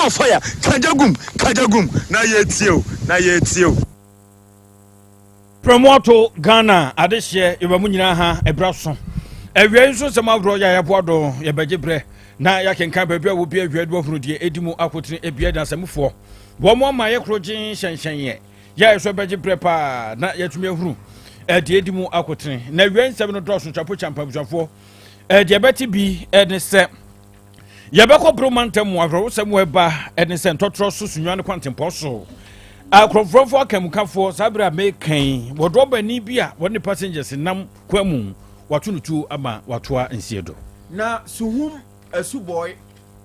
More fire, kagya gum, kagya gum, na yɛtie o, na yɛtie o. Prɛmoato Ghana adehyeɛ yɛba mu nyinaa ha ɛbra so. Awia yi nso nsɛm ahoroɔ yɛ a yɛaboa do yɛbɛgye berɛ na yɛakenkan baabi a wɔbi awia de wahunu deɛ ɛdi mu akotene ebia dansamufoɔ wɔn ama yɛ koro gyen hyɛnhyɛnyɛ yɛ a yɛso bɛgye berɛ paa na yɛatumi ahunu deɛ ɛdi mu akotene. Na awia nsɛm no dɔɔso twapo kyampa abusuafoɔ deɛ ɛbɛte bi ne sɛ Yɛbɛkɔ bere mantam mu awerɛhosɛm wɔ ɛba ne sɛ ntɔtorɔ so Sunyani kwantempɔn so. Akorɔmfoɔ akanmukafoɔ saa bere a meka yi wɔde ɔbani bi a wɔne passengers nam kwan mu wato no tuo ama watoa nsie do. Na Suhum asubɔe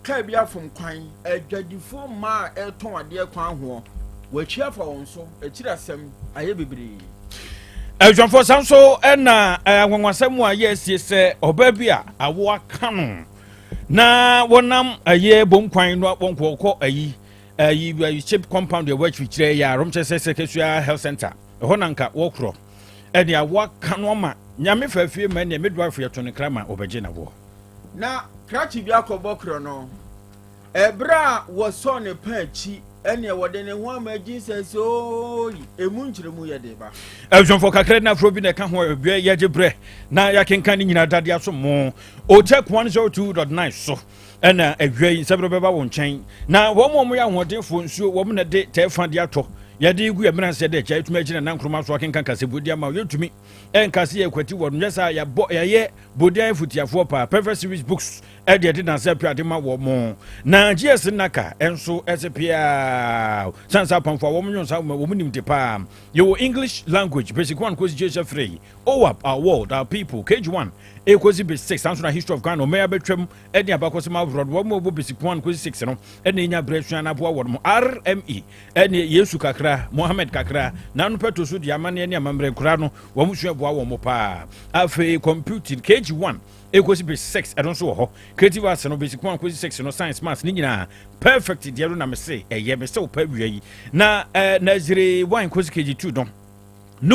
kaa bi afom kwan, adwadifoɔ mmaa a ɛretɔn adeɛ kwan hoɔ, wɔatwi afa wɔn so, akyiri asɛm ayɛ bebree. Abusuafoɔ saa nso na anwanwasɛm a yɛ asie sɛ ɔbaa bi a awo aka no na wɔnam ɛyɛ bom kwan no wɔn kɔ kɔ ayi ayi ayi chip compound ɛwɔ akyirikyerɛ yɛ arom kyɛ sɛ sɛ kesua health center ɛhɔ na nka wɔkorɔ ɛne awo aka no ama nyame faafie ma ɛne midwife yɛto ne kra ma wɔbɛgye na woɔ. Na krakye bi akɔbɔ korɔ no. Ɛberɛ a wɔsɔɔ ne pã akyi ɛneɛ wɔde ne ho ama Jesus ooyi emu nkyerɛmu yɛ de ba. Abusuafoɔ kakra na afro bi na ɛka ho a ɛbɛ yɛgye berɛ na yɛakenkan ne nyinaa dade aso mo Otec 102.9 so ɛna awia yi nsɛm no bɛba wo nkyɛn na wɔn a wɔyɛ ahoɔdenfoɔ nsuo wɔn na de tɛɛfa de atɔ yɛde gu yɛn mmeranseɛ de akyɛ yɛtumi agyina nankoroma so akenkan kasabuo de ama yɛntumi ɛnka se yɛkwati wɔn nyɛ saa yɛabɔ yɛayɛ bodeɛ futiafoɔ paa Perfect Series Books ɛde ɛde nansa pia de ma wɔn mo na GS Naka nso ɛsɛ pia sansa apamfo a wɔn nyɛ nsa wɔn nim de paa yɛwɔ English language basic 1 kosi JSS 3 OAP, our world, our people, KG 1 ekosi basic 6 sanso na history of Ghana ɔmɛya bɛtwam ɛde abakɔsɛm ahoroɔ wɔn mu ɔbɔ basic 1 kosi 6 no ɛna enya brɛ sua na aboa wɔn mo RME ɛne Yesu kakra Mohammed kakra nanu pɛto so de amanneɛ ne amammerɛ nkora no wɔn sua boa wɔn mo paa. Afei computing KG 1 ekosi basic 6 ɛno nso wɔ hɔ. Creative arts no basic 1 kosi 6 no, science, maths ne nyinaa perfect deɛ no na mese ɛyɛ mese wo pa wia yi na nursery 1 kosi KG 2 no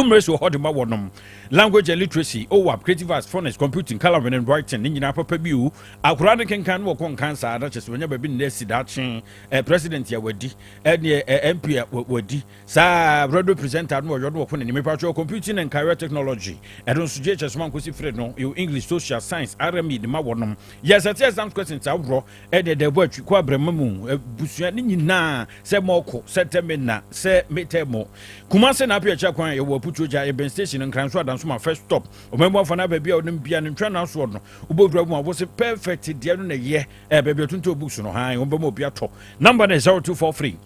numeracy wɔ hɔ de ma wɔnom, language and literacy, OWAP, creative arts, phonics, computing, colouring and writing ne nyinaa papa bi o. Akwaraa no kenkan no wɔkɔ nkan saa na kyerɛ sɛ wɔnya baabi ne asi daakye president a wadi ɛne MP a wadi saa radio presenter no wɔyɔ no wɔkɔ n'anim. Patro computing and career technology ɛno nso JHS man kɔsi frɛ no yɛwɔ English, social science, RME de ma wɔnom. Yɛsɛte exams questions aworɔ ɛne ɛda ɛbɔ atwi kɔ abrɛma mu abusua ne nyinaa sɛ mɔkɔ sɛ tɛme na sɛ metɛ mo Kumase na apɛ akyia kwan yɛwɔ Aputuo gya yɛbɛn station Nkran so Adansoma first stop ɔman mu afa no baabi a ɔnom bia no ntwa no asoɔ no wobɛwura mu a wose perfect deɛ no na ɛyɛ baabi a tontɔn books no han wɔbɛma obi atɔ. Number no 0243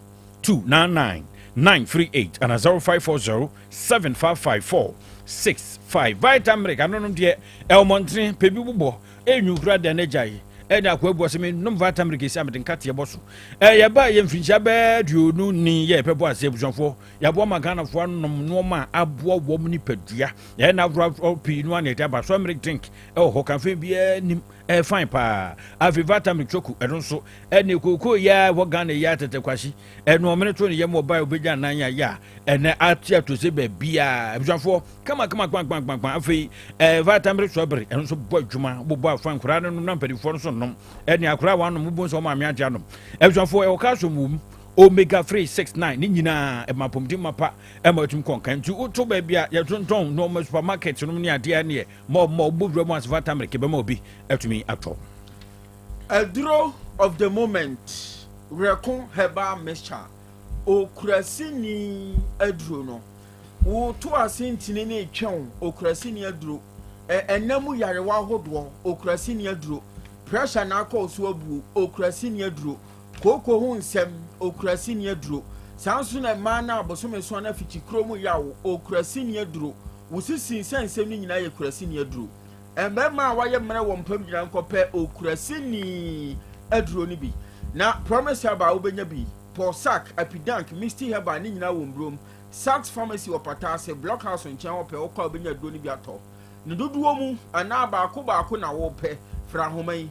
299 938 ana 0540 7554 65. Vitamilk anonom deɛ ɛwɔ mmɔntene pɛ bi bobɔ ɛnwu kura deɛ no agyae ɛne akoa abua sɛ menom Vitamilk ɛsi a mede nkateɛ bɔ so. Yɛba yɛ mfirinhyia bɛɛ 20 ni yɛ yɛpɛ bɔ ase abusuafoɔ yɛaboa ma Ghanafoɔ anom nnoɔma a aboa wɔm nipadua ɛna ahorow pii no a na yɛde aba so. Milk drink ɛwɔ hɔ caffeine biara nim, ɛyɛ fine paa. Afei Vitamilk choco ɛno nso ɛne kookoo yɛ a ɛwɔ Ghana yɛ atɛtɛ kwahye ɛno ɔmene to ne yam ɔbaa obɛgya nan yɛ a ɛnɛ ate ato sɛ baabiaa abusuafoɔ kama kama kpankpankpankpan. Afei Vitamilk strawberry ɛno nso bɔ adwuma bobɔ afa nkoraa no nom na mpanimfoɔ no nso nom ɛne akoraa wanom wobɔ nso ɔma ame agye anom. Abusuafoɔ ɛwɔ calcium wɔ mu, omega 3 6 9 ne nyinaa ɛma apɔmuden mapa ɛma atumi kɔnkan. Nti woto baabi a yɛtontɔn nneɛma supermarket nom ne adeɛ neɛ ma ɔma wobɔ wura mu ase Vitamilk bɛma obi atumi atɔ. Aduro of the moment, Werɛko herbal mixture, okurasini aduro no woto ase ntini ne twɛn okurasini aduro ɛnam mu yarewa ahodoɔ, okurasini aduro pressure na akɔ so abuo, okurasini aduro kooko ho nsɛm, okurasini aduro saa nso na mmaa no abosome so na afikyi kurom yaw, okurasini aduro wosisi nsɛnsɛm no nyinaa yɛ kurasini aduro. Mmarima a wɔayɛ mmerɛ wɔ mpam gyina nkɔpɛ okurasini aduro no bi na Promise Herbal wobɛnya bi, Pɔsak, Apidank, Misty Herbal ne nyinaa wɔ mburom. Saks Pharmacy wɔ Pataase Block House nkyɛn hɔ pɛ wokɔ a wobɛnya aduro no bi atɔ ne dodoɔ mu anaa baako baako na wɔpɛ. Fra ahoma yi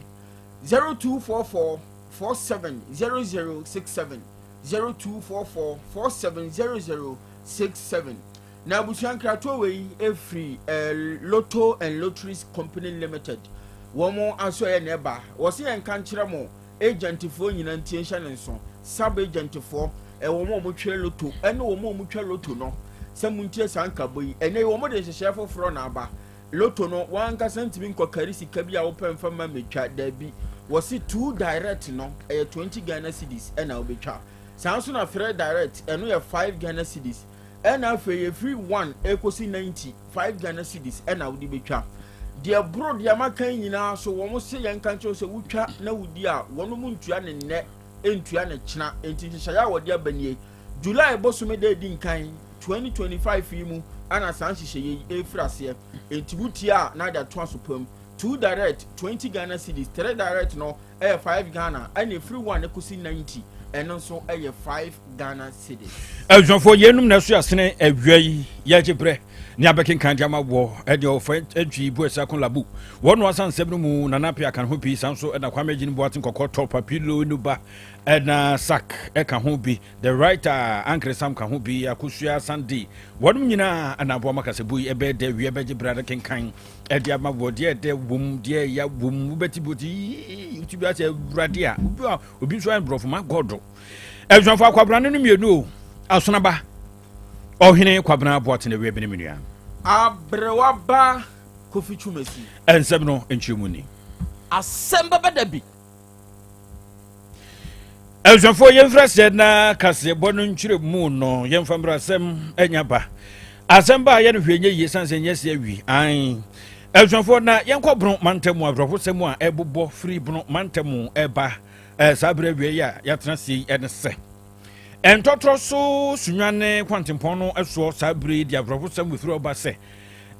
0244 470067, 0244 470067. Na abusua nkratoɔ wei efiri Lotto and Lotteries Company Limited wɔn aso ɛyɛ na ɛba wɔsi yɛn nka nkyerɛ mo. Agentfoɔ nyinaa ntie nhyɛ ne nso. Sub agentfoɔ, ɛwɔ wɔn a wɔtwa loto ɛne wɔn a wɔtwa loto no sɛ montie saa nkabɔ yi. Ɛnɛ yi wɔn de nhyehyɛeɛ foforɔ na aba. Loto no, w'ankasa ntumi nkɔkari sika bi a wopɛ mfa mma mmetwa, dabi. Wɔse two direct no, ɛyɛ 20 Ghana cedis ɛna wobɛtwa. Saa nso na three direct, ɛno yɛ 5 Ghana cedis. Ɛna afei ɛfiri 1 ɛkɔsi 90, 5 Ghana cedis ɛna wode bɛtwa. Deɛ boro deɛ maka yi nyinaa so, wɔn se yɛnka nkyerɛ wo sɛ wotwa na wodi a, wɔnom ntua ne nnɛ, ntua ne kyena. Enti nhyehyɛeɛ a wɔde aba nie. July bosome da edi nkan, 2025 yi mu ana saa nhyehyɛeɛ yi refiri aseɛ. Enti wotie a na ade ato aso pam. Two direct, 20 Ghana cedis, three direct no ɛyɛ 5 Ghana, ɛna ɛfiri 1 kɔsi 90 ɛno nso ɛyɛ 5 Ghana cedis. Abusuafoɔ, yeinom na ɛso asene awia yi yɛgye berɛ ne abɛkenkan de ama wɔ ɛdeɛ ɔfa antwi bu ɛsɛ ako labu wɔn no asa nsɛm no mu Nana Appiah ka ne ho pii saa nso ɛna Kwame Agyini Boateng Kɔkɔ Tɔ Papilo Nuba ɛna Sak ɛka ho bi The Writer Ankere Sam ka ho bi, Akosua Sunday, wɔnom nyinaa na aboa ma kasabu yi ɛbɛyɛ dɛ wie bɛgye bra no kenkan ɛde ama wɔ deɛ ɛdɛ wom deɛ ɛya wom wobɛti bi ɔti yii wotu bi asɛ awurade a obi a obi nso ayɛ borɔfo ma gɔdo abusuafo akwabrane no mmienu o asonaba ɔhene kwabena aboatene awie bene me nua Aberewa ba Kofi Twumasi. Nsɛm no nkyerɛmu ni. Asɛm bɛba da bi. Abusuafoɔ yɛmfiri aseɛ na kaseɛbɔ no nkyerɛmu no yɛmfa mmra asɛm anya ba asɛm ba a yɛ no hwee nyɛ yie sane sɛ nyɛ se awi an abusuafoɔ na yɛnkɔ bono mantam mu awerɛhosɛm a ɛbobɔ firi bono mantam mu ɛba saa berɛ awie yi a yɛatena aseɛ yi ɛne sɛ ɛntɔtorɔ so sunwane kwantempɔn no soɔ saa berɛ yi de awerɛhosɛm wɔfiri ɔba sɛ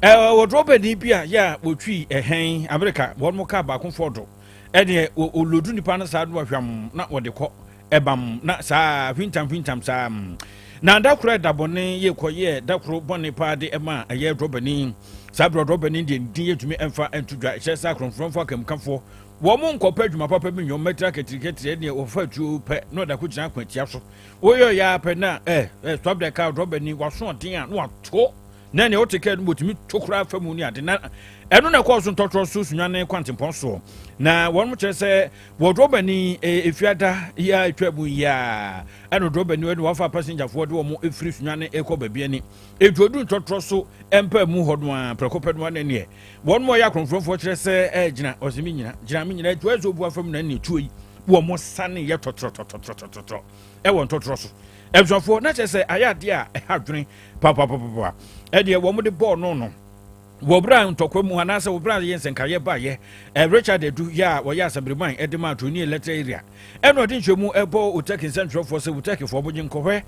wɔdrɔbani bi a yɛ a wɔtwi ɛhɛn Amerika wɔn mo kaa baako fɔdo Ɛdeɛ ɔlodu nipa no saa no wahwam na wɔde kɔ ɛbam na saa hwintam hwintam saa. Na da koro ɛda bɔne yɛ kɔ yɛ da koro bɔne paa de ɛma ɛyɛ drɔbani. Saa berɛ drɔbani deɛ ne din yɛntumi ɛmfa ɛnto dwa ɛkyerɛ sɛ akorɔmforɔmfoɔ akamkafoɔ wɔn mo nkɔpɛ adwuma papa bi nyɛ wɔn mɛtira kɛtirikɛtiri ɛdeɛ wɔfa tuo pɛ na ɔda kɔ gyina akwantia so woyɛ ɔyɛ apɛ na ɛ ɛ stop the car drɔbani waso ɔden a na wato na nea ɔte kaa no mu otumi to koraa fa mu ne ade na ɛno na ɛkɔɔ so ntɔtorɔ so Sunyani kwantempɔn soɔ na wɔn kyerɛ sɛ wɔ drɔbani efiada yi a atwa mu yi a ɛna drɔbani ɛna wafa pasengyafoɔ de wɔn efiri Sunyani ɛkɔ baabi ani etu odu ntɔtorɔ so mpa mu hɔ no a prɛko pɛ no a na neɛ wɔn mo yɛ akorɔmforɔmfoɔ kyerɛ sɛ ɛgyina ɔsɛ mi nyina gyina mi nyina etu ɛsɛ obu afam na ne tuo yi wɔn sane yɛ tɔtrɔtɔtrɔtɔtrɔ ɛwɔ ntɔtorɔ so abusuafoɔ na kyerɛ sɛ ayɛ adeɛ a ɛha adwene papapapapa ɛdeɛ wɔn de bɔɔl no no wɔ berɛ a ntɔkwa mu anaasɛ wɔ berɛ a yɛ nsɛnkaeɛ baeɛ eh, Richard Adu yɛ a wɔyɛ asɛmbereman ɛde ma Attorney Electoral Area ɛna ɔde nhyɛmu ɛbɔ Otec nsɛntwerɛfoɔ sɛ Otecfoɔ bogye nkɔhwɛ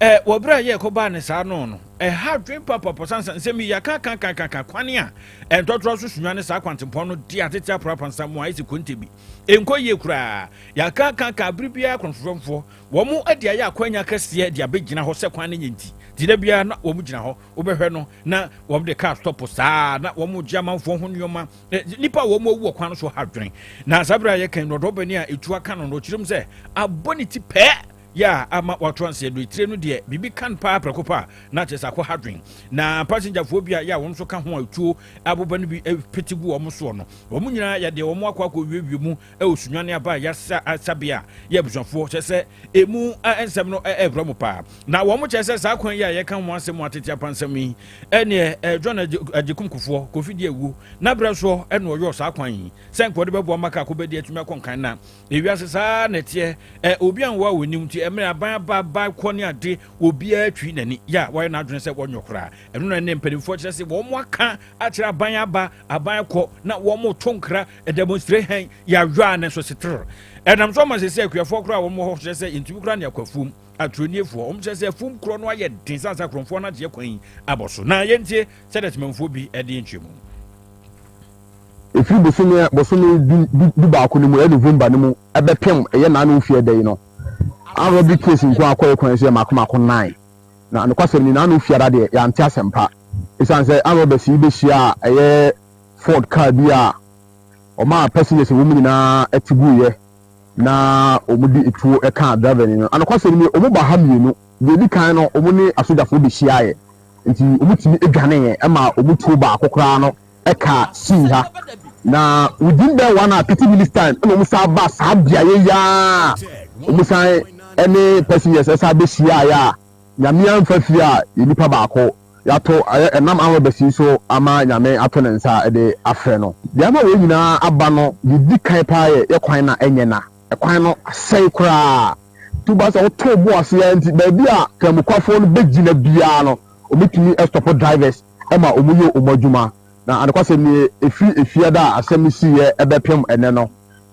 eh, wɔ berɛ a yɛ ɛkɔbaa ne saa no no ɛha adwene papapɔ sansa nsɛm yi yɛakakakakaka kwane a ɛntɔtorɔ so sunwa ne saa kwantempɔn no de atete aprapansa mu a ɛsi konte bi ɛnkɔ yie koraa yɛakakaka bere biara kɔnfofɛmfoɔ Wɔn de ayɛ akwanya kɛseɛ de abɛgyina hɔ sɛ kwan no nyɛ nti, nti da biara na wɔn gyina hɔ, wobɛhwɛ no na wɔn de kaa stɔpo saa na wɔn gye amanfoɔ ho nneɛma. Nnipa a wɔn awu wɔ kwan no so ha adwene. Na saa berɛ a yɛka yi no, ɔdɔbani a ɛtu aka no no, ɔkyerɛ mu sɛ abɔ ne ti pɛɛ yɛ a ama wato anseɛ no etire no deɛ biribi kan paa prɛko pɛ a na kyerɛ sɛ akɔ ha dwen. Na pasengyafoɔ bi a yɛ a wɔn nso ka ho a etuo aboba no bi pete gu wɔn soɔ no, wɔn nyinaa yɛ deɛ wɔn akɔ akɔ wiewie mu wɔ Sunyani aba a yɛasa asabea a yɛ abusuafoɔ kyerɛ sɛ emu nsɛm no ɛrebrɛ mo paa. Na wɔn kyerɛ sɛ saa kwan yi a yɛka ho asɛm atete apansam yi ɛneɛ John Agyekum Kufuor, Kofi di awuo na berɛ soɔ ɛna ɔyɔɔ saa kwan yi sɛ nka ɔde bɛboa maka akɔbɛdi atumi akɔ nkan na ewiase saa na ɛteɛ ɛ obi anwɔ a wɔnim nti ɛmmerɛ aban aba aba kɔ ne ade obiara twi n'ani yɛ a wɔayɛ n'adwene sɛ wɔnyɔ koraa ɛno na ɛne mpanimfoɔ kyerɛ sɛ wɔn aka akyerɛ aban aba aban kɔ na wɔn to nkra demonstrate hɛn yɛaweaa ne nso seter ɛnam so ama sɛsɛ akuafoɔ koraa wɔn wɔ hɔ kyerɛ sɛ yɛntumi koraa ne akɔ afuom aturoniefoɔ wɔn kyerɛ sɛ afuom korɔ no ayɛ den sane sɛ akorɔmfoɔ no agyeɛ kwan yi abɔ so na yɛntie sɛdeɛ temanfoɔ bi ɛde nkyerɛ mu. Ɛfiri bosome bosome du du du baako no mu ɛyɛ November no mu ɛbɛpem ɛyɛ naano mfeɛ da yi no armed robbery case nko ara kɔɛ kwan so yɛ mako mako nine na nokwasɛm ni naano fiada deɛ yɛante asɛmpa ɛsiane sɛ armed robbers yi bɛhyia a ɛyɛ Ford car bi a wɔmaa passengers a ɛwɔ mu nyinaa te guiɛ na wɔde etuo kaa driver ni no. Anokwasɛm nie, wɔn ba ha mmienu. Deɛ ɛdi kan no, wɔn ne asogyafoɔ bɛhyiaeɛ, nti wɔtumi dwaneeɛ ma wɔn tuo baako koraa no kaa sii ha. Na within bɛyɛ 1 hour 30 minutes time ɛna wɔn san ba saa beaeɛ yi ara, wɔn san ɛne passengers ɛsan bɛhyia ayɛ a Nyame amfa fie a yɛ nipa baako yɛato ɛyɛ ɛnam armed so ama Nyame ato ne nsa ɛde afrɛ no. Deɛ ama wɔn nyinaa aba no, deɛ di kan paa yɛ yɛ kwan na ɛnyɛ na ɛkwan no asɛe koraa. Tuba sɛ woto bo ase ya nti baabi a kramukwafoɔ no bɛgyina biara no, wɔbɛtumi stop drivers ɛma wɔn yɛ wɔn adwuma. Na adekwasɛm nie, efiri efiada a asɛm no siiɛ ɛbɛpem ɛnɛ no,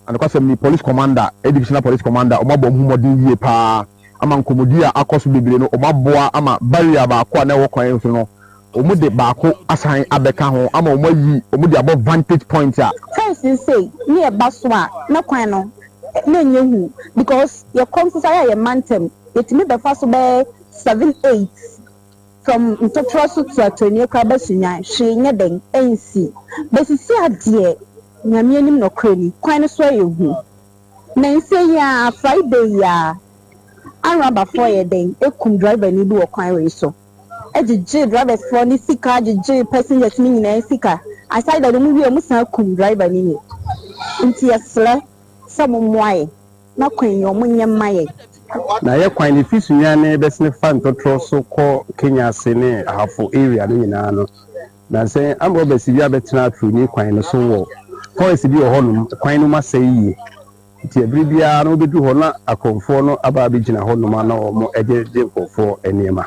adekwasɛm ni, police commander, divisional police commander, wɔn abɔ wɔn ho mmɔden yie paa ama nkɔmmɔdi a akɔ so bebree no, wɔn aboa ama barrier baako a na ɛwɔ kwan so no, wɔn de baako asan abɛka ho ama wɔn ayi wɔn de abɔ vantage point a. First sei ne yɛba so a, na kwan no na ɛnyɛ hu because yɛkɔ nso sa yɛ mantam, yɛtumi bɛfa so bɛyɛ 7, 8 from Ntɔtorɔ so to Atɔnie koraa bɛsunyan, hwee nyɛ dɛn ɛnsi. Bɛsisi adeɛ, Nyame anim nɔkorɛ ni, kwan no so ayɛ hu. Na nsɛ yi a, Friday yi a, anrabafoɔ yɛ dɛn ekum driver ni bi wɔ kwan wei so, ɛgyegye drivers foɔ ne sika, gyegye passengers ne nyinaa sika. Aside that, ɔmo wie, ɔmo san kum driver ni ni. Nti yɛsrɛ sɛ mo mmoa yɛ na kwan yi ɔmo nyɛ mma yɛ. Na yɛ kwan no fi Sunyane bɛsene fa Ntɔtorɔ so kɔ Kenya ase ne Ahafo area no nyinaa no, na sɛ armed robbers bi abɛtena afiri kwan no so wɔ forest bi wɔ hɔnom, kwan no mu asɛe yie, nti ɛbere biara no wobɛduru hɔ na akorɔmfoɔ no aba abɛgyina hɔnom a na wɔn gye gye nkurɔfoɔ nneɛma,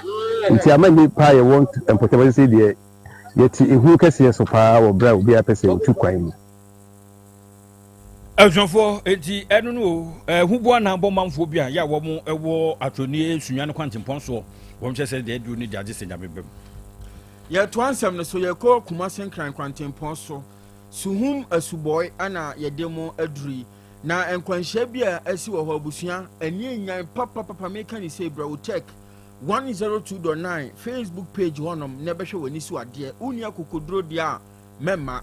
nti ama nnipa a yɛwɔ mpɔtam sɛ deɛ yɛte ehu kɛseɛ so paa wɔ berɛ a obiara pɛ sɛ otu kwan mu. Abusuafoɔ, eti ɛno no o, ɛho bu anan bɔ manfoɔ bi a yɛ a wɔn ɛwɔ Atwoni Sunya no kwantempɔn soɔ, wɔn kyerɛ sɛ deɛ aduro no de agye sɛ Nyame bɛm. Yɛtoa nsɛm no so, yɛkɔ Kumase Nkran kwantempɔn so, Suhum asubɔe ana yɛde mo aduru yi. Na nkwanhyia bi a asi wɔ hɔ, abusua, ani enyan papapapa. Meka ne sɛ bra Otec 102.9 Facebook page hɔnom na ɛbɛhwɛ w'ani so adeɛ. Wonni akokoduro deɛ a, mɛmma.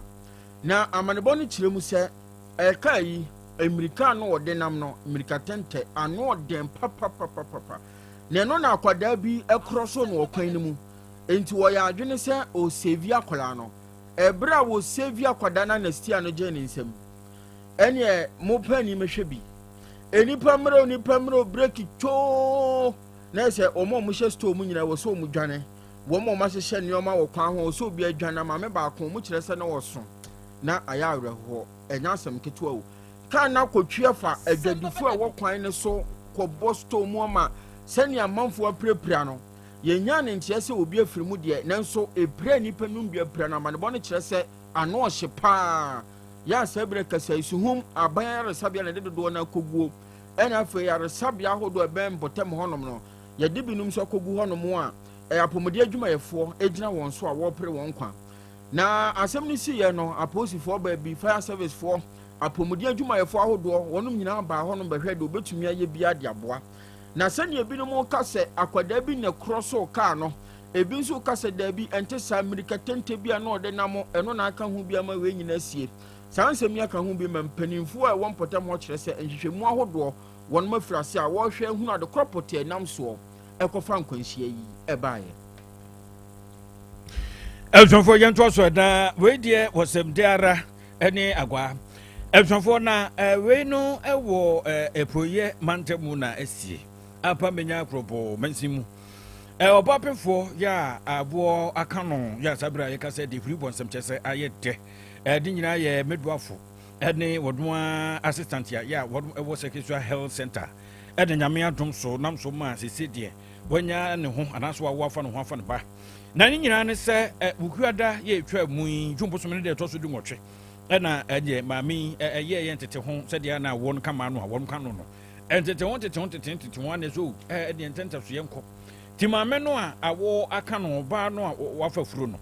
Na amanebɔ no kyerɛ mu sɛ ɛka yi mmirika no ɔde nam no, mmirika tɛntɛ ano ɔden papapapapa, na ɛno na akwadaa bi ɛkorɔ so no ɔkwan no mu, nti wɔyɛ adwene sɛ ɔsave akwadaa no. Ɛberɛ a wɔsave akwadaa no, anastia no gye ne nsam. Ɛneɛ mo pani mehwɛ bi, nipa mmerɛ, nipa mmerɛ, breki twoo, na sɛ wɔn a wɔhyɛ store mu nyinaa wɔ sɛ wɔn dwane, wɔn a wɔahyehyɛ nneɛma wɔ kwan ho sɛ obi adwane. Maame baako wɔn kyerɛ sɛ na wɔso na ayɛ awerɛhoɔ, ɛnyɛ asɛm ketewa o. Kaa na akɔtwi afa adwadifo a ɛwɔ kwan no so kɔbɔ store mu ama sɛnea amanfoɔ apirapira no. Yɛnya ne nteɛ sɛ obi afiri mu deɛ, nanso epira nnipa num bi apira no. Amanebɔ no kyerɛ sɛ ano ɔhye paa yɛ a saa berɛ kasa yi, Suhum aban ayaresabea na ɛde dodoɔ no akɔguo, ɛna afei ayaresabea ahodoɔ ɛbɛn mpɔtam hɔnom no, yɛde binom nso akɔgu hɔnom a ɛyɛ apɔmuden adwumayɛfoɔ gyina wɔn so a wɔrepere wɔn nkwa. Na asɛm no siiɛ no, apolisifoɔ baabi, fire service foɔ, apɔmuden adwumayɛfoɔ ahodoɔ, wɔnom nyinaa baa hɔnom bɛhwɛ deɛ wɔbɛtumi ayɛ biara de aboa. Na sɛnea ebinom ka sɛ akwadaa bi na ɛkorɔ so kaa no, ebi nso ka sɛ daabi, ɛnte saa, mmirika tente bi a na ɔde nam ɛno na aka ho bi ama wei nyinaa sie. Saa nsɛm yi aka ho bi ma mpanimfoɔ a ɛwɔ mpɔtam hɔ kyerɛ sɛ nhwehwɛmu ahodoɔ wɔnom afiri ase a wɔrehwɛ ahunu adekorɔ pɔtee nam soɔ ɛkɔfa nkwanhyia yi ɛbaeɛ. Abusuafoɔ, yɛntoa so. Ɛda wei deɛ wɔsɛm de ara ne agua. Abusuafoɔ, na wei no wɔ Apuroyɛ mantam mu na asie apa menya kuropɔ mansin mu. Ɔbapefoɔ yɛ a aboɔ aka no yɛ a saa berɛ a yɛka sɛ de huri bɔ nsɛm kyɛ sɛ ayɛ dɛ. Ɛde nyinaa yɛ meduafo ɛne wɔn assistant a yɛ a wɔn ɛwɔ Sekesua Health Center, ɛna Nyame adom so nam so ma sese deɛ wanya ne ho anaasɛ wawo afa ne ho afa ne ba. Na ne nyinaa ne sɛ Wukuada yɛ etwa mu yi, June bosome no deɛ ɛtɔ so 18, ɛna ɛdeɛ maame yi ɛyɛ yɛ ntete ho sɛdeɛ na wɔn kama no a wɔn ka no no ntete ho ntete ho ntete ntete ho anɛ so ɛdeɛ ntɛntɛ so yɛn kɔ ti. Maame no a awo aka no, ɔbaa no a wafa furo no,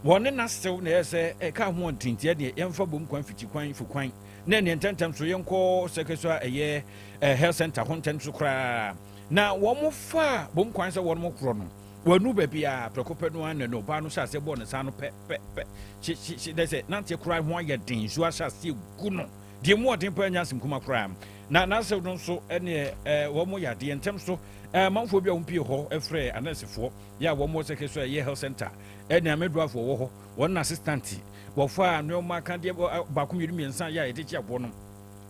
wɔne n'asew na ɛyɛ sɛ ɛka ho ntinti, ɛdeɛ yɛmfa bom kwan fiti kwan fi kwan na ɛneɛ ntɛntɛm so yɛnkɔ sɛkɛ so a ɛyɛ health center ho ntɛm so koraa. Na wɔn fa bom kwan sɛ wɔn korɔ no, wɔanu baabi a prɛko pɛ no ara na ɔbaa no hyɛ aseɛ bɔɔ ne nsa no pɛ pɛ pɛ kye kye kye dɛ sɛ nante koraa ho ayɛ den, nsuo ahyɛ aseɛ gu no. Deɛ mu ɔden paa nyɛ asɛm kuma koraa. Na n'asɛm no nso ɛneɛ ɛɛ wɔn yɛ adeɛ ntɛm so. Ɛɛ amanfoɔ bi a wɔn pie hɔ ɛfrɛ anɛɛsefoɔ yɛ a wɔn wɔ sɛkɛ so a ɛyɛ health center ɛne amedwafoɔ wɔ hɔ wɔn na assistant wɔfa nneɛma akadeɛ baako mmienu mmiɛnsa yɛ a yɛde gye aboɔ no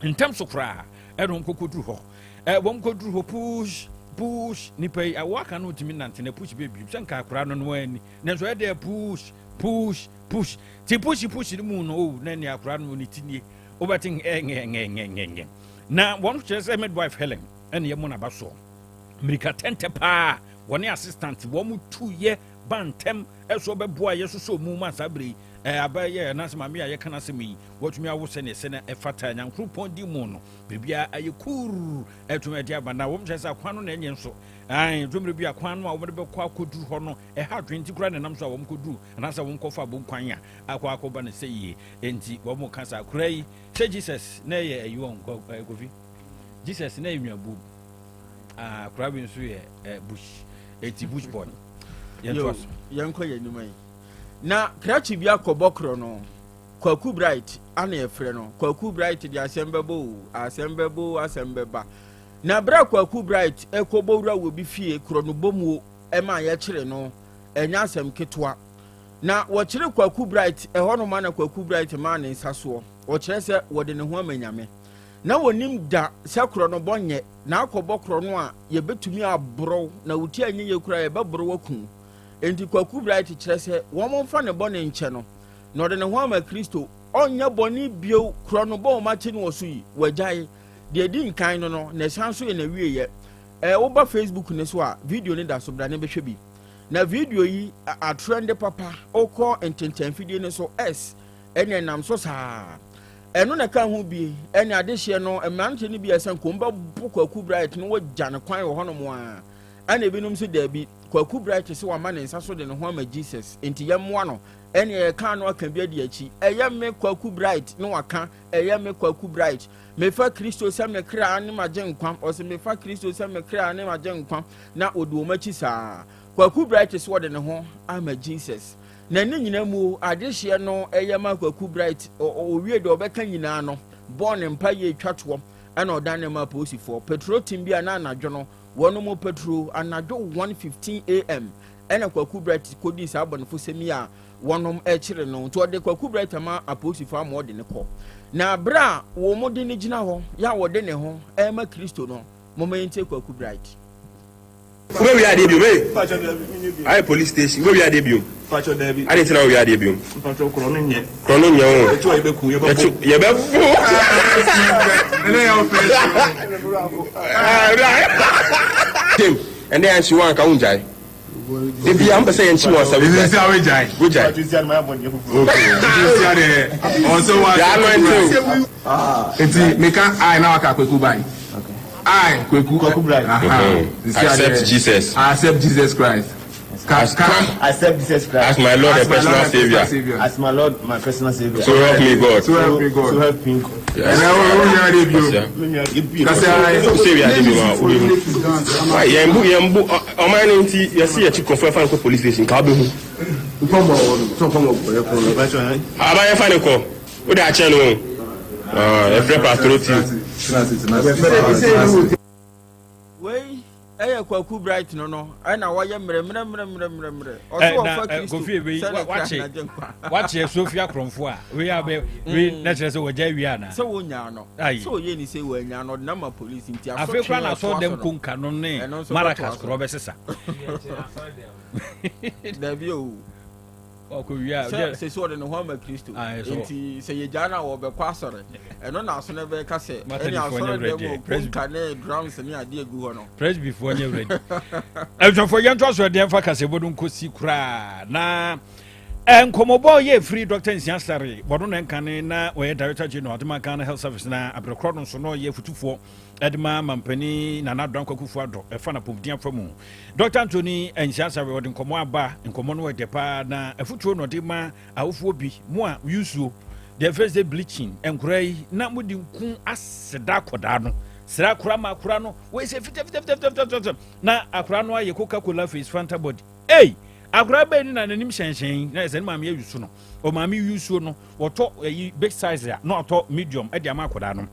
ntɛm so koraa ɛna wɔn kɔkɔduru hɔ ɛ wɔn kɔduru hɔ push push nipa yi awɔ aka no ntumi nante na push bɛ bi sɛ nka akora no no ani nanso ɛdeɛ push push push ti push push no mu no o na ne akora no ne ti nie wobɛte ngɛngɛngɛngɛngɛ na wɔn kyerɛ sɛ midwife Helen ɛna yɛ mu naba soɔ mmirika tɛntɛ paa wɔne assistant wɔn tu yɛ ba ntɛm ɛso bɛboa yɛ soso mu ma saa bere yi ɛɛ aba yɛ ɛnaasɛ maame a yɛka n'asɛm yi wɔtumi awo sɛnea ɛsɛ na ɛfata Nyankoropɔn di mu no biribiara ayɛ kuur ɛtumi ɛde aba. Na wɔn kyerɛ sɛ akwan no na ɛnyɛ nso ɛn dwomire bi akwan no a wɔde bɛkɔ akɔduru hɔ no ɛha adwene nti koraa na ɛnam so a wɔn kɔduru anaasɛ wɔn kɔfa abom kwan a akɔ akɔba no sɛ yie. Nti wɔn ka sɛ akora yi sɛ Jesus na ɛyɛ ɛyi wɔn kɔ ɛɛ Kofi Jesus na ɛyɛ nnuabuom akora bi nso yɛ ɛɛ bush eti bush boy. Yɛn to aso. Yɛn kɔ yɛn anim yi na krakye bi akɔbɔ korɔ no Kwaku Bright ana yɛfrɛ no Kwaku Bright de asɛm bɛbɔ o, asɛm bɛbɔ o, asɛm bɛba. Na berɛ a Kwaku Bright ɛkɔbɔ wura wɔ bi fie korɔ no bɔ muo ɛma yɛkyere no, ɛnyɛ asɛm ketewa. Na wɔkyere Kwaku Bright ɛhɔ nom ana Kwaku Bright maa ne nsa soɔ, ɔkyerɛ sɛ wɔde ne ho ama Nyame. Na wɔnim da sɛ korɔ no bɔ nyɛ, na akɔbɔ korɔ no a yɛbɛtumi aborɔ na wo ti anyɛ yie koraa yɛbɛborɔ waku wo. Enti Kwaku Bright kyerɛ sɛ wɔn mfa ne bɔne nkyɛ no, na ɔde ne ho ama Kristo, ɔnyɛ bɔne bio, korɔ no bɔ wɔn akyi no wɔ so yi, wagyae. Deɛ ɛdi nkan no no, na ɛsan so yɛ n'awieeɛ. Ɛɛ, woba Facebook no so a, video no da so, bra na bɛhwɛ bi. Na video yi, atrɛnde papa, wokɔ ntentanfidie no so, S, ɛne ɛnam so saa. Ɛno na ɛka ho bi, ɛne adehyeɛ no, mmeranteɛ no bi a ɛsɛ nka wɔbɛbo Kwaku Bright no wɔgya no kwan wɔ hɔnom a, ɛna ebinom nso daabi, Kwaku Bright sɛ wama ne nsa so de ne ho ama Jesus, nti yɛmmoa no. Ɛne ɛka ano aka bi adi akyi. Ɛyɛ me Kwaku Bright na waka, ɛyɛ me Kwaku Bright. Mefa Kristo sɛ me kra ne m'agyenkwa. Ɔse mefa Kristo sɛ me kra ne m'agyenkwa. Na ɔdi wɔn akyi saa. Kwaku Bright sɛ ɔde ne ho ama Jesus. Na ne nyina mu adehyeɛ no ɛyɛ ma Kwaku Bright ɔwie deɛ ɔbɛka nyinaa no, bɔɔ ne mpa yie twa toɔ ɛna ɔdan ne ma apolisifoɔ. Petrol team bi a na anadwo no wɔn mu petrol anadwo 1:15 am ɛna Kwaku Bright kɔdii saa abɔnefosɛm yi a wɔnom ɛkyere no. Nti ɔde Kwaku Bright ama apolisifoɔ ama ɔde ne kɔ. Na berɛ a wɔn de no gyina hɔ yɛ a wɔde ne ho ɛrema Kristo no, momma yɛntie Kwaku Bright. Wobɛwia adeɛ biom ee? Ayɛ police station wobɛwia adeɛ biom? Adɛn nti na wowia adeɛ biom? Korɔ no nyɛ o. Yɛbɛbo. Ɛnɛ yɛankye wo anka wongyae. Da bia mpɛ sɛ yɛnkye wɔn sɛ wogyae. Wogyae. Nti meka I na waka Kweku bai. I Kweku. Kweku Bright. Accept Jesus. I accept Jesus Christ. As, ka, accept Jesus Christ. As my Lord and personal Savior. As my Lord, my personal Savior. So help me God. So help me God. So help me God. Ɛnɛ wo nua de bio. Kasa sɛ wi ade bi ma wo bi hu. Why yɛn bu yɛn bu ɔman no nti yɛsi yɛkyi kɔfo ɛfa no kɔ police station ka ɔbɛhu. Aba yɛfa ne kɔ wo de akyɛ no yɛfrɛ pastor team. Wei ɛyɛ Kwaku Bright no no ɛna wɔyɛ mmerɛ mmerɛ mmerɛ mmerɛ mmerɛ mmerɛ ɔsɛ wɔfa Kristo sɛ ne kra na gye nkwa. Wakye Sofia Korɔmfo a wei abɛ wei na kyerɛ sɛ wɔgya awie ana. Sɛ wɔnyaa no sɛ ɔyɛ ni sɛ wɔanya no ɔde nama polisi nti asotwe afei koraa na asɔ dɛm konka no ne maracas korɔ bɛsesa. Dabi o. Ɔkɔwie a sɛ sɛ ɔde ne ho ama Kristo nti sɛ yɛgyaa no a wɔbɛkɔ asɔre ɛno na aso no bɛka sɛ ɛne asɔre dɛm wɔ konka ne drums ne adeɛ gu hɔ no. Presbyfoɔ nyɛ ready. Abusuafoɔ yɛnto aso ɛdeɛ mfa kasɛbɔ no nkɔsi koraa na nkɔmmɔbɔ yɛ firi Dr. Nsia Sare wɔno na nkane na ɔyɛ Director General de ma Ghana Health Service na aberɛkorɔ no nso na ɔyɛ futufoɔ de ma mampanin Nana Addo Dankwa Akufo-Addo ɛfa n'apɔmuden afa mu. Dr. Anthony Nsia Sare ɔde nkɔmmɔ aba, nkɔmmɔ no ɛdɛ paa na afutuo na ɔde ma awofoɔ bi mo a yusuo deɛ fɛ sɛ bleaching nkora yi na mode nku aseda akɔdaa no sra akora ma akora no wei sɛ fitafitafitafitafita na akora no ayɛ Coca-Cola face Fanta body. Ei! Akwadaa bɛn ni na n'anim hyɛnhyɛn na ɛsɛ ne maame ayi so no. Ɔmaame yi suo no, wɔtɔ ɛyi big size a na ɔtɔ medium de ama akwadaa no.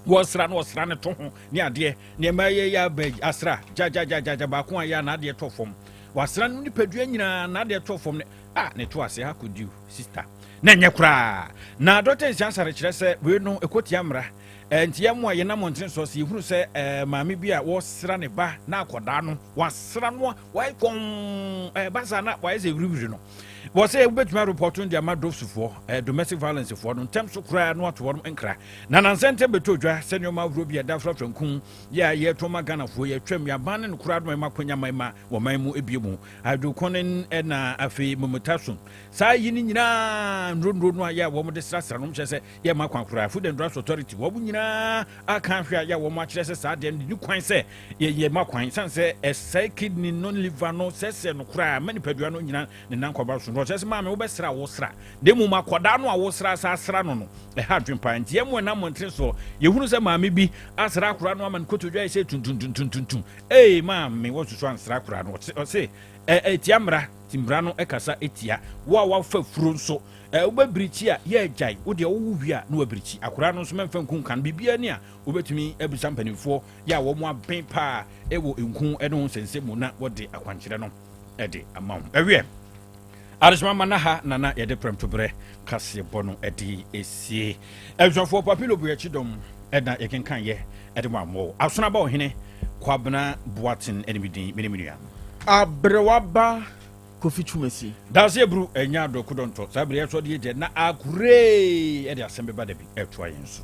Wɔsra no wɔsra no to ho ne adeɛ nneɛma yɛ yɛ aba yi asra gyagyagyagyagya baako a yɛ a n'adeɛ tɔ fam. Wasra no nipadua nyinaa n'adeɛ tɔ fam ne a ne to ase ha kɔdi sista na ɛnyɛ koraa. Na dɔkta Nsia Asare kyerɛ sɛ wei no ɛkɔtia mmara. Nti yɛn mo a yɛnam mmɔntene soɔ sɛ yɛhunu sɛ maame bi a wɔsra ne ba na akɔdaa no wasra no a wayɛ kɔn ɛba saa na wayɛ sɛ wiriwiri no wɔ sɛ wobɛtumi arepɔto no de ama dofsofoɔ domestic violence foɔ no ntɛm so koraa no ato wɔn nkra na nansa ntɛm bɛtɔ dwa sɛ nneɛma ahoroɔ bi a ɛda frafra nku yɛ a yɛtɔn ma Ghanafoɔ yɛtwam yɛaban ne no koraa no ɛma kwanya ma ɛma wɔ man mu ebie mu hydroquinone ɛna afei mometason saa yi no nyinaa nnuro no a yɛ a wɔn de srasra nom kyerɛ sɛ yɛma kwan koraa. Food and Drugs Authority wɔn nyinaa aka ahwɛ a yɛ a wɔn akyerɛ sɛ saa deɛ no de kwan sɛ yɛma kwan sane sɛ ɛsɛe kidney no, liver no, sɛsɛ no koraa ma nipadua no nyina ne nan kɔba so. No ɔkyerɛ sɛ maame wobɛsra a wosra, na mmom akɔdaa no a wosra sa asra no ɛha adwen paa. Nti yɛn mo ɛnam mmɔntene soɔ yɛhunu sɛ maame bi asra akora no ama no kotodwe ayɛ sɛ tuntuntuntuntuntum. Ee maame, wɔsusu ansra akora no. Ɔse ɛtia mmara, nti mmara no ɛkasa ɛtia wo a wafa furo nso. Wobɛbirikyi a yɛ agyae wo deɛ, wowo wie a na wabirikyi akora no nso mɛmfa nku nka no. Biribiara ni a wobɛtumi abisa mpanimfoɔ yɛ a wɔn aben paa ɛwɔ nku ne ho nsɛnsɛm mu na wɔde akwankyerɛ no ɛde ama wo. Ɛwiɛ adesoma ma na ha nana yɛde prɛmtoberɛ kaseɛbɔ no ɛde esie. Abusuafoɔ Papilo Boyakyi dɔm ɛna yɛkenkan yɛ ɛde mo ammɔ asono aba. Ɔhene Kwabena Boaten ɛne me din, mene me nua Aberewa ba Kofi Twumasi. Daase eburu ɛnya adɔko dɔntɔ saa bere yɛsɔ deɛ gye na akoree ɛde asɛm bɛba da bi ɛtoa yɛn so.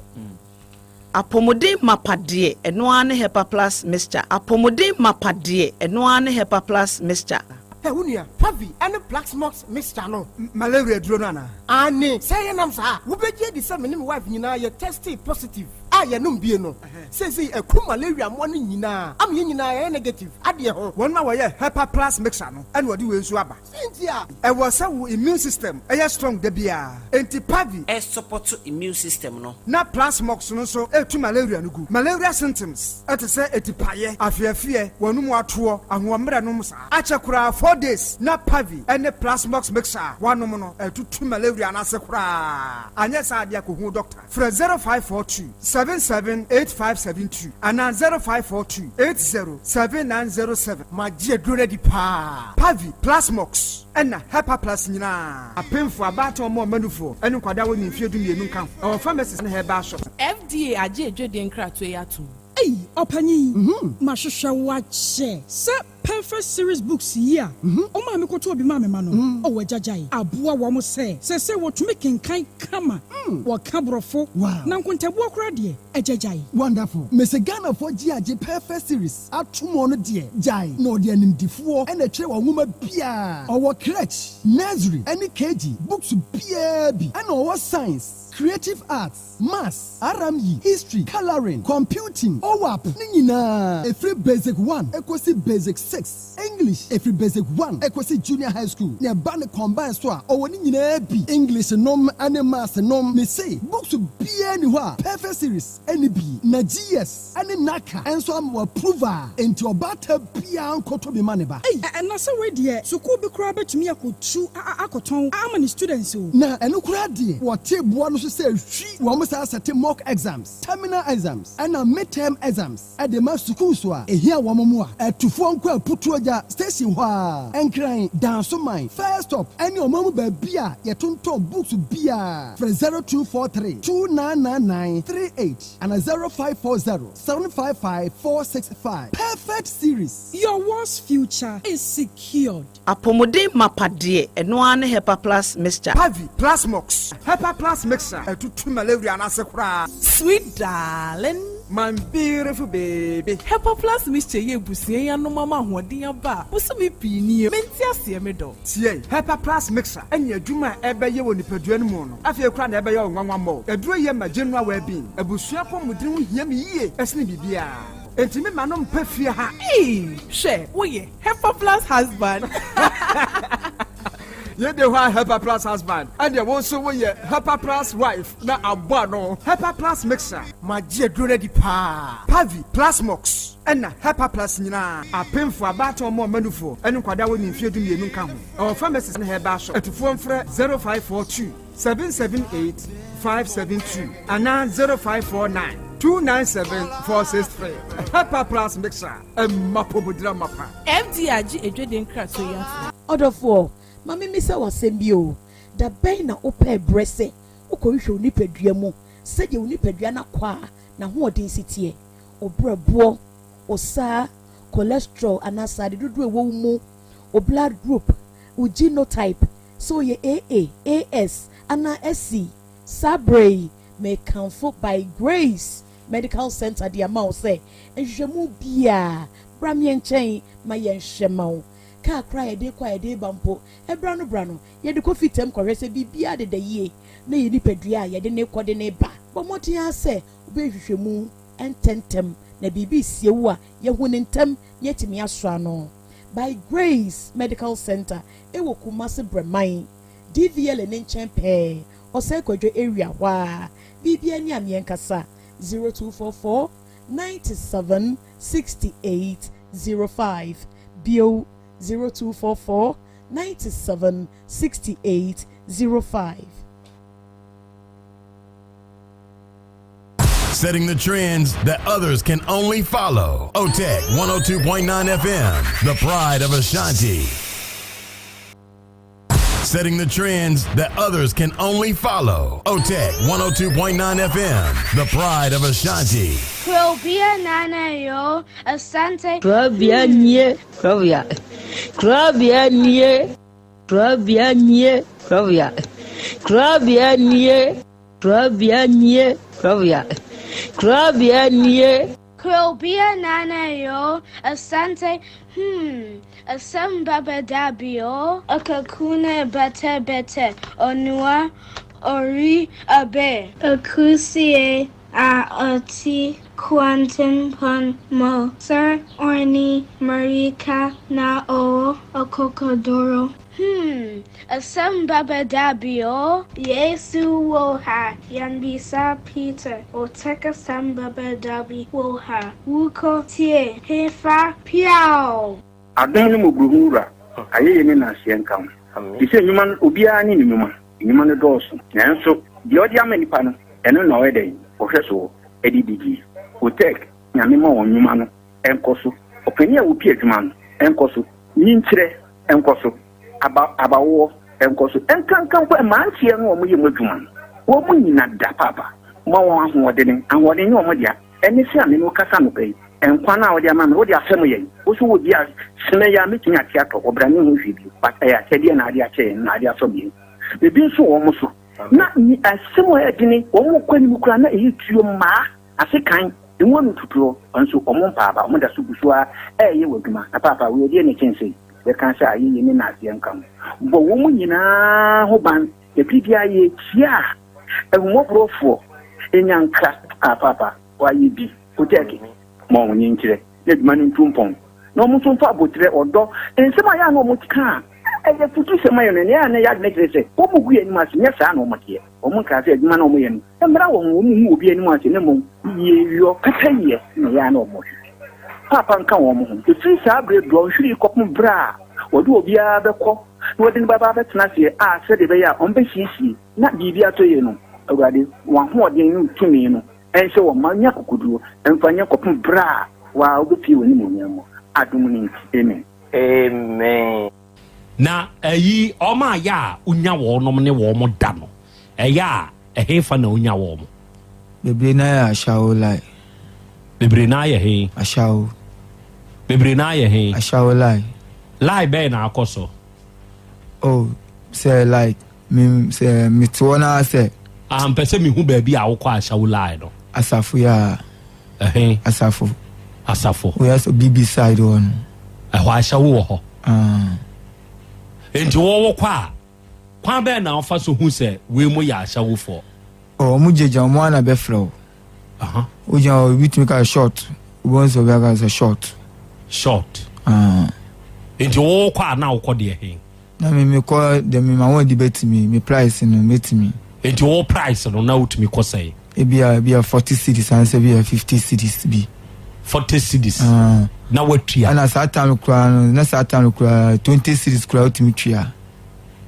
Apɔmuden mapa deɛ, ɛno ara ne Hepa Plus Mixture. Apɔmuden mapa deɛ, ɛno ara ne Hepa Plus Mixture. Ɛ wo nua, Pavi ne Plaxmox mixture no. Malaria duro no anaa? Aane, sɛ ɛyɛ nam saa a, wobɛgye adi sɛ me ne me wife nyinaa yɛ testee positive a yɛnom bie no. Seesei aku malaria mmoa no nyinaa ama yɛn nyinaa yɛayɛ negative adeɛ ho. Wɔn a wɔyɛ Hepa Plus mixture no na wɔde wei nso aba. Sɛ nti a. Ɛwɔ sɛ wo immune system yɛ strong da biara, enti Pavi. Ɛsupɔto immune system no. Na Plasmox no nso retu malaria no gu. Malaria symptoms te sɛ atipaeɛ, afeafeɛ, w'anum atoɔ, ahoɔmmerɛ nom saa. Akyɛ koraa 4 days na Pavi ne Plasmox mixture a woanom no atutu malaria no ase koraa. Anyɛ saa adeɛ a, kɔhu doctor. Frɛ 0542 778572 anaa 0542 807907. Magye aduro no adi paa. Pavi, Plasmox ɛna Hepa Plus nyinaa. Apemfo, abaatan, ɔmo ɔmanufoɔ ne nkwadaa a wɔnni mfeɛ 12 nka ho. Ɛwɔ pharmacies ne herbal shops. FDA agye adwadie nkratoɔ yi atom. Ei, ɔpanyin, mahwehwɛ wo akyɛ sɛ Perfect Series books yi a ɔmaa me kɔtɔɔ bi maa me ma no. Ɔwɔ agyagyae aboa wɔn sɛ seesei wɔtumi kenkan kama, wɔka Borɔfo, na nkontabuo koraa deɛ, agyagyae. Wonderful. Mese Ghanafoɔ gye agye Perfect Series ato mu. Ɔno deɛ gyae na ɔde animdifoɔ ɛna ɛtwerɛ wɔn nwoma biara. Ɔwɔ crèche, nursery ɛne KG books biara bi, ɛna ɔwɔ science, creative arts, maths, RME, history, colouring, computing, OWAP ne nyinaa ɛfiri basic 1 ɛkɔsi basic 6, English ɛfiri basic 1 ɛkɔsi junior high school, na ɛba ne combine so a ɔwɔ ne nyinaa bi, English nom ne maths nom. Mese books biara ni hɔ a Perfect Series ɛne bi na GS ɛne NaCCA ɛnso ama wɔ approve a, enti ɔbaata biara nkɔtɔ bi ma ne ba. Ei, ɛna sɛ wei deɛ, sukuu bi koraa bɛtumi akɔtu akɔtɔn ama ne students o. Na ɛno koraa deɛ, wɔte boa no so sɛ hwi wɔn saa sɛte mock exams, terminal exams ɛna midterm exams ɛde ma sukuu so a ehia wɔn mu a ɛtufoɔ nkɔ Aputuogya station hɔ a Nkran Dansoman first stop ɛne ɔman mu baabi a yɛtontɔn books biara. Frɛ 0243 2999 38 ana 0540 755 465. Perfect Series. Your world's future is secured. Apɔmuden mapa deɛ, ɛno ara ne Hepa Plus Mixture. Pavi, Plasmox, Hepa Plus mixture ɛtutu malaria no ase koraa. Sweet darling. My beautiful baby. Hepa Plus Mixture yɛ ebusua yi anom ama ahoɔden aba a bosome pii nie. Mente aseɛ, me dɔ. Tie, Hepa Plus mixture ɛne adwuma a ɛbɛyɛ wɔ nipadua no mu no afei koraa na ɛbɛyɛ wo nwanwa mmɔ. Aduro yɛ ma general well-being. Abusua pɔmuden ho hia me yie ɛsene biribiara, enti me ma no mpɛ fie ha. Ee, hwɛ, woyɛ Hepa Plus husband. Yɛde hɔ a Hepa Plus husband, ɛdeɛ wo nso woyɛ Hepa Plus wife na abɔ ano. Hepa Plus mixture. Magye aduro no adi paa. Pavi, Plasmox. Ɛna Hepa Plus nyinaa, apemfoɔ, abaatan ɔmɔ mmanufoɔ, ɛne nkwadaa a wɔnni mfeɛ 12 nka ho. Ɛwɔ pharmacies ne herbal shop. Atufoɔ mfrɛ 0542 778 572 anaa 0549 297 463. Hepa Plus Mixture, ɛma apɔmudira mapa. FDA agye adwadie nkratoɔ yi atom. Ɔdɔfoɔ, ma memmisa wo asɛm bi o, da bɛn na wopɛɛ berɛ sɛ wokɔhwehwɛ wo nipadua mu sɛdeɛ wo nipadua no akwaa n'ahoɔden si teɛ? Wo berɛboɔ, wo saa, cholesterol anaa sradedodoɔ a ɛwɔ wo mu, wo blood group, wo genotype, sɛ woyɛ AA, AS anaa SC. Saa berɛ yi, mekamfo By Grace Medical Center de ama wo sɛ nhwehwɛmu biara, bra me nkyɛn ma yɛnhwɛ ma wo. Kaa koraa a yɛde rekɔ a yɛde reba mpo, ɛberɛ ano berɛ ano, yɛde kɔ fitam kɔhwɛ sɛ biribiara deda yie na yɛn nipadua a yɛde no rekɔ de no reba. Bɔ mmɔden ara sɛ wobɛyɛ nhwehwɛmu ntɛmntɛm na biribi resie wo a, yɛahu no ntɛm na yɛatumi asɔ ano. By Grace Medical Centre wɔ Kumasi Brɛman, DVLA no nkyɛn pɛɛ, Ɔsɛe Kwadwo area hɔ ara. Biribiara ni a meɛnkasa, 0244 97 68 05, bio 0244 97 68 05. Setting the trends that others can only follow. OTEC 102.9 FM, the pride of Ashanti. Setting the trends that others can only follow. OTEC 102.9 FM, the pride of Ashanti. Krobia nana yo, Asante. Krobia nie, Krobia. Krobia nie, Krobia nie, Krobia. Krobia nie. Krobea nie, Krobea, Krobea nie. Krobea nana yo, Asante, hmm, asem baba dabi o. Akakuna bete bete, onua ori abe. Akusie a ɔte kwantempɔn mu sɛ ɔne mmirika na ɔwɔ akokoduru. Hmm, asɛm baba dabi o. Yesu wɔ ha, yɛmmisa Peter, Otec asɛm baba dabi wɔ ha, wokɔ tie hefa piaw! Adom ne mmɔborɔhunu Wura, ayɛyie ne nnaaseɛ nka wo. Te sɛ nnwuma no, obiara ne ne nnwuma, nnwuma no dɔɔso, nanso deɛ ɔde ama nnipa no, ɛno na ɔyɛ dɛn? Ɔhwɛ soɔ de di die. Otec, Nyame ma wɔn nnwuma no nkɔ so. Ɔpanin a ɔpi adwuma no nkɔ so. Nyinkyerɛ nkɔ so, aba abawoɔ nkɔ so, nkanka mpo mmeranteɛ no a wɔyɛ mu adwuma no, wɔn nyina da paapa. Ma wɔn ahoɔdene, ahoɔden nyɛ wɔn dea. Ɛne sɛ a me ne wo kasa anɔpa yi, nkwa no a wode ama me, wode afɛm yɛn. Wo nso wɔ bi a, sene yi a mɛtumi ate atɔ, ɔbra ne ho hwee bio, but ɛyɛ akyɛdeɛ na ade akyɛ yɛn, na ade asɔ yɛn. Ebi nso wɔ wɔn so, na asɛm a ɛyɛ dene, wɔn kɔ anim koraa na ɛyɛ tuo mmaa. Ase kan, emu ano tutuɔ, nso wɔn mpaa aba, wɔn da so gu so ara reyɛ wɔ adwuma. Na paapa, wei ɛdeɛn na ɛkyɛn sei? Yɛka sɛ ayeyie ne naaseɛ nka ho. Bɔ wɔn nyinaa ho ban, na bere biara yɛrekyia a, ahummɔborɔfoɔ nya nkra. Ah, paapa, wɔayɛ bi. Kotɛɛke, ma wɔn nkyerɛ na adwuma no ntu mpɔn, na wɔn nso mfa aboterɛ, ɔdɔ, nsɛm a ɛyɛ a na wɔka a ɛyɛ afutusɛm ma yɛn no, nea ɛyɛ a na ɛyɛ adwene kyerɛ sɛ wɔgu yɛn anim ase, nyɛ saa na wɔteɛ. Wɔnkaa sɛ adwuma no a wɔyɛ no mmra wɔn ho, wɔnhu obi anim ase, na mmom yieyɔ, pɛpɛyɛ na ɛyɛ a na wɔhwehwɛ. Paapa nka wɔn ho. Ɛfiri saa berɛ dɔnhwere yi kɔpem berɛ a wɔde obiara bɛkɔ na wɔde no bɛba abɛtena aseɛ a sɛdeɛ ɛbɛyɛ a wɔbɛsiesie na biribi atɔ yie no, Awurade, w'ahoɔden ne wo tumi no nhyɛ wɔn ma nya akokoduo mfa nyɛ kɔpem berɛ a wo ara wobɛpue w'animuonyam mu. Adom no nti, amen. Amen. Na ɛyi wɔn a yɛ a wonya wɔnom ne wɔn da no, ɛyɛ a ɛhefa na wonya wɔn? Bebree no ara yɛ Ashawo lie. Bebree no ara yɛ he? Ashawo. Bebree no ara yɛ he? Ashawo lie. Lie bɛn na akɔ so? Oh, sɛ like me sɛ mete hɔ no ara sɛ. Ah, mpɛ sɛ mehu baabi a wokɔ Ashawo lie no. Asafo yɛ a. Ɛhe? Asafo. Asafo. Woyɛ sɛ BB side hɔ no. Ɛhɔ ahyɛ wo wɔ hɔ. Ah. Nti wɔwɔ kɔ a, kwan bɛn na wofa so hu sɛ wei mo yɛ ahyɛwofoɔ? Oh, wɔn gyinagyina wɔn ara na bɛfrɛ wo. Aha. Wogyina hɔ, obi tumi ka short. Wobɛhu sɛ obi aka sɛ short. Short. Ah. Nti wɔwɔ kɔ a na wokɔ deɛ he? Na me mekɔ deɛ me ma wɔn di bɛtumi, me price no mɛtumi. Nti wo price no na wotumi kɔ sɛn? Ebia ebia 40 cedis ansɛ ebia 50 cedis bi. 40 cedis Ah. na watua. Ɛna saa time koraa no na saa time koraa 20 cedis koraa wotumi tua.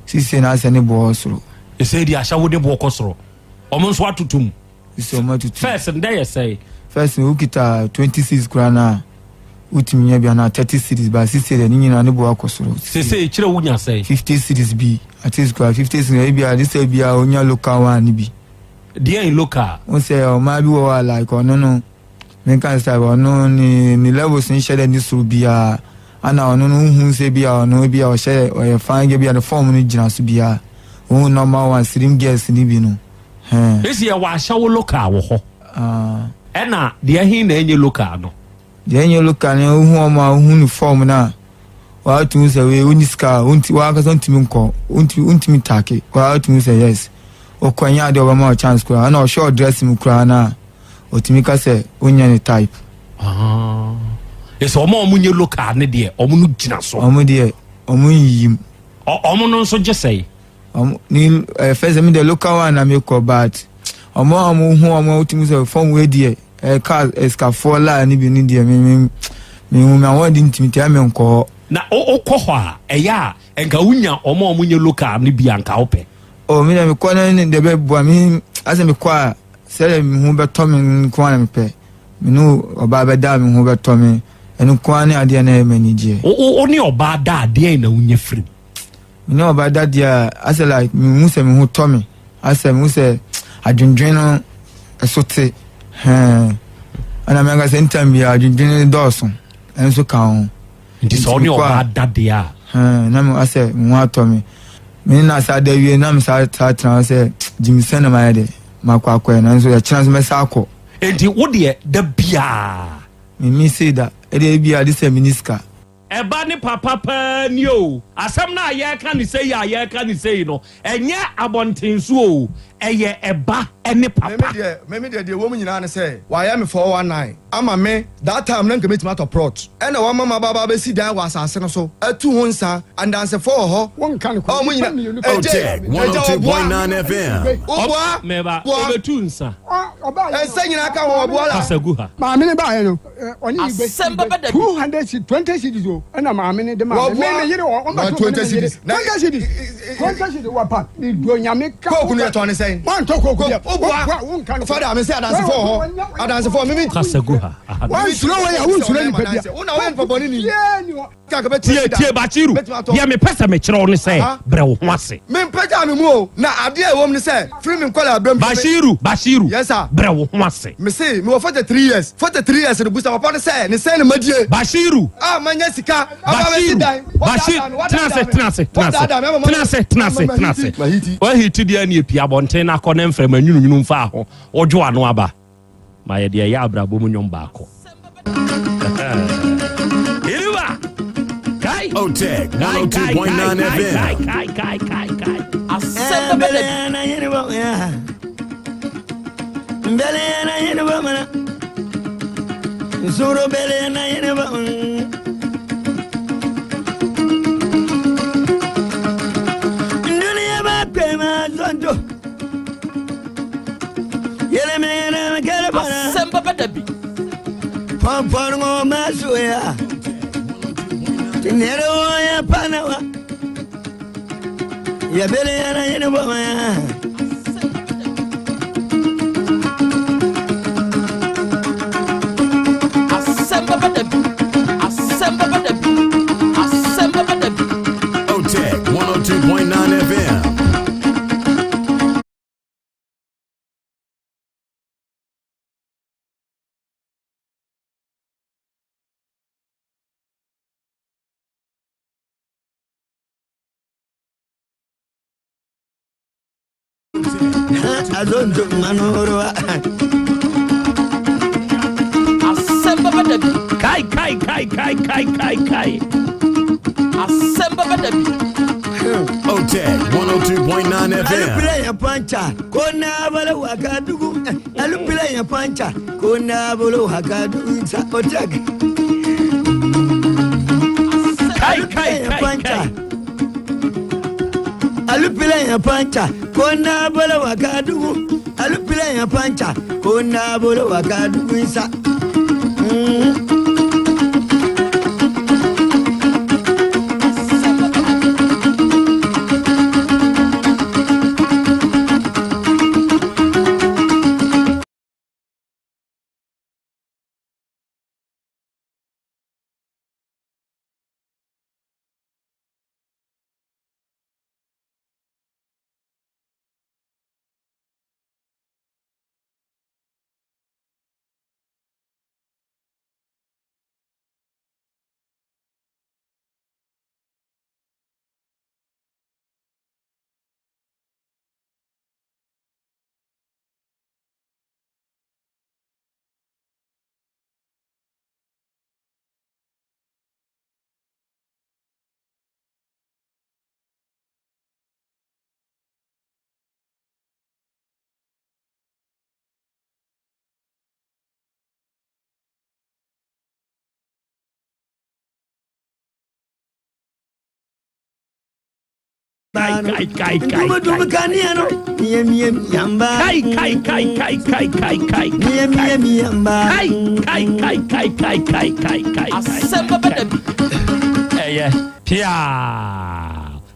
Sisi na asɛ ne boɔ wɔ soro. Ɛsɛ di ahyɛwo de boɔ kɔ soro. Ɔmo nso atoto mu. Sisi ɔmo atutu. First ndɛ yɛ sɛe. First no wokita 20 cedis koraa na wotumi nya bi anaa 30 cedis ba sisi deɛ ne nyinaa ne boɔ akɔ soro. Sese kyerɛ wonya sɛe. 50 cedis bi at least koraa 50 cedis ebi a de sɛ bi a onya local one ne bi. Deɛ in local. Wo sɛ ɔmaa bi wɔ hɔ a like ɔno no menka sɛ ɔno ne ne levels nhyɛ dɛ ne soro biara ana ɔno no wohu sɛ bi a ɔno bi a ɔhyɛ ɔyɛ fine girl bi a ne form no gyina so biara wohu normal one slim girls ne bi no hɛn. Esi yɛ wɔ ahyɛwo local wɔ hɔ. Ah. Ɛna deɛ he na ɛnyɛ local no. Deɛ ɛnyɛ local no wohu ɔmo a wohu ne form no a wɔatumi sɛ wei wonni sika a wonti wankasa wontumi nkɔ wontumi wontumi take wɔatumi sɛ yes wokɔ nyɛ adeɛ ɔbɛma wo chance koraa ɛna ɔhwɛ ɔdress mu koraa no a ɔtumi ka sɛ wonyɛ ne type. Ɛsɛ ɔmo a ɔmo nyɛ local ne deɛ ɔmo no gyina so. Ɔmo deɛ ɔmo nyiyim. Ɔmo no nso gye sɛe. Ɔmo ni ɛɛ fɛsɛ mi deɛ local one na mi kɔ but ɔmo a ɔmo hu ɔmo a wotumi sɛ fɔm wei deɛ ɛɛ kaa ɛsikafoɔ laa ne bi ne deɛ mi mi mi hu mi ahoɔden ntumi tia mi nkɔ hɔ. Na wokɔ hɔ a ɛyɛ a nka wonya ɔmo a ɔmo nyɛ local ne bi a nka wopɛ. O mi deɛ mi kɔ ne ne deɛ bɛ bua mi asɛ mi kɔ a sɛdeɛ mi ho bɛtɔ mi nko ara na mi pɛ mi ne ɔbaa bɛda a mi ho bɛtɔ mi ɛno nko ara ne adeɛ na ɛyɛ m'ani gyeɛ. Wo ne ɔbaa da a deɛn na wonya firi mu? Me ne ɔbaa da deɛ a asɛ like mehu sɛ me ho tɔ me asɛ mehu sɛ adwendwen no ɛso te hɛn ɛna me ankasa ntam bi adwendwen no dɔɔso ɛnso ka ho. Nti sɛ ɔne ɔbaa da deɛ a. Hɛn na me asɛ me ho atɔ me me ne na asa da wie na me saa saa tena hɔ sɛ gyimisɛn na mayɛ de makɔ akɔɛ nanso ɛkyena nso mɛsa akɔ. Nti wo deɛ da biaa. Me mi sei da ɛdeɛ ebi a de sɛ me ni sika. Ɛba ne papa paa ni oo. Asɛm no a yɛreka no sei a yɛreka no sei no, ɛnyɛ abɔnten so oo, ɛyɛ ɛba ne papa. Me deɛ me deɛ deɛ ɛwɔ mu nyinaa ne sɛ wayɛ me 419 ama me that time na nka mɛtumi atɔ plot ɛna wama maba aba abɛsi dan wɔ asase no so atu ho nsa andansefoɔ wɔ hɔ Wonka no a wɔn nyina Otec ɛgye ɛgya ɔboa 102.9 FM. ɔboa Meba, boa ɔbɛtu nsa. ɛnsa nyinaa ka ho ɔboa la. Kasa gu ha. Maame no baeɛ no, ɔne yi Asɛm bɛba da bi. 200 cedis, 20 cedis o, ɛna maame no de maa me. Me me yere wɔ, ɔmba Na so 20 me yere. cedis. Na- 20 cedis, 20 cedis wɔ pa. Me do nyame ka. Coke no yɛtɔn ne sɛn? Wantɔ coke Coke, deɛ. woboa. Woboa, wonka no. Fada, me sɛ adansefoɔ wɔ hɔ. Adansefoɔ, me me. Kasa gu ha. Aha. Wansuro wei a, wonsuro nipa bia. Wo na woyɛ nipa bɔne ni. Yee ni hɔ. Tie, tie, Bashiru, deɛ mepɛ sɛ mekyerɛ wo ne sɛ, brɛ wo ho ase. Mempagyaa me mu o, na adeɛ a ɛwɔ mu ne sɛ, firi me nkwadaa berɛ mu. Bashiru, Bashiru, Yes sir. brɛ wo ho ase. Mese, mewɔ 43 years, 43 years no, busa papa no sɛ, ne sɛn na madie? Bashiru. A manya sika, aba abɛsi Bashiru, dan. Bashir, Wadaadaa me, tena ase, wadaadaa me. tena ase, tena ase, Wadaadaa me ama ma- tena ase, tena ase, ama tena ase. mahiti, mahiti. Wahiti deɛ ne epie abɔnten na akɔ ne mframa nwununwunu mfaa ho, wodwo ano aba. Ma yɛ deɛ ɛyɛ abrabɔ mu nnwom baako. Iriba! Kai! Otec Kai, kai, 102.9 kai, kai, FM. kai, kai, kai, kai. Asɛm bɛba da bi. Asɛm bɛba da bi. Asɛm bɛba da bi. Asɛm bɛba da bi. Asɛm bɛba da bi. Otec 102.9 FM. Asɛm bɛba da bi. Kai, kai, kai, kai, kai, kai, kai. Asɛm bɛba da bi. Otec 102.9 FM. Alupila ya pancha ko na bala wakadugu alupila ya pancha ko na bala wakadugu sa otak Kai, kai, kai, kai. Alupila ya pancha ko na bala wakadugu alupila ya pancha ko na bala wakadugu sa. Kai kai kai. Dum dum kanea no. Mia mia miamba. Kai kai kai kai kai kai kai. Mia mia miamba. Kai kai kai kai kai kai kai kai. Asɛm bɛba da bi. Ɛyɛ pia.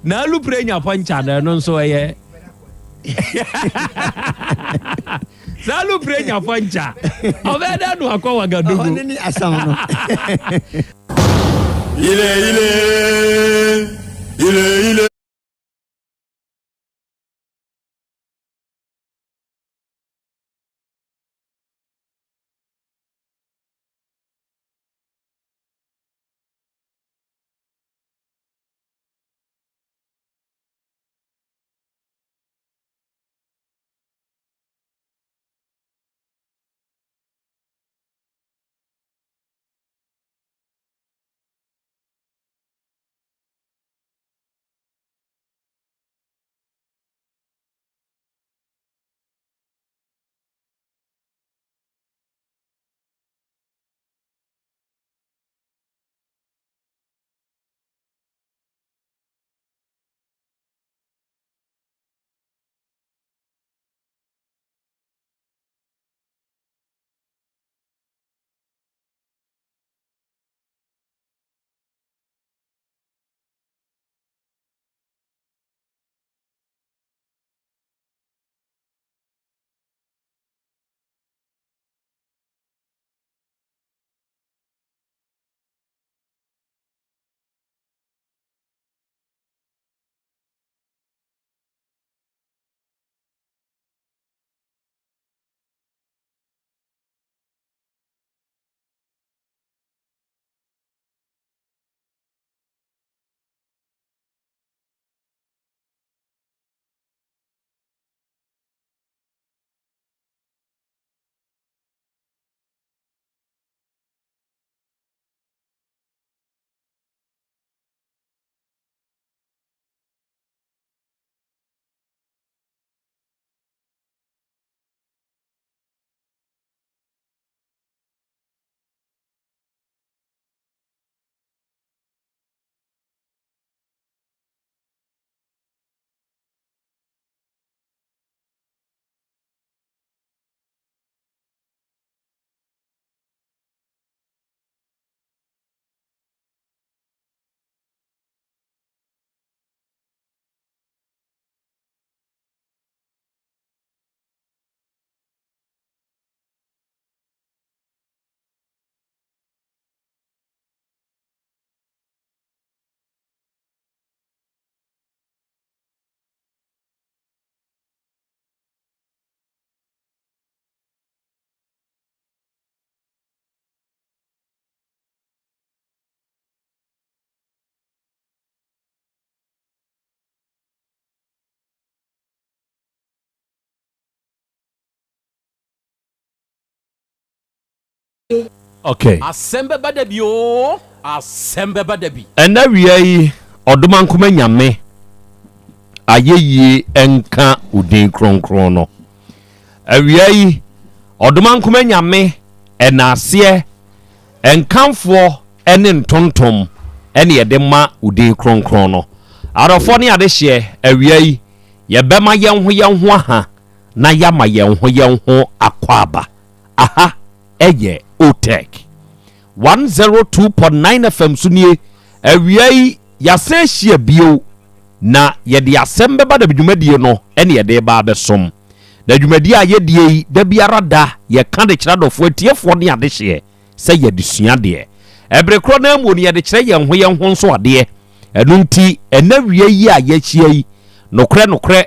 Na alupre nya pɔnkya na ɛno nso ɛyɛ. Saa alupre nya pɔnkya. Ɔbɛyɛ dɛ no akɔ Wagadugu. Ɔne ne asam no. Ile ile ile ile. Okay. Asɛm bɛba da bi oo, asɛm bɛba da bi. Ɛnnɛ awia yi, Ɔdomankoma Nyame ayɛyie nka wo din kronkron no. Awia yi, Ɔdomankoma Nyame ɛnaaseɛ, nkamfoɔ ne ntontom ɛne yɛde ma wo din kronkron no. Adɔfoɔ ne adehyeɛ, awia yi, yɛbɛma yɛn ho yɛn ho aha na yɛama yɛn ho yɛn ho akwaaba. Aha yɛ Otec. 102.9 FM so nie. Awia yi, yɛasan ahyia bio na yɛde asɛm bɛba da dwumadie no ɛne yɛde ba abɛsom. Na dwumadie a yɛdie yi, da biara da yɛka de kyerɛ adɔfoɔ atiefoɔ ne adehyeɛ sɛ yɛde sua adeɛ. Ɛbere korɔ no ara mu no yɛde kyerɛ yɛn ho yɛn ho nso adeɛ. Ɛno nti, ɛnɛ awia yi a yɛahyia yi, nokorɛ nokorɛ,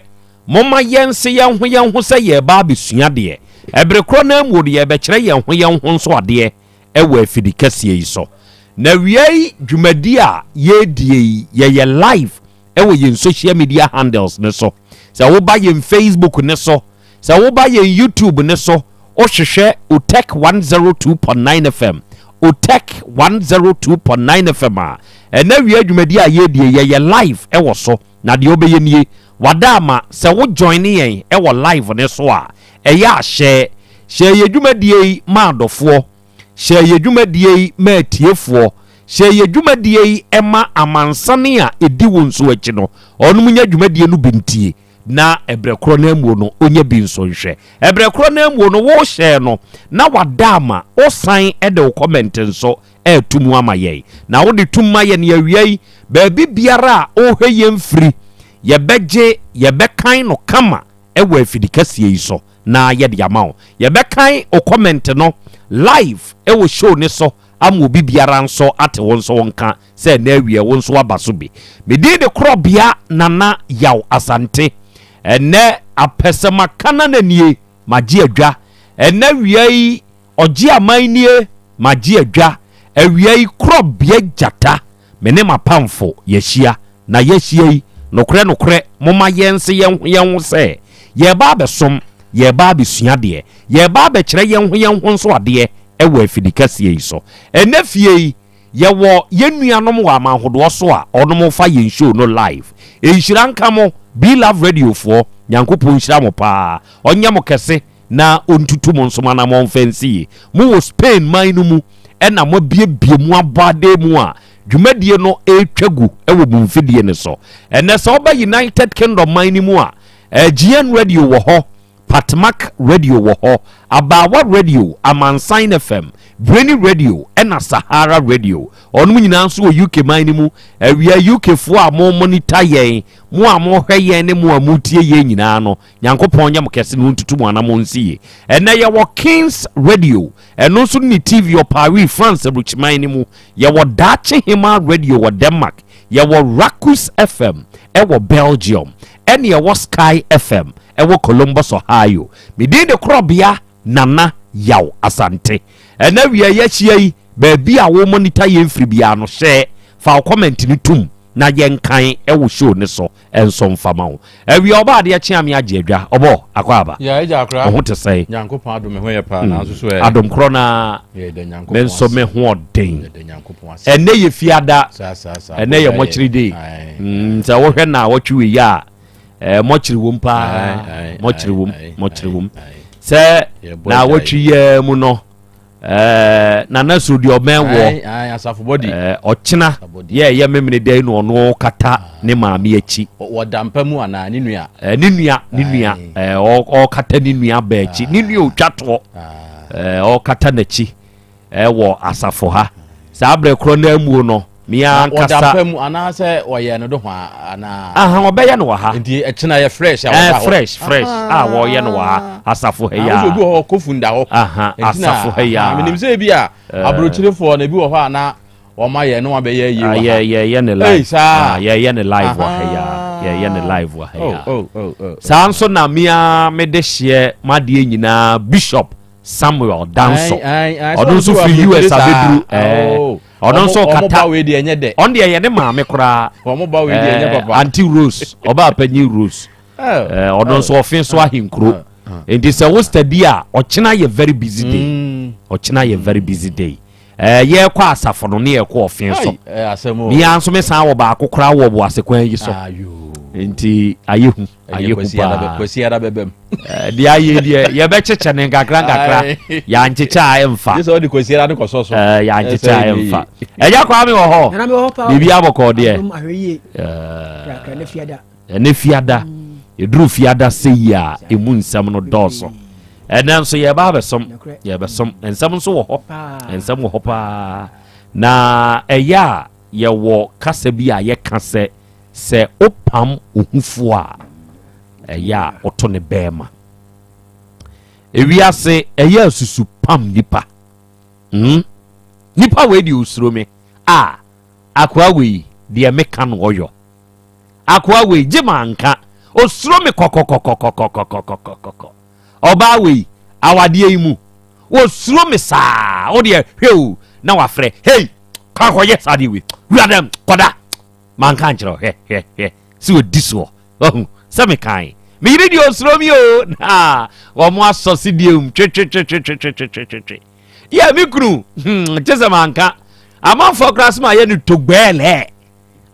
momma yɛnse yɛn ho yɛn ho sɛ yɛreba abɛsua adeɛ. Ɛbere korɔ no ara mu no yɛrebɛkyerɛ yɛn ho yɛn ho nso adeɛ wɔ afidi kɛseɛ yi so. Na awia yi dwumadie a yɛredie yi, yɛyɛ live wɔ yɛn social media handles no so. Sɛ woba yɛn Facebook no so, Sɛ woba yɛn YouTube no so, wohwehwɛ Otec 102.9 FM, Otec 102.9 FM a, ɛnɛ awia dwumadi a yɛredie yɛyɛ live wɔ so. Na deɛ wobɛyɛ nie, wada ama sɛ wo join yɛn wɔ live no so a, ɛyɛ a hyɛ hyɛ yɛ dwumadie yi ma adɔfoɔ, hyɛ yɛ dwumadie yi ma atiefoɔ, hyɛ yɛ dwumadie yi ma amansane a ɛdi wo nso akyi no, ɔnom nya dwumadie no bi ntie. na ɛberɛ korɔ no ara muo no ɔnya bi nso nhwɛ. Ɛberɛ korɔ no ara muo no wohyɛɛ no na wada ama wosan de wo comment nso ɛreto mu ama yɛn. Na wode tum ma yɛn awia yi, baabi biara a wohwɛ yɛn firi, yɛbɛgye, yɛbɛkan no kama wɔ afidikɛseɛ yi so na yɛde ama wo. Yɛbɛkan wo comment no live wɔ show no so ama obi biara nso ate wo nso wo nka sɛ ɛnɛ awia wo nso aba so bi. Me din de Korɔbea Nana Yaw Asante. Ɛnɛ apɛsɛmakanana nie, magye adwa. Ɛnɛ awia yi ɔgye aman nie, magye adwa. Awia yi Korɔbea Gyata, me ne m'apamfo yɛahyia. Na yɛahyia yi, nokorɛ nokorɛ momma yɛnse yɛn ho yɛn ho sɛ, yɛreba abɛsom, yɛreba abɛsua adeɛ, yɛreba abɛkyerɛ yɛn ho yɛn ho nso adeɛ wɔ afidikɛseɛ yi so. Ɛnnɛ fie yi, yɛwɔ yɛn nuanom wɔ amanhodoɔ so a wɔnom fa yɛn show no live. Nhyira nka mo, Be Love Radio foɔ, Nyankopɔn nhyira mo paa, ɔnyɛ mo kɛse na ɔntutu mo nso mo anamɔn mfa nsi yie. Mo wɔ Spain man no mu ɛna moabiebie mo abɔ adan mu a dwumadie no ɛretwa gu wɔ mo mfidie no so. Ɛnɛ sɛ woba United Kingdom man no mu a, GN Radio wɔ hɔ, Patmak Radio wɔ hɔ, Abaawa Radio, Amansan FM, Brainy Radio ɛna Sahara Radio. Ɔnom nyinaa nso wɔ UK man no mu. Awia UK foɔ a mo monitor yɛn, mo a mohwɛ yɛn ne mo a motie yɛn nyinaa no, Nyankopɔn nyɛ mo kɛse na ɔntutu mo anamɔn nsi yie. Ɛnnɛ yɛwɔ Kings Radio, ɛno nso ne TV wɔ Paris, France aburukyiman no mu. Yɛwɔ Daakye Hemaa Radio wɔ Denmark. Yɛwɔ Rakus FM ɛwɔ Belgium. Ɛne yɛwɔ Sky FM ɛwɔ Columbus, Ohio. Me din de Korɔbea Nana Yaw Asante. Ɛnnɛ awia yɛahyia yi, baabi a wo monitor yɛn firi biara no, hyɛ fa wo comment no tom na yɛnkan wɔ show no so nso mfa ma wo. Awia ɔba adeɛ kye ame agye adwa ɔbɔ akɔ aba. Ya agya akora. Wo ho te sɛn? Nyankopɔn adom me ho yɛ paa mm. nanso so ɛ. Adom korɔ na me nso me ho ɔden. Ɛnɛ yɛ fiada. Ɛnɛ yɛ mɔkyere day. Mm, sɛ wohwɛ na wɔtwe wei a eh, mɔkyere wom paa. Mɔkyere wom, mɔkyere wom. Sɛ na wɔtwe yɛ mu no. Eh, nana so deɛ ɔbɛn wɔ eh, ɔkyena yɛ ɛyɛ memene dɛn na ɔno kata ne maame akyi wɔda mpa mu anaa ne nua eh, ne nua ne nua ɔkata ne nua ba akyi ne nua ɔtwa toɔ ɔkata n'akyi wɔ asafo ha saa berɛ korɔ no amuo no Me ankasa. Ɔda mpa mu anaasɛ ɔyɛ no do ho anaa. Aha ɔbɛyɛ no wɔ ha. Nti ɛkyena yɛ fresh a wɔda hɔ. Fresh fresh a wɔyɛ no wɔ ha asafo ha yi a. Obi wɔ hɔ kofu nda hɔ. Aha asafo ha yi a. Menim sɛ ebi a aburokyerefoɔ no ebi wɔ hɔ a na wɔn ayɛ no wɔabɛyɛ yie wɔ ha. Yɛ yɛ yɛ ne live. Yɛ yɛ ne live wɔ ha yi a. Yɛ yɛ ne live wɔ ha yi a. Saa nso na mea mede hyeɛ m'adeɛ nyinaa bishop. Samuel Danso ɔno nso firi US abɛduru oh. ɔno nso kata ɔno deɛ yɛ ne maame koraa Auntie Rose ɔbaa panyin Rose oh. ɔno nso ɔfe so ahenkuro oh. nti sɛ wo study a ɔkyena yɛ very busy day mm. ɔkyena yɛ very busy day yɛkɔ asafo no ne yɛkɔ ɔfe so mea nso mesan wɔ baako koraa wɔ boase kwan yi so nti ayɛ hu ayɛ hu paa kwasi ara bɛbɛm deɛ ayɛ deɛ yɛbɛkyekyɛ ne nkakra nkakra yɛankyekyɛ a ɛmfa sɛ wode kwasi ara no kɔsɔ so yɛankyekyɛ a ɛmfa ɛgya kwaa me wɔ hɔ biribi abɔkɔɔ deɛ ɛne fiada ɛduru fiada sɛ yi a ɛmu nsɛm no dɔɔso. Ɛnɛ nso yɛba abɛsom, yɛbɛsom. Nsɛm nso wɔ hɔ, nsɛm wɔ hɔ paa. Na ɛyɛ a yɛwɔ kasa bi a yɛka sɛ, sɛ wopam ohufoɔ a, ɛyɛ a woto ne bɛɛma. Ewiase ɛyɛ asusu pam nipa. Hmm? Nipa wei deɛ osuro me. A, akoa wei deɛ meka no ɔyɔ. Akoa wei gye manka. Osuro me kɔkɔkɔkɔkɔkɔkɔkɔkɔ. Ɔbaa wei awadeɛ yi mu. Osuro me saa. Wo deɛ hwɛ o na wafrɛ. Hey, kɔ akɔyɛ saa deɛ wei. Wura dɛm kɔda. Manka nkyerɛ hwɛ hwɛ hwɛ. Sɛ odi soɔ. Wahu sɛ mekae. Me yere deɛ osuro mi o. Na wɔn asɔ si deɛ mu twetwetwetwetwetwetwe. Yɛ me kunu. Hmm, kye sɛ manka. Amanfoɔ koraa sɛ ma yɛ no togbɛɛlɛɛ.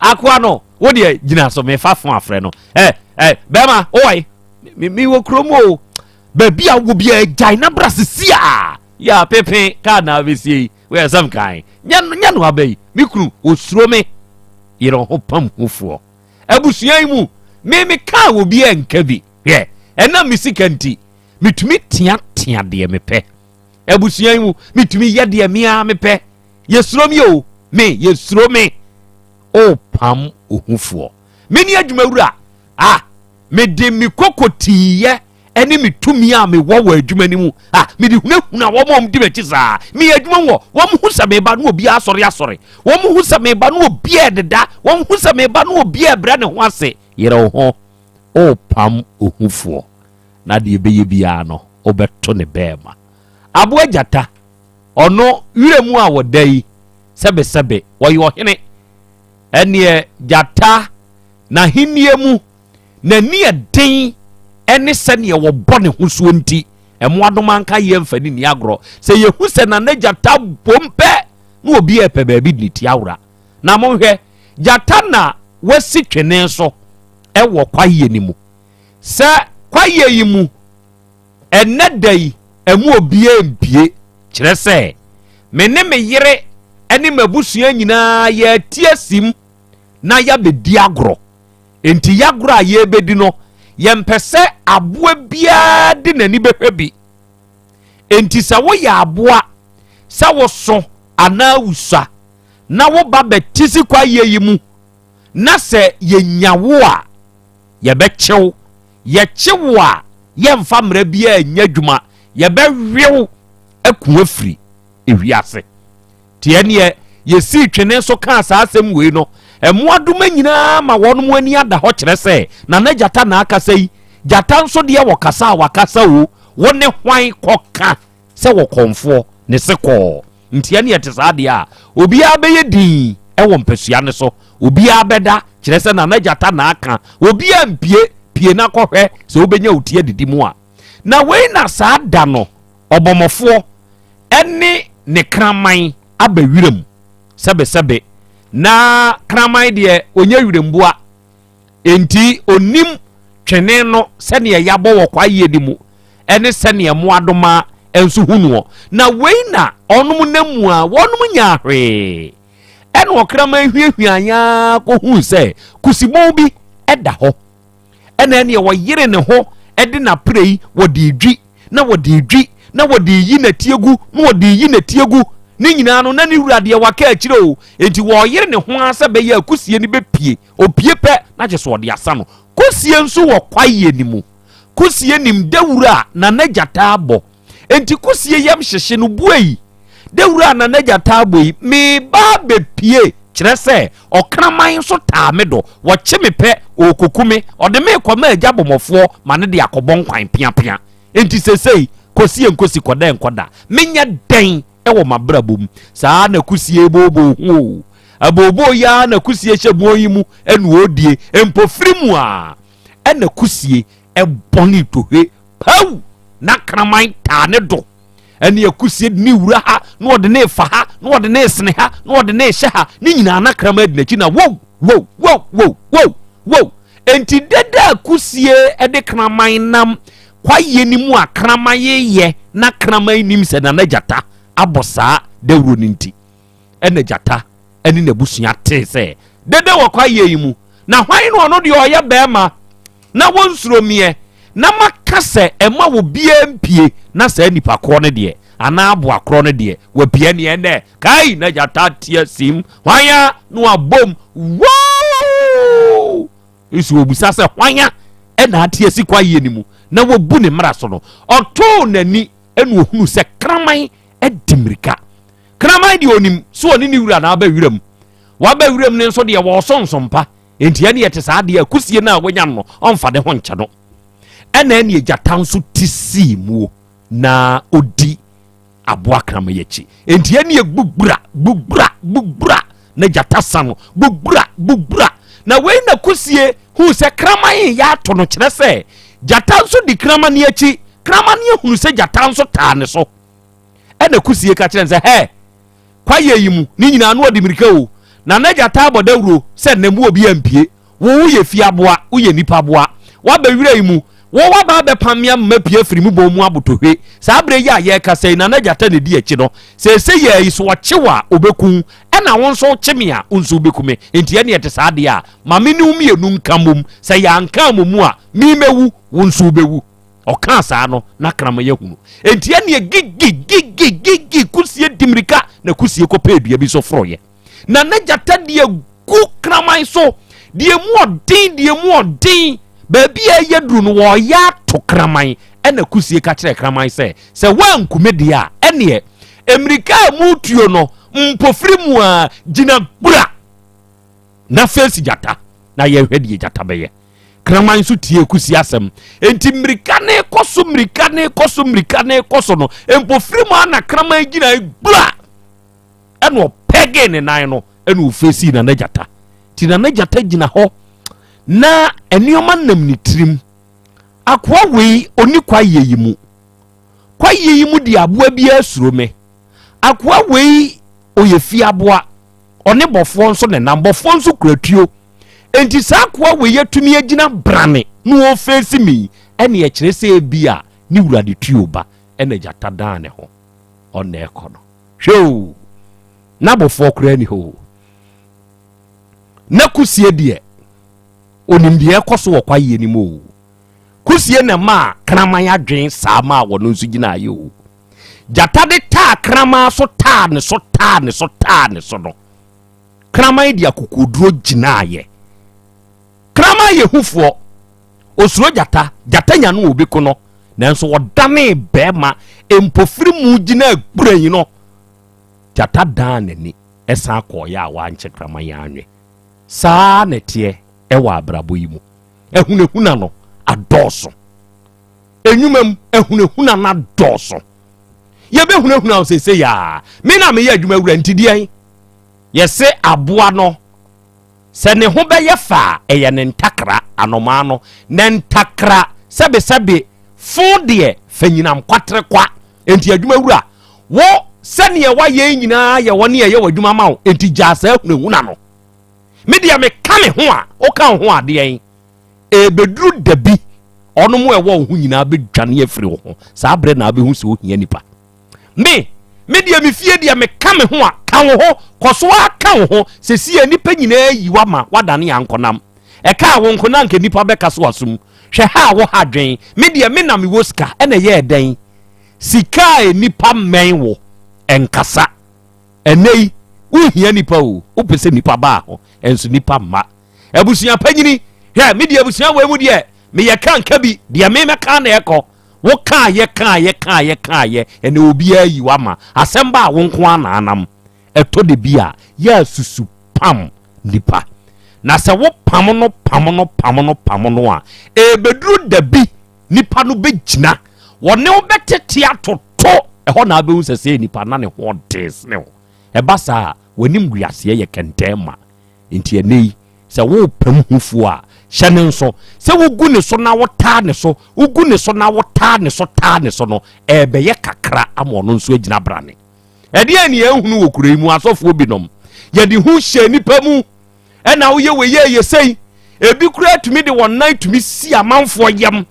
Akoa no, wo deɛ gyina so mefa fon afrɛ no. Ɛ ɛ bɛrima, wowɔ yi? Me me wɔ kurom o. Baabi a wowɔ biara gyae na bra sisi a. Yɛ pepe kaa na abɛsie yi. Woyɛ sɛm kan. Nyɛ nyɛ no aba yi. Me kunu, osuro me. Yerɛ ho pam hufoɔ. Abusua yi mu, me me kaa wɔ bi nka bi. Hwɛ, ɛnam me sika nti, metumi teatea deɛ mepɛ. Abusua yi mu, metumi yɛ deɛ me ara mepɛ. Yɛsuro me o, me, yɛsuro me. O pam ohufoɔ. Me ne adwumawura, ah, mede me kokotiiyɛ ne me tumi a mewɔ wɔ adwuma no mu, ah, mede hunahuna wɔn a wɔdi m'akyi saa. Meyɛ adwuma wɔ, wɔn hu sɛ meba no obiara asɔre asɔre. Wɔn hu sɛ meba no obiara deda. Wɔn hu sɛ meba no obiara brɛ ne ho ase. Yerɛ wo ho, o pam ohufoɔ, na deɛ ɛbɛyɛ biara no, wobɛto ne bɛɛma. Aboa gyata. Ɔno, wira mu a wɔda yi, sɛbesɛbe, wɔyɛ ɔhene. Ɛneɛ gyata, n'ahennie mu, n'ani ɛden ɛne sɛdeɛ wɔbɔ ne ho soɔ nti, mmoadoma anka yɛ mfa ne nni agorɔ. Sɛ yɛhu sɛ nana gyata bom pɛ, na obi ɛpɛ baabi de ne ti awora. Na monhwɛ, gyata na wasi twene so ɛwɔ kwaeɛ no mu. Sɛ kwaeɛ yi mu, Ɛnnɛ da yi, ɛmu obiara mpue, kyerɛ sɛ, me ne me yere ne m'abusua nyinaa yɛrete asim na yɛabɛdi agorɔ. Enti yɛagorɔ a yɛrebɛdi no, yɛmpɛ sɛ aboa biara de n'ani bɛhwɛ bi. Enti sɛ woyɛ aboa, sɛ woso anaa wusua, na woba bɛte si kwaeɛ yi mu, na sɛ yɛnya wo a, yɛbɛkye wo. Yɛkye wo a, yɛmfa mmara biara nyɛ adwuma, yɛbɛwe wo aku afiri ewiase. Nti ɛneɛ yɛsii twene so kaa saa asɛm wei no, mmoadoma nyinaa ma wɔn ani ada hɔ kyerɛ sɛ Nana Gyata na akasa yi. Gyata nso deɛ wɔkasa a wakasa o, wo ne hwan kɔka sɛ wɔkɔmfoɔ ne se kɔɔ. Nti ɛne ɛte saa deɛ a, obiara bɛyɛ dinn wɔ mpasua no so. Obiara bɛda, kyerɛ sɛ Nana Gyata na aka. Obiara mpue, pue na kɔhwɛ sɛ wobɛnya wo ti adidi mu a. Na wei na saa da no, ɔbɔmmɔfoɔ ne ne kraman aba wiram sɛbesɛbe. Na kraman deɛ, ɔnyɛ wiramboa. Enti ɔnim twene no sɛdeɛ yɛabɔ wɔ kwaeɛ no mu ne sɛdeɛ mmoadoma nso hu noɔ. Na wei na ɔnom nam mu a wɔnom nyaa hwee. Ɛna ɔkraman huahuaeɛ ara kɔhuu sɛ kusibɔn bi da hɔ. Ɛna ɛneɛ wɔyere ne ho de n'aprɛ yi wɔde dwi na wɔde dwi na wɔde yi nɛteɛ gu na wɔde yi nɛteɛ gu ne nyinaa no na ne wura deɛ waka akyire o. Enti wɔyere ne ho ara sɛ bɛyɛ a kusie no bɛpie. Opie pɛ na kyerɛ sɛ ɔde asa no. Kusie nso wɔ kwaeɛ no mu. Kusie nim dawuro a Nana Gyata abɔ. Enti kusie yam hyehye no buei. Dawuro a Nana Gyata abɔ yi, meba abɛpie. Kyerɛ sɛ, ɔkraman nso taa me do. Wɔkye me pɛ, ɔrekɔku me. Ɔde me rekɔma agya bɔmmɔfoɔ ma no de akɔbɔ nkwan piapia. Enti seesei, kɔsie nkosi kɔda nkɔda. Menyɛ dɛn wɔ m'abrabɔ mu? Saa na kusie booboo ho o. Abooboo yi ara na kusie hyɛ buon yi mu na ɔredie. Mpofiri mu a ɛna kusie bɔne tohwe paw na kraman taa ne do. Ɛne akusie de ne wura ha na ɔde ne fa ha na ɔde ne sene ha na ɔde ne hyɛ ha ne nyinaa na kraman di n'akyi na wow wow wow wow wow wow. Enti deda a kusie de kraman nam kwaeɛ no mu a kraman yɛ na kraman nim sɛ Nana Gyata abɔ saa dawuro no nti. Ɛnna gyata ne n'abusua tee sɛ dede wɔ kwaeɛ yi mu, na hwan na ɔno deɛ ɔyɛ barima na wɔnsuro meɛ? na maka sɛ ɛma obiara mpie na saa nipa korɔ no deɛ anaa aboa korɔ no deɛ wapue neɛ ɛnɛ kai na gyata teɛ sim hwan a na wabom woo nso wɔbusa sɛ hwan a ɛna ate asi kwaeɛ no mu na wɔbu ne mmara so no ɔtoo n'ani ɛna ɔhunu sɛ kraman adi mmirika kraman deɛ ɔnim so ɔne ne wura na aba wuram waba wuram no nso deɛ wɔɔso nsompa Enti ɛne ɛte saa deɛ kusie no a wanya no ɔmfa ne ho nkyɛ no. Ɛna ɛne gyata nso ti sii muo na ɔdi aboa kraman yi akyi. Enti ɛne gbugbura gbugbura gbugbura na gyata sa no gbugbura gbugbura. Na wei na kusie hu sɛ kraman yɛ ato no kyerɛ sɛ gyata nso di kraman yi akyi. Kraman yi hunu sɛ gyata nso taa ne so. Ɛna kusie ka kyerɛ no sɛ hɛ Kwaeɛ yi mu ne nyinaa no ɔde mmirika o Na n'agya taa bɔ dawuro sɛ nnɛ mu obi ampue Wo woyɛ fie aboa, woyɛ nnipa aboa Woaba wira yi mu, wo woaba abɛpam me ama mapue afiri me bɔn mu abotohwe Saa berɛ yi a yɛrekasa yi Nana Gyata na ɛdi akyi no Seesei ara yi sɛ ɔkye wo a ɔbɛku wo Ɛna wo nso wokye me a wo nso wobɛku me Enti ɛnneɛ ɛte saa deɛ a ma me ne wo mmienu nka mmom Sɛ yɛanka ammɔ mu a me mɛwu, wo nso wobɛwu Ɔkaa saa no, na kraman ahunu. Enti ɛneɛ gigi gigi gigi kusie di mirika na kusie kɔpɛɛ dua bi so foroeɛ. Na na gyata deɛ gu kraman so, deɛ mu ɔden, deɛ mu ɔden. Baabi a ɛyɛ duru no, wɔreyɛ ato kraman. Ɛna kusie ka kyerɛɛ kraman sɛ, sɛ woanku me deɛ a, ɛneɛ mmirika a motuo no, mpofiri mu a gyina gbura na fesi gyata na yɛnhwɛ deɛ gyata bɛyɛ. Kraman nso tie kusi asɛm. Enti mmirika ne kɔ so, mmirika ne kɔ so, mmirika ne kɔ so no, mpofiri mu a na kraman gyina gbura ɛna ɔpɛgee ne nan no ɛna ofesi Nana Gyata. Nti Nana Gyata gyina hɔ na nneɛma nam ne tirim. Akoa wei ɔni kwaeɛ yi mu. Kwaeɛ yi mu deɛ aboa biara suro me. Akoa wei ɔyɛ fie aboa. Ɔne bɔfoɔ nso nenam. Bɔfoɔ nso kura tuo. Enti saa akoa wei atumi agyina brane na ɔrefeesi me yi, ɛne ɛkyerɛ sɛ ebi a ne wura de tuo ba ɛna gyata dan ne ho ɔna ɛkɔ no. Hwɛ o, n'abɔfoɔ koraa ni hɔ o. Na kusie deɛ, onim deɛ ɛkɔ so wɔ kwaeɛ no mu o. Kusie na ɛmaa kraman adwen saa maa wɔn nso gyinaeɛ o. Gyata de taa kraman so taa ne so taa ne so taa ne so no, Kraman de akokoɔduro gyinaeɛ. Kraman yɛ hufoɔ. Ɔsuro gyata. Gyata nya no ɔbɛku no. Nanso ɔdanee bɛrima mpofiri mu gyinaa guranyi no. Gyata dan n'ani san kɔeɛ a wankye kraman anwe. Saa na ɛteɛ wɔ abrabɔ yi mu. Ahunahuna no adɔɔso. Enwuma mu ahunahuna no adɔɔso. Yɛbɛhunahuna wo seesei a. Me na meyɛ adwuma wura nti deɛn? Yɛse aboa no, sɛ ne ho bɛyɛ fɛ a, ɛyɛ ne ntakra, anomaa no. Ne ntakra, sɛbesɛbe, fo deɛ, fɛ nyinam kwatere kwa. Enti adwuma wura, wo, sɛdeɛ woayɛ yi nyinaa yɛ wɔne ɛyɛ w'adwuma ma wo, enti gyaa saa hunahuna no. Me deɛ meka me ho a, woka wo ho adeɛn? Ɛbɛduru da bi, ɔnom a ɛwɔ wo ho nyinaa bɛdwane afiri wo ho. Saa berɛ na wobɛhu sɛ wohia nipa. Me, me deɛ me fie deɛ meka me ho a, ka wo ho, kɔ so ara ka wo ho. Sesie nnipa nyinaa ayi wo ama woadane ankɔnam. Ɛkaa wo nko na anka nnipa bɛka so asom. Hwɛ ha a wo ha dwen. Me deɛ me na mewɔ sika, ɛna ɛyɛɛ dɛn? Sika a nnipa mmɛn wo, ɛnkasa. Ɛnnɛ yi, wohia nnipa o, wopɛ sɛ nnipa ba ho, ɛnso nnipa mma. Abusua panyini, hwɛ, me deɛ abusua wei mu deɛ, meyɛ ka nka bi, deɛ me mɛka na ɛkɔ. Wo kaayɛ kaayɛ kaayɛ kaayɛ ɛnɛ obiara ayi wo ama. Asɛm ba a wo nko ara na anam. Ɛtɔ da bi a yɛ a susu pam nipa. Na sɛ wo pam no pam no pam no pam no a, ɛrebɛduru da bi nipa no bɛgyina. Wɔne wo bɛtete atoto. Ɛhɔ na wobɛhu sɛ sɛ nipa na ne ho ɔden sene wo. Ɛba saa a, w'anim guaseɛ yɛ kɛntɛn ma. Enti ɛnnɛ yi, sɛ worepam hufoɔ a, hyɛ no nso sɛ wogu ne so na wotaa ne so, wogu ne so na wotaa ne so taa ne so no, ɛrebɛyɛ kakra ama ɔno nso agyina brane. Ɛdeɛn ne yɛnhunu wɔ kuro yi mu asɔfoɔ binom? Yɛde hu hyɛ nnipa mu, ɛna woyɛ wei yɛ yɛ sei. Ebi koraa tumi de wɔn nan tumi si amanfoɔ yam,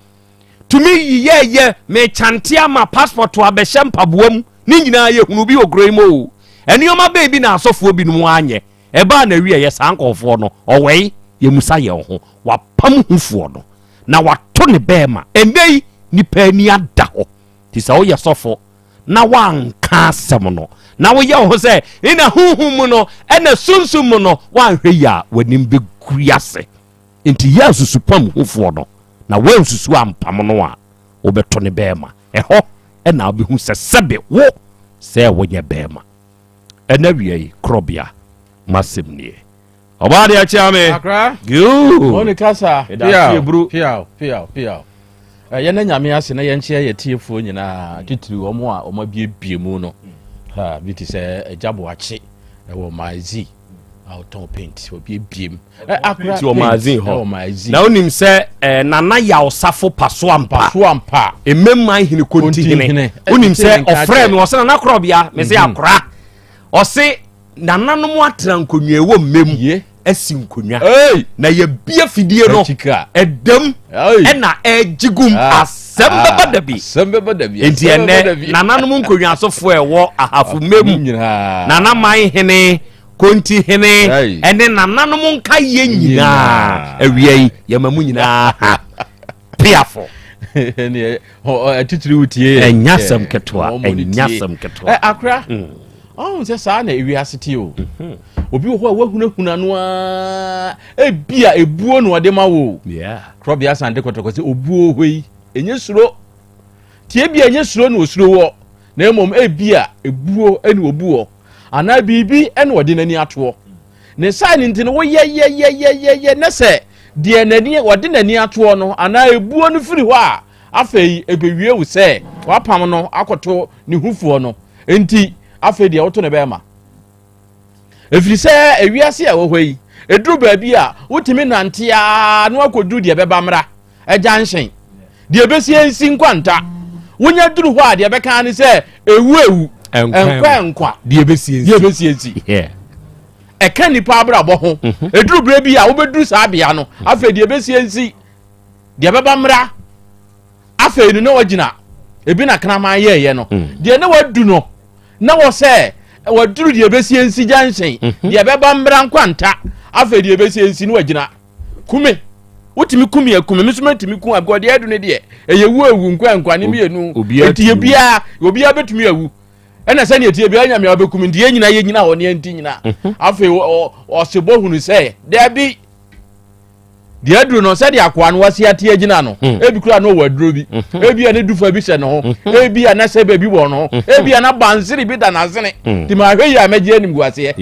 tumi yiyɛɛyɛ mekyante ama passport abɛhyɛ mpaboa mu. Ne nyinaa yɛhunu bi wɔ kuro yi mu o. Nneɛma bɛn bi na asɔfoɔ binom anyɛ? Ɛbaa n'awieɛ, saa nkurɔfoɔ no, ɔwɛe, yɛmmusa yɛn ho, wapam hufoɔ no, na watɔ. Wobɛto ne bɛɛma. Ɛnnɛ yi nipa ani ada hɔ. Nti sɛ woyɛ sɔfo na woanka asɛm no na woyɛ wo ho sɛ ɛna honhom mu no ɛna sunsum mu no woanhwɛ yi a w'anim bɛgu ase. Nti yɛ asusupam hufoɔ no na woansusu ampam no a wobɛto ne bɛɛma. Ɛhɔ ɛna wobɛhu sɛ sɛbe wo sɛ wonyɛ bɛɛma. Ɛna wia yi korɔbea masɛm nie. Ɔbaa deɛ kyea me. Akra. Yoo. Oni kasa. Ɛda ase eburu. Piaw, piaw, piaw. Yɛn na Nyame ase na yɛnkyea yɛ tiefoɔ nyinaa, titiriw wɔn a wɔn abiebie mu no. Ha, bi te sɛ Agya Boakye ɛwɔ Maazi a ɔtɔn paint, ɔbiebie mu. Akra Paint wɔ Maazi hɔ. Ɛwɔ Maazi. Na wonim sɛ Nana Yaw Safo Paso Ampa. Paso Ampa. Mmemman hene konti hene. Wonim sɛ ɔfrɛ me ɔsɛ Nana Korɔbea, me sɛ akora. Ɔse nananom atena nkonnwa ɛwɔ mmam asi nkonnwa na yɛbia fidie no ɛdam ɛna ɛgye gum ah. asɛm ah. bɛba da bi nti ɛnɛ nananom nkonnwa asofoɔ ɛwɔ ahafo mmam nanaman hene konti hene ɛne nananom nkayɛ nyinaa awia yi yɛma mu nyinaa ha piafo atitiri wotie ɛnyɛ asɛm ketewa ɛnyɛ asɛm ketewa akora mm. Ɔhu sɛ saa na ewiase te o. Obi wɔ hɔ a wahunahuna no ara, ebia ebuo na ɔde ma wo. Korɔbea Asante Kɔtɔkɔ sɛ obuo hɔ yi, ɛnyɛ suro. Nti ebia ɛnyɛ suro na osuro wɔ, na mmom ebia ebuo na obu wɔ, anaa biribi na ɔde n'ani atoɔ. Ne saa no nti no woyɛyɛyɛyɛyɛ na sɛ deɛ n'ani ɔde n'ani atoɔ no anaa ebuo no firi hɔ a, afei ebewie wo sɛ wapam no akɔto ne hufoɔ no. Enti afei deɛ woto ne bɛrima. Ɛfiri sɛ ewiase a ɛwɔ hɔ yi, ɛduru baabi a wotumi nante ara na wakɔduru deɛ ɛbɛba mmra agya nhyɛn. Deɛ ɛbɛsi ɛnsi nkwanta. Wonya duru hɔ a deɛ ɛbɛka ne sɛ ɛwu ɛwu, nkwa nkwa. Deɛ ɛbɛsi ɛnsi. Ɛka nipa abrabɔ ho. Ɛduru berɛ bi a wobɛduru saa bea no, afei deɛ ɛbɛsi ɛnsi, deɛ ɛbɛba mmra. Afei no na wagyina ebi na kraman yɛɛyɛ no mm. deɛ na wadu no na wɔ sɛ waduru deɛ ɛbɛsi nsi junction mhm. deɛ ɛbɛba mmra nkwanta afei deɛ ɛbɛsi nsi no wagyina kume wotumi kumi akumi mi nso mɛtumi ku abikɔ deɛ ɛdu no deɛ ɛyɛ wu ewu nkwa nkwa ne mmienu eti ebiara obiara bɛtumi awu ɛna sɛdeɛ ɛteɛ biara nyame a wobɛkum nti yɛn nyinaa yɛnyina hɔ ne yɛnti nyina mhm. afei ɔsebɔ hunu sɛ daabi Deɛ aduro no sɛdeɛ akoa no wasi ate agyina no hmm. ebi kura no wɔ aduro bi hmm. ebi a ne dufa bi hyɛ ne ho hmm. ebi a n'asɛ baabi wɔ no ho ebi a n'abansere bi da n'asene te ma ahwɛ yi a mɛgye anim gu aseɛ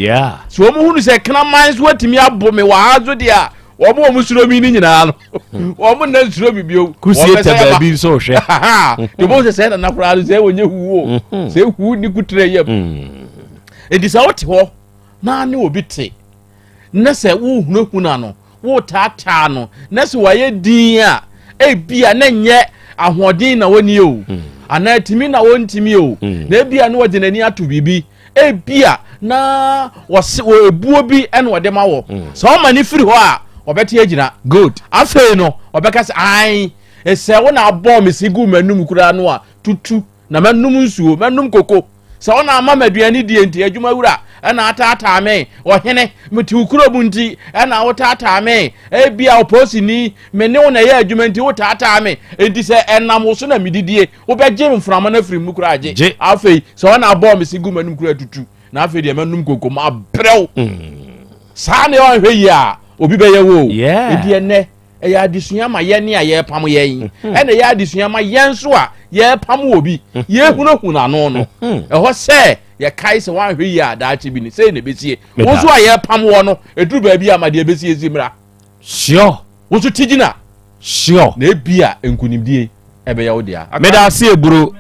so wɔn hunu sɛ kraman so atumi abo me wɔ ha so deɛ a wɔn wɔn suro mi ne nyinaa no wɔn nna nsuro mi bio. Kusie tɛ baabi nso hwɛ. Te bɔ sɛ sɛ nana koraa no sɛ wɔnyɛ hu o sɛ hu ne kutere yam. Eti sɛ wote hɔ na ne obi te na sɛ wohunahuna no, wotaataa no, na sɛ wayɛ din a, ebia na nyɛ ahoɔden na wɔnni o, hmm. anaa tumi na wɔntumi o, hmm. na ebia na wɔde n'ani ato biribi, ebia na wɔse wɔ ebuo bi na wɔde ma wɔ. Hmm. Sɛ ɔma ne firi hɔ a, ɔbɛte agyina. Good. Afei no, ɔbɛka sɛ, ae, sɛ wo na abɔ me se gu m'anum koraa no a, tutu na mɛnom nsuo, mɛnom koko. Sɛ wo na ama me aduane die nti, adwuma wura na ataataa me, ɔhene, mete wo kuro mu nti na wotaataa me, ebia ɔpolisini, me ne wo na ɛyɛ adwuma nti wotaataa me, enti sɛ ɛnam wo so na medidie, wobɛgye mframa no afiri mu koraa gye. Afei, sɛ wo na abɔɔ me se gu m'anom koraa tutu, na afei deɛ mɛnom koko, mabrɛ wo. Saa na ɔnhwɛ yie a, obi bɛyɛ wo o. Enti ɛnnɛ, ɛyɛ adesua ma yɛn a yɛrepam yɛn mhm. ɛna ɛyɛ adesua ma yɛn nso a yɛrepam wɔ bi mhm. yɛhunahuna ano no mhm. ɛhɔ sɛ yɛkae sɛ woanhwɛ yie a daakye bi no sei na ɛbɛsie wo nso a yɛrepam wɔ no ɛduru baabi a ma deɛ ɛbɛsie si mmra sure wo nso ti gyina sure na ebi a nkunimdie ɛbɛyɛ wo dea meda ase eburo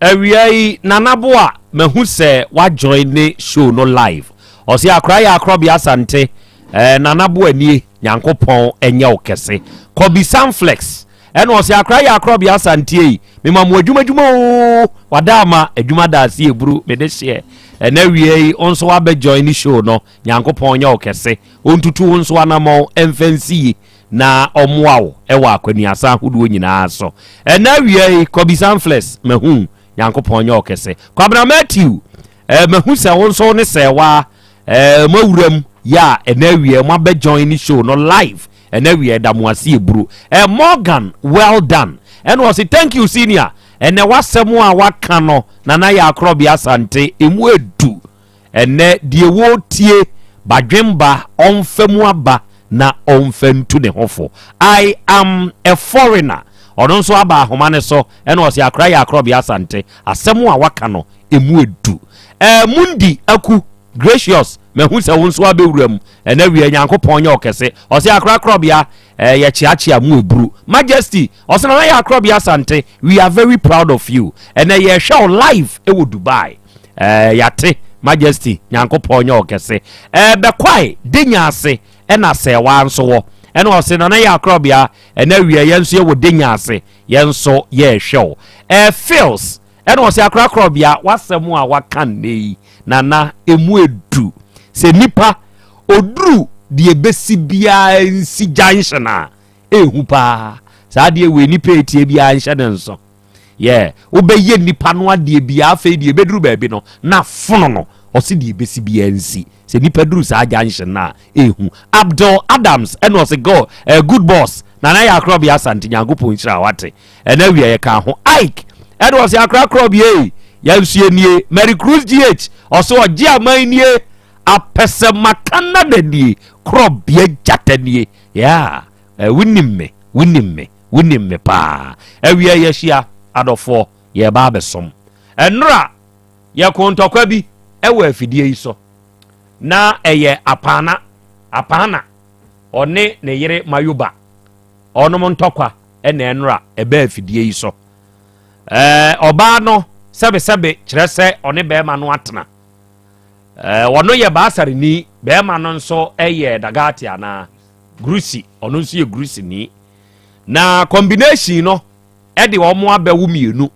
awia yi nanaboa mahu sɛ wajoin ne show no live ɔse akora yɛ akorɔbea asante Eh Nana Boa nie Nyankopɔn nyɛ wo kɛse. Kɔbi Sanflex ɛna ɔse akora yɛ akorɔbea Asante ei mema mo adwuma adwuma oo wada ama adwuma da ase eburu mede hyeɛ ɛna awia yi wo nso wabɛ join ne show no Nyankopɔn nyɛ wo kɛse ɔntutu wo nso anamɔn ɛmfa nsi yi na ɔmoa wo ɛwɔ akwanuasa ahodoɔ nyinaa so ɛna awia yi Kɔbi Sanflex mahu Nyankopɔn nyɛ wo kɛse Kwabena Matthew eh, mahu sɛ wo nso ne sɛɛwaa Eh, mo awura mu, yeah, ɛnɛ awia mo abɛ join ne show no live. Ɛnɛ wia ɛda mo ase eburu. Eh, Morgan, well done. Ɛna ɔse thank you senior. Ɛnɛ w'asɛm a waka no Nana yɛ akorɔbea Asante emu edu. Ɛnɛ deɛ wɔretie badwemba ɔmfa mu aba na ɔmfa ntu ne ho fo. I am a foreigner. Ɔno nso aba ahoma no so ɛna ɔse akora yɛ akorɔbea Asante. Asɛm a waka no emu edu. Eh, Mundi Aku Gracious, mahu sɛ wo nso abɛwura mu ɛnɛ wia Nyankopɔn nyɛ ɔkɛse. Ɔse akora korɔbea eh, yɛkyeakyea mu eburu. Majesty, ɔse nana yɛ akorɔbea Asante, we are very proud of you. Ɛnɛ yɛhwɛ wo live ɛwɔ Dubai. Eh, yɛate Majesty, Nyankopɔn nyɛ ɔkɛse. Eh, Bɛkwae, Denya ase ɛna Sɛwa nso wɔ. Ɛna ɔse nana yɛ akorɔbea ɛnɛ wia yɛn nso yɛwɔ Denya ase, yɛn nso yɛhwɛ wo. Eh, Phils, Ɛna ɔse akorakorɔbea w'asɛm a waka nnɛ yi nana emu edu sɛ nipa oduru deɛ ebesi biara nsi junction a ehu paa saa adeɛ wei nipa etie biara nhyɛ ne nso yɛ wobɛyɛ nipa no adeɛ biara afei deɛ ebeduru baabi no na fono no ɔse deɛ ebesi biara nsi sɛ nipa duru saa junction no a ehu Abdul Adams ɛna ɔse go eh, good boss nana yɛ akorɔbea asante nyankopɔn nhyira wate Ɛna awia yɛ ka ho. Ike ɛna ɔsɛ akora korɔ bi ei yɛn nso yɛ nie. Mary Cruz GH ɔsɛ ɔgye aman nie. Apɛsɛma Canada nie. Korɔ bea gyata nie. Yeah, eh, wonim me, wonim me, wonim me paa. Awia yɛahyia adɔfoɔ yɛreba abɛsom. Ɛnora yɛko ntɔkwa bi ɛwɔ afidie yi so. Na ɛyɛ Apaana, Apaana, ɔne ne yere Mayoba. Ɔnom ntɔkwa ɛna ɛnora ɛbaa afidie yi so. Ɛɛ ɔbaa no sɛbesɛbe kyerɛ sɛ ɔne bɛrima no atena. Ɛɛ ɔno yɛ baasareni, bɛrima no nso yɛ dagate anaa grusi, ɔno nso yɛ grusini. Na combination no ɛde wɔn abɛwo mmienu.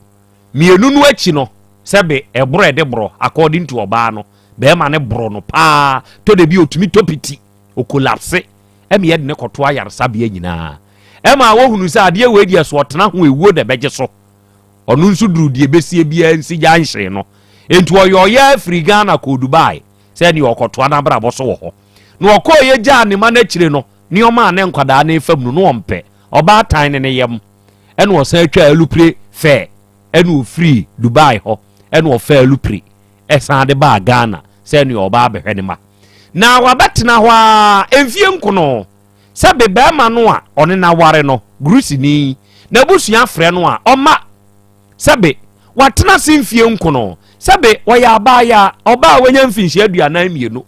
Mmienu no akyi no sɛbe ɛborɔ ɛde borɔ according to ɔbaa no, bɛrima no borɔ no paa tɔ da bi otumi tɔ piti, okolapse ɛma yɛde no kɔto ayaresabea nyinaa. Ɛma wɔhunu sɛ adeɛ wei deɛ so ɔtena ho ewuo na ɛbɛgye so. Ɔno nso duru deɛ ɛbɛsie biara nsi gya nhyee no. Enti ɔyɔɔyɛ firi Ghana kɔɔ Dubai sɛ neɛ ɔkɔtoa n'abrabɔ so wɔ hɔ. Na ɔkɔɔyɛ gyaa ne ma no akyire no, nneɛma a ne nkwadaa no refa mu no, na ɔmpɛ. Ɔbaatan ne ne yam. Ɛna ɔsan twaa alupre fɛɛ ɛna ɔfirii Dubai hɔ ɛna ɔfaa alupre ɛsan de baa Ghana sɛ neɛ ɔba abɛhwɛ ne ma. Na wabɛtena hɔ ara mfie nkono sɛ be barima no a ɔne no aware no, Grusini, n'abusua frɛ no a, ɔmma. Sɛ be watena ase mfie nkono, sɛ be ɔyɛ abaayaa, ɔbaa a wanya mfinhyia 42,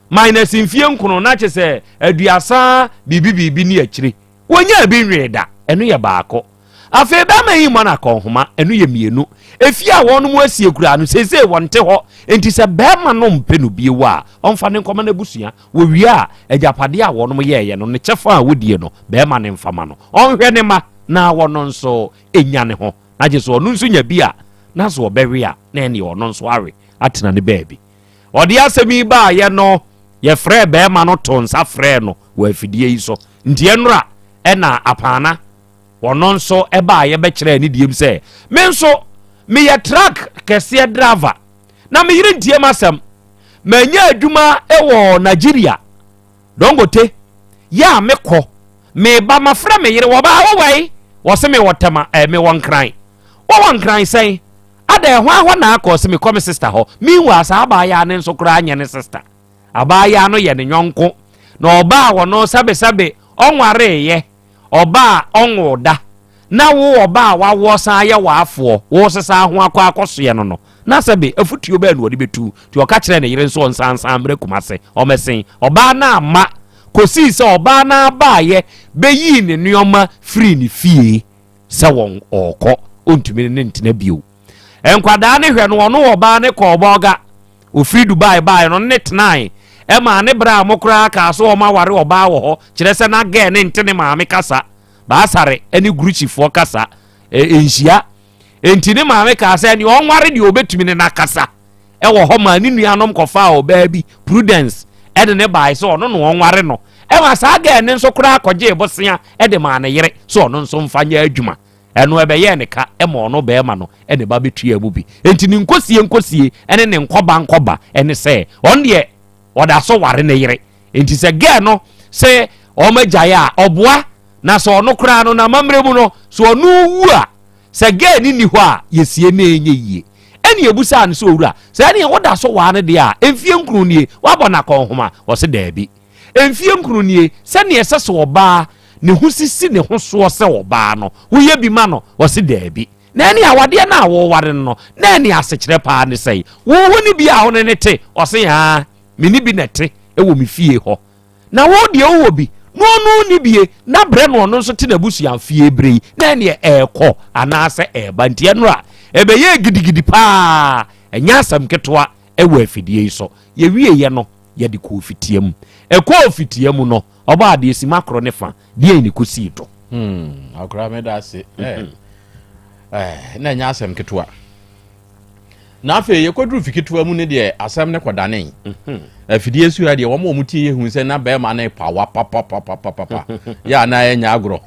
minus mfie nkono, na kye sɛ aduasa biribi biribi ne akyire. Wɔnyaa bi nwee da, ɛno yɛ baako. Afei bɛrima yi mmɔ no akɔnhoma, ɛno yɛ mmienu. Efie a wɔnom asie koraa no, seesei wɔnte hɔ. Enti sɛ bɛrima no mpɛ no bio a, ɔmfa no nkɔma n'abusua. Wɔwie a, agyapadeɛ a wɔnom yɛeɛ no, ne kyɛfa a wɔdie no, bɛrima no mfa ma no. Ɔnhwɛ ne mma na wɔno nso nya ne ho. Na gye sɛ ɔno nso nya bi a, na sɛ ɔbɛwe a, na ɛneɛ ɔno nso awe atena ne baabi. Ɔde asɛm yi baeɛ no, yɛfrɛɛ bɛrima no too nsa frɛɛ no wɔ afidie yi so. Nti ɛnora ɛna Apaana ɔno nso baeɛ bɛkyerɛɛ ne diem sɛ, me nso meyɛ truck kɛseɛ driver na me yere ntie m'asɛm. Manya adwuma wɔ Nigeria, Dangote, yɛ a mekɔ, meba mafrɛ me yere, wɔbaa wowɛe? Wɔse mewɔ Tɛma, eh, mewɔ Nkran. Wowɔ Nkran sɛn? Adɛn, hwan hɔ na akɔ? Ɔse mekɔ me sister hɔ. Meanwhile, saa abaayaa no nso koraa nyɛ ne sister. Abaayaa no yɛ ne yɔnko. Na ɔbaa a ɔno sɛbesɛbe ɔnwareeɛ, ɔbaa a ɔnwoo da, na wo ɔbaa a wawoɔ san ayɛ w'afoɔ, woresesa ho akɔ akɔsoɛ no no, na sɛbe afutuo bɛn na ɔde bɛtu? Nti ɔka kyerɛɛ ne yere nso ɔnsansan mmrɛ Kumase, ɔmmɛsen. Ɔbaa no amma, kɔsii sɛ ɔbaa no ara baeɛ bɛyii ne nnoɔma firii ne fie. sɛ wɔn ɔɔkɔ ɔntumi ne ne ntena bio nkwadaa ne hwɛ no ɔno ɔbaa ne kɔɔ bɔga ofiri Dubai baeɛ no ne tenae ɛmaa ne berɛ a mo koraa kaa so wɔn aware ɔbaa wɔ hɔ kyerɛ sɛ na gɛɛ ne nte ne maame kasa baasare ne guruchifoɔ kasa nhyia enti ne maame kaa sɛ ne ɔnware deɛ ɔbɛtumi ne n'akasa wɔ hɔ maa ne nuanom kɔfaa ɔbaa bi, Prudence, de ne bae sɛ ɔno na ɔnware no. Ɛma saa gɛɛ no nso koraa kɔgyee bosea de maa ne yere sɛ ɔno nso mfa nyɛ adwuma. Ɛno ɛbɛyɛɛ ne ka ma ɔno barima no ne ba bɛtuaa mu bi. Enti ne nkosie nkosie ne ne nkɔba nkɔba ne sɛ ɔno deɛ ɔda so ware ne yere. Enti sɛ gɛɛ no sɛ wɔn agyae a ɔboa na sɛ ɔno koraa no n'amammerɛ mu no sɛ ɔno wu a sɛ gɛɛ ne ni hɔ a yɛsie na ɛnyɛ yie. Ɛne ebusaa no sɛ owura sɛ ɛneɛ woda so waa no deɛ a mfie nkron nie wabɔ no akɔnhoma? Ɔse daabi. Mfie nkron nie sɛdeɛ ɛsɛ sɛ ɔbaa ne ho sisi ne ho soɔ sɛ ɔbaa no woyɛ bi ma no? Ɔse daabi. Na ɛne awadeɛ no a woware no no na ɛne asekyerɛ paa ne sɛe? Wo ho ne bi a wo ne ne te? Ɔse aa me ne bi na ɛte wɔ me fie hɔ. Na wo deɛ wowɔ bi na ɔno nni bie na brɛ na ɔno nso te n'abusua fie berɛ yi na ɛneɛ ɛrekɔ anaasɛ ɛreba. Nti ɛnora ɛbɛyɛɛ gidigidi paa, ɛnyɛ asɛm ketewa ɛwɔ afidie yi so. Yɛwieɛ no yɛde kɔɔ fitia mu. Ɛkɔɔ fitia mu no ɔbaa adeɛ sima koro ne fa deɛn ne kɔsii do? Akora meda ase. Na ɛnyɛ asɛm ketewa. Na afei yɛkɔduru fi ketewa mu no deɛ asɛm no kɔdanee. Afidie so ha deɛ wɔn a wɔn tie yɛ hu sɛ na bɛrima no pawa papapapapapa. Yɛ a na ɛnyɛ agorɔ.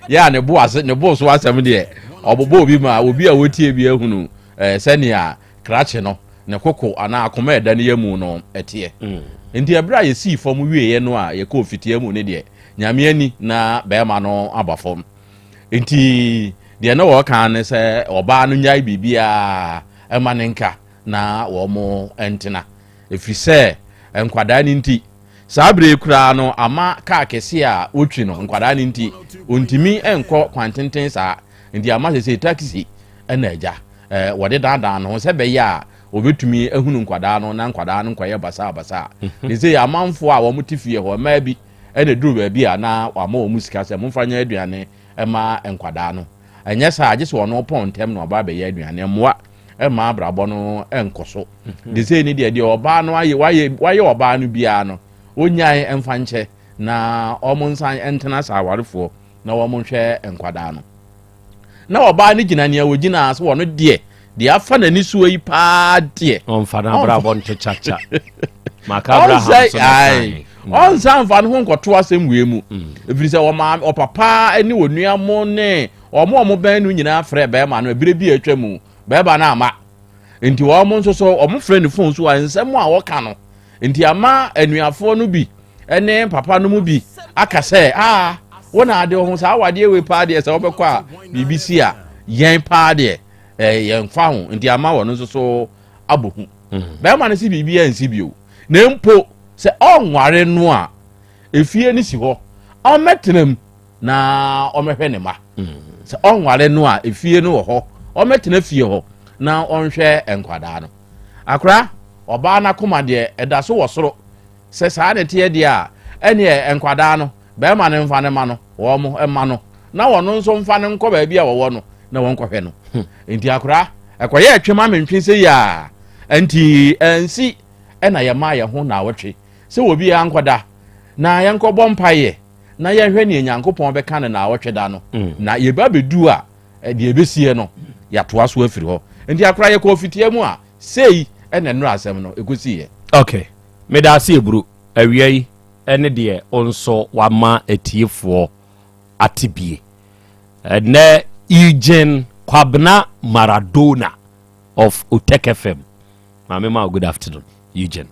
Yɛ a ne bo ase ne bo so asɛm deɛ ɔbobɔ obi ma obi a wɔtie bi ahunu sɛnea krakye no ne koko anaa akoma ɛda ne yɛ mu no ɛteɛ. Nti ɛberɛ a yɛsii fam wieɛ no a yɛkɔɔ fitia mu no deɛ Nyame ani na bɛrima no aba fam. Nti deɛ na wɔka ne sɛ ɔbaa no nyae biribiara ɛma ne nka na wɔn ntena, ɛfiri sɛ nkwadaa no nti saa bere koraa no ama kaa kɛse a wotwi no nkwadaa no nti ɔntumi nkɔ kwantenten saa, nti ama sɛ sɛ taxi ɛna agya wɔde daadaa no ho sɛ bɛyɛ a wɔbɛtumi ahunu nkwadaa no na nkwadaa no nkɔyɛ basabasa. Ne sɛ amanfoɔ a wɔn te fie hɔ mmaa bi ɛna duru baabi a na wɔama wɔn sika sɛ momfa nyɛ aduane ɛma nkwadaa no, ɛnyɛ saa agye sɛ ɔno pɔn ntɛm na ɔba abɛyɛ aduane, mmoa ɛma abrabɔ no ɛnkɔ so. De sɛ ne deɛ ɔbaa no ayɛ wayɛ wayɛ ɔbaa no biara no onyae ɛmfa nkyɛ na wɔn nsan ɛntena sɛ awarefoɔ na wɔn nhwɛ nkwadaa no. Na ɔbaa no gyina nea wɔgyina so wɔn deɛ deɛ afa n'ani soɔ yi paa deɛ ɔmfa n'abrabɔ nto kyakya maka Abraham so na kan ɔnsa nfa ne ho nkɔto asɛm wei mu, ɛfiri sɛ ɔma ɔpapa ne onua mo ne ɔmo a ɔmo bɛn no nyinaa frɛ bɛrima no ɛberɛ bi a atwa mu, bɛrima no ama nti wɔn nso so ɔmo frɛ ne fon so a nsɛm a wɔka no nti ama anuafoɔ no bi ne papa no mu bi aka sɛ aa wo na ade ho saa awadeɛ wei paa deɛ sɛ wobɛkɔ a biribi si a yɛn paa deɛ yɛmfa ho, nti ama wɔn nso so abɔ hu. Bɛrima no si biribi ansi bio, na mpo sɛ ɔnware no a efie no si hɔ ɔmmɛtena mu na ɔmmɛhwɛ ne ma. Sɛ ɔnware no a efie no wɔ hɔ ɔmmɛtena fie hɔ na ɔnhwɛ nkwadaa no. Akora ɔbaa n'akoma deɛ ɛda so wɔ soro sɛ saa ne teɛ deɛ a ɛneɛ nkwadaa no bɛrima no mfa ne ma no wɔn mma no na wɔn nso mfa no nkɔ baabi a wɔwɔ no na wɔn nkɔhwɛ no. Nti akora ɛkɔyɛ ɛtwe ma mentwe sɛ yi a nti ɛnsi ɛna yɛma yɛn ho naawɔtwe sɛ obi ankɔda na yɛnkɔbɔ mpaeɛ na yɛhwɛ nea Nyankopɔn bɛka no naawɔtwe da no, na yɛba bɛdu a deɛ ɛbɛsie no yɛatoa so afiri hɔ. Nti akora yɛkɔɔ fitia mu a sei ɛna nnora asɛm no ɛkɔsiiɛ. Okay, meda ase eburu awia yi ɛne deɛ wo nso wama atiefoɔ ate bie. Ɛnɛ Eugene Kwabena Maradona of Otek FM. Maame ma good afternoon Eugene.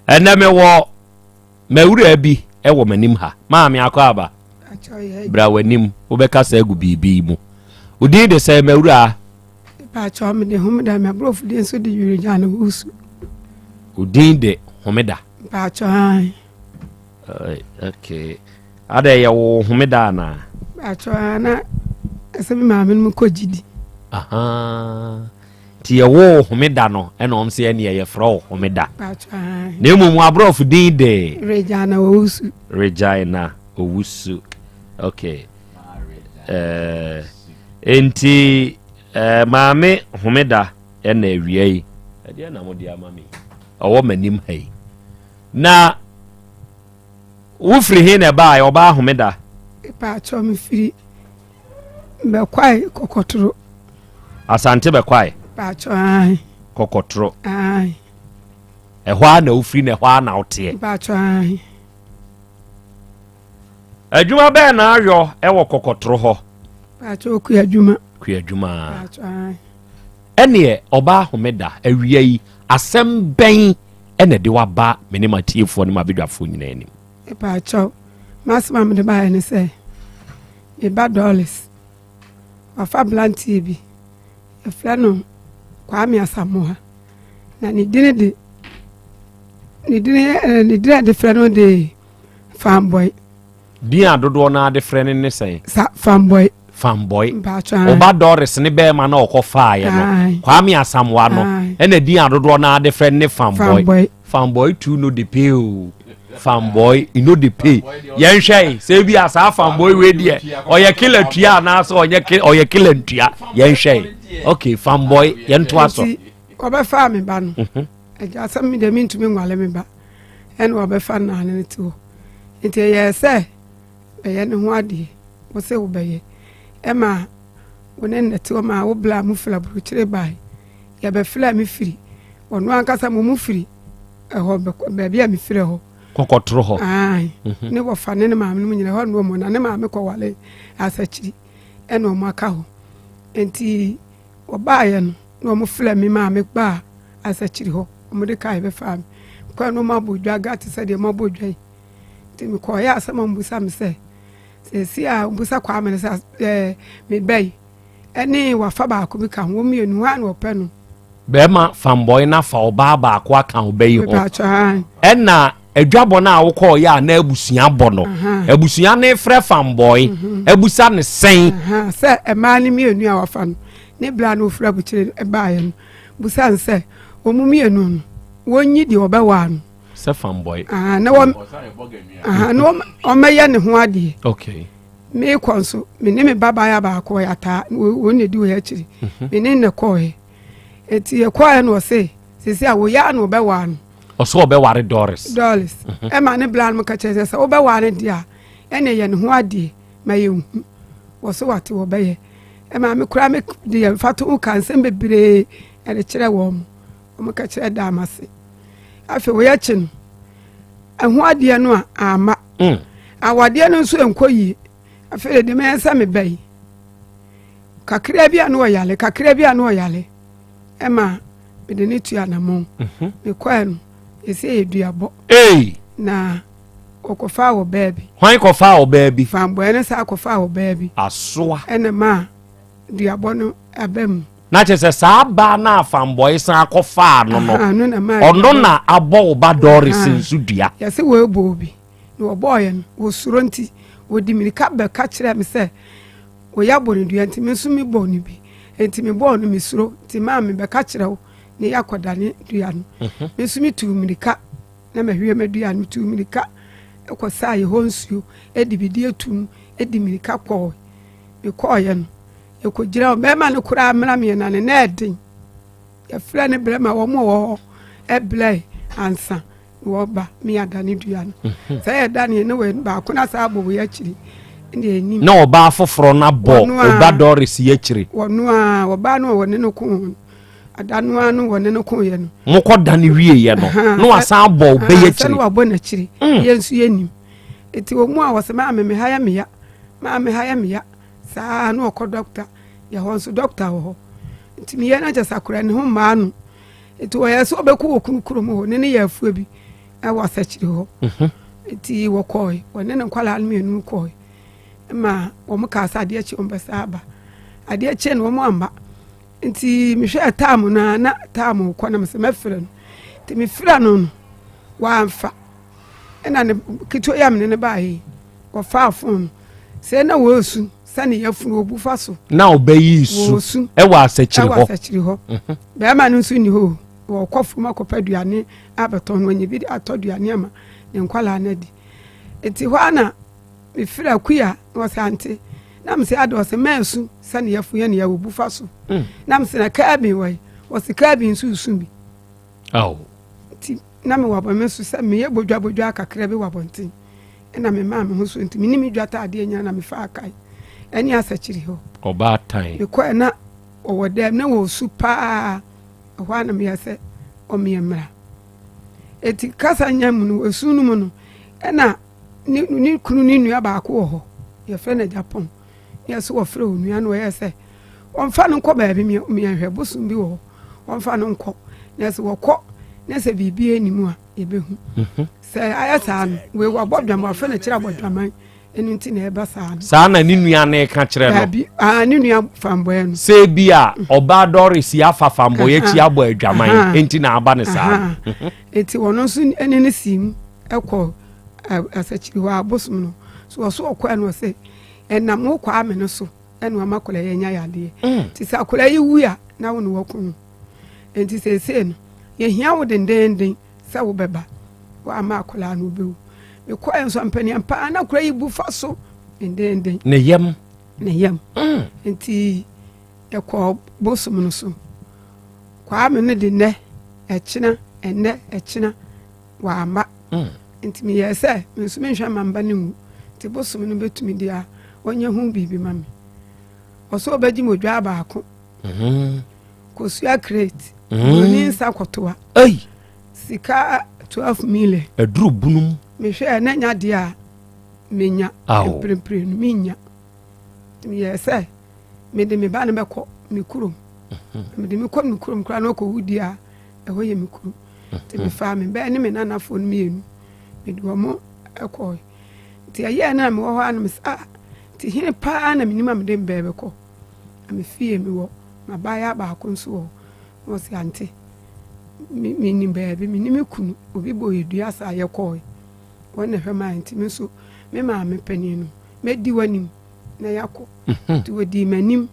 Ɛnɛ mewɔ mawura bi ɛwɔ m'anim ha. Maame akɔ aba. Bra w'anim wobɛkasa agu biribi mu. Wo din de sɛ mawura? Pakyɛ mede Homeda, me aborɔfo din nso de Yurigya no Wusu. Wo din de Homeda? Pakyɛ ae. Okay. Adɛ yɛ wo Homeda anaa? Pakyɛ ae, na ɛsɛ me maame no mu kɔ gyidi. Aha. Nti yɛ wo Homeda no ɛna ɔm sɛ ɛneɛ yɛfrɛ wo Homeda. Pakyɛ ae. Na mmom aborɔfo din de? Regina Owusu. Regina Owusu. Okay. Enti maame Homeda ɛna awia yi ɛdeɛ na mode ama me ɔwɔ m'anim ha yi. Na wofiri he na ɛbaeɛ ɔbaa Homeda? Paatwɔ mefiri Bɛkwae Kɔkɔtoro. Asante Bɛkwae? Paatwɔ ae. Kɔkɔtoro. Ae. Ɛhɔ a na wofiri na ɛhɔ a na woteɛ? Paatwɔ ae. Adwuma bɛn na ayɔ wɔ kɔkɔtoro hɔ? Paatwɔ kua adwuma. Kua adwuma. Ɛneɛ ɔbaa Homeda awia yi asɛm bɛn ɛna ɛde waba me ne m'atiefoɔ ne m'abadwafoɔ nyinaa anim? Mepaakyɛw, m'asɛm a mede baeɛ ne sɛ, me ba Doris, wafa aberanteɛ bi, yɛfrɛ no Kwame Asamoah, na ne dini de, ne dini eh, ne dini a yɛde frɛ no de Fanboy. Din a dodoɔ no ara de frɛ no ne sɛn? Sa Fanboy. Fanboy. Mpakyɛ. Ɔba Doris ne bɛrima na ɔkɔ faayɛ no. Kwame Asamoah no. Ɛna din a dodoɔ no ara de frɛ no ne Fanboy. Fanboy. Fanboy too no dey pay o. Fanboy e no dey pay. Yɛnhwɛ yi sɛ ebi a saa fanboy wei deɛ ɔyɛ killer tua anaasɛ ɔnyɛ ɔyɛ killer ntua. Yɛnhwɛ yi. Okay fanboy yɛntoa so. Nti ɔbɛfaa me ba no. Mhm. Agya sɛ me deɛ mentumi nwale me ba. Ɛna ɔbɛfa no na ne te hɔ. Nti ɛyɛɛ sɛ bɛyɛ ne ho adeɛ. Wo se wobɛyɛ. Ɛma wo ne nnɛte hɔ maa wo bla mu firi aburokyire bae. Yɛbɛfrɛɛ me firi ɔno ankasa mo mu firi ɛhɔ baabi a mefiri hɔ. Kɔkɔtoro hɔ. Ae. Mhm. Ne wɔfa ne ne maame no mu nyina ɛhɔ no wɔn na ne maame kɔwale asakyiri ɛna wɔn aka hɔ. Nti wɔbaeɛ no na wɔn frɛ me maame baa asakyiri hɔ. Wɔn de kaa yɛbɛfaa me. Kɔɛ no wɔn abɔ dwa ga te sɛ deɛ wɔn abɔ dwa yi. Nti mekɔɔyɛ asɛm a wɔn bisa me sɛ sɛsi a wɔn bisa Kwame no sɛ ɛɛ meba yi ɛne wafa baako bi ka ho wɔn mmienu hwan na ɔpɛ no. Bɛrima fanbɔe no afa ɔbaa baako aka wo bɛ yi ho. Ɛna adwabɔ no a wokɔɔyɛ a na abusua bɔ no. Abusua no frɛ fanbɔe mhm. abusa ne sɛn. Sɛ mmaa no mmienu a wafa no ne bla no ofura abukyire baeɛ no busa no sɛ wɔn mmienu no wɔnyi deɛ ɔbɛwaa no. Sɛ fanbɔe. Na wɔn na wɔmɛyɛ ne ho adeɛ. Okay. Meekɔ nso, me ne me babaayewa baako, ɔyɛ ataa, wɔn na ɛdi wɔn akyiri. Mhm. Me ne no kɔɔɛ. Eti yɛkɔɔɛ na ɔse, sisi a wɔyɛ a na ɔbɛwaa no. Ɔsɛ ɔbɛware Doris. Doris. Mhm. Ɛma ne bla no ka kyerɛ sɛ sɛ wobɛware no deɛ a, ɛna yɛ ne ho adeɛ ma yɛnhu. Wɔ so wate wɔbɛyɛ. Ɛma me koraa me de yɛn mfa to ho ka nsɛm bebree ɛde kyerɛ wɔn. Wɔn ka kyerɛ daa m'ase. Afei wɔyɛ kye no, ɛho adeɛ no a amma. Mm. Awadeɛ no nso nkɔ yie. Afei de mɛyɛ sɛ meba yi. Kakra bi a na ɔyale, kakra bi a na ɔyale. Ɛma mede ne tu anamɔn. Mhm. Mekɔɛ no, ɛsɛ yɛ duabɔ. Ei! Na ɔkɔfaa wɔ baa bi. Hwan kɔfaa wɔ baa bi? Fanbɔɛ no saa kɔfaa wɔ baa bi. Asoa. Ɛna maa duabɔ no aba mu. Na kyerɛ sɛ saa baa no a fanbɔe san kɔfaa no no, ɔno na abɔ wo ba Doris nso dua. Yɛse wɔrebɔ obi, na wɔbɔɔeɛ no, wɔsuro nti, wɔdi mirika bɛka kyerɛɛ me sɛ wei abɔ no dua nti me nso mebɔɔ no bi. Enti mebɔɔ no mesuro nti maa mebɛka kyerɛ wo na yɛakɔdane dua no. Mhm. Me nso metuu mirika na mahwie m'aduane, metuu mirika kɔsaa yɛhɔ nsuo de bidie tum de mirika kɔɔ. Mekɔɔeɛ no, Yɛkɔgyina hɔ, bɛrima no koraa mmra mmiɛnna no, na ɛden. Yɛfrɛ no brɛ ma wɔn a wɔwɔ hɔ brɛ ansa na wɔba me adane dua no. Mhm. Sɛ yɛdane ne wei baako na saa abɔ wei akyiri ne ɛnim. Na ɔbaa foforɔ no abɔ ɔba Doris yi akyiri. Wɔno a ɔbaa no a wɔne no ko ho ada no ara no wɔne no koeɛ no. Mokɔ dane wieɛ no na wasan abɔ ɔbɛ yi akyiri. Sɛ na wabɔ n'akyiri. Mm. Yɛn nso yɛnim. Eti wɔn mu a wɔsɛ maame me ha yɛ me ya maame ha yɛ me ya. Saa ara na ɔkɔ dɔkta yɛ hɔ nso dɔkta wɔ hɔ nti meyɛ no kyɛ sɛ akora ne ho mmaa no nti wɔyɛ sɛ ɔbɛkɔ wɔ kunu kurom hɔ ne ne yɛ afuo bi ɛwɔ asɛkyere hɔ mhm. nti wɔkɔe wɔne ne nkwadaa no mmienu kɔe ma wɔn kaa sɛ adeɛ kye wɔn bɛsa aba adeɛ kye no wɔn amba nti mehwɛɛ taam no a na taam kɔ na mesɛ mɛfrɛ no nti mefrɛ no no wɔamfa Ɛna ne ketewa yi a mene no baeɛ yi, wɔfaa fon no. Sɛ na wɔresu sɛ ne yafunu wɔbu fa so. Na ɔbɛ yi su ɛwɔ asakyiri hɔ. Ɛwɔ asakyiri hɔ. Mhm. Bɛrima no nso nni hɔ o. Wɔkɔ fam akɔpɛ aduane abɛtɔn no wɔnyɛ bi de atɔ aduane ama ne nkwadaa no adi. Nti hɔ ara na mefiri akuya na wɔsɛ ante. Na mesɛ ade ɔsɛ mɛɛsu sɛ ne yafunu yɛ ne yɛ wɔbu fa so. Mm. Na mesɛ na kaa bi wɔ yi. Wɔsɛ kaa bi nso resu bi. Oh. Nti na mewɔ abɔ me so sɛ meyɛ bodwabodwa kakra bi wɔ abɔnten ɛna memaa me ho so nti mene me dwa taadeɛ nyina na mefaa kae ɛne asakyiri hɔ. Ɔbaatan. Mekɔɛ na wɔwɔ dɛm na wɔresu paa ɛhɔ a na meyɛ sɛ ɔmeɛ mmra. Eti kasa nya mu no esu no mu no ɛna ne ne kunu ne nua baako wɔ hɔ yɛfrɛ no Japan ne yɛ so wɔfrɛ onua no ɔyɛ sɛ wɔmfa no nkɔ baabi meɛhwɛ bosom bi wɔ hɔ wɔmfa no nkɔ na sɛ wɔkɔ. Na sɛ biribi nni mu a, yɛbɛhu. Sɛ ayɛ saa no, wei wabɔ dwam, wafɛ no kyerɛ abɔdwaman, ɛno nti na ɛba saa no. Saa na ne nua no reka kyerɛ no. Daabi, ah, ne nua fambɔeɛ no. Sɛ bi a ɔbaa Doris yi afa fambɔeɛ akyi abɔ adwaman, nti na aba no saa no. Nti ɔno nso ne no sii mu kɔ asakyiri hɔ abosom no. So ɔso ɔkɔɛ no ɔsɛ ɛnam wo Kwame no so ɛna ɔma akwadaa yi anya yadeɛ. Nti sɛ akwadaa yi wu a na wo ne wɔko no. Nti seesei no yɛhia wo dendeenden sɛ wobɛba woama akwadaa no wobɛwu. Mekɔɛ nso ampaniampa ara na akwadaa yi bu fa so dendeenden. Ne yam. Ne yam. Nti yɛkɔɔ bosom no so. Kwame no de nnɛ ɛkyena ɛnnɛ ɛkyena wamma. Nti meyɛɛ sɛ me nso menhwɛ mma mba no nwu. Nti bosom no bɛtumi deɛ a ɔnyɛ ho biribi ma me. Ɔsɛ ɔbɛgye me odwaa baako. Kosua crate. Buroni nsa kɔtoa. Sika 12 million. Aduru bunum. Mehwɛɛ na nya deɛ a menya. Mprempren no menya. Nti meyɛɛ sɛ mede me ba no bɛkɔ me kurom. Mede me kɔ me kurom koraa na ɔkɔwu deɛ a ɛhɔ yɛ me kurom. Nti mefaa me bɛɛ ne me nanafoɔ no mmienu mede wɔn kɔe. Nti ɛyɛɛ no na mewɔ hɔ a na mesɛ ah nti hene paa na menim a mede me bɛɛ bɛkɔ. Na me fie mewɔ m'abaayewa baako nso wɔ hɔ. Na ɔse ante menim baabi me ne me kunu obi bɔ yɛ dua saa yɛkɔe. Wɔn na ɛhwɛ maa nti me nso me maame panin no mɛdi w'anim na yɛakɔ. Nti wɔdii m'anim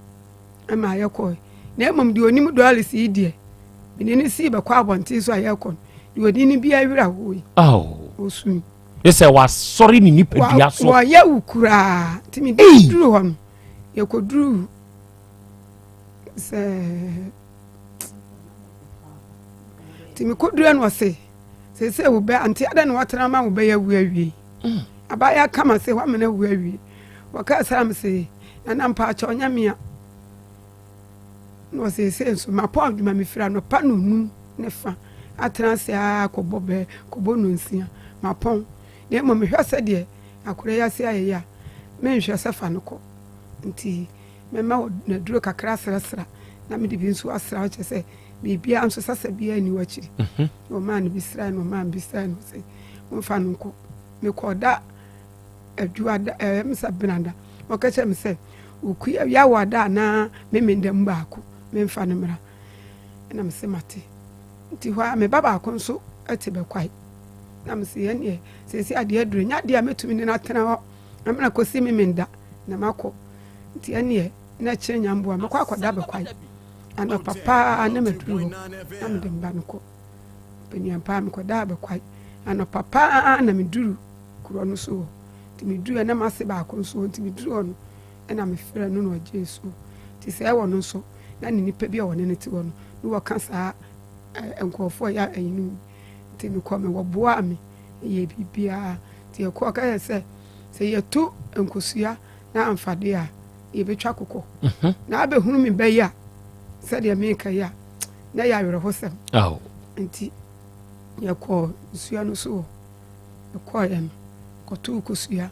ma yɛkɔe. Na mmom deɛ ɔnim Doris yi deɛ, mene no sii bɛkɔ abɔnten so a yɛrekɔ no, deɛ ɔdi no biara werɛ ahoe. Ɔsui. Ne sɛ wasɔre ne nipadua so. Wɔyɛ wo koraa. Nti mede duru hɔ no, yɛkɔduru sɛ nti mekɔduru no ɔse seesei wo bɛ ante adɛn na watena ma wo bɛyɛ awu awie Abaayewa kama sɛ wamena awu awie. Wɔkaa saa me se nana mpaakyɛw nyɛ me a. Na ɔseesei nso mapɔn adwuma mefiri anɔpa nonum ne fa atena ase ara kɔbɔ bɛɛ kɔbɔ nonsia mapɔn. Na mmom mehwɛ sɛdeɛ akwadaa yi ase ayɛ yi a menhwɛ sɛ fa no kɔ. Nti mɛma wo n'aduro kakra asrasra na mede bi nso asra wo kyerɛ sɛ biribiara nso sasa biara nni w'akyiri. Na ɔmaa no bi srae na ɔmaa me bi srae na ɔse momfa no nkɔ. Mekɔɔ da adwuada ɛɛ mesa benada. Wɔka kyerɛ me sɛ okua yawada anaa memenda mu baako memfa no mmra. Ɛna mese mate. Nti hɔ a me ba baako nso te bɛkwae. Na mese ɛneɛ seesei adeɛ aduru nyɛ adeɛ a mɛtumi ne no atena hɔ amena kɔsi memenda na makɔ. Nti ɛneɛ na ɛkyerɛ nyamboa mɛkɔ akɔda bɛkwae. Anɔpa paa na maduru hɔ na mede mba no kɔ. Mpanyinfoɔ paa mekɔdaa bɛkwae. Anɔpa paa na meduru korɔ no so hɔ. Nti meduru hɔ na m'ase baako nso hɔ nti meduru hɔ no ɛna mefrɛ no na ɔgyee so. Nti sɛ ɛwɔ no nso na ne nipa bi a ɔne no te hɔ no na wɔka saa nkurɔfoɔ yɛ ayi no mu. Nti mekɔ me wɔboaa me yɛ biribiara. Nti yɛkɔ ɔka yɛ sɛ sɛ yɛto nkosua na amfa deɛ a yɛbɛtwa kokɔ. Na abɛhunu me bɛyi a sɛdeɛ meka yi a na ɛyɛ awerɛhosɛm. Nti yɛkɔɔ nsuo no so hɔ. Yɛkɔeɛ no, kɔtoo kosua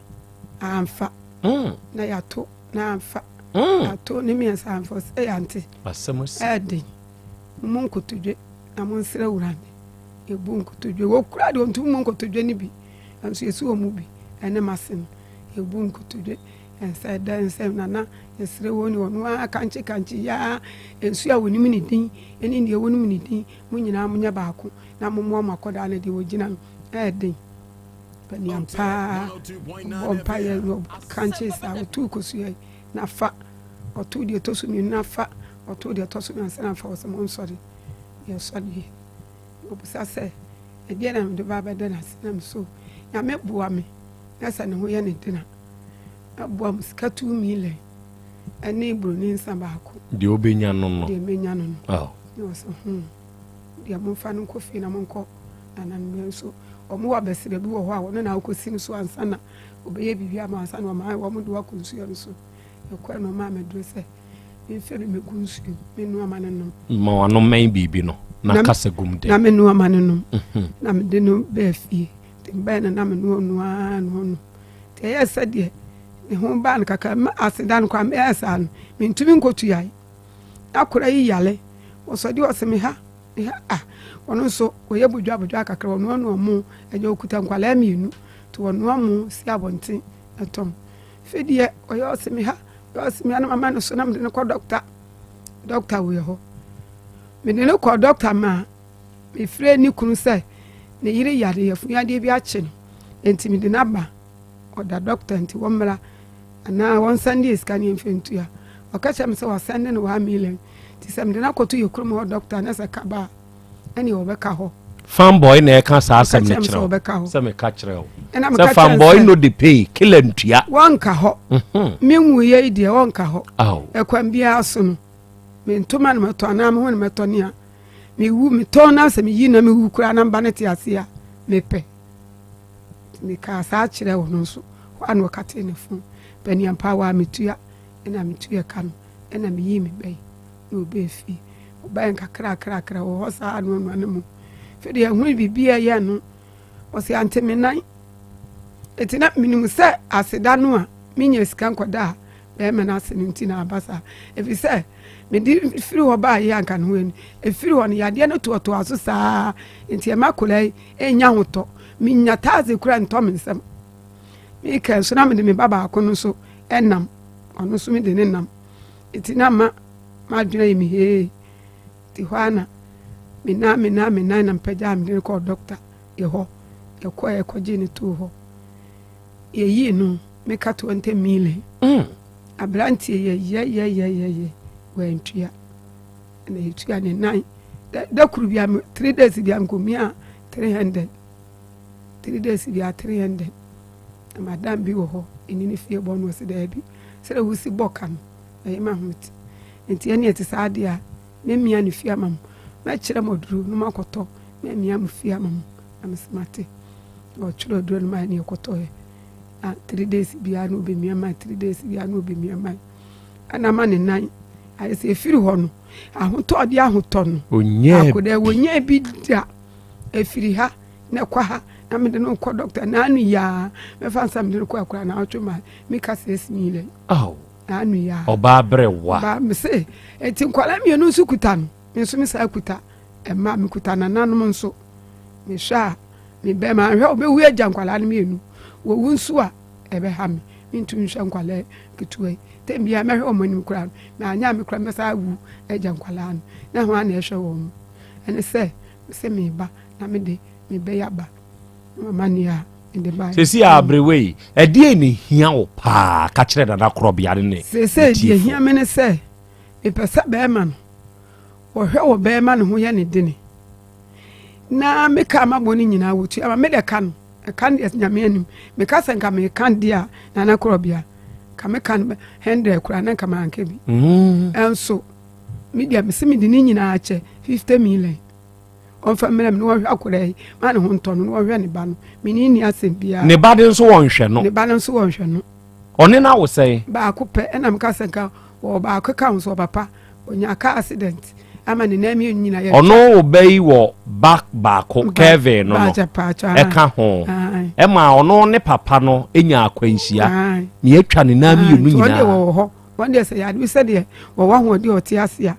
amfa. Na yɛato na amfa. Yɛato ne mmiɛnsa amfa. Ɔsɛ yɛante. Ɛɛden. Mo nkotodwe na monsrɛ Awurade. Yɛbu nkotodwe. Wɔkura deɛ ɔntumi mu nkotodwe no bi. Nanso yɛsi wɔn mu bi. Ɛne m'ase no. Yɛbu nkotodwe. Ɛnsɛ dɛ nsɛ nana yɛsrɛ wɔn ni ɔno ara kankye kankye yaa nsuo a wɔnim ne din ne deɛ wɔnim ne din mo nyinaa monyɛ baako na mommoa mo akɔdaa no deɛ wɔgyina no ɛɛden paniam paa ɔbɔ mpaeɛ na ɔkankye saa ɔtuu kosua yi na fa ɔtoo deɛ ɛtɔ so mmienu na fa ɔtoo deɛ ɛtɔ so mmiɛnsa na fa ɔsɛ monsɔre yɛsɔre ɔbusa sɛ ɛdeɛ na mede ba bɛda no ase na meso nyame boa me na sɛ ne ho yɛ ne dena Aboa mo sika 2 million ɛne buroni nsa baako. Deɛ ɔbɛnya no no. Deɛ mɛnya no no. Oh. Na ɔsɛ deɛ momfa no nkɔ fie na monkɔ nananom nso wɔn wɔ abɛsrɛ bi wɔ hɔ a wɔn na akɔsi no so ansa na ɔbɛyɛ biribi ama ansa na ɔma wɔn de wakɔ nsuo no so. Ɛkɔɛ na ɔmaa mɛduro sɛ memfɛ bi mɛgu nsuo menoa ma no nom. Ma wano mmɛn biribi no na kasa gum de. Na menoa ma no nom. Na mede no bɛɛ fie. Nti mbɛn no na menoa noa noa no. Nti ɛyɛɛ sɛdeɛ ne ho baa no kakra ma aseda no koraa mɛyɛ saa no mentumi nkɔtu yae. Na akwadaa yi yale, ɔsɔ deɛ ɔse me ha. Meha ah ɔno nso ɔyɛ bodwa bodwa kakra ɔnoa noa mo ɛnyɛ ɔkuta nkwadaa mmienu nti ɔnoa mo si abɔnten ɛtɔn. Afei deɛ ɔyɛ ɔse meha ɔyɛ ɔse meha na mama no so na mede no kɔ dɔkta dɔkta wɔ hɔ mede no kɔ dɔkta ma mefrɛ ne kunu sɛ ne yere yare yafunu yadeɛ bi akye no nti mede no aba ɔda dɔkta nti wɔmmra anaa wɔnsan de sika ne mfa ntua. Ɔka kyerɛ me sɛ wɔasɛnde no 1 million nti sɛ mede no akɔto yɛ kurom hɔ dɔkta na sɛ ka ba a ɛne wɔbɛka hɔ. Fanboy na ɛka saa asɛm no kyerɛ me sɛ kyerɛ wo wɔbɛka hɔ. Sɛ meka kyerɛ wo Ɛna sɛ meka kyerɛ no fanboy sɛ- no de pay kila ntua. Wɔnka hɔ. Menwuyɛ yi deɛ wɔnka hɔ. Aw. Ɛkwan biara so no mentoma no mɛtɔ anaa me ho no mɛtɔ nea mewu metɔn na sɛ meyi na mewu koraa na mba no te ase a mepɛ. Nti mekaa saa kyerɛ wɔ no nso hɔ a na ɔkatee ne fon paniampa wɔ a metua ɛna metua ka no ɛna meyii me bɛyi na ɔbɛɛ fie ɔbaɛ nkakrakrakra wɔ hɔ saa noanoa no mu afei deɛ ɛho biribi a ɛyɛ no ɔsɛ ante me nan ɛti na menim sɛ aseda no a menya sika nkɔda a bɛrima no ase no nti na aba saa ɛfiri sɛ mede firi hɔ baa yɛ anka ne ho ani ɛfiri hɔ no yadeɛ no toatoa so saa nti ɛma akwadaa yi ɛnya ahotɔ menya taase kura ntɔ me nsam meka nso na mede me ba baako no nso ɛnam ɔno nso mede ne nam nti na ma madwene yɛ me hee nti hɔ a na me nan me nan na mpagya mede no kɔɔ dɔkta yɛ hɔ yɛkɔɔ yɛkɔgye ne too hɔ yɛyii no meka 20 million. Aberanteɛ yɛ yɛyɛyɛyɛyɛ wantua na yɛtua ne nan da koro bia 3 days bia nkɔmia 300, 3 days bia 300 na madam bi wɔ hɔ ɛni ne fie bɔ no ɔsɛ daabi sɛdeɛ wosi bɔ ka no ɛyɛ ma ho ti nti ɛne ɛte saa adeɛ a mɛmia ne fie ama mo mɛkyerɛ mo aduro no makɔtɔ mɛmia mo fie ama mo na mesɛ mate. Ɔtwerɛ aduro no ma ɛne ɛkɔtɔɛ na 3 days biara na ɔbɛmia ma 3 days biara na ɔbɛmia ma ɛna ma ne nan ayɛ sɛ ɛfiri hɔ no ahotɔ ɔde ahotɔ no Onyɛ akɔda wɔnyɛ bi da ɛfiri ha na ɛkɔ ha na mede no kɔ dɔkta naanu yaa mɛfa nsa mede no kɔ akora na ɔtwe ma meka 6 million Aw. naanu yaa. Ɔbaa berɛ wa. Ba mese eti nkwadaa mmienu nso kuta no me nso me saa kuta ɛma me kuta nananom nso mehwɛ a me bɛrima ahwɛ ɔbɛwu agya nkwadaa no mmienu wɔwu nso a ɛbɛha me mentumi nhwɛ nkwadaa ketewa yi tɛm biara mɛhwɛ wɔn anim koraa no na anya me koraa mɛsa awu agya nkwadaa no na ho ana ɛhwɛ wɔn mo ɛne sɛ sɛ meba na mede mebɛyɛ aba na mama nea a mede ba. Sɛsi a aberewa yi ɛdeɛ ne hia wo paa ka kyerɛ Nana Korɔbea ne ne seesei deɛ tiefo. Hia me ne sɛ mepɛ sɛ bɛrima no wɔhwɛ wɔ bɛrima ne ho yɛ ne dene na meka mabɔ no nyinaa wɔtua ma mede ka no ɛka no deɛ Nyame anim meka sɛ nka meka deɛ a Nana Korɔbea ka meka no 100 koraa na nka manka bi. Ɛnso medeɛ mese mede ne nyinaa kyɛ 50 million ɔmfa mmerɛ me na wɔhwɛ akwadaa yi ma ne ho ntɔ no na wɔhwɛ ne ba no mene nni asɛm biara. Ne ba de nso wɔnhwɛ no. Ne ba no nso wɔnhwɛ no. Ɔne no awo sɛn? Baako pɛ ɛna meka sɛ nka wɔ baako ka ho so ɔpapa ɔnya car accident ama ne nan mmienu nyinaa yɛ. Ɔno wo ba yi wɔ ba baako Kevin no Baakyɛ, paakyɛ, ɛka ho ae. ɛma ɔno ne papa no nya akwanhyia Ae. ne atwa ne nan mmienu Nti wɔn deɛ nyinaa. wɔwɔ hɔ wɔn deɛ sɛ yade bi sɛdeɛ wɔwɔ ahoɔden a ɔte ase a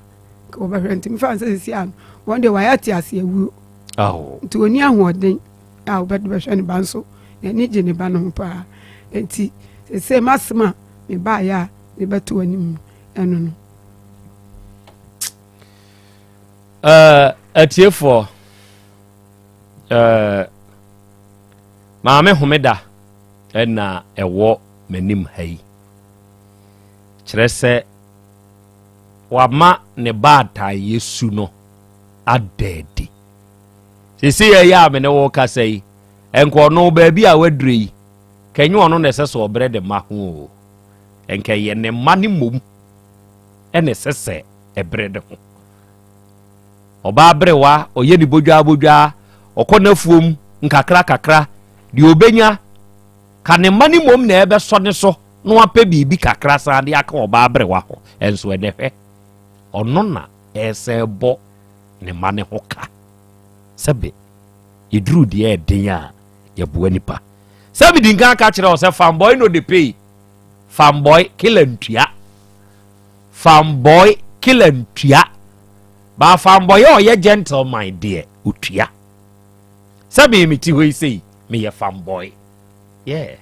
nka wɔbɛhwɛ nti mefa sɛ sisi ano wɔn deɛ wɔayɛ ate ase awuo. Awo. Nti wɔni ahoɔden a wɔbɛde bɛhwɛ ne ba nso n'ani gye ne ba no ho paa nti sese masɛm a mebaayɛ a mebɛto anim ɛno no. Atiefoɔ maame Homeda ɛna ɛwɔ m'anim ha yi kyerɛ sɛ wama ne baataeɛ su no ada adi sese yɛyɛ a me ne wo kasa yi ɛnka ɔno baabi a wadure yi kɛnyɛ ɔno na ɛsɛ sɛ ɔbrɛ de ma ho o ɛnka ɛyɛ ne mma ne mmom ɛna ɛsɛ sɛ ɛbrɛ de ho ɔbaa berewa ɔyɛ ne bodwaa bodwaa ɔkɔ n'afuom nkakra kakra deɛ ɔbɛnya ka ne mma ne mmom na ɛbɛsɔ ne so na wapɛ biribi kakra san de aka ɔbaa berewa ho ɛnso ɛnɛ hwɛ ɔno na ɛsɛ bɔ ne mma ne ho ka sɛbe yɛduru deɛ ɛden a yɛboa nipa sɛbe di nkan ka kyerɛ wo sɛ fanboy no de pay fanboy kila ntua fanboy kila ntua. But fanboy a ɔyɛ gentleman deɛ otua. Sɛ me mete hɔ yi sei meyɛ fanboy. Yeah.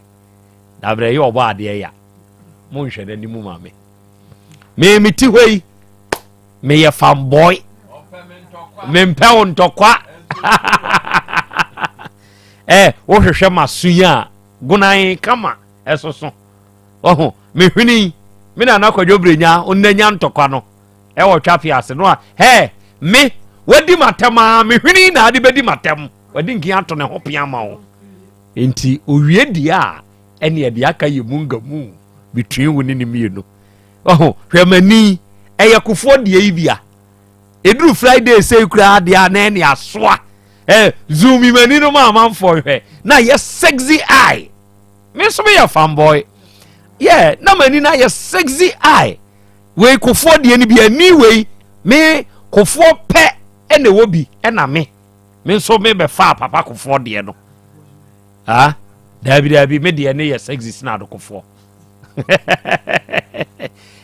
Dabrɛ yɛ ɔbɔ adeɛ ya. Monhwɛ n'anim ma me. Me mete hɔ yi meyɛ fanboy. Mempɛ wo ntɔkwa. Eh, wohwehwɛ m'aso yi a gonan kama ɛsoso. Ɔho, me hwene yi, me nana Kwadwo Brenya ɔnanya ntɔkwa no ɛwɔ twafe ase no a, hɛ, me, wadi m'atɛm a, me hwene yi na ade bɛdi m'atɛm. Wadi nkin ato ne ho pea ma wo. Nti, owie deɛ a, ɛne ɛde aka yɛ mu nga mu between wo ne ne mmienu. Ɔho, hwɛ m'ani, ɛyɛ kofoɔ deɛ yi bia. Ɛduru Friday sei koraa deɛ a na ɛne asoa. Eh, zoom m'ani no ma amanfoɔ hwɛ. Na yɛ sexy eye. Me nso meyɛ fanboy. Yeah, na m'ani no ayɛ sexy eye. Wei kofoɔ deɛ no bi ani wei me kofoɔ pɛ ɛna ɛwɔ bi ɛna me. Me nso me bɛfaa papa kofoɔ deɛ no. Ah, daabi daabi me deɛ ne yɛ sexy sena ado kofoɔ.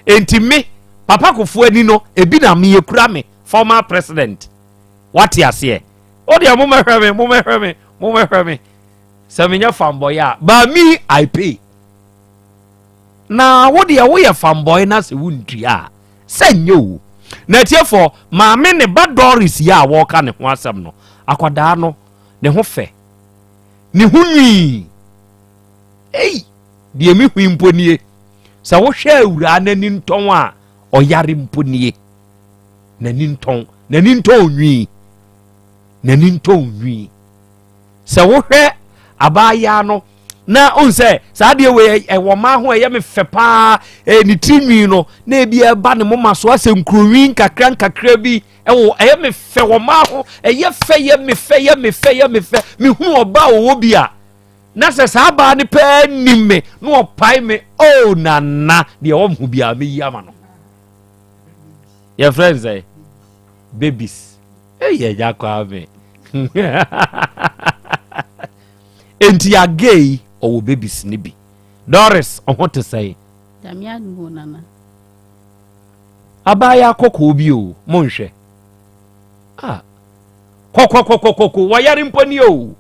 Enti me papa kofoɔ ani no ebi na me ekura me former president. Wate aseɛ? O deɛ momɛhwɛ me momɛhwɛ me momɛhwɛ me. Sɛ menyɛ fanboy a, but me I pay. Na wo deɛ woyɛ fanboy na sɛ wontua a, sɛ nyɛ o. Na atiefoɔ, maame ne ba Doris yi a wɔreka ne ho asɛm no, akwadaa no, ne ho fɛ, ne ho nwii. Ei, deɛ mehui mpo nie. Sɛ wohwɛ awuraa n'ani ntɔn a, ɔyare mpo nie. N'ani ntɔn, n'ani ntɔn nwii. N'ani ntɔn nwii. Sɛ wohwɛ abaayaa no na ohun sɛ saa adeɛ wei ɛwɔ mmaa ho ɛyɛ me fɛ paa ɛyɛ ne tiri nwi no na ebi ɛba ne moma so asɛ nkuronwi nkakra nkakra bi ɛwɔ ɛyɛ me fɛ wɔ mmaa ho ɛyɛ fɛ yɛ me fɛ yɛ me fɛ yɛ me fɛ mehunu ɔbaa ɔwɔ bi a na sɛ saa baa no pɛɛ nim me na ɔpae me oh nana deɛ ɛwɔ me ho biara meyi ama no yɛfrɛ n sɛ babies. Ei agya Kwame. Enti agay yi ɔwɔ babies ne bi. Doris ɔho te sɛn? Nyame adom o nana. Abaayaa kɔkɔɔ bi o, monhwɛ. Ah. Kɔkɔkɔkɔkɔ, wɔyare mpo ni o.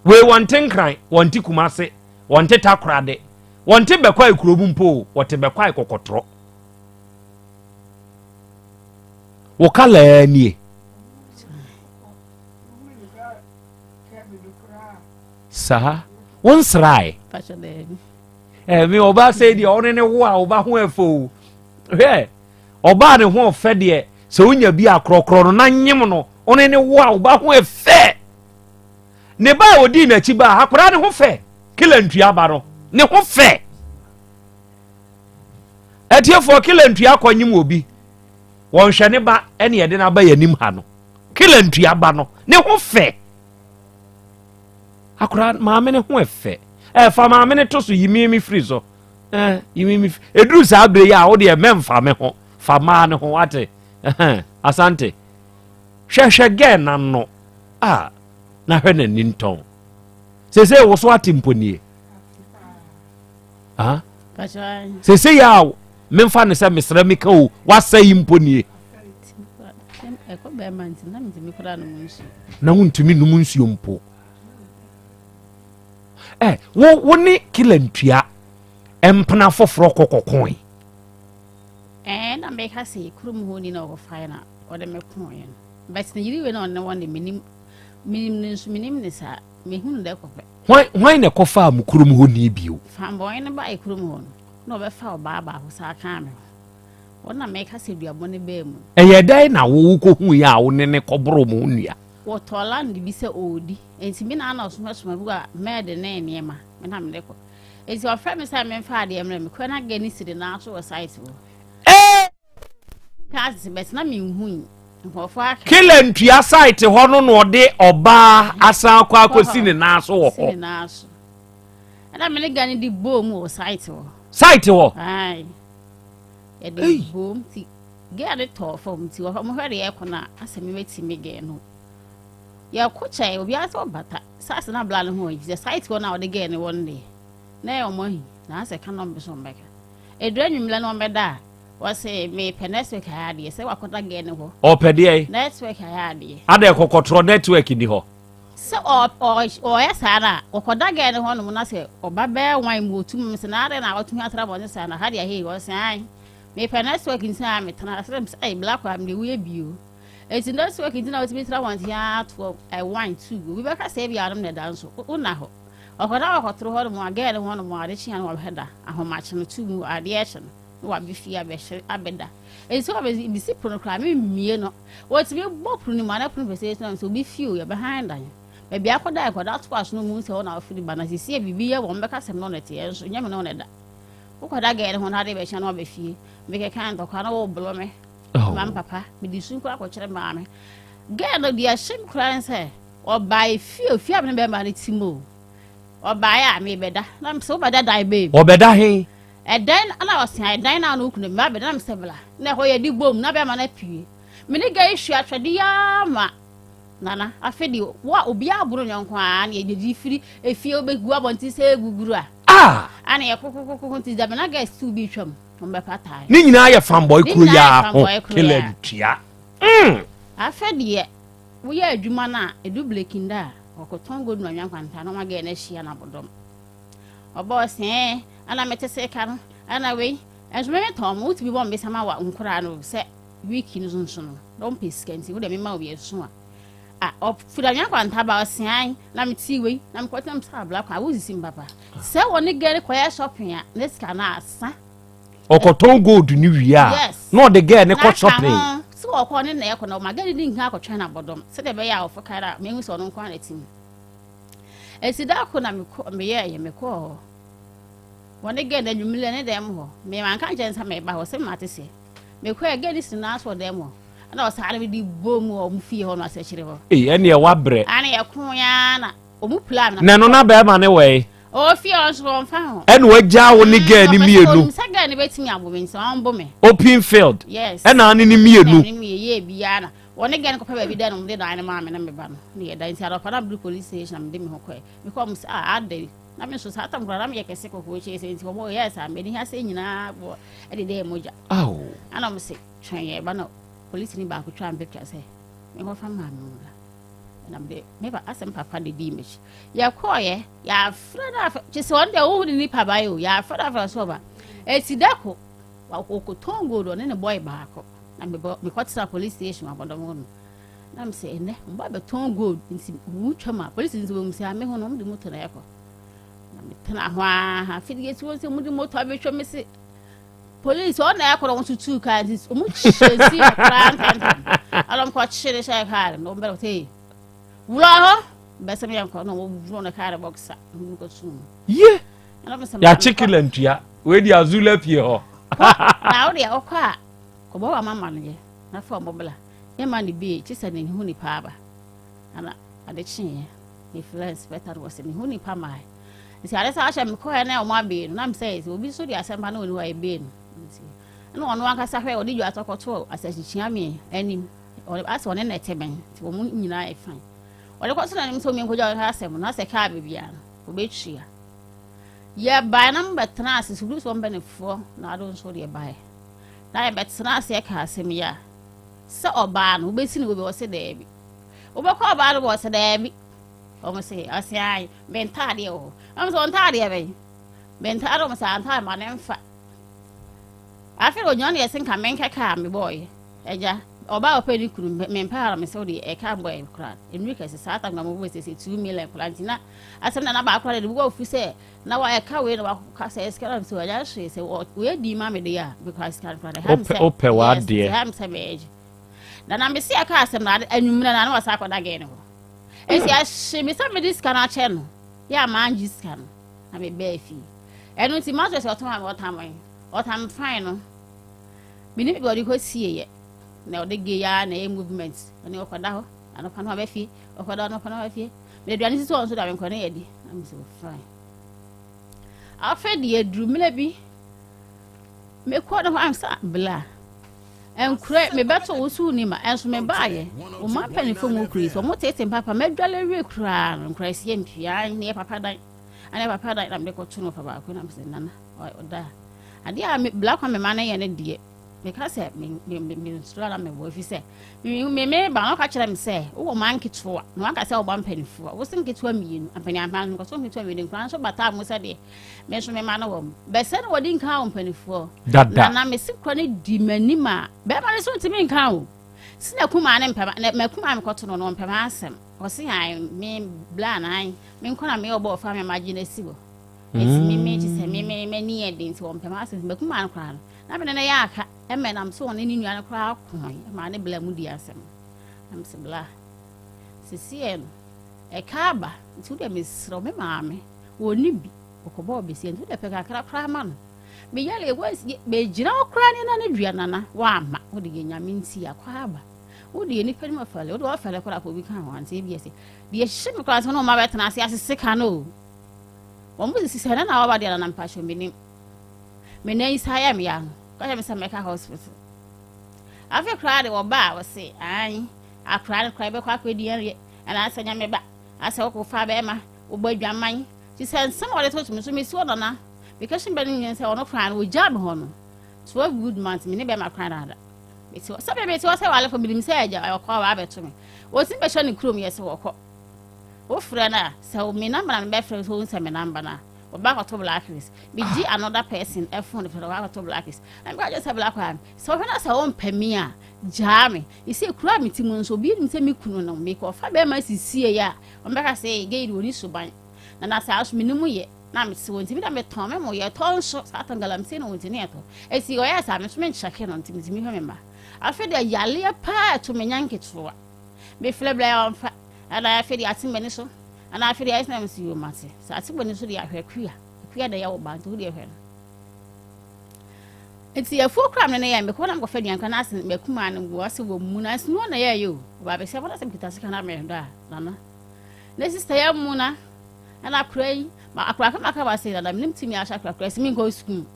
Wei wɔnte Nkran, wɔnte Kumase, wɔnte Takorade, wɔnte Bɛkwae kurom mpo o, wɔte Bɛkwae kɔkɔtorɔ. Wo kalaa nie. Saa wo nsrae. Ɛmi ɔbaa sɛ deɛ ɔne ne wo a ɔba ho ɛfɛ o. Hwɛ ɔbaa ne ho ɔfɛ deɛ sɛ wonya bi akorɔkorɔ no na nyem no ɔne ne wo a ɔba ho ɛfɛ. Ne ba a ɔdii n'akyi ba akwadaa ne ho fɛ kila ntua ba no ne ho fɛ. Atiefoɔ kila ntua kɔ nyim obi wɔnhwɛ ne ba ɛne yɛde no aba yɛn anim ha no kila ntua ba no ne ho fɛ akora maame ne ho ɛfɛ ɛfa maame ne to so yi mi mi firi so ɛɛ yi mi mi firi eduru saa abere yi a wo deɛ mɛnfa me ho fa maa ne ho wate ɛhɛn asante hwɛhwɛ gɛɛ n'ano a na hwɛ n'ani ntɔn sese woso ate mponie. Ah? Sese yɛ a memfa no sɛ mesrɛ meka o wasɛ yi mpo nie. Na wontumi nom nsuo mpo. Eh, wo wo ne kila ntua mpena foforɔ kɔkɔkoe. Eh, na meka sɛ kurom hɔ ni na ɔkɔfae na ɔde me koeɛ no. But ne yere wei na ɔne wɔn de menim menim ne nso menim ne saa. Mehunu dɛ kɔpɛ. Hwan hwan na ɛkɔfaa mo kurom hɔ ni bio? Fanbɔn no bae kurom hɔ no, na ɔbɛfa ɔbaa baako saa kaa me ho. Wɔn na meka sɛ duabɔ no baa mu no. Ɛyɛɛ dɛn na wo wokɔhuiɛ a wo ne no kɔboroo mo ho nnua? Wɔtɔɔ land bi sɛ ɔredi, enti me na na ɔsomasoma bi a mɛɛde ne nneɛma, me na mede kɔ. Enti ɔfrɛ me sɛ memfa adeɛ mmrɛ me, kɔ na gɛ ne si de naa so wɔ site hɔ. Ee! Kila ntua site hɔ no na ɔde ɔbaa asan akɔ akɔsi ne nan so wɔ hɔ. Ɛna me ne gani di boom wɔ site hɔ. Site hɔ. Ayi. Yɛde boom ti gɛɛ de tɔɔ fam ti wɔ hɔ mo hwɛ de yɛkɔ na asɛ me bɛti me gɛɛ no. Yɛkɔ kyɛn obiara sɛ ɔbata saase na abla ne ho yi sɛ site hɔ na ɔde gɛɛ ne wɔ no deɛ na ɛyɛ ɔmo ahi na asɛ ka na ɔmo bɛ so ɔmo bɛka. Edura nwummerɛ na ɔmo bɛda a. Wɔse mepɛ network ayɛ adeɛ sɛ wakɔda gɛɛ ne hɔ. Ɔpɛ deɛ? Network ayɛ adeɛ. Adɛ kɔkɔtorɔ network ni hɔ. Sɛ ɔyɛ saa no a, ɔkɔda gɛɛ ne hɔ nom na sɛ ɔba bɛɛ wan mu ɔtum sɛ na adɛ na ɔtumi atra bɔne saa na ha deɛ hei ɔse ae mepɛ network nti a metena ase sɛ ɛy black a mede woyɛ bio. Enti network nti na wotumi tra wɔn tea toɔ wan two obi bɛka sɛ ebi anom na ɛda nso wonna hɔ. Ɔkɔda ɔkɔtoro hɔ nom a gɛɛ ne hɔ nom a ade kye a na wabɛda ahomakye no tu mu adeɛ kye no. na waba fie abɛhyɛ abɛda. Enti sɛ wɔbɛsi pono koraa memmie no. Wɔtumi bɔ pono no mu ana pono pɛ sɛ ɛsina sɛ obi fie o yɛbɛhan dan. Baabi akɔda nkɔda to aso no mu sɛ hɔ na wafiri ba na sisi a biribi yɛ wɔn bɛka sɛ me ne wɔn te ɛnso nyɛ me ne wɔn da. Wokɔda gɛɛ no ho na ade bɛkyɛ na waba fie. Mekeka ntɔkwa na wɔbolo me. Oh. Maame papa mede su koraa kɔkyerɛ maame. Gɛɛ no deɛ ɛhyɛ me koraa ne sɛ ɔbaa efie ofie a me ne bɛrima no te mu o. Ɔbaeɛ a mebɛda na sɛ wobɛda dan bɛn mu. Ɔbɛda he? Ɛdan na ɔse ɛdan na no kunu mma bɛda na mesɛ bla na ɛhɔ yɛde bom na bɛma no apue me ne gay hwɛ atwɛde yaa ma nana afe de wo a obi aboro nyɔnko a na yɛgyegye firi efie wobɛgu abɔnten sɛ eguguru a ah ana yɛ kokokoko nti dabi na gay stew bi twam wɔn bɛpa taa ne nyinaa yɛ fanbɔe kuro yaa ho kele tua mm. Afe deɛ woyɛ adwuma no a edu blekinda a ɔkɔtɔn gold na nwankwanta na ɔma gay no ahyia no abɔdɔm Ɔbɔɔ sɛɛ, ɛna mete se ka no, ɛna wei. Ɛnso me metɔn mo, wotumi bɔ mbesa ma wa nkoraa no sɛ week no nso no, na ɔmpɛ sika nti, wode mema obi ɛso a. A, ɔfiri anwea kwanta ba ɔsean, na mete wei, na mekɔtena m sɛ abla kwan, wosisi m papa. Sɛ wɔne gɛre kɔyɛ shopping a, ne sika no asa. Ɔkɔtɔn gold no wie a, Yes. na ɔde gɛɛ ne Na kɔ aka shopping. ho, sɛ wɔkɔ ne na ɛkɔ na ɔma gɛre di nkan akɔtwɛn no abɔdɔm, sɛdeɛ ɛbɛyɛ a ɔfo kar a, mehu sɛ ɔno nko ara na ɛte mu. Enti da koro na mekɔ meyɛeɛ mekɔɔ hɔ. Wɔne gɛɛ no anwummerɛ ne dɛm hɔ. Me manka nkyɛn sɛ meba hɔ sɛ mate sɛ. Mekɔɛ gɛɛ no si naa so wɔ dɛm hɔ. Ɛna ɔsaa no mede bɔ mu wɔ ɔmo fie hɔ no asɛkyerɛ hɔ. Ei ɛneɛ wabrɛ. Ane yɛko ya na ɔmo pula me na. Na ɛno na bɛrima ne wɔ he? Ɔwɔ fie hɔ nso ɔmfa ho. Ɛna wagyaa wo ne gɛɛ no mmienu. Ɔnim sɛ gɛɛ no bɛtumi abo me nti ɔmbo me. Open field. Yes. Ɛna ane ne mmienu. Ɛna ne mmienu yɛ biara na. Wɔne gɛn kɔpɛ baabi da no wɔde dan no maa me ne me ba no ne yɛda nti anɔpa na medu police station na mede me ho kɔɛ mekɔɔ mo sɛ ah adɛn na me nso saa tam koraa na meyɛ kɛse kɔkɔɔ kyɛ sɛ nti wɔn yɛɛ saa m'ani ha sɛ nyinaa bɔ ɛde dɛ mogya ana wɔn sɛ twɛn yɛ ba na polisi ni baako twaa me picture sɛ mekɔfa maame mu la na mede me ba asɛm papa de dii m'akyi yɛkɔɔyɛ yɛafrɛ no afɛ kyɛ sɛ ɔno deɛ wohu ne nipa ba yɛ o yɛafrɛ no afɛ so ɔba ɛti da ko wɔkɔtɔn gold ɔne ne bɔe baako Na mebɔ mekɔtena police station abɔdɔm hɔ no na mesɛ ɛnɛ mba bɛtɔn gold nti mu twam a police nti wɔn sɛ ame ho no wɔn de moto na ɛkɔ na metena hɔ ara afei esi wɔn sɛ wɔn de moto abɛtwa me se police wɔn na ɛkɔ na wɔn nso tuu kaa nti wɔn kyerɛ si na koraa ntɛntɛm ɛna wɔn kɔ kyerɛ hyɛ kaa no wɔn bɛrɛ sɛ wura hɔ bɛsɛ mi yɛn kɔ na wɔn wura no kaa no bɔksa wɔn kɔ sum yie yɛakye kila ntua wei di azula fie hɔ na wo deɛ ɔkɔ a Kɔbɔ w'ama amaneɛ na fa ɔmo bla yɛ ma no bie kyesɛ ne ho nipa aba ana ade kyeeɛ me frɛ inspector no wɔsɛ me ho nipa mae nti ade saa hyɛ me kɔɛ na ɔmo abee no na me sɛ sɛ obi nso de asɛm ba na ɔni hɔ a ebee no nti ɛna ɔno ankasa hwɛ ɔde dwa atɔkɔto asɛkyekyea me anim ɔde asɛ ɔne na ɛte bɛn nti wɔn nyinaa yɛ fine ɔde kɔto n'anim sɛ omi nkogya ɔhwɛ asɛm no asɛ kaa baabi a no ɔbɛtua yɛbae na mobɛtena ase sukuu so mpanifoɔ na ado nso deɛ bae Na yɛbɛtena ase aka asɛm yi a, sɛ ɔbaa no, wobɛsi no wɔ bi, ɔse daabi. Wobɛkɔ ɔbaa no bɔ, ɔse daabi. Wɔn se, ɔse ae, me ntaadeɛ wɔ hɔ. Wɔn se, wɔn ntaadeɛ bɛn? Me ntaadeɛ, wɔn se, antaadeɛ ma ne mfa. Afei de ɔgyina no yɛ se nka menkɛka a mebɔɔyɛ. Agya, ɔbaa ɔpɛ ne kunu, mempɛ ara me sɛ wode ɛka mbɔɛ koraa. Nnuru kɛse, saa tam na mobɔ sɛ sɛ 2 million koraa nti na asɛm na na baako de bobɔ afu sɛ Na wa ɛka wei na wakɔka sɛ sika na sɛ wanya hwee sɛ wɔyɛ din ma me deɛ a mekura sika no kora de ha me sɛ wopɛ w'adeɛ ha me sɛ mɛgye na na mese ɛka asɛm na anwummerɛ na na wasa akɔda gɛɛ no hɔ ɛsi ahye me sɛ mede sika no akyɛ no yɛ a mangye sika no na mebɛɛ fie ɛno nti matɔ sɛ ɔtɔn a ɔtam ɔtam fine no menim baabi ɔde kɔ sieɛ na ɔde gay a na ɛyɛ movement ɔne ɔkɔda hɔ anɔpa no aba fie ɔkɔda anɔpa no aba fie Mede aduane sisi wɔn so da menkɔ ne yɛdi. Na me sɛ fine. Afei deɛ aduru mmerɛ bi mekɔ ne hɔ ansa bla. Nkorɛ mebɛto wo so ni ma ɛnso mebaayɛ. Wo ma mpanimfoɔ mu kuro yi sɛ wɔn tete mpapa mɛdwale wie koraa no nkorɛ si mpia ne yɛ papa dan. Ane papa dan na mede kɔto no fa baako na mesɛ nana ɔda. Adeɛ a bla kwa mema no yɛ ne deɛ. Meka sɛ me me me mensuro a na mewɔ ɛfiri sɛ me me me ba no ɔka kyerɛ me sɛ wowɔ mma nketewa na wanka sɛ woba mpanimfoɔ wo se nketewa mmienu ampani ampa nso nkɔso nketewa mmienu nkura nso bataa mu sɛdeɛ me nso me ma no wɔ mu bɛsɛ na wɔde nka wo mpanimfoɔ Dada. Na na mese kura no di m'anim a bɛrima no so ntumi nka o si na kumaa ne mpɛma na makumaa mekɔto no no ɔmpɛma asɛm ɔse an me bla na an me nkɔ na meyɛ ɔbɔ ɔfa me magye no asi hɔ ɛti me me kye sɛ me me m'ani yɛ den nti ɔmpɛma asɛm makumaa no koraa no Na me ne no yɛ aka ma ɛnam so ɔne ne nua no koraa koe maa ne bla mu di asɛm. Na mese bla, sesiɛ no ɛka aba nti wodeɛ mesrɛ wo me maame wɔnni bi wɔkɔbɔɔ besia nti wodeɛ pɛ kakra koraa ma no. Meyale megyina hɔ koraa ne na ne dua nana woamma wode yɛ nyame nti akɔ aba wode yɛ nipa nim afɛle wode wafɛle koraa kɔ obi ka ho ante ebi ase deɛ hye me koraa sɛ ne ɔma bɛtena ase asese ka no o wɔn mo sisi sɛ na na waba deɛ nana mpakyɛ menim Me nan yi saa yɛ me ya no, ka kyerɛ me sɛ mɛka hospital. Afei koraa de wɔba a wɔse ae akora no koraa bɛkɔ akɔdi awie anaasɛ nyɛ me ba asɛ wokɔfa bɛrima wobɔ adwaman nti sɛ nsɛm a wɔde toto me so mesi hɔ nana meka hyɛ bɛ no nyɛ sɛ ɔno koraa no wɔgyaa me hɔ no 12 good months me ne bɛrima koraa dada mete hɔ sɛ mete hɔ sɛ walefo menim sɛ agya ɔkɔ a wɔabɛto me wɔtumi bɛhyɛ ne kurom yɛ sɛ wɔkɔ wofrɛ no a sɛ me namba na mebɛfrɛ sɛ wohu sɛ me namba no a Ɔba akɔtɔ blacklist. Me gye another person phone fɛ ɔba akɔtɔ blacklist. Na me ka kyerɛ sɛ black wa sɛ ɔhwɛ na sɛ ɔmpɛ me a gyaa me. Ese kura me ti mu nso obi nim sɛ me kunu no me kɔ fa bɛrima sisie ya. Ɔmbɛka sɛ gay de oni suban. Na na saa so me nim yɛ na me se wɔn ti mi da me tɔn me mo yɛ tɔn nso saa tɔn galamsey na wɔn ti ne yɛ tɔ. Esi ɔyɛ saa me so me nkyɛke no nti me ti mi hwɛ me ma. Afei de yaleɛ paa ɛto me nya nketewa. Me frɛ bla ya ɔmfa. Ɛna afei de ate m'ani so. Ana afei deɛ ayɛ sɛ na mesi yoo mate sɛ ate bɔne so deɛ ahwɛ akua akua na ɛyɛ wo ba nti wo deɛ hwɛ no nti afuo kora me ne yɛ mekɔ na mekɔfa aduan kora na ase makuma no wɔ ase wɔ mu na ase no na yɛyɛ o ɔba bɛsɛ bɔna sɛ mekita sika na mɛdɔ a nana na sista yɛ mu na ɛna akora yi ma akora kama ka ba se nana menim tumi ahyɛ akora kora sɛ menkɔ sukuu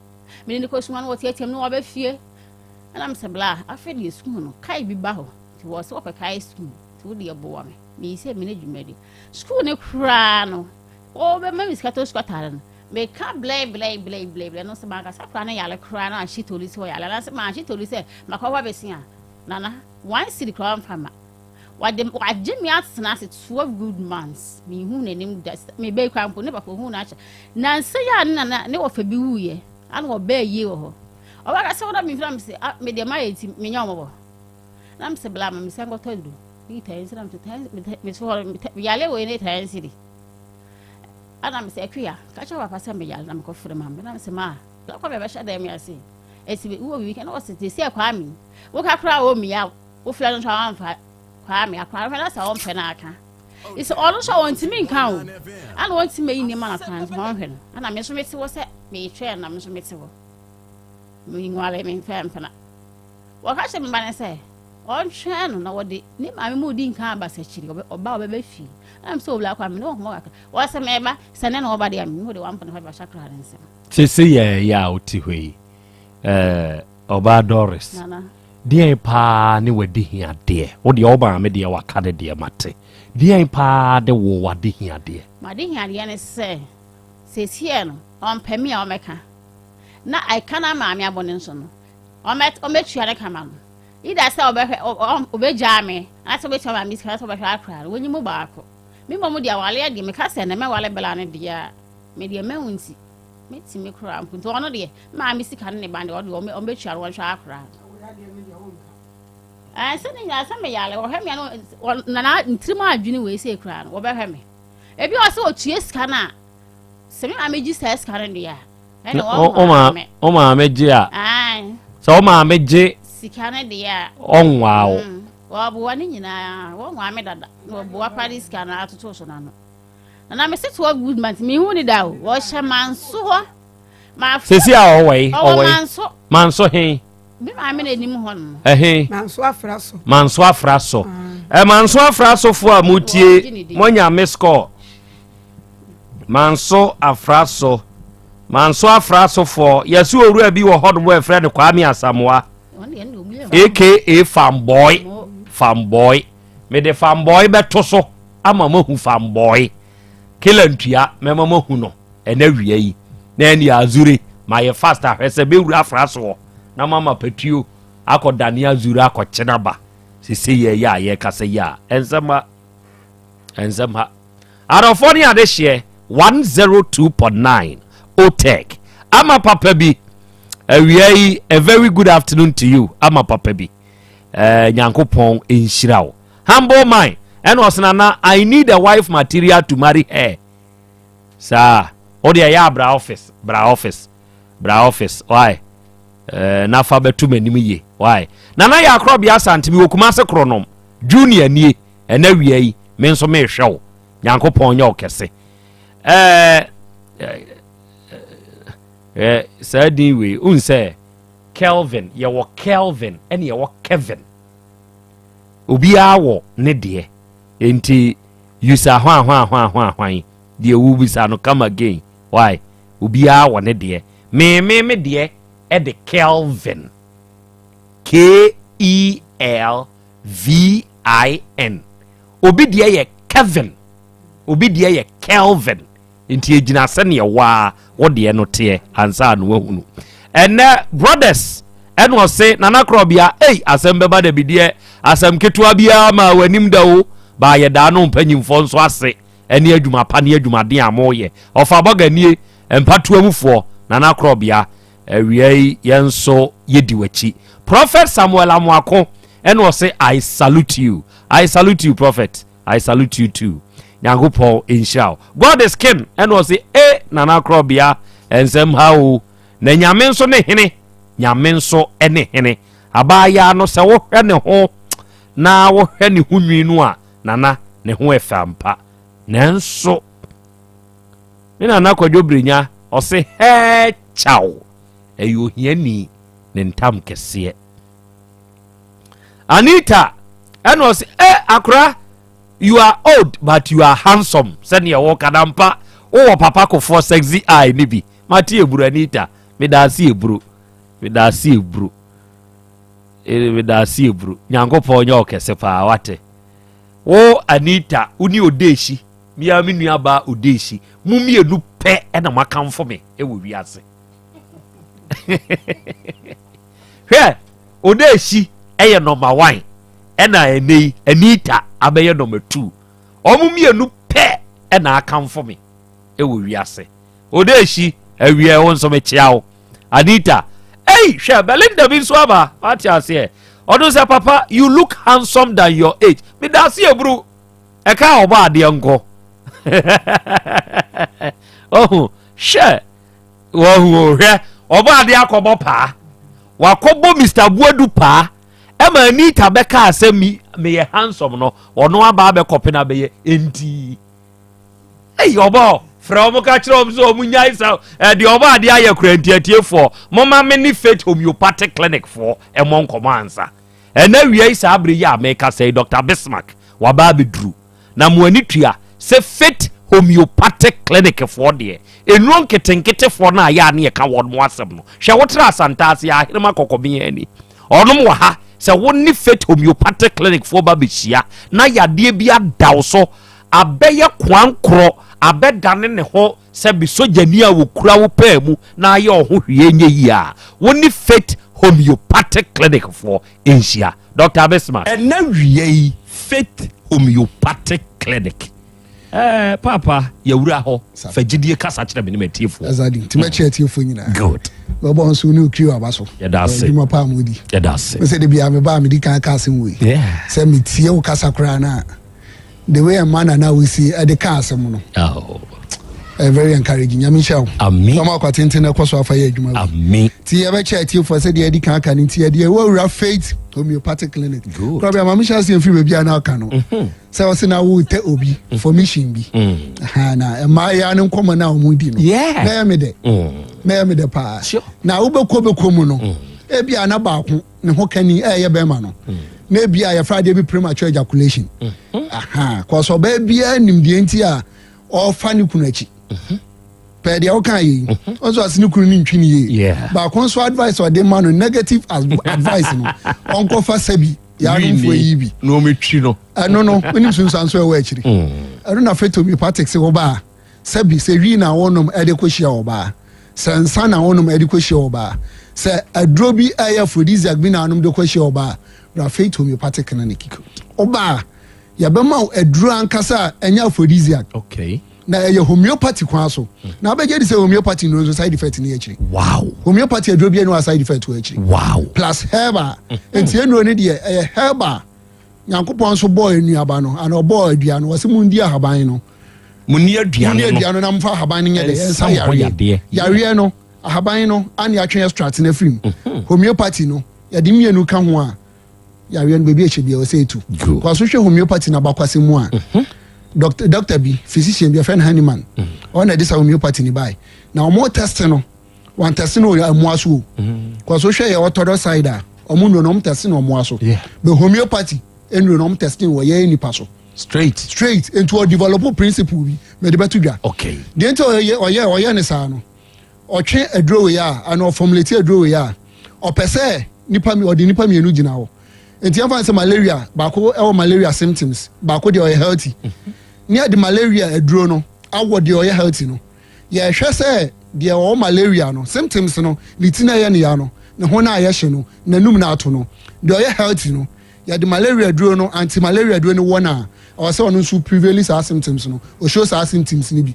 mene ne kɔ sukuu na wɔteateam na wɔbɛ fie ɛna mesɛ bla afei deɛ sukuu no kae bi ba hɔ nti wɔ sɛ wɔpɛ kae sukuu nti wo deɛ boa me Meyi sɛ mene dwumadi. Sukuu no koraa no, wɔbɛma me sika tɔ sukuu ataade no. Meka blɛ blɛ blɛ blɛ blɛ no sɛ mankasa koraa no yare koraa no anhye toli sɛ ɔyare anaasɛ manhye toli sɛ makɔ hɔ abɛsi a nana one cedi koraa ɔmfa ma. Wɔde wagye me atena ase 12 good months mehu n'anim da mebɛyi koraa mpo ne papa ohuu no akyɛ. Nansa yi a ne nana ne wɔfa bi wuiɛ ana wɔbɛɛ yie wɔ hɔ. Ɔbɛka sɛ wɔda me mfiri a mese ah me deɛ mayɛ nti menyɛ wɔn mmɔbɔ. Na mese bla ma mesan kɔtɔ aduro. Ne tan nsi na mese tan mese hɔ yale wei ne tan nsi di. Ana mese akuya ka kyerɛ papa sɛ meyale na mekɔfrɛ ma me na mese ma bla kɔ bɛbɛhyɛ dɛm me ase. Esi wowɔ biribi ka na wɔse te sɛ Kwame woka koraa wɔ mmea wofrɛ no nso a wamfa Kwame akora hwɛ na sɛ ɔmpɛ no aka. Sɛ ɔno nso a ɔntumi nka o ana ɔntumi ayi nneɛma no akora nso ɔnhwɛ no ana me nso mete hɔ sɛ metwɛn na me nso mete hɔ menwale memfɛ mpena. Wɔka kyerɛ me ba no sɛ ɔntwɛn no na wɔde ne maame mu di nkan aba sɛkyiri ɔba a ɔbɛba fie. Ɛna sɛ owura kwa me ne wɔn kakra. Wɔsɛ mɛba sɛ ne na ɔba deɛ me ne wɔde wɔn mpɔn fa sakra ne nsam. Sese yɛ yɛ a wote hɔ yi ɛɛ ɔbaa Doris. Nana. Deɛn paa ne wadi hia deɛ? Wo deɛ wo maame deɛ waka ne deɛ mate. Deɛn paa ne wo wade hia deɛ? Made hia deɛ ne sɛ sɛsiɛ no ɔmpɛ me a ɔmɛka na ɛka na maame abɔ ne nso no ɔmɛ ɔmɛtua ne kama no either sɛ ɔbɛhwɛ ɔbɛgyaa me anaasɛ ɔbɛtua ma me sika anaasɛ ɔbɛhwɛ akora no wɔnyi mu baako me mmom deɛ awaleɛ deɛ meka sɛ na mɛwale bela no deɛ a me deɛ mɛwo nti mɛtumi koraa mpo nti ɔno deɛ maa me sika no ne ba deɛ ɔde ɔmɛtua no wɔnhwɛ akora no ɛsɛ ne nyinaa sɛ meyale wɔhwɛ me ano nana ntirim adwene wei sɛ koraa no wɔbɛhwɛ me ebi wɔ sɛ ɔtua sika no a sɛ me maame gye saa sika no deɛ a wo maame gye a sɛ wo maame gye sika no deɛ a ɔnwaa wo mm, wɔboa ne nyinaa wɔnwaa me dada na wɔboa pa de sika no atoto so n'ano na na mese toɔ good month mehu ne da o wɔhyɛ manso hɔ sɛsi a ɔwɔ yi ɔwɔ manso manso he Me maame na anim hɔ no. Ɛhe? Manso afra so. Manso afra so. Ɛ manso afra so fo a motie moanya miss call. Manso afra so. Manso afra so foɔ yɛsi owura bi wɔ hɔ nom ɛfrɛ no Kwame Asamoah aka Famboy Famboy mede Famboy bɛto so ama moahu Famboy kela ntua mɛma moahu no. Ɛnɛ wia yi na ɛne azure mayɛ fast ahwɛ sɛ bɛwura afra soɔ na mama patuo. akɔ dane azuru akɔkye no aba. Sese yɛ yɛ a yɛkasa yi a ɛnsɛm ha ɛnsɛm ha. Adɔfoɔ ne adehyeɛ 102.9 OTEC ama papa bi awia yi a very good afternoon to you ama papa bi eh, Nyankopɔn nhyira wo. Humble mind ɛna ɔsena na I need a wife material to marry her. Saa wode ɛyɛ a bra office bra office bra office why eh, na fa bɛto m'anim yie why nana yɛ akorɔbea asante mi wɔ Kumase Kronom junior nie ɛna wia yi me nso mehwɛ wo nyankopɔn nyɛ wo kɛse ɛɛ eh, saa din wei wohu sɛ Kelvin yɛwɔ Kelvin ɛne yɛwɔ Kevin obiara wɔ ne deɛ nti yusa hwan hwan hwan hwan hwan deɛ wobisa no come again why obiara wɔ ne deɛ me me me deɛ ɛde Kelvin K E L V I N obi deɛ yɛ Kevin obi deɛ yɛ Kelvin nti egyina sɛdeɛ waa wo deɛ no teɛ ansa na wahunu ɛnɛ brothers ɛna ɔse nana korɔbea ei asɛm bɛba da bi deɛ asɛm ketewa biara ma w'anim da o baa yɛdaa no mpanyimfoɔ nso ase ɛne adwuma pa ne adwumaden a moyɛ ɔfa bɔga nie mpatoa mufoɔ nana korɔbea awia yi yɛn nso yɛdi w'akyi prophet samuel amoako ɛna ɔse i salute you i salute you prophet I salute you too. Nyankopɔn nhyira wo. God is king. Ɛna ɔse e Nana Korɔbea nsɛm ha o. Na Nyame nso ne hene. Nyame nso ne hene. Abaayaa no sɛ wohwɛ ne ho na wohwɛ ne ho nwi no a Nana ne ho ɛfɛ ampa. Nanso me Nana Kwadwo Brenya ɔse hɛɛ kyaw ɛyɛ ohiani ne ntam kɛseɛ. Anita ɛna ɔsɛ ɛ eh, akora you are old but you are handsome sɛnea wɔka na mpa wowɔ papa kofoɔ sexy eye ne bi mate eburu Anita meda ase eburu meda ase eburu eh, meda ase eburu nyankopɔn nyɛ ɔkɛse paa wate wo Anita wo ne odeehyi mea me nua baa odeehyi mo mmienu pɛ ɛna moakamfo me ɛwɔ wiase Hwɛ, Odeshi yɛ nɔma one, ɛna ɛnɛ yi Anita abɛyɛ nɔma two. Wɔn mmienu pɛ ɛna akamfo me ɛwɔ wiase. Odeshi, awia wo nso mekyea wo. Anita, ei hwɛ Belinda bi nso aba, wate aseɛ. Ɔno sɛ papa, you look handsome than your age. Meda ase eburu. Ɛka ɔbɔ adeɛ nkɔ. Ɔho, hwɛ. Wahu o, hwɛ, ɔbɔ adeɛ akɔbɔ paa. Wakɔbɔ Mr. Buadu paa. Ɛma Anita bɛkaa sɛ mi meyɛ handsome no, ɔno aba abɛkɔpe no abɛyɛ enti. Ei, ɔbɔ, frɛ wɔn ka kyerɛ wɔn sɛ wɔn nyae sa ɛdeɛ ɔbɔ adeɛ ayɛ kura nti atiefoɔ. Moma me ne Faith Homeopathic Clinic foɔ ɛmɔ nkɔmɔ ansa. Ɛnɛ wia yi saa abere yi a meka sɛ Dr. Bismarck waba abɛduru. Na mo ani tua sɛ Faith Homeopathic Clinic foɔ deɛ, nnuro nketenketefoɔ no a yɛ a ne yɛka wɔn asɛm no, hwɛ wotra Asantaase a Ahenema Kɔkɔbea ani, ɔnom wɔ ha, sɛ wo ne Faith Homeopathic Clinic foɔ ba bɛhyia na yadeɛ bi ada wo so, abɛyɛ koankorɔ, abɛdane ne ho sɛ bi sogyani a wɔkura wo paa mu na ayɛ wo ho hwee nyɛ yie a, wo ne Faith Homeopathic Clinic foɔ nhyia. Dr. Bismarck. Ɛna wia yi Faith Homeopathic Clinic. Ɛɛ eh, paapa yɛwura hɔ fa gyidie kasa kyerɛ me ne m'atiefoɔ. Exactly. Nti mɛkyerɛ atiefoɔ nyinaa. Good. Bɛbɔ nso ne okiri aba so. Yɛda ase. Adwuma paa mu di. Yɛda ase. Sɛ de bia meba a medi kan ka asɛm wei. Yeah. Sɛ metie wo kasa koraa no a the way ɛma na na wosi ɛde ka asɛm no. Oh. Uh, very encouraging. Nyame nhyira wo. Amen. Sɛ ɔma akwatenten na ɛkɔ so afa yɛ adwuma. Amen. Ti yɛbɛkyɛ atiefoɔ sɛ deɛ ɛdi kan aka no nti yɛde ɛwɔ awura Faith Homeopathic Clinic. Good. Kora bi a maame hyɛ aseɛ mfiri baabi a na ɔka no. Mhm. Sɛ ɔse na wotɛ obi mm. for mission bi. Mm. Na mmaa yɛ ne nkɔmmɔ no a wɔn di no. Yeah. Na ɛyɛ me dɛ. Mm. Na ɛyɛ me dɛ paa. Sure. Na wobɛkɔ bɛkɔ mu no. Ebi a na baako ne ho kani ɛyɛ bɛrima no. Na ebi a yɛfra adeɛ bi premature ejaculation. Aha. Kɔsɔ ɔbaa biara nim deɛ nti a ɔfa ne kunu akyi pɛɛ deɛ ɔka yɛ yi ɔnso ase ne kunu ne ntwi ne yie baako nso advice ɔde ma no negative advice no ɔnkɔfa sɛbi yanomfoɔ yi bi na ɔmɛtwi no ɛno no wonim sunsuanso ɛwɔ akyiri ɛno na fete homeopathic sɛ wɔba a sɛbi sɛ wii na wɔnom ɛde kɔhyia ɔbaa sɛ nsa na wɔnom ɛde kɔhyia ɔbaa. Sɛ aduro bi ɛyɛ aphrodisiac bi na anom de kɔ hyia ɔbaa, bra Faith Homeopathic Clinic. Ɔbaa, yɛbɛma wo aduro ankasa a ɛnyɛ aphrodisiac. Okay. Na ɛyɛ homeopathy kwan so. Na abɛgye di sɛ homeopathy nnuro nso side effect ni akyiri. Wow. Homeopathy aduro bi ɛni side effect wɔ akyiri. Wow. Plus herbal. Nti nnuro no deɛ ɛyɛ herbal. Nyankopɔn nso bɔɔ nnuaba no ana ɔbɔɔ adua no wɔsi mu ndi ahaban no. Mu ni aduane no. Mu ni aduane no na mfa ahaban no nyɛ dɛ ɛnsa yareɛ. Yareɛ no ahaban no ana atwe extract no afiri mu. Mhm. Homeopathy no yɛde mmienu ka ho a yareɛ no baabi ɛhyɛ biara ɔsɛ etu. Kɔ so hwɛ homeopathy no abakwasɛm mu a. Mhm. Doctor doctor bi physician bi afɛn Hahnemann. Mhm. Ɔno na ɛde sa homeopathy ni bae. Na wɔn test no wɔn test no wɔ mmoa so o. Kɔ so hwɛ yɛ orthodox side a wɔn nnuro no wɔn test no mmoa so. But homeopathy nnuro no wɔn test no wɔ yɛn nipa so. Straight. Straight nti wɔ develop principle bi mɛ de bɛto dwa. Okay. Deɛ nti ɔyɛ ɔyɛ ɔyɛ ne saa no ɔtwe aduro wei a ana ɔformulate aduro wei a ɔpɛ sɛ nipa mi ɔde nipa mmienu gyina hɔ nti yɛn fa sɛ malaria baako ɛwɔ malaria symptoms baako deɛ ɔyɛ healthy ne yɛde malaria aduro no awɔ deɛ ɔyɛ healthy no yɛhwɛ sɛ deɛ ɔwɔ malaria no symptoms no ne ti na ɛyɛ ne ya no ne ho na ayɛ hye no n'anum na ato no deɛ ɔyɛ healthy no yɛde malaria duro no anti malaria duro no wɔ no a ɔwɔ sɛ ɔno nso prevail saa symptoms no ɔshow saa symptoms no bi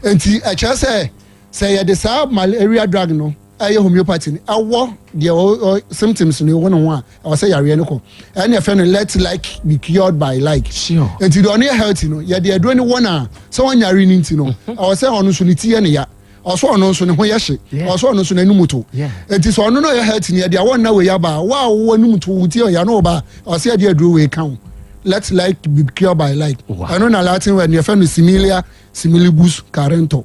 nti ɛkyerɛ sɛ sɛ yɛde saa malaria drug no ɛyɛ homeopathy no ɛwɔ deɛ ɔ symptoms no ɛwɔ ne ho a ɛwɔ sɛ yareɛ no kɔ ɛne ɛfɛ no let like be cured by like nti deɛ ɔno yɛ healthy no yɛde aduro no wɔ no a sɛ ɔnyare no nti no mhm. ɛwɔ sɛ ɔno nso ne ti yɛ ne ya ɔsɔ ɔno nso ne ho yɛ hye ɔsɔ ɔno nso n'anum to nti sɛ ɔno no yɛ healthy no yɛde awɔ nna wei aba a wo a wowɔ anum to wo ti ɔyɛ no ɔba ɔsɛ yɛde aduro wei ka ho let like be cured by like ɛno na latin word yɛfɛ no similia similibus carento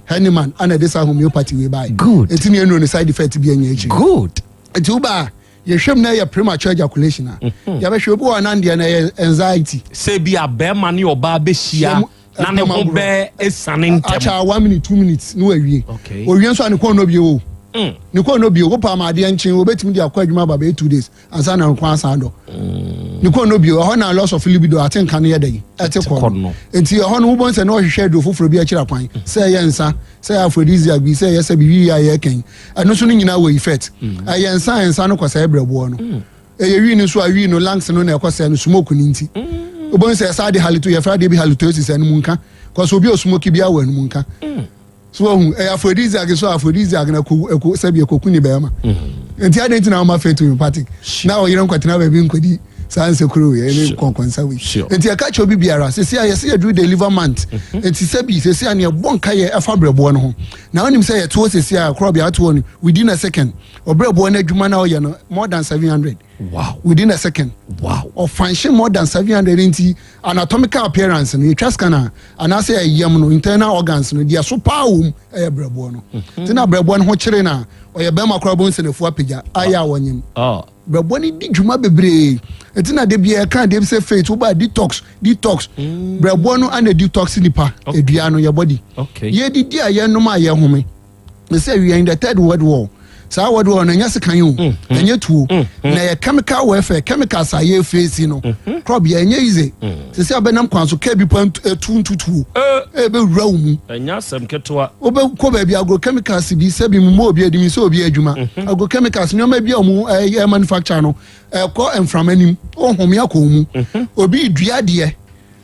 Hahnemann ana ɛde saa homeopathy wei bae good nti ne ɛnuro ne side effect bi anya akyiri good nti woba a yɛhwɛ mu na ɛyɛ premature ejaculation a mhm. yɛbɛhwɛ obi wɔ nan deɛ no ɛyɛ anxiety sɛ bi a bɛrima ne ɔbaa bɛhyia na ne ho bɛɛ ɛsane ntɛm akyɛ one minute two minutes ne wawie owie nso a ne kɔn no bio o mm. ne kɔn no bio wopa ama adeɛ nkyen wobɛtumi de akɔ adwuma aba bɛyɛ two days ansa na nkwa asan dɔ mm. ne kɔn no bio ɛhɔ na loss of libido ate nka no yɛ dɛn ɛte kɔ no nti ɛhɔ no wobɔ nsɛ na ɔhwehwɛ aduro foforɔ bi akyira kwan mm. sɛ ɛyɛ nsa sɛ ɛyɛ aphrodisiac bi sɛ ɛyɛ sɛ biribi a yɛkɛn ɛno nso no nyinaa wɔ effect mm. ɛyɛ nsa nsa no kɔsɛe brɛboɔ no ɛyɛ wii no nso a wii no lungs no na ɛkɔ sɛ no smoke no nti wobɛhu sɛ ɛsa de halito yɛfrɛ adeɛ bi halitosis ɛnum nka kɔsɛ obi a osmoke bi awɔ ɛnum nka so wahu ɛyɛ aphrodisiac so aphrodisiac na ɛkɔ ɛkɔ sɛbi ɛkɔku ne bɛrima nti adeɛ nti na wɔma faith homeopathic na ɔyere nkɔtena baabi nkɔdi saa nsekuro wei ɛne nkɔnkɔnsa wei nti ɛka kyerɛ obi biara sisi a yɛsɛ yɛduru deliver month nti sɛbi sisi a neɛ bɔ nka yɛ ɛfa brɛboɔ no ho na wonim sɛ yɛtoɔ sisi a korɔ bia atoɔ no within a second ɔbrɛboɔ no adwuma na ɔyɛ no more than 700 wow within a second wow ɔfanhyɛ more than 700 nti anatomical appearance no yɛtwa scan a anaasɛ ɛyam no internal organs no deɛ so paa wɔ mu ɛyɛ brɛboɔ no mm-hmm. nti na brɛboɔ no ho kyere no a ɔyɛ bɛrima koraa bɔhu sɛ nafu apagya ayɛ a wɔnyem oh. brɛboɔ no di dwuma bebree nti na de bia ɛka deɛ bi sɛ faith woba detox detox mm. brɛboɔ no ana detox nipa edua no yɛ body yɛdidi a yɛnom a yɛhome they say we are in the third world war saa world war no ɛnyɛ sekan o mm, mm. ɛnyɛ tuo mm, na ɛyɛ chemical warfare chemicals a yɛ face no crop yɛ ɛnyɛ easy sisi abɛnam kwan so kɛ bi pa etu ntutuo ɛbɛ wura wo mu ɛnyɛ asɛm ketewa wobɛ kɔ baabi agrochemicals bi sɛbi mu mu obi edimi sɛ obi adwuma mhm. agrochemicals nneɛma bi a wɔn ɛyɛ manufacture no ɛkɔ mframa nim ɔhome akɔ mu mhm. obi dua deɛ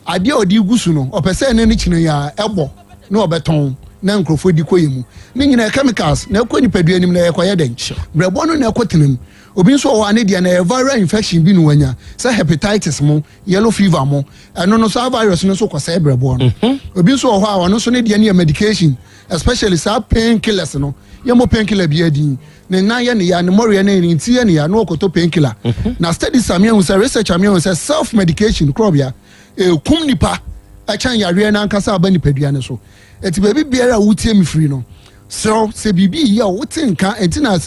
Adeɛ a ɔde regu so no, ɔpɛ sɛ ɛnɛ ne kyina yi ara ɛbɔ na ɔbɛtɔn na nkurɔfoɔ di kɔ yɛ mu. Ne nyinaa chemicals na ɛkɔ nipadua no mu na ɛkɔyɛ dɛn? Brɛboɔ no na ɛkɔ tena mu. Obi nso wɔ hɔ a ne deɛ no ɛyɛ viral infection bi na wanya sɛ hepatitis mo, yellow fever mo, ɛno no saa virus no nso kɔsɛe brɛboɔ no. Mhm. Obi nso wɔ hɔ a ɔno nso ne deɛ no yɛ medication especially saa pain killers no. Yɛmmɔ pain killer biara din. Ne nan yɛ ne ya, ne mmɔreɛ ne ne ti yɛ ne ya na ɔkɔtɔ pain killer. Mhm. Na studies a meahu sɛ research a meahu sɛ self medication korɔbea ɛkum nipa ɛkyɛn yareɛ no ankasa aba nipadua no so. Ɛti baabi biara a wotie me firi no, serɛ sɛ biribi yɛ a wote nka ɛnti na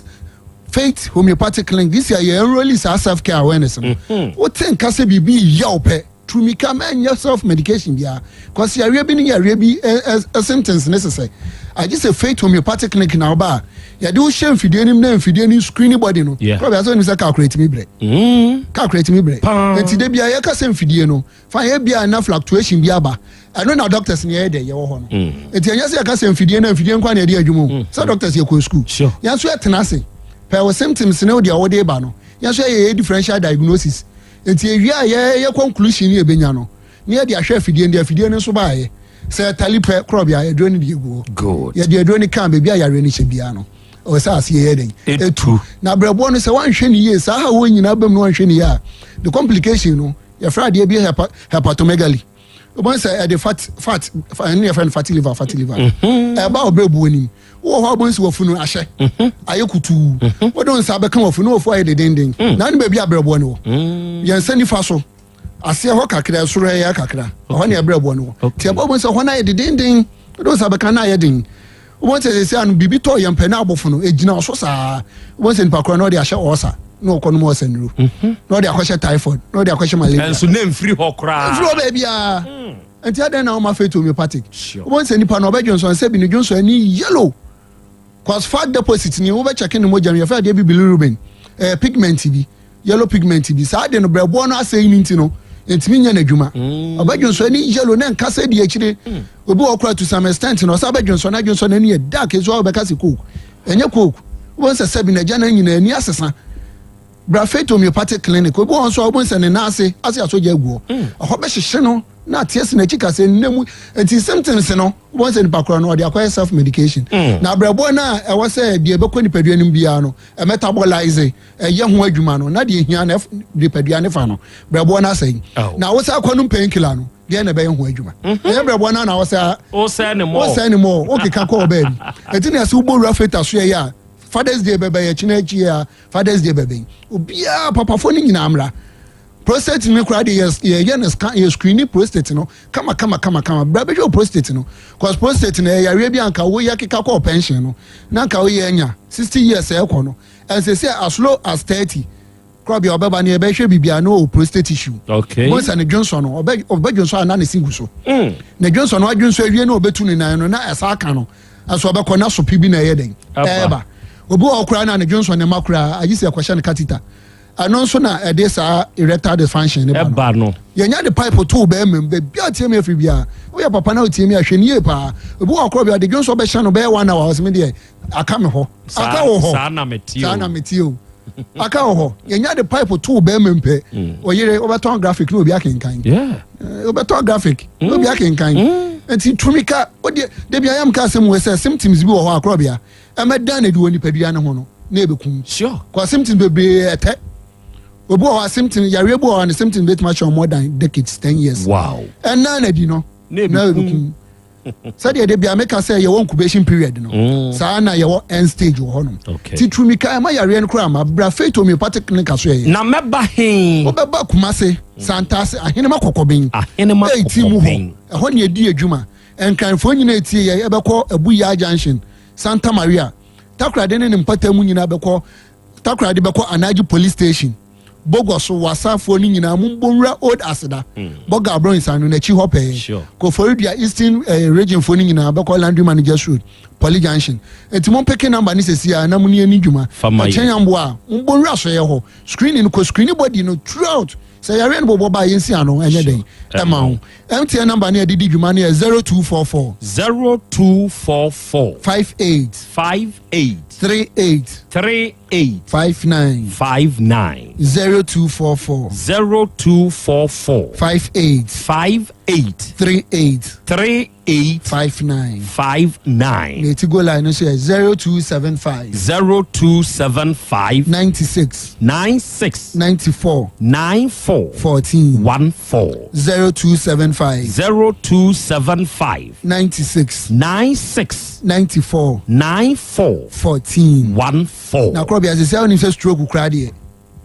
Faith Homeopathic Clinic this year yɛ enrolli saa self care awareness no. Mhm. Wote nka sɛ biribi yɛ wo pɛ Tumi ka ma ɛnyɛ self medication biara cause yareɛ bi ne yareɛ bi ɛ ɛ symptoms ne sesɛ agye sɛ Faith Homeopathic Clinic na woba a yɛde wo hyɛ mfidie no mu na mfidie no screen body no Yeah. kora bia sɛ wonim sɛ kaa kora ɛtumi brɛ Mm. kaa kora ɛtumi brɛ Paa. nti da bia yɛka sɛ mfidie no fa yɛ bia na fluctuation bi aba ɛno na doctors ne yɛyɛ dɛ yɛwɔ hɔ no Mm. nti ɛnyɛ sɛ yɛka sɛ mfidie no mfidie nkwa na yɛde adwuma o sɛ doctors yɛkɔ school Sure. yɛn nso yɛtena ase. Pɛ wo symptoms ne deɛ wode ba no, yɛn nso yɛyɛ yɛ differential diagnosis. Nti ewie a yɛyɛ conclusion ne yɛbɛnya no, ne yɛde ahwɛ afidie no, deɛ afidie no nso baayɛ. Sɛ ɛtali pɛ, korɔbea, aduro no de egu hɔ. Good. Yɛde aduro no kaa baabi a yareɛ no hyɛ biara no, ɛwɔ sɛ aseɛ yɛ dɛn? Etu. Na abrɛboɔ no sɛ woanhwɛ no yie, saa haw wei nyinaa bam na woanhwɛ no yie a, the complication no, yɛfrɛ adeɛ bi hepa, hepatomegaly. Wobɛhu sɛ ɛde fat, fat, ɛno yɛfrɛ no fatty liver, fatty liver. Ɛba ɔbrɛboɔ nim. Wowɔ hɔ a wobɛhu sɛ wafunu ahyɛ, ayɛ kutuu. Wode wo nsa bɛka wafunu, na wafu ayɛ dedenden. Na ne baabi a brɛboɔ no wɔ. Yɛn nsa nifa so, aseɛ hɔ kakra, soro ɛyɛ kakra. Ɛhɔ ne ɛbrɛboɔ no wɔ. Nti ɛbɔ wobɛhu sɛ hɔ no ayɛ dedenden. Wode wo nsa bɛka na ayɛ den. Wobɛhu sɛ seesei ano biribi tɔ yɛn pɛ na abɔfo no, ɛgyina so saa. Wobɛhu sɛ nipa korɔ no ɔde ahyɛ ɔɔsa na ɔkɔ nom ɔɔsa nnuro. Na ɔde akɔhyɛ typhoid, na ɔde akɔhyɛ malaria. Ɛnso na mfiri hɔ koraa. Mfiri hɔ baabiara. Nti adɛn na woma faith homeopathic? Wobɛhu sɛ nipa no ɔbɛdwonsɔ nsɛ bi ne dwonsɔ ani yellow. Cause fat deposit ni wobɛkyɛke ne mogya mu yɛfrɛ adeɛ bi bilirubin, ɛyɛ pigment bi, yellow pigment bi. Saa de no brɛboɔ no asɛe no nti no ntumi nyɛ n'adwuma. Ɔbɛdwonsɔ ani yellow na nka sɛ di akyire. Obi wɔ koraa to some extent no ɔsa bɛdwonsɔ na dwonsɔ n'ani yɛ dark nso a wobɛka sɛ coke. Ɛnyɛ coke. Wobɛhu sɛ sɛbi n'agya no nyinaa ani asesa. Bra Faith Homeopathic Clinic. Obi wɔ hɔ nso a wobɛhu sɛ ne nan ase ase asogya agu hɔ. Ɛhɔ bɛhyehye no na ateɛ si n'akyi ka sɛ nna mu. Nti symptoms no wobɛhu sɛ nipa korɔ no ɔde akɔyɛ self medication. Na abrɛboɔ no a ɛwɔ sɛ deɛ ɛbɛkɔ nipadua no mu biara no ɛmetabolize ɛyɛ ho adwuma no na deɛ ehia no nipadua ne fa no brɛboɔ no asɛe. Na wosɛ akɔnom painkiller no deɛ na ɛbɛyɛ ho adwuma. Ɛnyɛ brɛboɔ no na wosɛ wosɛ ne mɔ wosɛ ne mɔ wokeka kɔɔ baabi. Ɛti na ɛsɛ wobɔ wura feta so yɛ a Father's Day bɛbɛ yɛ kyena akyi a Father's Day bɛbɛn obiara papafoɔ no nyinaa mmra. Prostate no koraa de yɛyɛ no scan, yɛ screen prostate no kama kama kama kama. Bra bɛhwɛ wo prostate no, cause prostate no ɛyɛ yareɛ bi a nka woyɛ keka kɔɔ pension no na nka woyɛ anya 60 years ɛkɔ no, ɛnsɛ sɛ as low as 30 koraa bia ɔbɛba no yɛbɛhwɛ biribiara na ɔwɔ prostate issue. Okay. Mo sɛ ne dwonsɔ no ɔbɛ ɔbɛdwonsɔ a na ne si gu so. Ne dwonsɔ no adwonsɔ awie na ɔbɛtu ne nan no na ɛsa aka no ɛso ɔbɛkɔ na sope bi na ɛyɛ dɛn ɛɛba. Obi wɔ hɔ koraa na ne dwonsɔ ne ma koraa agye sɛ ɛkɔhyɛ no catheter. Ɛno nso na ɛde saa erectile dysfunction ne ba no. Yɛnya de pipe too bɛrima mu baabi a tie mi afiri biara. Woyɛ papa na wotie mi a hwɛ ne yie paa. Obi wɔ hɔ koraa bi a ɔde dwonsɔ bɛhyɛ no bɛyɛ one hour ɔsɛ me deɛ aka me hɔ. Aka wɔ hɔ. Saa na metie o. Saa na metie o. Aka wɔ hɔ. Yɛnya de pipe too bɛrima mu pɛ. Ɔyere wobɛtɔn graphic na obi akenkan. Wobɛtɔn graphic na obi akenkan. Nti tumi ka wodeɛ debi ayam ka asɛm wɔ sɛ symptoms bi wɔ hɔ akorɔbea ɛmɛdan na ɛdi wɔ nipadua no ho no na ɛbɛkum. Sure. Kɔ symptoms bebree ɛtɛ. Obi wɔ hɔ a symptoms yareɛ bi wɔ hɔ a ne symptoms bɛtumi ahyɛ more than decades 10 years. Wow. Ɛnna na di no na ɛbɛkum. Sɛdeɛ de bia meka sɛ yɛwɔ incubation period no saa na yɛwɔ end stage wɔ hɔnom. Ti tumi ka ɛma yareɛ no koraa ma bra Faith Homeopathic Clinic aso yɛyɛ. Na mɛba he? Wobɛba Kumase, Santase, Ahenema Kɔkɔben. Ahenema Ɛti mu hɔ. Ɛhɔ ne yɛdi adwuma. Nkranfoɔ nyinaa ɛtie yɛ ɛbɛkɔ Abuya Junction, Santa Maria, Takoradi ne ne mpata mu nyinaa bɛkɔ Takoradi bɛkɔ Anagye Police Station. Bogos wasafoɔ no nyinaa mo mbɔ nwura Old Aseda Bɔga Abrɔnsan no n'akyi hɔ pɛɛ. Koforidua Eastern region foɔ no nyinaa bɛkɔ Laundry Managers Road, Poly Junction. Enti mo mpeke number no sɛsi ara na mo ne yɛn ni dwuma. Fama Ɛkyɛn yɛn. amboa a, mo mbɔ nwura sɔeɛ hɔ. Screening no kɔ screen body no throughout. Sɛ yareɛ no bɔbɔ ba a yɛnsi ano ɛnyɛ dɛn ɛma wo. MTN number no yɛde di dwuma no yɛ 0244. 0244. 58. 58. 38. 38. 59. 59. 0244. 0244. 58. 58. 38. 38. 59. 59. Na eti go line no nso yɛ 0275. 0275. 96. 96. 94. 94. 14. 14. 0275. 0275. 96. 96. 94. 94. 14. 14. Na korɔ bi ase sɛ wonim sɛ stroke koraa deɛ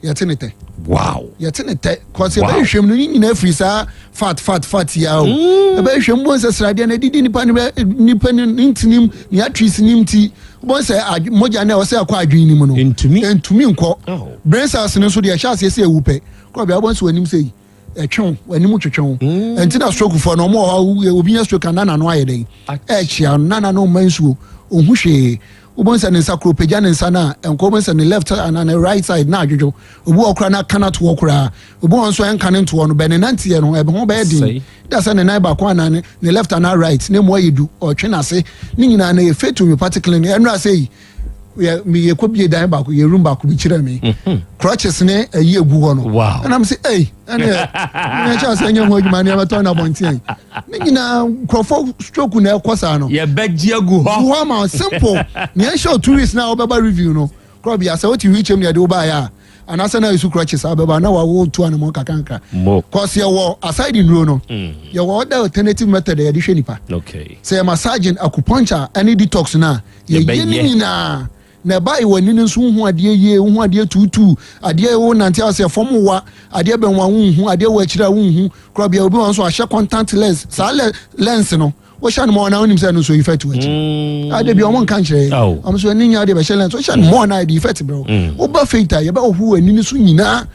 yɛte ne tɛ. Wow. Yɛte ne tɛ. Kɔsi Wow. ɛbɛhwehwɛ mu no ne nyinaa firi saa fat fat fat ya o. Ɛbɛhwehwɛ mu bɔn sɛ sradeɛ na ɛdidi nipa ne bɛ nipa ne ne ntinim ne atwis ne nti bɔn sɛ mogya no a ɛwɔ sɛ ɛkɔ adwene ne mu no. Ntumi. Ntumi nkɔ. Brain cells no nso deɛ ɛhyɛ aseɛ sɛ ɛwu pɛ. Korɔ bi abɔn sɛ w'anim sɛ yi ɛtwe wo w'anim twetwe wo. Ɛnti na stroke foɔ no ɔmo wɔ hɔ obi nya stroke a na n'ano ayɛ dɛn ɛkyea no na n'ano mma nsuo ohu hwee. Wobɛhu sɛ ne nsa koro pagya ne nsa no a ɛnkɔ, wobɛhu sɛ ne left anaa ne right side na adwodwo. Obi wɔ hɔ koraa na aka no atoɔ koraa. Obi wɔ hɔ nso ɛnka ne ntoɔ no bɛ ne nanteɛ no ɛbɛ ho bɛyɛ den. Da sɛ ne nan baako anaa ne left anaa right na emu ayɛ du ɔtwe n'ase. Ne nyinaa no yɛ Faith Homeopathic Clinic. Ɛnora sɛ yi Yɛ mi yɛ kɔ bie dan baako, yɛ room baako bi kyerɛ mi. Crutches ne ɛyi egu hɔ no. Ɛna mi sɛ ɛyi ɛna yɛ ɛna kyerɛ sɛ ɛnyɛ ho adwuma ne ɛbɛtɔn na abɔnten yi. Ne nyinaa nkurɔfoɔ stroke na ɛkɔ saa no. Yɛ bɛ gye agu hɔ. Gu hɔ ama simple. Nea ɛhyɛ o 2 weeks na ɔbɛba review no. Korɔ bi asɛ wote wheelchair mu na yɛde wo baeɛ a anaasɛ na yɛsu crutches a bɛba na wawo tu anamɔ nkakrankra. Cause yɛwɔ aside nnuro no yɛwɔ other alternative method a yɛde hwɛ nipa. Sɛ yɛ massaging, acupuncture ɛne detox no a yɛyɛ ne nyinaa na ɛba yɛ w'ani no nso wohu adeɛ yie, wohu adeɛ tuutuu, adeɛ wo nante a sɛ fam wa, adeɛ bɛn wa wonhu, adeɛ wɔ akyire a wonhu. Korɔ bia obi wɔ nso ahyɛ contact lens, saa lens no wohyɛ no mɔ na wonim sɛ ɛno nso effect wɔ akyi. Ade bi ɔmo nka nkyerɛ yɛ, ɔmo nso ani nya adeɛ bɛhyɛ lens, wohyɛ no mɔ na ɛde effect brɛ wo. Woba faith a yɛbɛ ɔho ani no so nyinaa,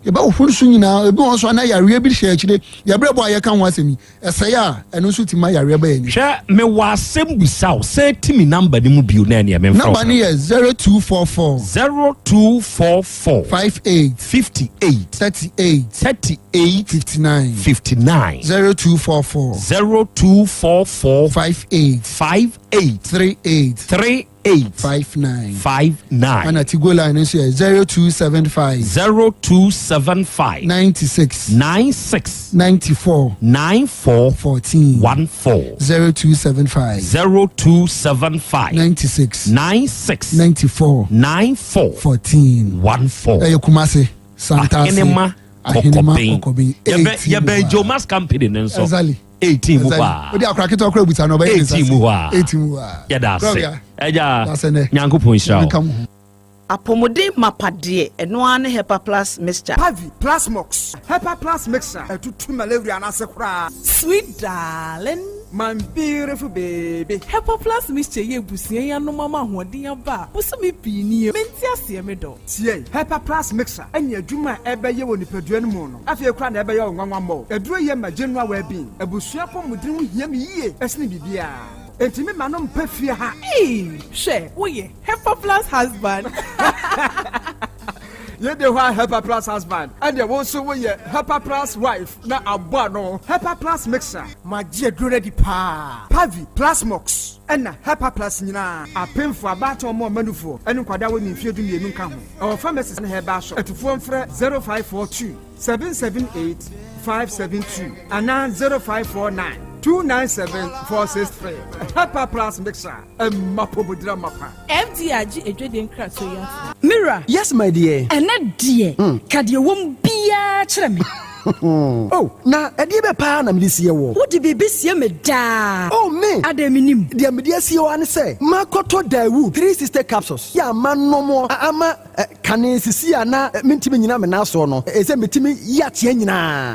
yɛbɛ ɔho so nyinaa. Ebi wɔn nso ana yareɛ bi hyɛ akyire, yɛbrɛ bɔ a yɛka ho asɛm yi ɛsɛe a ɛno nso ti ma yareɛ bɛyɛ ni. Hwɛ, mewɔ asɛm bisa wo, sɛ ti mi number no mu bio na ɛneɛ memfrɛ wo. Number no yɛ 0244. 0244. 58. 58. 38. 38. 59. 59. 0244. 0244. 58. 58. 38. 38. 59. 59. Ɛna Tigo line nso yɛ 0275. 0275. 96. 96. 94. 94. 14. 14. 0275. 0275. 96. 96. 94. 94. 14. 14. Ɛyɛ Kumasi. Santase. Ahenema Ahenema Kɔkɔben. 18. Yɛbɛn Jomas company ne nso. Exactly. 18 mu hɔ a. Wode akora ketewa kora buta no ɔbɛyɛ ne nsa 18 mu hɔ a. 18 mu hɔ a. Yɛda ase. Ɛgya Nyankopɔn nhyira wo. Apɔmuden mapa deɛ, ɛno ara ne Hepa Plus Mixture. Pavi, Plasmox, Hepa Plus Mixture, ɛtutu malaria no ase koraa. Sweet darling. My beautiful baby. Hepa Plus Mixture yɛ abusua yi anom ama ahoɔden aba a bosome pii nie. Mente aseɛ me dɔ. Tie, Hepa Plus Mixture ne adwuma a ɛbɛyɛ wɔ nipadua no mu no, afei koraa na ɛbɛyɛ wo nwanwa mmɔ. Aduro yɛ ma general well-being. Abusua apɔmuden ho hia me yie sene biribiara. Enti me ma no mpɛ fie ha. Eii hwɛ woyɛ Hepa Plus husband. Yei de hɔ a Hepa Plus husband ɛneɛ wo nso woyɛ Hepa Plus wife na abɔ ano. Hepa Plus mixer. Magye aduro no adi paa. Pavi, Plasmox ɛna Hepa Plus nyinaa. Apemfoɔ, abaatan ɔmo ɔma nufoɔ ɛne nkwadaa a wɔnni mfeɛ 12 nka ho. Ɛwɔ pharmacies ne herbal shop. Atufoɔ mfrɛ 0542 778 572 anaa 0549 297 463. Hepa Plus mixer ɛma pomodira mapa. FDA agye adwadie nkratoɔ yi atom. Me wura. Yes my dear. Ɛnɛ deɛ, ka deɛ ɛwɔ mu biara kyerɛ me. Oh, na ɛdeɛ bɛ paa na mede sie woɔ? Wode biribi sie me daa. Oh, me! Adɛn mennim? Deɛ mede asie wo ara ne sɛ, makɔtɔ Daewoo 360 capsules yɛ a manom a ama kane sisi a na mentumi nnyina me nan soɔ no, ɛsɛ metumi yi ateɛ nyinaa.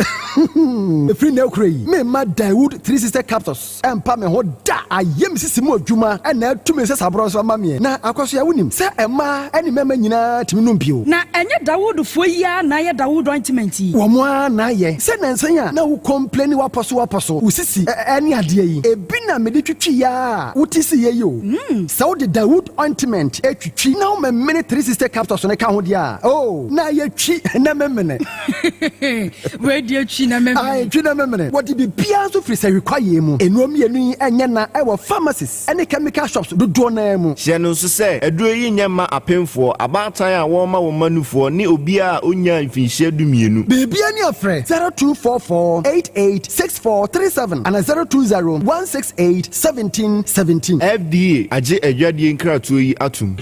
Ɛfiri nnɛ rekora yi, meremma Daewoo 360 capsules ɛmpa me ho da. Ayɛ me sisi mu adwuma na atu me nsasaborɔ nso ama meɛ. Na Akwasoa, wonim sɛ mmaa ne mmarima nyinaa tumi nom bio. Na ɛnyɛ Dawoodfoɔ yi ara na ayɛ Dawood ointment yi? Wɔn ara na ayɛ. Sɛ nnansa yi a na wo complaini w'apɔ so w'apɔ so, wo sisi ne adeɛ yi, ebi na mede twitwiiɛ ara a wote siiɛ yi o. Sɛ wode Dawood ointment twitwi na womemene 360 capsules no ka ho deɛ a, oh, na ayɛ twi na memene. Wei deɛ twi na memene. Ae, twi na memene. Wɔde biribiara nso firi sahwi kwaeɛ mu. Nnuro mmienu yi nyɛ na ɛwɔ pharmacies ne chemical shops dodoɔ no ara mu. Hyɛ no nso sɛ, aduro yi nyɛ mma apemfoɔ, abaatan a wɔrema wɔn mma nufoɔ, ne obiara a ɔnnyaa mfinhyia 12. Biribiara ni a frɛ 0244 88 64 37 anaa 020 168 17 17. FDA agye adwadie nkratoɔ yi atom.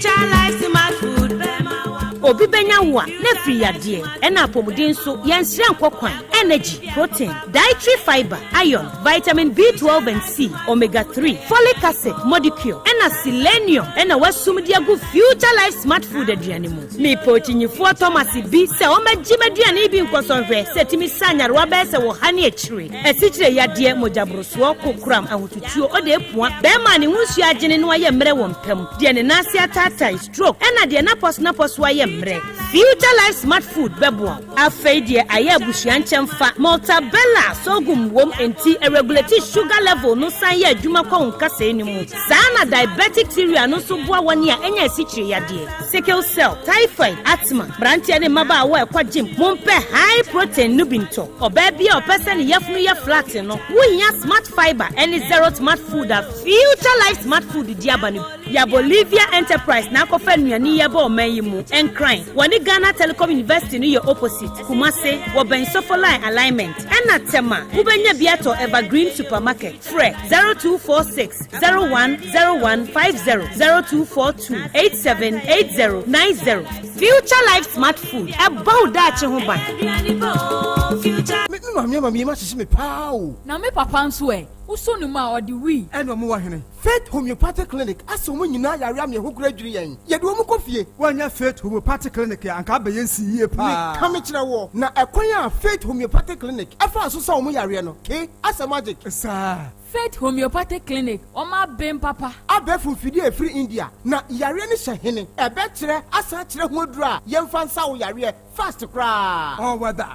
Obi bɛnya wo a, na afiri yadeɛ, ɛna apɔmuden nso, yɛnsrɛ nkɔ kwan. Energy, protein, dietary fiber, iron, vitamin B12 and C, omega 3, folic acid, modicure, ɛna selenium, ɛna wasum de agu Future Life Smart Food aduane mu. Mepɛ okyinyifoɔ Thomas bi sɛ ɔmmɛgye m'aduane yi bi nkɔsɔ nhwɛ sɛ ɛtumi sa nyarewa bɛyɛ sɛ wɔ ha ne akyire. Asikyire yadeɛ, mogyaborosoɔ, kokoram, ahotutuo, ɔde apua, bɛrima a ne ho nsuo agyene no ayɛ mmerɛ wɔ mpam, deɛ ne nan ase ataatae, stroke, ɛna deɛ n'apɔso n'apɔso ayɛ mmerɛ. Future Life Smart Food bɛboa wo. Afei deɛ ayɛ abusua nkyɛmfa, Maltabella sorghum wom enti ɛregulate sugar level no san yɛ adwuma kɔ wo nkasɛɛ no mu. Saa na diabetic cereal no nso boa wɔn a anya asikyire yadeɛ, sickle cell, typhoid, asthma, mmeranteɛ ne mmabaawa a ɛkɔ gym, mompɛ high protein no bi ntɔ. Ɔbaa bi a ɔpɛ sɛ ne yafunu yɛ flat no, wohia Smart Fiber ne Zero Smart Food a Future Life Smart Food di aba no bi. Yabolivia Enterprise na akɔfa nnuane yi aba ɔman yi mu. Nkran, wɔne Ghana Telecom University no yɛ opposite. Kumase, wɔbɛn Sofoline Alignment. Ɛna Tema, wobɛnya bi atɔ Evergreen Supermarket. Frɛ 0246 010150, 0242 878090. Future Life Smart Food, ɛbɔ wo daakye ho ban. Me maame ama me yam ahyehye me paa o. Na me papa nso ɛ? Wosɔ ne mu a, ɔde wii. Ɛna ɔmo wɔ hene? Faith Homeopathic Clinic asɛ wɔn nyinaa yare ama ɛho kora dwiri yɛn. Yɛde wɔn kɔ fie. Woannya Faith Homeopathic Clinic a, anka abɛyɛ nsi yie paa. Meka mekyerɛ woɔ, na ɛkwan a Faith Homeopathic Clinic ɛfaa so sa wɔn yareɛ no, ke asɛ magic. Saa. Faith Homeopathic Clinic, wɔn aben papa. Abɛɛfo mfidie a ɛfiri India, na yareɛ no hyɛ hene? Ɛbɛkyerɛ asan akyerɛ ho aduro a yɛmfa nsa wo yareɛ fast koraa. Ɔwɔ da.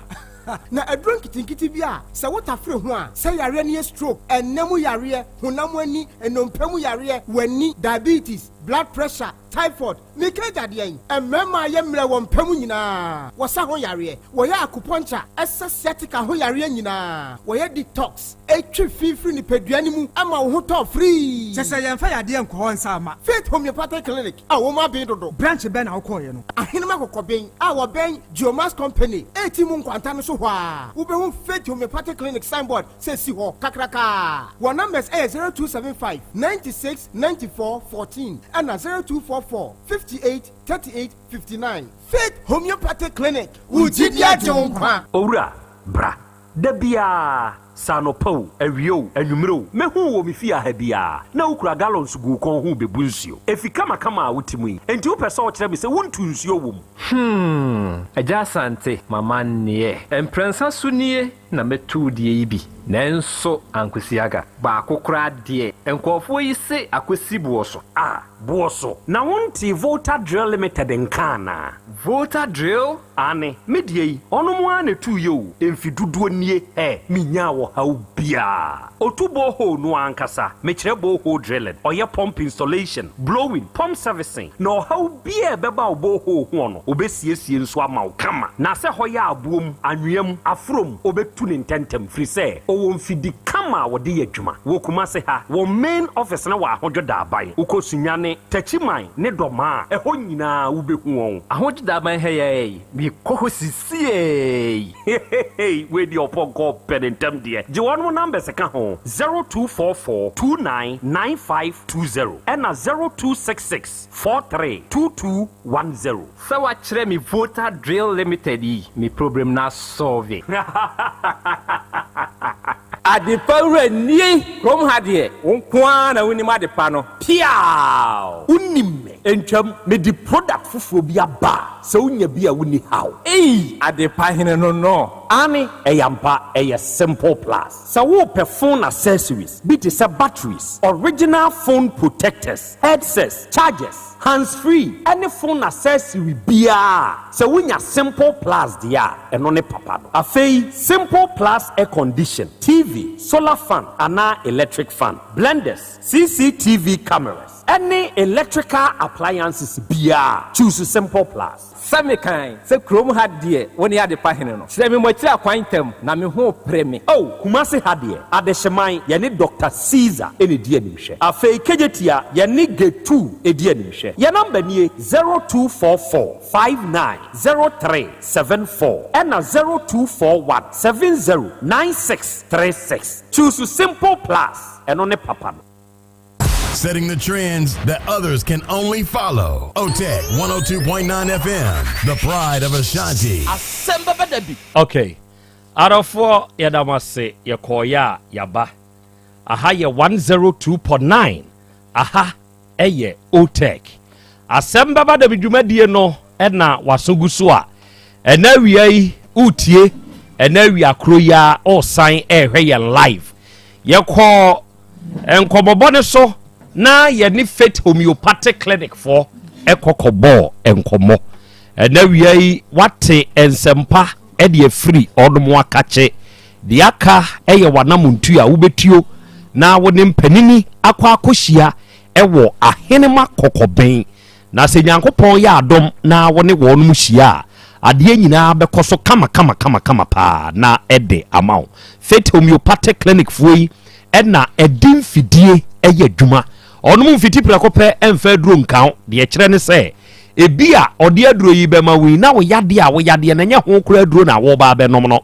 Na aduro nketenkete bi a sɛ wotafere ho a, sɛ yareɛ no yɛ stroke, ɛnna mu yareɛ, honam ani, nnompe mu yareɛ, w'ani, diabetes, blood pressure, typhoid, meka agyadeɛ yi, mmarima a yɛ mmerɛ wɔ mpa mu nyinaa, wɔsa ho yareɛ, wɔyɛ acupuncture, ɛsa sciatica ho yareɛ nyinaa, wɔyɛ detox, ɛtwe fi firi nipadua no mu ama wo ho tɔ free. Kyɛ sɛ yɛmfa yadeɛ nkɔ hɔ nsa ama. Faith Homeopathic Clinic a wɔn aben dodo. Branch bɛn na wokɔɔyɛ no? Ahenema Kɔkɔben a wɔbɛn Geomas Company eti mu nkwanta no so hɔ a, wobɛhu Faith Homeopathic Clinic signboard sɛ si hɔ kakraka. Wɔn numbers ɛyɛ 0275 96 94 14 ɛna 0244 58 38 59. Faith Homeopathic Clinic, wo gyidi agye wo nkwa. Owura, bra. Da biara, sɛ anɔpa o, awia o, anwummere o, mɛhu wo wɔ me fie ha biara, na wokura gallons gu wo kɔn ho rebɛbu nsuo. Efi kamakama a wote mu yi, enti wopɛ sɛ wokyerɛ me sɛ wontu nsuo wɔ mu? Hmm, Agya Asante, m'amanneɛ. Mprɛnsa so nie na mɛtu wo deɛ yi bi, nanso ankosi aga. Baako koraa deɛ, nkurɔfoɔ yi se akɔsi boɔ so. Ah, boɔ so. Na wontee Volta Drill Limited nka anaa? Volta Drill? Aane, me deɛ yi, ɔnom ara na ɛtuiɛ o, mfe dodoɔ nie, ɛ, menyaa ɔhaw biara. Ɔtu borehole no ara ankasa, mekyerɛ borehole drilling, ɔyɛ pump installation, blowing, pump servicing, na ɔhaw biara a ɛbɛba wo borehole hoɔ no, ɔbɛsiesie nso ama wo kama. Na sɛ hɔ yɛ aboɔ mu, anwea mu, aforɔ mu, ɔbɛtu no ntɛntɛm, firi sɛ ɔwɔ mfidi kama a wɔde yɛ adwuma. Wɔ Kumase ha, wɔn main office no wɔ Ahodwo Daaban. Wokɔ Sunyani, Techiman ne Dɔmaa a, ɛhɔ nyinaa wobɛhu wɔn. Ahodwo Daaban ha yi ara yi, mekɔ hɔ sisiei. Hehehe wei deɛ ɔpɔnkɔ pɛ ne ntɛm deɛ. Gye wɔnom numbers ka ho, 0244 29 9520 ɛna 0266 43 2210. Sɛ wakyerɛ me Volta Drill Limited yi, me problem no asɔlve. Adepa wura nie! Kurom ha deɛ, wo nko ara na wonim adepa no. Piaaww! Wonim me. Ntwam, mede product foforɔ bi aba a, sɛ wonya bi a wonni haw. Ei! Adepa hene no no. Aane, ɛyɛ ampa, ɛyɛ Simple Plus. Sɛ worepɛ phone accessories bi te sɛ batteries, original phone protectors, headsets, chargers, hands free ɛne phone accessory biara a, sɛ wonya Simple Plus deɛ a, ɛno ne papa no. Afei, Simple Plus air condition, TV, solar fan anaa electric fan, blenders, CCTV cameras, ɛne electrical appliances biara, choose Simple Plus. Sɛ mekan sɛ kurom ha deɛ wo ne adepa hene no. Kyerɛ me mo akyiri akwan ntɛm na me ho repere me. Oh, Kumasi ha deɛ, Adehyeman, yɛne Doctor Caesar na ɛdi animhwɛ. Afei Kejetia, yɛne Getu di animhwɛ. Yɛn number nie, 0244 59 03 74 ɛna 0241 70 96 36. Choose Simple Plus, ɛno ne papa no. Setting the trends that others can only follow. OTEC 102.9 FM, the pride of Ashanti. Asɛm bɛba da bi. Okay. Adɔfoɔ yɛda mo ase, yɛkɔɔeɛ a yɛaba. Aha yɛ 102.9, aha ɛyɛ OTEC. Asɛm bɛba da bi dwumadie no ɛna waso gu so a ɛna awia yi wotie, ɛna awia koro yi a ɔresan ɛrehwɛ yɛn live. Yɛkɔɔ nkɔmmɔbɔ no so na yɛne Faith Homeopathic Clinic foɔ ɛkɔ kɔbɔɔ nkɔmmɔ. Ɛna wia yi wate nsɛmpa ɛde afiri ɔnom akakye. Deɛ aka ɛyɛ w'anamontu a wobɛtuo na wo ne mpanini akɔ akɔhyia ɛwɔ Ahenema Kɔkɔbɛn. Na sɛ Nyankopɔn yɛ adom na wo ne wɔnom hyia a, adeɛ nyinaa bɛkɔ so kama kama kama kama paa na ɛde ama wo. Faith Homeopathic Clinic foɔ yi ɛna ɛde mfidie ɛyɛ adwuma. Ɔnom mfiti prɛko pɛ mfa aduro nka wo. Deɛ ɛkyerɛ ne sɛ, ebia ɔde aduro yi bɛma wo yi na wo yadeɛ a woyadeɛ no ɛnyɛ ho koraa aduro na woreba abɛnom no.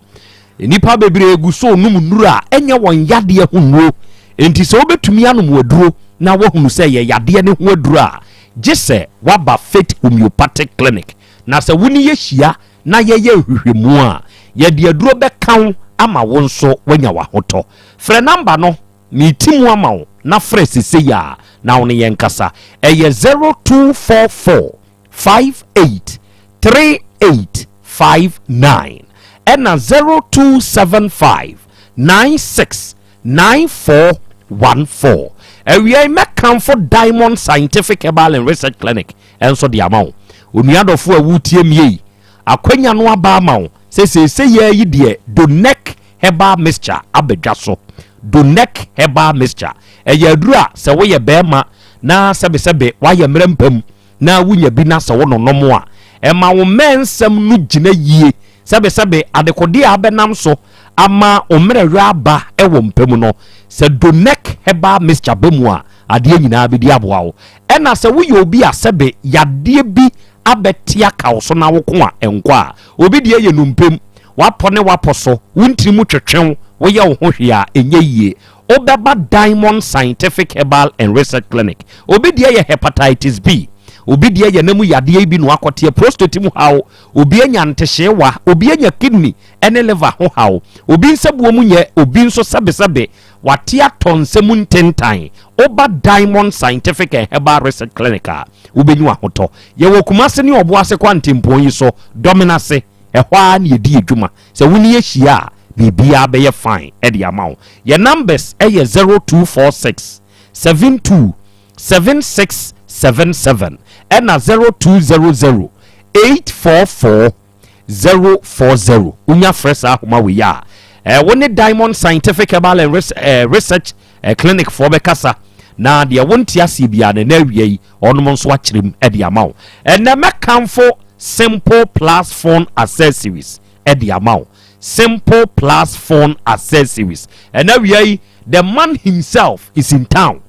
Nnipa bebree gu so renom nnuro a ɛnyɛ wɔn yadeɛ ho nnuro. Enti sɛ wobɛtumi anom aduro na woahunu sɛ ɛyɛ yadeɛ no ho aduro a, gye sɛ woaba Faith Homeopathic Clinic. Na sɛ wo ne yɛhyia na yɛyɛ nhwehwɛmu a, yɛde aduro bɛka wo ama wo nso woanya w'ahotɔ. Frɛ namba no, mereti mu ama wo, na frɛ sesei ara na wo ne yɛn nkasa. Ɛyɛ 0244 58 38 59 ɛna 0275 96 9414. Awia yi mɛkamfo Diamond Scientific Herbal and Research Clinic nso de ama wo. Onua dɔfo a woretie me yi, akwanya no aba ama wo sɛ seesei ara yi deɛ Donec Herbal Mixture aba dwa so. Donec Herbal Mixture, ɛyɛ aduru a sɛ woyɛ barima na sɛbesɛbe woayɛ mmerɛ mpa mu na wunya bi na sɛ wononom a, ɛma wo mmɛnsɛm no gyina yie. Sɛbesɛbe, adekodeɛ a abɛnam so ama wo mmerɛyɔ aba wɔ mpa mu no, sɛ Donec Herbal Mixture ba mu a, adeɛ nyinaa bɛdi aboa wo. Ɛna sɛ woyɛ obi a sɛbe yadeɛ bi abɛte aka wo so na woko a ɛnkɔ a, obi deɛ yɛ nnompe mu, w'apɔ ne w'apɔ so, wo ntini mu twetwe wo, woyɛ wo ho hwee a ɛnyɛ yie. Wobɛba Diamond Scientific Herbal and Research Clinic. Obi deɛ yɛ Hepatitis B, obi deɛ yɛ nam yadeɛ yi bi na wakɔteɛ, prostate mu haw, obi anya ntehyeewa, obi anya kidney ne liver ho haw, obi nsabuo mu nyɛ, obi nso sɛbesɛbe wate atɔ nsa mu ntentan. Woba Diamond Scientific and Herbal Research Clinic a, wobɛnya w'ahotɔ. Yɛwɔ Kumase ne Ɔboase kwantempɔn yi so, Dɔmenase, ɛhɔ ara na yɛdi yɛn dwuma. Sɛ wo ne yɛ hyia a, biribiara bɛyɛ fine de ama wo. Yɛ numbers yɛ 0246 72 7677 ɛna 0200 844 040. Wonya frɛ saa ahoma wei a, eh, wo ne Diamond Scientific Herbal and eh, Research eh, Clinic foɔ bɛkasa na deɛ wonte aseɛ biara no ɛnɛ awia yi ɔnom nso akyerɛ mu de ama wo. Ɛnɛ mɛkamfo Simple Plus Phone Accessories de ama wo. Simple Plus Phone Accessories. Ɛnɛ awia yi, the man himself is in town.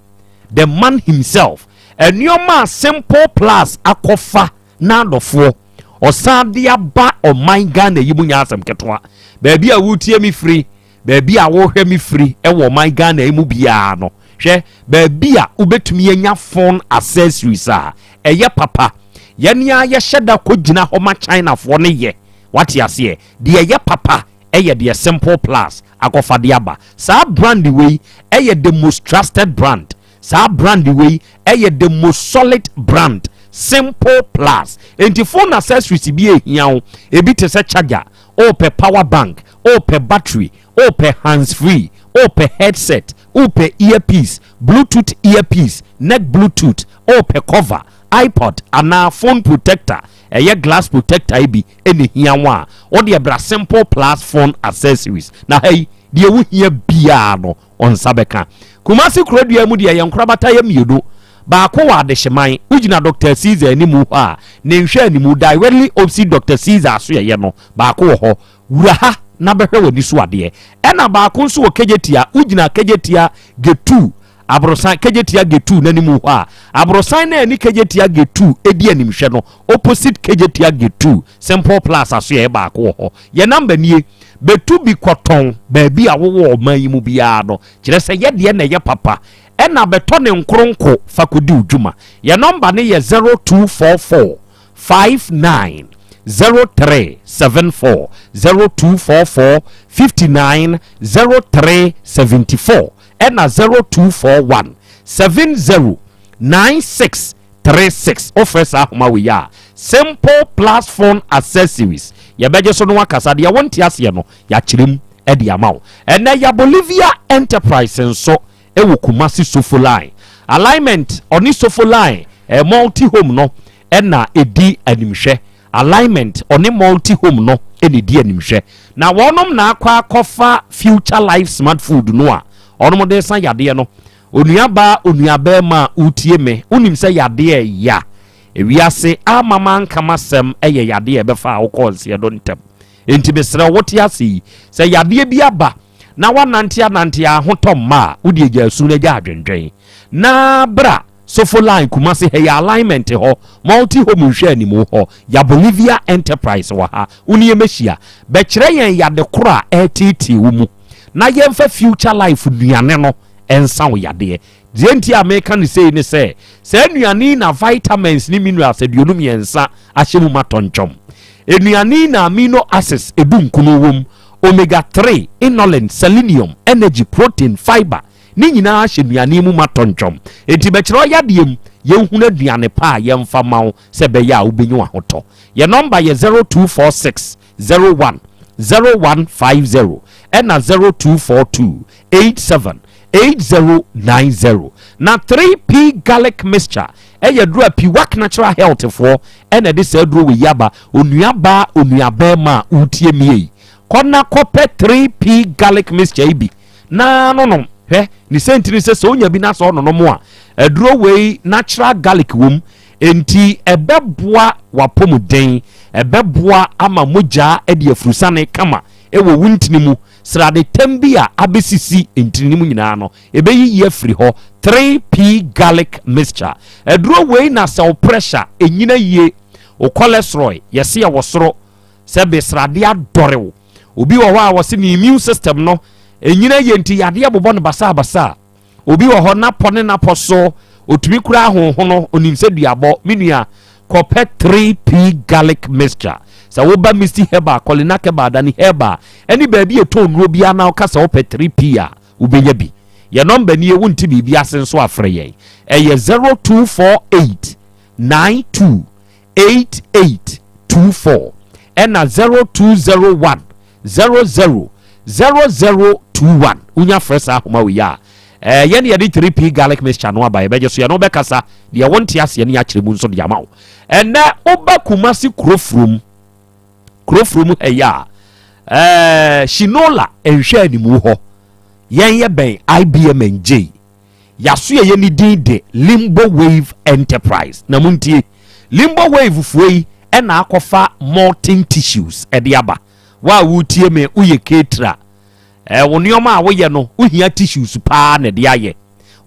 The man himself. Nneɛma a Simple Plus akɔfa n'adɔfoɔ ɔsan de aba ɔman Ghana yi mu nyɛ asɛm ketewa. Baabi a wotie me firi, baabi a wohwɛ me firi wɔ ɔman Ghana yi mu biara no, hwɛ baabi a wobɛtumi anya phone accessories a ɛyɛ papa. Yɛn ara yɛhyɛ da kɔgyina hɔ ma Chinafoɔ no yɛ. Wate aseɛ? Deɛ ɛyɛ papa yɛ deɛ Simple Plus akɔfa de aba. Saa brand wei yɛ the most trusted brand. Saa brand wei yɛ the most solid brand, Simple Plus. Enti phone accessories bi a ehia wo, ebi te sɛ charger, wopɛ power bank, wopɛ battery, wopɛ hands free, wopɛ headset, wopɛ earpiece, bluetooth earpiece, neck bluetooth, wopɛ cover, iPod anaa phone protector, ɛyɛ glass protector yi bi na ehia wo a, wo deɛ bra Simple Plus Phone Accessories. Na ha yi, deɛ wohia biara no, wo nsa bɛka. Kumasi kurodua mu deɛ, yɛn nkorabata yɛ mmienu. Baako wɔ Adehyeman, wogyina Doctor Caesar anim hɔ a, ne nhwɛanimu, directly opposite Doctor Caesar asoɛeɛ no, baako wɔ hɔ. Wura ha na bɛhwɛ w'ani so adeɛ. Ɛna baako nso wɔ Kejetia, wogyina Kejetia Gate 2, aborosan, Kejetia Gate 2 n'anim hɔ a, aborosan no a ɛne Kejetia Gate 2 di animhwɛ no, opposite Kejetia Gate 2, Simple Plus asoɛeɛ baako wɔ hɔ. Yɛn number nie. Bɛtu bi kɔtɔn baabi a wowɔ ɔman yi mu biara no, kyerɛ sɛ yɛ deɛ na ɛyɛ papa. Ɛna bɛtɔ ne nkoronko fa kɔdi wo dwuma. Yɛn nɔmba no yɛ 0244 59 0374, 0244 59 0374, ɛna 0241 70 96 36. Wofrɛ saa ahoma wei a, Simple Plus Phone Accessories, yɛbɛgye so na wakasa. Deɛ wonte aseɛ no, yɛakyerɛ mu de ama wo. Ɛnnɛ, yɛ Bolivia Enterprise nso wɔ Kumasi Sofo Line. Alignment, ɔne Sofo Line eh, Multi Home no na ɛdi animhwɛ. Alignment, ɔne Multi Home no na ɛdi animhwɛ. Na wɔnom na akɔ akɔfa Future Life Smart Food no a wɔnom de sa yadeɛ no. Onuabaa, onuabarima a woretie me, wonim sɛ yadeɛ ɛya. Ewiase ama manka m'asɛm yɛ yadeɛ a ɛbɛfa a wokɔɔ nseɛ do ntɛm. Enti mesrɛ wo, wote ase yi, sɛ yadeɛ bi aba na woanante anante a ahotɔ mma a, wo deɛ gyaa su na gyaa adwendwen. na bra Sofo Line Kumasi ha yi alignment hɔ, Multi Home nhwɛanimu hɔ, ya Bolivia Enterprise wɔ ha. Wo ne yɛmmɛhyia. Bɛkyerɛ yɛn yade koro a ɛreteetee wo mu na yɛmfa Future Life nnuane no nsa wo yadeɛ. Deɛ nti a meka no sei ne sɛ, saa nnuane yi na vitamins ne minerals 23 ahyɛ mu ma tɔntwɔm. Nnuane yi na amino acids edu nkono wom, omega 3, inulin, selenium, energy, protein, fiber, ne nyinaa hyɛ nnuane yi mu ma tɔntwɔm. Enti bɛkyerɛ wo yadeɛ mu, yɛnhunu aduane pa a yɛmfa ma wo sɛ ɛbɛyɛ a wobɛnya w'ahotɔ. Yɛn nɔmba yɛ 0246 01 0150 ɛna 0242 87 8090. Na 3P Garlic Mixture ɛyɛ aduro a Piwak Natural Health foɔ ɛna ɛde saa aduro wei aba. Onua baa, onua bɛrima a wotie mie yi, kɔ na kɔpɛ 3P Garlic Mixture yi bi na nonom. Hwɛ ne sɛntiri sɛ sɛ onya bi na sɛ ɔnonom a, aduro wei natural garlic wom, enti ɛbɛboa w'apɔmuden, ɛbɛboa ama mogya de afurusane kama ɛwɔ wo ntini mu. Sradetam bi a abɛsisi ntini no mu nyinaa no, ɛbɛyiyi afiri hɔ. 3P Garlic Mixture aduro wei na sɛ wo pressure ɛnyina yie, wo cholesterol yɛse ɛwɔ soro, sɛ besrade adɔre wo. Obi wɔ hɔ a wɔse ne immune system no ɛnyina yie nti yadeɛ bobɔ no basabasa. Obi wɔ hɔ napɔ ne napɔ so otumi kura ahonhono, onim sɛ duabɔ. Me nua, kɔpɛ 3P Garlic Mixture. Sɛ woba Misty Herbal, Kolinak Herbal, Dani Herbal ɛne baabi a ɛtɔn nnuro biara na woka sɛ wopɛ 3P a, wobɛnya bi. Yɛn nɔmba nie, wonte biribi ase nso a frɛ yɛn. Ɛyɛ 0248 92 8824 ɛna 0201 00 0021. Wonya frɛ saa ahoma wei a, ɛɛ yɛne yɛde 3P Garlic Mixture no aba, yɛbɛgye so, yɛne wobɛkasa, deɛ wonte aseɛ ne yɛakyerɛ mu nso de ama wo. Ɛnɛ woba Kumasi Kurofurom, Kurofurom ha yi a, ɛɛ Shinola nhwɛ animu hɔ, yɛn yɛ bɛn IBM and J. Y'asoɛeɛ no din de Limbo Wave Enterprise. Na montie, Limbo Wave foɔ yi na akɔfa molten tissues de aba. Wo a woretie me, woyɛ caterer, eh, wo nneɛma a woyɛ no, wohia tissues paa na ɛde ayɛ.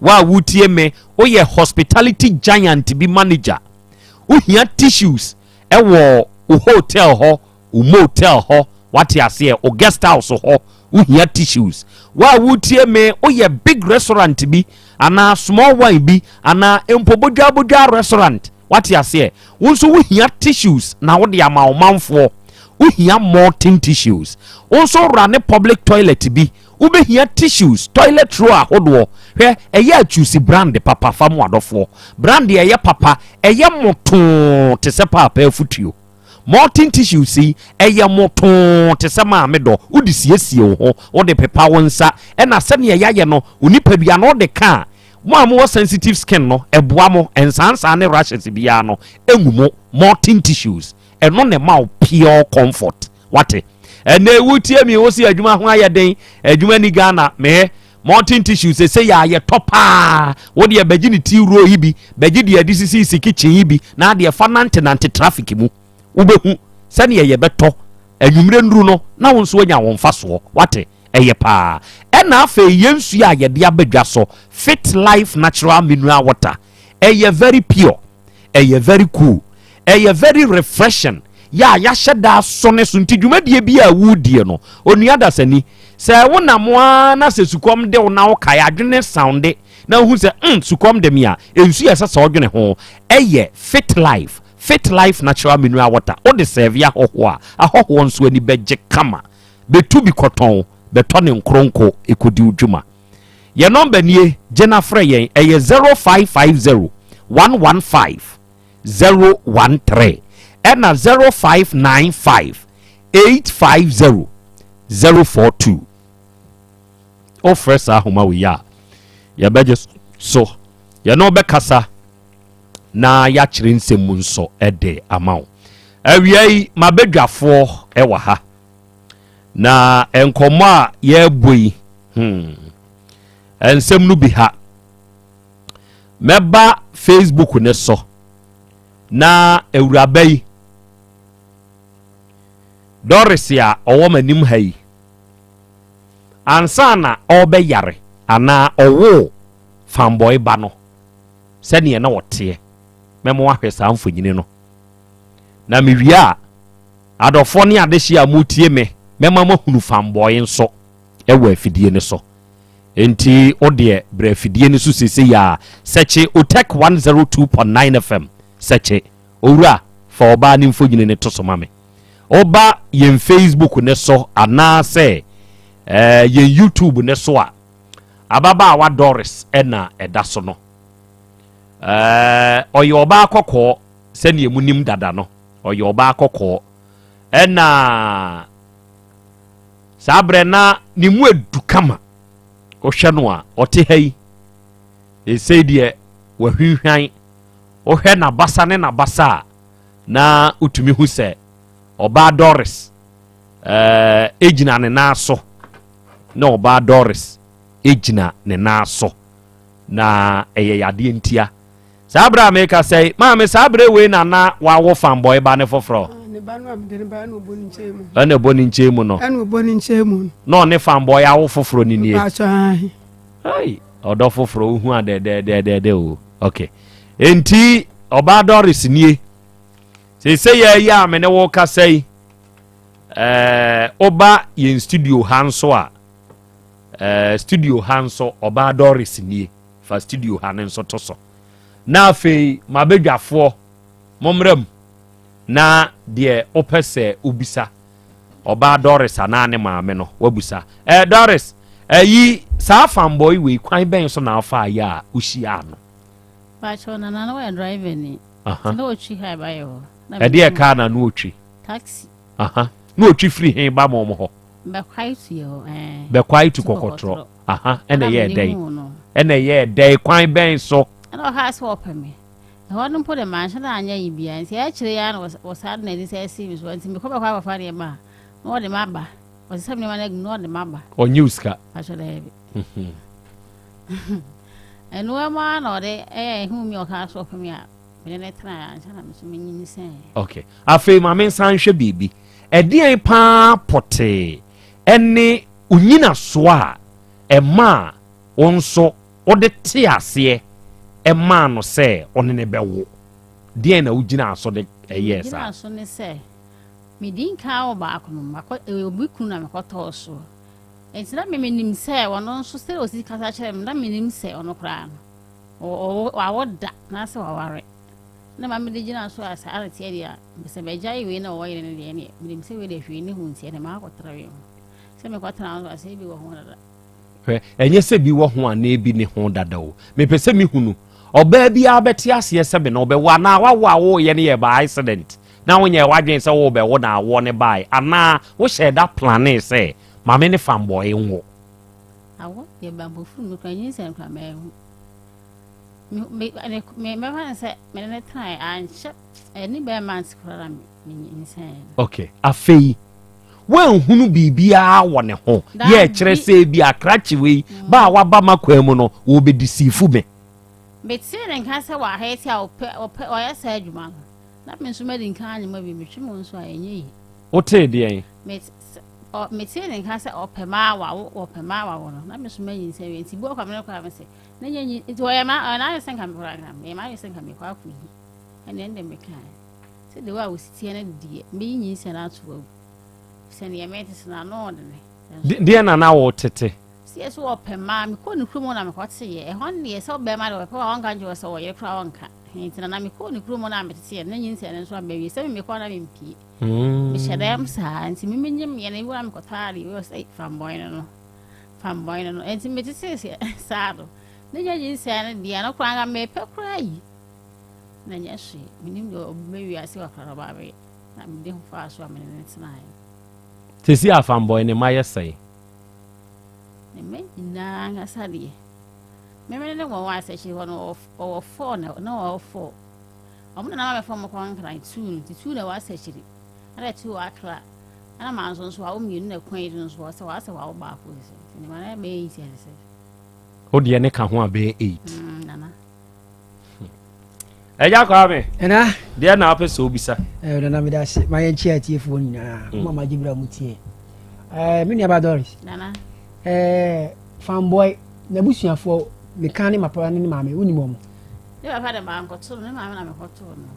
Wo a woretie me, woyɛ hospitality giant bi manager, wohia tissues wɔ wo hotel hɔ, wo motel hɔ, wate aseɛ, wo guest house hɔ, wohia tissues. Wo a wotie me, woyɛ big restaurant bi anaa small one bi anaa mpo bodwaa restaurant, wate aseɛ, wo nso wohia tissues na wode ama wo manfoɔ. Wohia molten tissues. Wo nso wura ne public toilet bi, wobɛhia tissues, toilet roll ahodoɔ. Hwɛ, ɛyɛ a choose brand papa fa mu adɔfoɔ. Brand a ɛyɛ papa, ɛyɛ motoo te sɛ paapa afutuo. Molten tissues yi, ɛyɛ motoo te sɛ maame dɔ. Wode siesie wo ho, wode pepa wo nsa, ɛna sɛnea yɛayɛ no, wo nipadua no wode ka a, mo a mowɔ sensitive skin no, ɛboa mo, nsaansaa ne rashes biara no, ɛngu mo. Molten tissues, ɛno na ɛma wo pure comfort. Wate? Ɛnɛ wotie mi, wo se adwuma ho ayɛ den, adwuma ni Ghana, mehɛ. Molten tissue sese yɛ a yɛtɔ paa. Wo deɛ bɛgye ne tea roll yi bi, bɛgye deɛ yɛde sisisi kitchen yi bi, na adeɛ fa nante nante traffic mu. Wobɛhu sɛdeɛ yɛbɛtɔ anwummerɛ nnuru no na wo nso anya wo mfasoɔ. Wate? Ɛyɛ paa. Ɛna afei yɛn nsuo a yɛde aba dwa so, Fit Life Natural Mineral Water, ɛyɛ very pure. Ɛyɛ very cool. Ɛyɛ very refreshing. Yɛ a yɛahyɛ da asɔ ne so nti dwumadie bi a woredie no, onua dasani, sɛ wonam ara na sɛ sukɔm de wo na wokae adwene sounde na wohu sɛ mm sukɔm de me a, nsuo a ɛsɛ sɛ wodwene ho ɛyɛ Fit Life, Fit Life Natural Mineral Water. Wode sɛɛve ahɔhoɔ a, ahɔhoɔ nso ani bɛgye kama. Bɛtu bi kɔtɔn, bɛtɔ ne nkronko kɔdi wo dwuma. Yɛn nɔmba nie, gye na frɛ yɛn, ɛyɛ 0550 115 013 ɛna 0595 850 042. Wofrɛ saa ahoma wei a, yɛbɛgye so, yɛne wo bɛkasa na yɛakyerɛ nsɛm mu nso de ama wo. Awia yi, m'abadwafoɔ wɔ ha. Na nkɔmmɔ a yɛrebɔ yi, hmm, nsɛm no bi ha. Mɛba Facebook ne so na awuraba yi, Doris a ɔwɔ m'anim ha yi, ansa na ɔrebɛyare anaa ɔwoo Fanboy ba no sɛdeɛ na ɔteɛ. Mɛma woahwɛ saa mfonyini no. Na mewie a, adɔfoɔ ne adehyeɛ a motie me, mɛma moahunu Fanboy nso wɔ afidie no so. Enti wo deɛ brɛ afidie no so seesei a, sɛkye Otec 102.9 FM, sɛkye. Owura, fa ɔbaa no mfonyini no to so ma me. Woba yɛn Facebook no so anaasɛ eh, yɛn YouTube no so a, ababaawa Doris na ɛda so no. Eh, ɔyɛ ɔbaa kɔkɔɔ sɛdeɛ munim dada no, ɔyɛ ɔbaa kɔkɔɔ. Ɛna saa berɛ na ne mu edu kama. Wohwɛ no a, ɔte ha yi. Ɛsei deɛ wahwinhwan. Wohwɛ n'abasa ne n'abasa a, na wotumi hu sɛ ɔbaa Doris eh, gyina ne nan so na ɔbaa Doris gyina ne nan so na ɛyɛ yadeɛ ntia saa berɛ a meka sɛ maame saa berɛ wei na na wawo fanbɔe ba ne foforɔ ɛna ɛbɔ ne nkyɛn mu no ɛna ɔbɔ ne nkyɛn mu no na ɔne fanbɔe awo foforɔ ne nie ɔdɔ foforɔ wohu a dɛdɛdɛdɛdɛ o ok enti ɔbaa Doris nie seesei yɛ yi a me ne wo kasa yi ɛɛ woba yɛn studio ha nso a ɛɛ studio ha nso ɔbaa Doris nie fa studio ha no nso to so na afei mabɛdwafoɔ mommra mu na deɛ wopɛ sɛ wobisa ɔbaa Doris anaa ne maame no wabusa ɛɛ Doris ɛyi saa fanbɔi wei kwan bɛn so na afa ayɛ a wohyiaa no Pacho nana na wɔyɛ driver ni. Aha. Na ɔtwi ha ba yɛ hɔ. Ɛdeɛ kaa na na ɔtwi? Taxi. Aha. Na ɔtwi firi he ba mo hɔ? Bɛkwae tu yɛ hɔ. Ɛɛ. Bɛkwae tu kɔkɔtorɔ. Aha. Ɛna ɛyɛɛ dɛn? Ɛna ɛyɛɛ dɛn? Kwan bɛn so? Ɛna ɔkaa sɛ ɔpɛ me. Ɛhɔ no mpo de manhyɛ da anyɛ yi biara nti akyire yi ara na wɔsaa de n'ani sɛ asi me so nti mekɔ bɛkɔ akɔfa nneɛma a na ɔde m'aba. Ɔsesa me nneɛma no agu mu na ɔde m'aba. Ɔnye wo sika? Pacho daabi. Ɛno mu ara na ɔde ɛyɛ ehu mi ɔkaa so ɔpɛ mi a mene ne tenaeɛ ansa na me so menyinsɛn. Okay. Afei ma me nsan nhwɛ biribi. Ɛdeɛn paa pɔtee ɛne onyinasoɔ a ɛmaa wo nso wode te aseɛ ɛmaa no sɛ ɔne ne bɛwo? Deɛn na wogyinaa so de ɛyɛɛ saa? Megyinaa so ne sɛ medi nkan wɔ baako no makɔ obi kunu na mekɔtɔɔ soɔ. Enti na me menim sɛ ɔno nso sɛdeɛ ɔsi kasa kyerɛ me na menim sɛ ɔno koraa no wawo da na sɛ waware na ma mede gyina so a saa na teɛ deɛ a sɛ magyae wei na ɔwɔ yere no deɛ ɛneɛ menim sɛ wei deɛ hwee ne ho nti ɛne maakɔtra wei ho sɛ mekɔtena ho so a sɛ ebi wɔ ho dada. Hwɛ, ɛnyɛ sɛ bi wɔ ho anaa ebi ne ho dada o. Mepɛ sɛ mehunu. Ɔbaa biara bɛte aseɛ sɛ me na ɔbɛwo anaa wawo a woyɛ no yɛ by accident na wonyɛɛ w'adwene sɛ worebɛwo na awoɔ no bae anaa wohyɛɛ da planee sɛ Ma me ne fanbɔe nwo. Awɔ deɛ ba mpofiri mu kura nyinsɛn kura mɛhu. Me me me mɛfa ne sɛ me ne ne tenae ankyɛ ɛni bɛyɛ months kura na me nyinsɛn. Okay afei woanhunu biribiara wɔ ne ho yɛ kyerɛ sɛ bi akrakye wei mm. ba a waba ma kwan mu no wɔbɛdisiifu me. Metee ne nka sɛ wahɛte a ɔpɛ ɔpɛ ɔyɛ saa adwuma no na me nso madi nka anyema bi metwe mu nso a ɛnyɛ yi. Wotee deɛn? Ɔ, metee ne nka sɛ ɔpɛ maa wawo, ɔpɛ maa wawo no, na me nso manyinsɛn wie. Nti bu ɔkwa me no koraa me se, na nyɛ nyi, nti ɔyɛ ma, ɔyɛ n'ayɛ sɛ nka me koraa nka, meyɛ m'ayɛ sɛ nka mekɔ akɔyi. Ɛnna ɛnde mekae sɛ de wo a wosi teɛ no deɛ, mɛyi nyinsɛn ato agu. Sɛ neɛ mete so no, ano ɔdene. Deɛ na na wotete? Sɛ yɛ so ɔpɛ maa, mekɔɔ ne kurom na mekɔteeɛ. Ɛhɔ no deɛ sɛ ɔbɛrima deɛ ɔpɛ wa ɔnka nkyerɛ sɛ ɔyere koraa ɔnka. Nti na na mekɔɔ ne kurom na meteteeɛ no, na nyinsɛn no nso aba wie. Sɛ me mekɔɔ na mempie. Mehyɛ dɛm saa nti me menyim yɛ no ebi wɔ a mekɔtɔ ade ebi wɔ sɛ fambɔn no no fambɔn no no nti metete saa do ne nyɛ nyinsɛn no deɛ no koraa nka mepɛ koraa yi na nyɛ hwee menim deɛ ɔbɛma wiase wakora no ɔba abɛyɛ na mede ho faa so a mene ne tenaeɛ. Sɛsi a fambɔn ne mma yɛ sɛn? Ne mma nyinaa ankasa deɛ memene ne wɔn wɔ asɛkyere hɔ no ɔwɔ fɔɔ na ɔwɔ fɔɔ Ɔmo na na maame fa ɔmo kɔ Nkran tuu no nti tuu na ɛwɔ Asakyiri ɛna tuu wɔ Accra ɛna maa nso nso awo mmienu na ɛkwan yi nso ɔsɛ wɔasɛ wɔawo baako sɛ nti ne ma na ɛbɛyɛ eight ɛsɛ sɛ. O deɛ ne ka ho a bɛyɛ eight. Mm, nana. Ɛgya Kwame. Ɛna. Deɛ na apɛ sɛ obisa. Ɛɛ nana mi da se ma yɛn kyia atiefoɔ nyinaa. Mm. Mo a ma gye bere a mo tie. Ɛɛ mi nua ba Doris. Nana. Ɛɛ fanboy n'abusuafoɔ. Meka ne papa ne ne maame, wonim wɔn? Ne papa de mankɔto no, ne maame na mekɔtoo no.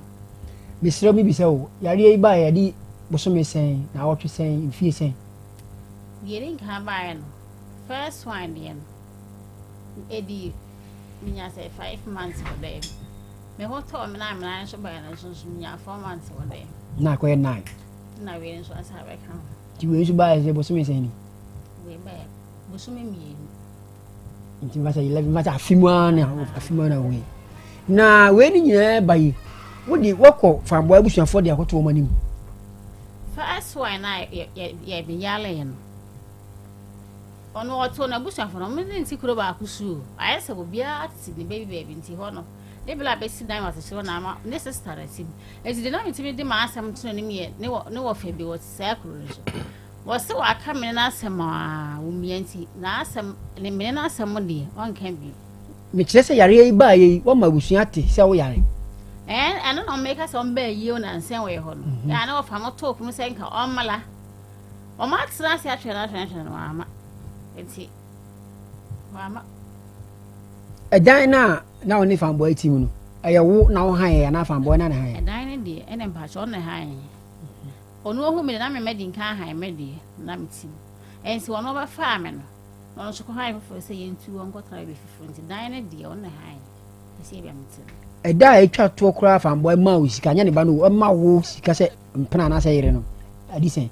Mesrɛ wo mebisa wo, yareɛ yi baeɛ adi bosome sɛn, naawɔtwe sɛn, mfie sɛn? Deɛ ɛdi nkan baeɛ no, first one deɛ no, ɛdi menya sɛ 5 months wɔ dɛm. Me ho tɔɔ me na amena nso baeɛ no nso nso menya 4 months wɔ dɛm. Na akɔyɛ nine. Na wei nso asa abɛka ho. Nti wei nso baeɛ sɛ bosome sɛn ni? Wei baeɛ bosome 2. Nti mfa sɛ 11, mfa sɛ afe mu ara na afe mu ara na wei. Na wei ne nyinaa ba yi, wode wɔkɔ Famboa abusuafoɔ de akɔto wɔn anim. First one na yɛ yɛ yɛ meyaleeɛ no, ɔno ɔtoo n'abusuafoɔ no, ɔmo ne nti kuro baako so o. Ayɛ sɛ obiara tete ne baabi baabi nti hɔ no, ne bla bɛsi dan wɔ asekyerɛ hɔ na ama ne sister na ti mu. Nti deɛ na metumi de m'asɛm to n'anim yɛ ne wɔ ne wɔfa bi wɔ saa kuro no so. Wɔse waka mene n'asɛm a wɔmmia nti n'asɛm ne mene n'asɛm deɛ ɔnka bio. Mekyerɛ sɛ yareɛ yi baeɛ yi, woama abusua ate sɛ woyare? Ɛn, ɛno na ɔmeka sɛ ɔmbaa yie o nansa wɔ hɔ no. Yɛ a na wɔfa mo too pono sɛ nka ɔmmla. Wɔn atena ase atwɛn no atwɛn atwɛn no wɔama. Nti wɔama. Ɛdan no a na wo ne Famboa ti mu no, ɛyɛ wo na wo han anaa Famboa na ne han? Ɛdan no deɛ, ɛna mpakyɛ ɔno na han. Ɔno ohu me de na me madi nkan han me deɛ na me ti mu. Ɛnti ɔno ɔbɛfaa me no, na ɔno nso kɔ han foforɔ sɛ yɛntu hɔ nkɔtena baabi foforɔ. Nti dan no deɛ ɔno na han. Ɛsɛ ebi a me ti no. Ɛda a ɛtwa toɔ koraa Famboa maa wo sika, nyɛ ne ba no o, ɔma wo sika sɛ mpena anaasɛ yere no, adi sɛn?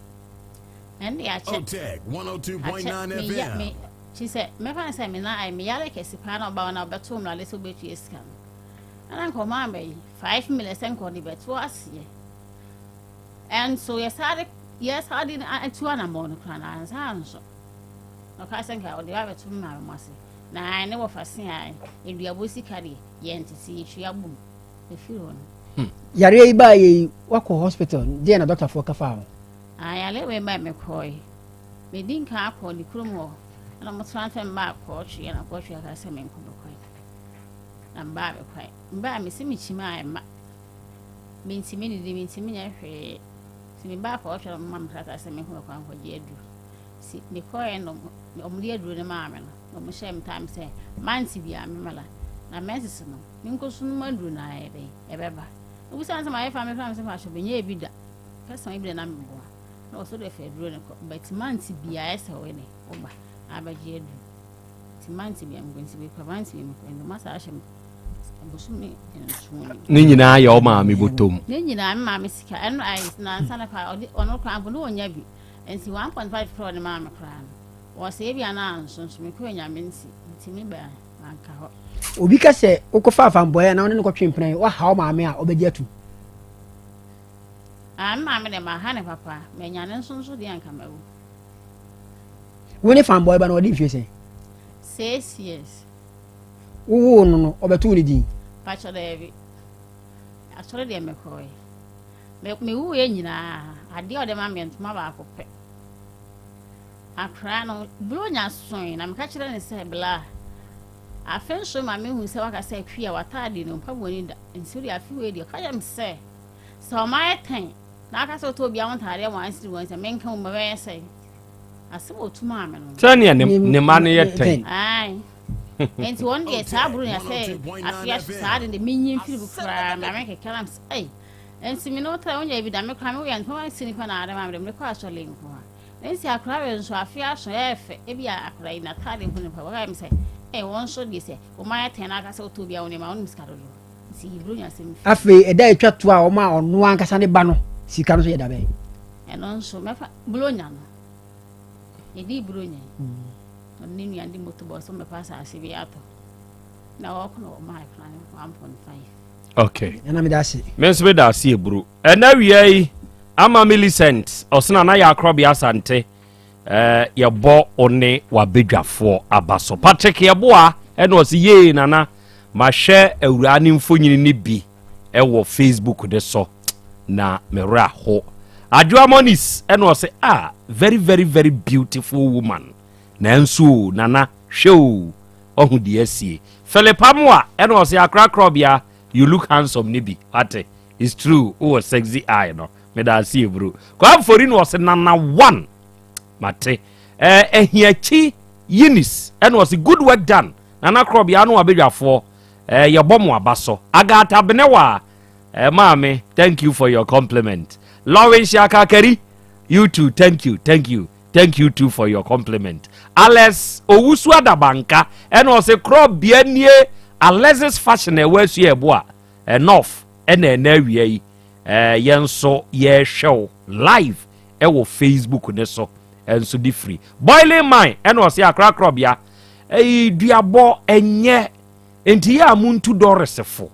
Ɛno deɛ akyɛ. Otec Akyɛ 102.9 meya FM. me kyi sɛ mɛfa no sɛ me na ayɛ meyare kɛse paa na ɔba hɔ na ɔbɛto mmrade sɛ wobɛtua sika no ɛna nka ɔmaa me 5 million sɛ nka ɔde bɛto aseɛ. Ɛnso yɛsaa de yɛsaa de atu anammɔn no koraa na ansa nso na ɔkaa sɛ nka ɔde abɛto me maame mo ase na ayɛ ne wɔfa se a aduabɔ sika deɛ yɛntete yɛtua bom ɛfiri hɔ no. Yareɛ yi baeɛ yi, woakɔ hospital, deɛ na dɔktafoɔ ka faa ho? Ayale wei ba mekɔe. Medi nka akɔ ne kurom hɔ ɛna ɔmo transfer me baa kɔɔtwe ɛna kɔɔtwe aka sɛ menkɔ bɛkɔe na mbaa bɛkɔe mbaa mesi mekyim a ɛma mentimi didi, mentimi nyɛ hwee. Nti mebaa kɔɔtwe na ɔmo ma me krataa sɛ menkɔ bɛkɔ ankɔgye aduro. Si mekɔɛ no ɔmo de aduro no maa me no na ɔmo hyɛɛ me time sɛ mante biara memala na mɛsese no menkɔ so nom aduro no ayɛ dɛn ɛbɛba. Obusa sɛ mayɛ fa mefa me sɛ fa hyɛ bɛnyɛ bi da kɛsɛn bi da na meboa na wɔsɔ de fɛ aduro no kɔ but mante biara ɛsɛ wɔ ne woba abɛgye aduro. Nti mante biara mekɔ nti mekɔ mante bi mekɔ nti masa ahyɛ me bosome 7 ni. Ne nyinaa yɛ wo maame bɔtɔm? Ne nyinaa me maame sika. Ɛno ayɛ nansa no koraa ɔde ɔno koraa mpo ne ɔnya bi nti 1.5 koraa ɔde maa me koraa no wɔsɛ ebi anaa nso nso mekɔ nyame nti nti me ba manka hɔ. Obi ka sɛ wokɔfa afambɔeɛ na wone no kɔtwe mpena yi, woaha wo maame a, ɔbɛgye atum? Ah, me maame deɛ maha ne papa, manya ne nso nso deɛ anka mawu. Wo ne fanbɔe ba no ɔde mfie sɛn? 6 years. Wowoo no no ɔbɛtoo ne din? Pakyɛ daabi. Asɔre deɛ mekɔe. Mewuiɛ nyinaa, adeɛ a ɔde ma me ntoma baako pɛ. Akwaraa no, Buronya soe na meka kyerɛ ne sɛ bla. Afe nso ma mehu sɛ waka sɛ twi a w'ataade no mpaboa ni da. Nti wode afe wei deɛ ɔka kyerɛ me sɛ sɛ ɔma ayɛ tɛn na aka sɛ wotɔ obiara ho ntaadeɛ wɔn ansiri wɔn sɛ menka wo ma bɛyɛ sɛ asɛm a ɔtu maa me no. Sɛnea ne ne mma no yɛ tɛn. Ae. Nti wɔn deɛ saa Buronya sɛ afe aso saa de de menyi mfiri mu koraa ma me keka nam sɛ ei. Nti me ne wo tra wonya bi da me koraa me woyɛ ntoma si nipa na ade ma me de me kɔ asɔre nko a. Nti akwaraa wei nso afe aso ɛyɛ fɛ ebi a akwaraa yi n'ataade ho nipa wɔka mi sɛ ɛ wɔn nso deɛ sɛ wɔn ayɛ tɛn n'aka sɛ wotɔ obi a wɔn nneɛma wɔn sika dodo nti yi Buronya asɛm fi. Afei ɛda a ɛtwa to a wɔma ɔno ankasa ne ba no sika no nso yɛ da bɛn? Ɛno nso mɛfa Buronya no yɛdi Buronya yi ɔne ne nua de moto bɔ so mɛpa asase bi atɔ na wɔkɔ na wɔn ayɛ kwan 1.5. Okay. Nana meda ase. Me nso meda ase eburu. Ɛna wia yi ama Millicent ɔsena na yɛ akorɔbea Asante eh, yɛbɔ wo ne wabadwafoɔ aba so. Patrick Yɛboa ɛna ɔse yee nana mahwɛ awuraa ne mfonyini no bi ɛwɔ Facebook de so na mewerɛ aho. Adwoa Monies ɛna ɔse ah very very very beautiful woman nanso o nana hwɛ o ɔho deɛ asie. Philip Amoa ɛna ɔse akorakorɔbea you look handsome ne bi ate it's true wowɔ sexy eye no meda ase eburu. Kwamfori na ɔse nana one mate. Ahiakyi Eunice ɛna ɔse good work done. Nana Korɔbea ano abadwafoɔ, eh, yɛbɔ mo aba so. Agatha Benewa, eh, maame, thank you for your compliment. Lawrence Akakari, you too, thank you, thank you. Thank you too for your compliment. Alex Owusu Adabanka, ɛna ɔse Korɔbea nie Alexis Fashion ɛwɔ asu ɛbo a, enough, ɛna ɛna awia yi. Eh, yɛn nso yɛrehwɛ wo live ɛwɔ Facebook ne so nso de firi boiling mine ɛna ɔse akorakorɔbea ɛyi duabɔ ɛnyɛ nti yɛ a muntu dɔresefo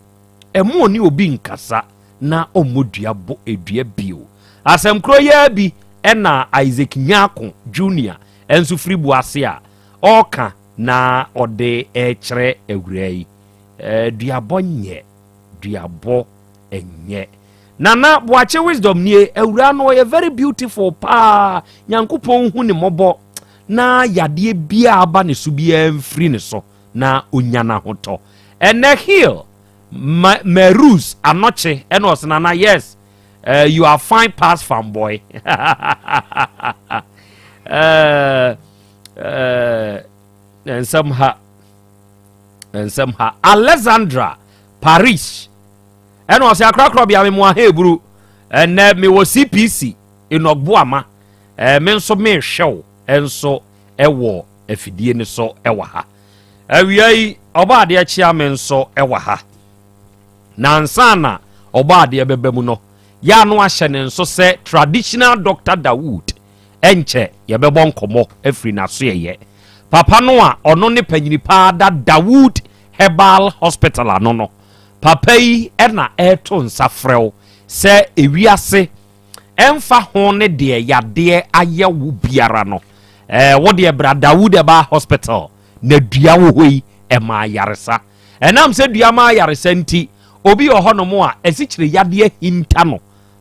ɛmo ɔne obi nkasa na ɔmmɔ dua bɔ edua bio asɛm koro yɛ bi ɛna Isaac Nyako Junior ɛnso firi bu ase a ɔreka na ɔde ɛkyerɛ awura yi ɛɛ duabɔ nyɛ duabɔ ɛnyɛ Nana Boakye Wisdom nie awuraa no ɔyɛ very beautiful paa Nyankopɔn hu ne mmɔbɔ na yadeɛ biaa aba ne so biaa mfiri ne so na onya n'ahotɔ ɛnɛ heal ma Meruz Anɔkye ɛna ɔse Nana yes uh, you are fine pass fan boy uh, uh, nsɛm ha nsɛm ha Alexandra Parish ɛna ɔsɛ akorakora bea me mo aheburu ɛnɛ mewɔ CPC Enoch-Boama ɛɛ me nso mehwɛ wo nso ɛwɔ afidie no so ɛwɔ ha awia yi ɔbɔ adeɛ kyea me nso ɛwɔ ha na ansa na ɔbɔ adeɛ bɛba mu no yɛ ano ahyɛ ne nso sɛ traditional Doctor Dawood ɛnkyɛ yɛbɛbɔ nkɔmmɔ afiri n'asoɛyɛ papa no a ɔno ne panyini paa da Dawood Herbal Hospital ano no Papa yi na ɛreto nsa frɛ wo sɛ ewiase ɛmfa ho ne deɛ yadeɛ ayɛ wo biara no, ɛɛ wo deɛ bra Dawood Herbal Hospital na dua wɔ hɔ yi ɛma ayaresa. Ɛnam sɛ dua ma ayaresa nti, obi wɔ hɔnom a asikyire yadeɛ hinta no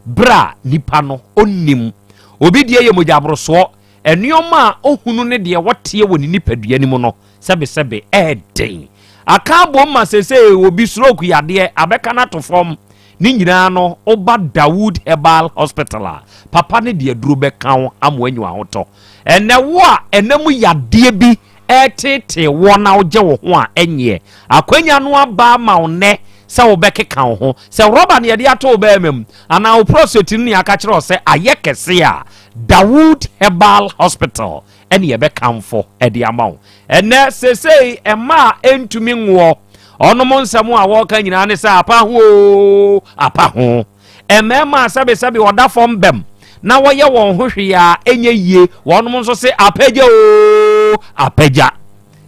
berɛ a nipa no ɔnnim. Obi deɛ yɛ mogyaborosoɔ, nneɛma a ɔhunu ne deɛ wɔteɛ wɔ ne nipadua no mu no, sɛbesɛbe ɛɛden. Aka abom ma seesei obi stroke yadeɛ abɛka no ato fam. Ne nyinaa no, woba Dawood Herbal Hospital a, papa no de aduro bɛka wo ama woanya ahotɔ. Ɛnnɛ wo a ɛna mu yadeɛ bi ɛreteetee woɔ na wogye wo ho a ɛnyeɛ, akwanya no aba ama wo nnɛ sɛ wobɛkeka wo ho. Sɛ rɔba na yɛde ato wo bɛɛma mu anaa wo prostate no na yɛaka kyerɛ wo sɛ ayɛ kɛse a, Dawood Herbal Hospital ɛne yɛbɛkamfo de ama wo ɛnɛ seesei ɛma a ɛntumi nwoɔ ɔnom nsɛm a wɔka nyinaa ne sɛ apa ho oo apa ho mmarima a sɛbesɛbe ɔda fam bɛm na wɔyɛ wɔn ho hwee a ɛnyɛ yie wɔnom nso se apagya oo apagya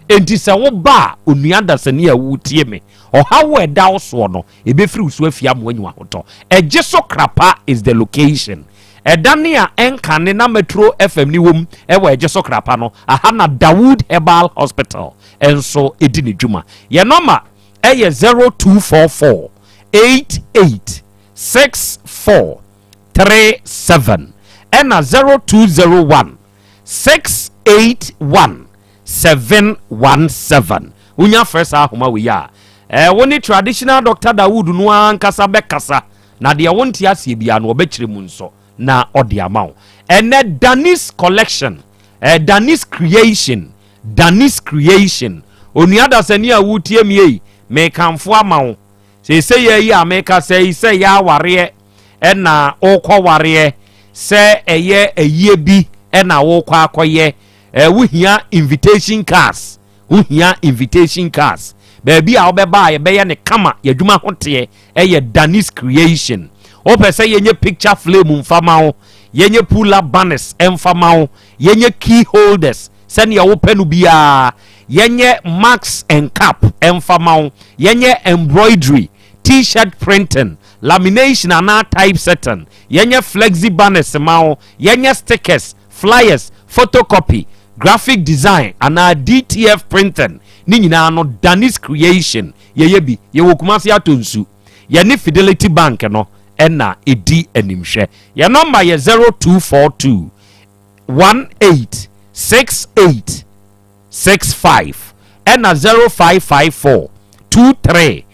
enti sɛ woba a onua dasani a wotie me ɔhaw a ɛda wo soɔ no Ɛbɛfiri wo so afie ama woanya w'ahotɔ. Ɛgye so Krapa is the location. Ɛdane a ɛnkane na Metro FM ni wom wɔ Ɛgye so Krapa no, aha na Dawood Herbal Hospital nso di ne dwuma. Yɛn nɔma yɛ 0244 88 64 37 ɛna 0201 681 717. Wonya frɛ saa ahoma wei a, eh, wo ne traditional Doctor Dawood no ankasa bɛkasa, na deɛ wonte aseɛ biara no ɔbɛkyerɛ mu nso na ɔde ama wo. Ɛnɛ Danis Collection, eh, Danis Creation, Danis Creation. Onua dasani a wotie me ei, mekamfo ama wo. Seesei yi a mekasa yi sɛ yɛ awareɛ ɛna wokɔ wareɛ, sɛ ɛyɛ ayie bi ɛna wokɔ akɔyɛ, eh, wohia invitation cards, wohia invitation cards. Baabi a wobɛba a yɛbɛyɛ ne kama, yɛadwuma ho teɛ, ɛyɛ Danis Creation. Wopɛ sɛ yɛnyɛ picture frame mfa ma wo, yɛnyɛ pull up banners mfa ma wo, yɛnyɛ key holders sɛnea wopɛ no biara, yɛnyɛ max and cap mfa ma wo, yɛnyɛ embroidery, t-shirt printing, lamination anaa typesetting, yɛnyɛ flexi banners ma wo, yɛnyɛ stickers, flyers, photocopy, graphic design anaa DTF printing, ne nyinaa no Danis Creation yɛyɛ bi. Yɛwɔ Kumasi atɔ nsu. Yɛne Fidelity Bank no ɛna ɛdi animhwɛ. Yɛn nɔmba yɛ 0242 18 68 65 ɛna 0554 23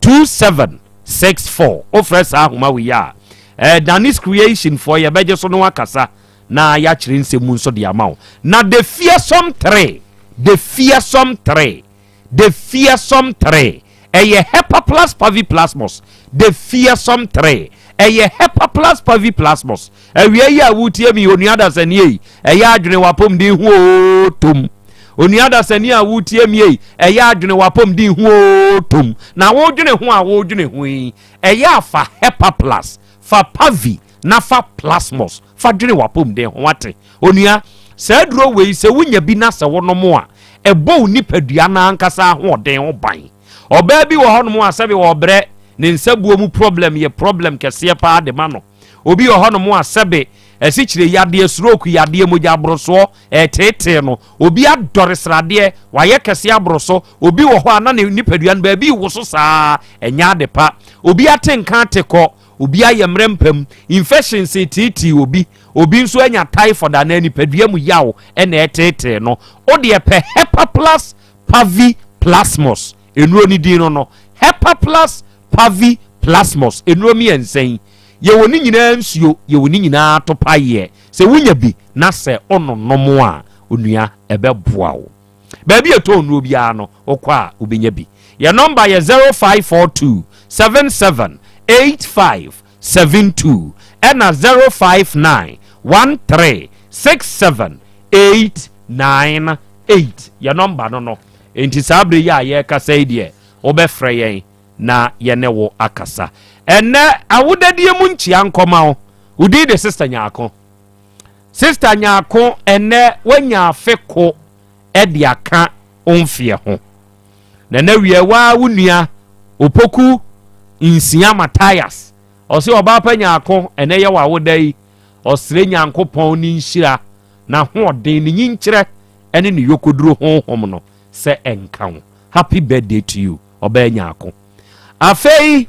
27 64. Wofrɛ saa ahoma wei a, eh, Danis Creation foɔ yɛbɛgye so no akasa na yɛakyerɛ nsɛm mu nso de ama wo. Na The Fearsome 3, The Fearsome 3. The Fearsome 3. Ɛyɛ Hepaplus paviplasmus. The Fearsome 3. Ɛyɛ Hepaplus paviplasmus. Awia yi a wotie mi, onua dasani ei, ɛyɛ adwene w'apɔmuden ho oo tom. Onua dasani a wotie mi ei, ɛyɛ adwene w'apɔmuden ho oo tom. Na wodwene ho a wodwene ho yi, ɛyɛ afa Hepaplus, fa pavi na fa plasmos fa dwene w'apɔmuden ho wate. Onua, saa aduro wei sɛ wonya bi na sɛ wonom a, ɛbɔ wo nipadua no ankasa ahoɔden ho ban. Ɔbaa bi wɔ hɔnom a sɛbe ɔbrɛ, ne nsabuo mu problem yɛ problem kɛseɛ paa de ma no. Obi wɔ hɔnom a sɛbe asikyire yadeɛ, stroke yadeɛ, mogya aborosoɔ ɛreteetee no. Obi adɔre sradeɛ, wayɛ kɛseɛ aboro so. Obi wɔ hɔ a na ne nipadua no baabi rewoso saa, ɛnyɛ ade pa. Obi ate nka ate kɔ, obi ayɛ mmerɛ mpam, infections reteetee obi. Obi nso anya typhoid anaa nipadua mu yaw na ɛreteetee no. Wo deɛ pɛ Hepaplus Paviplasmus, nnuro no din no no, Hepaplus Paviplasmus, nnuro mmiɛnsa yi, yɛwɔ ne nyinaa nsuo, yɛwɔ ne nyinaa atopaeɛ. Sɛ wonya bi na sɛ wononom a, onua, ɛbɛboa wo. Baabi a ɛtɔn nnuro biara no, wokɔ a wobɛnya bi. Yɛn nɔmba yɛ 0542 77 85 72 ɛna 059 13 67 89 8. Yɛn nɔmba no no. Enti saa berɛ yi a yɛrekasa yi deɛ, wobɛfrɛ yɛn na yɛne wo akasa. Ɛnnɛ awodadie mu nkyia nkɔma wo. Wo din de Sister Nyarko. Sister Nyarko, ɛnnɛ woanya afe ko de aka wo mfeɛ ho. Na na wiɛ waa wo nua Opoku Nsia Matthias, ɔse ɔbaa pa Nyarko, ɛnnɛ yɛ w'awoda yi, ɔsrɛ Nyankopɔn ne nhyira, n'ahoɔden, ne nyinkyerɛ ne ne yokoduro honhom no sɛ ɛnka wo. Happy birthday to you, ɔbaa Nyarko. Afei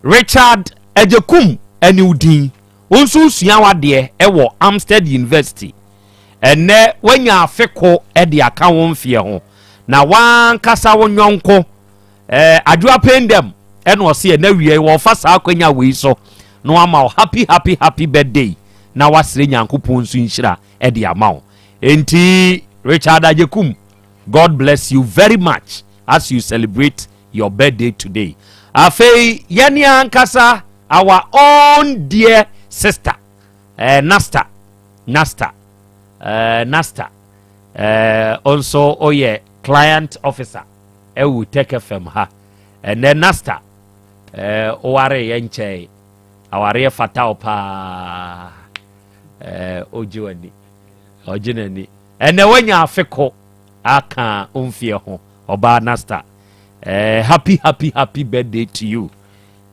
Richard Agyekum ɛne wo din, wo nso wosua w'adeɛ ɛwɔ Amstead University. Ɛnnɛ woanya afe ko de aka wo mfeɛ ho, na w'ankasa wo nyɔnko eh, Adwoa Pendem ɛna ɔse ɛnɛ awia yi wɔfa saa akwanya wei so na wama wo happy happy happy birthday na wasrɛ Nyankopɔn nso nhyira de ama wo. Enti Richard Agyekum, God bless you very much as you celebrate your birthday today. Afei yɛne ankasa our own dear sister eh, Nasta Nasta eh, Nasta eh, nso ɔyɛ client officer ɛwɔ Tech FM ha. Ɛnɛ Nasta eh, ɔware yɛ nkyɛn awareɛ fata wo paa eh, ɔgye w'ani ɔgye n'ani. Ɛnɛ wanya afe ko aka mfeɛ ho ɔbaa Nasta eh, happy happy happy birthday to you.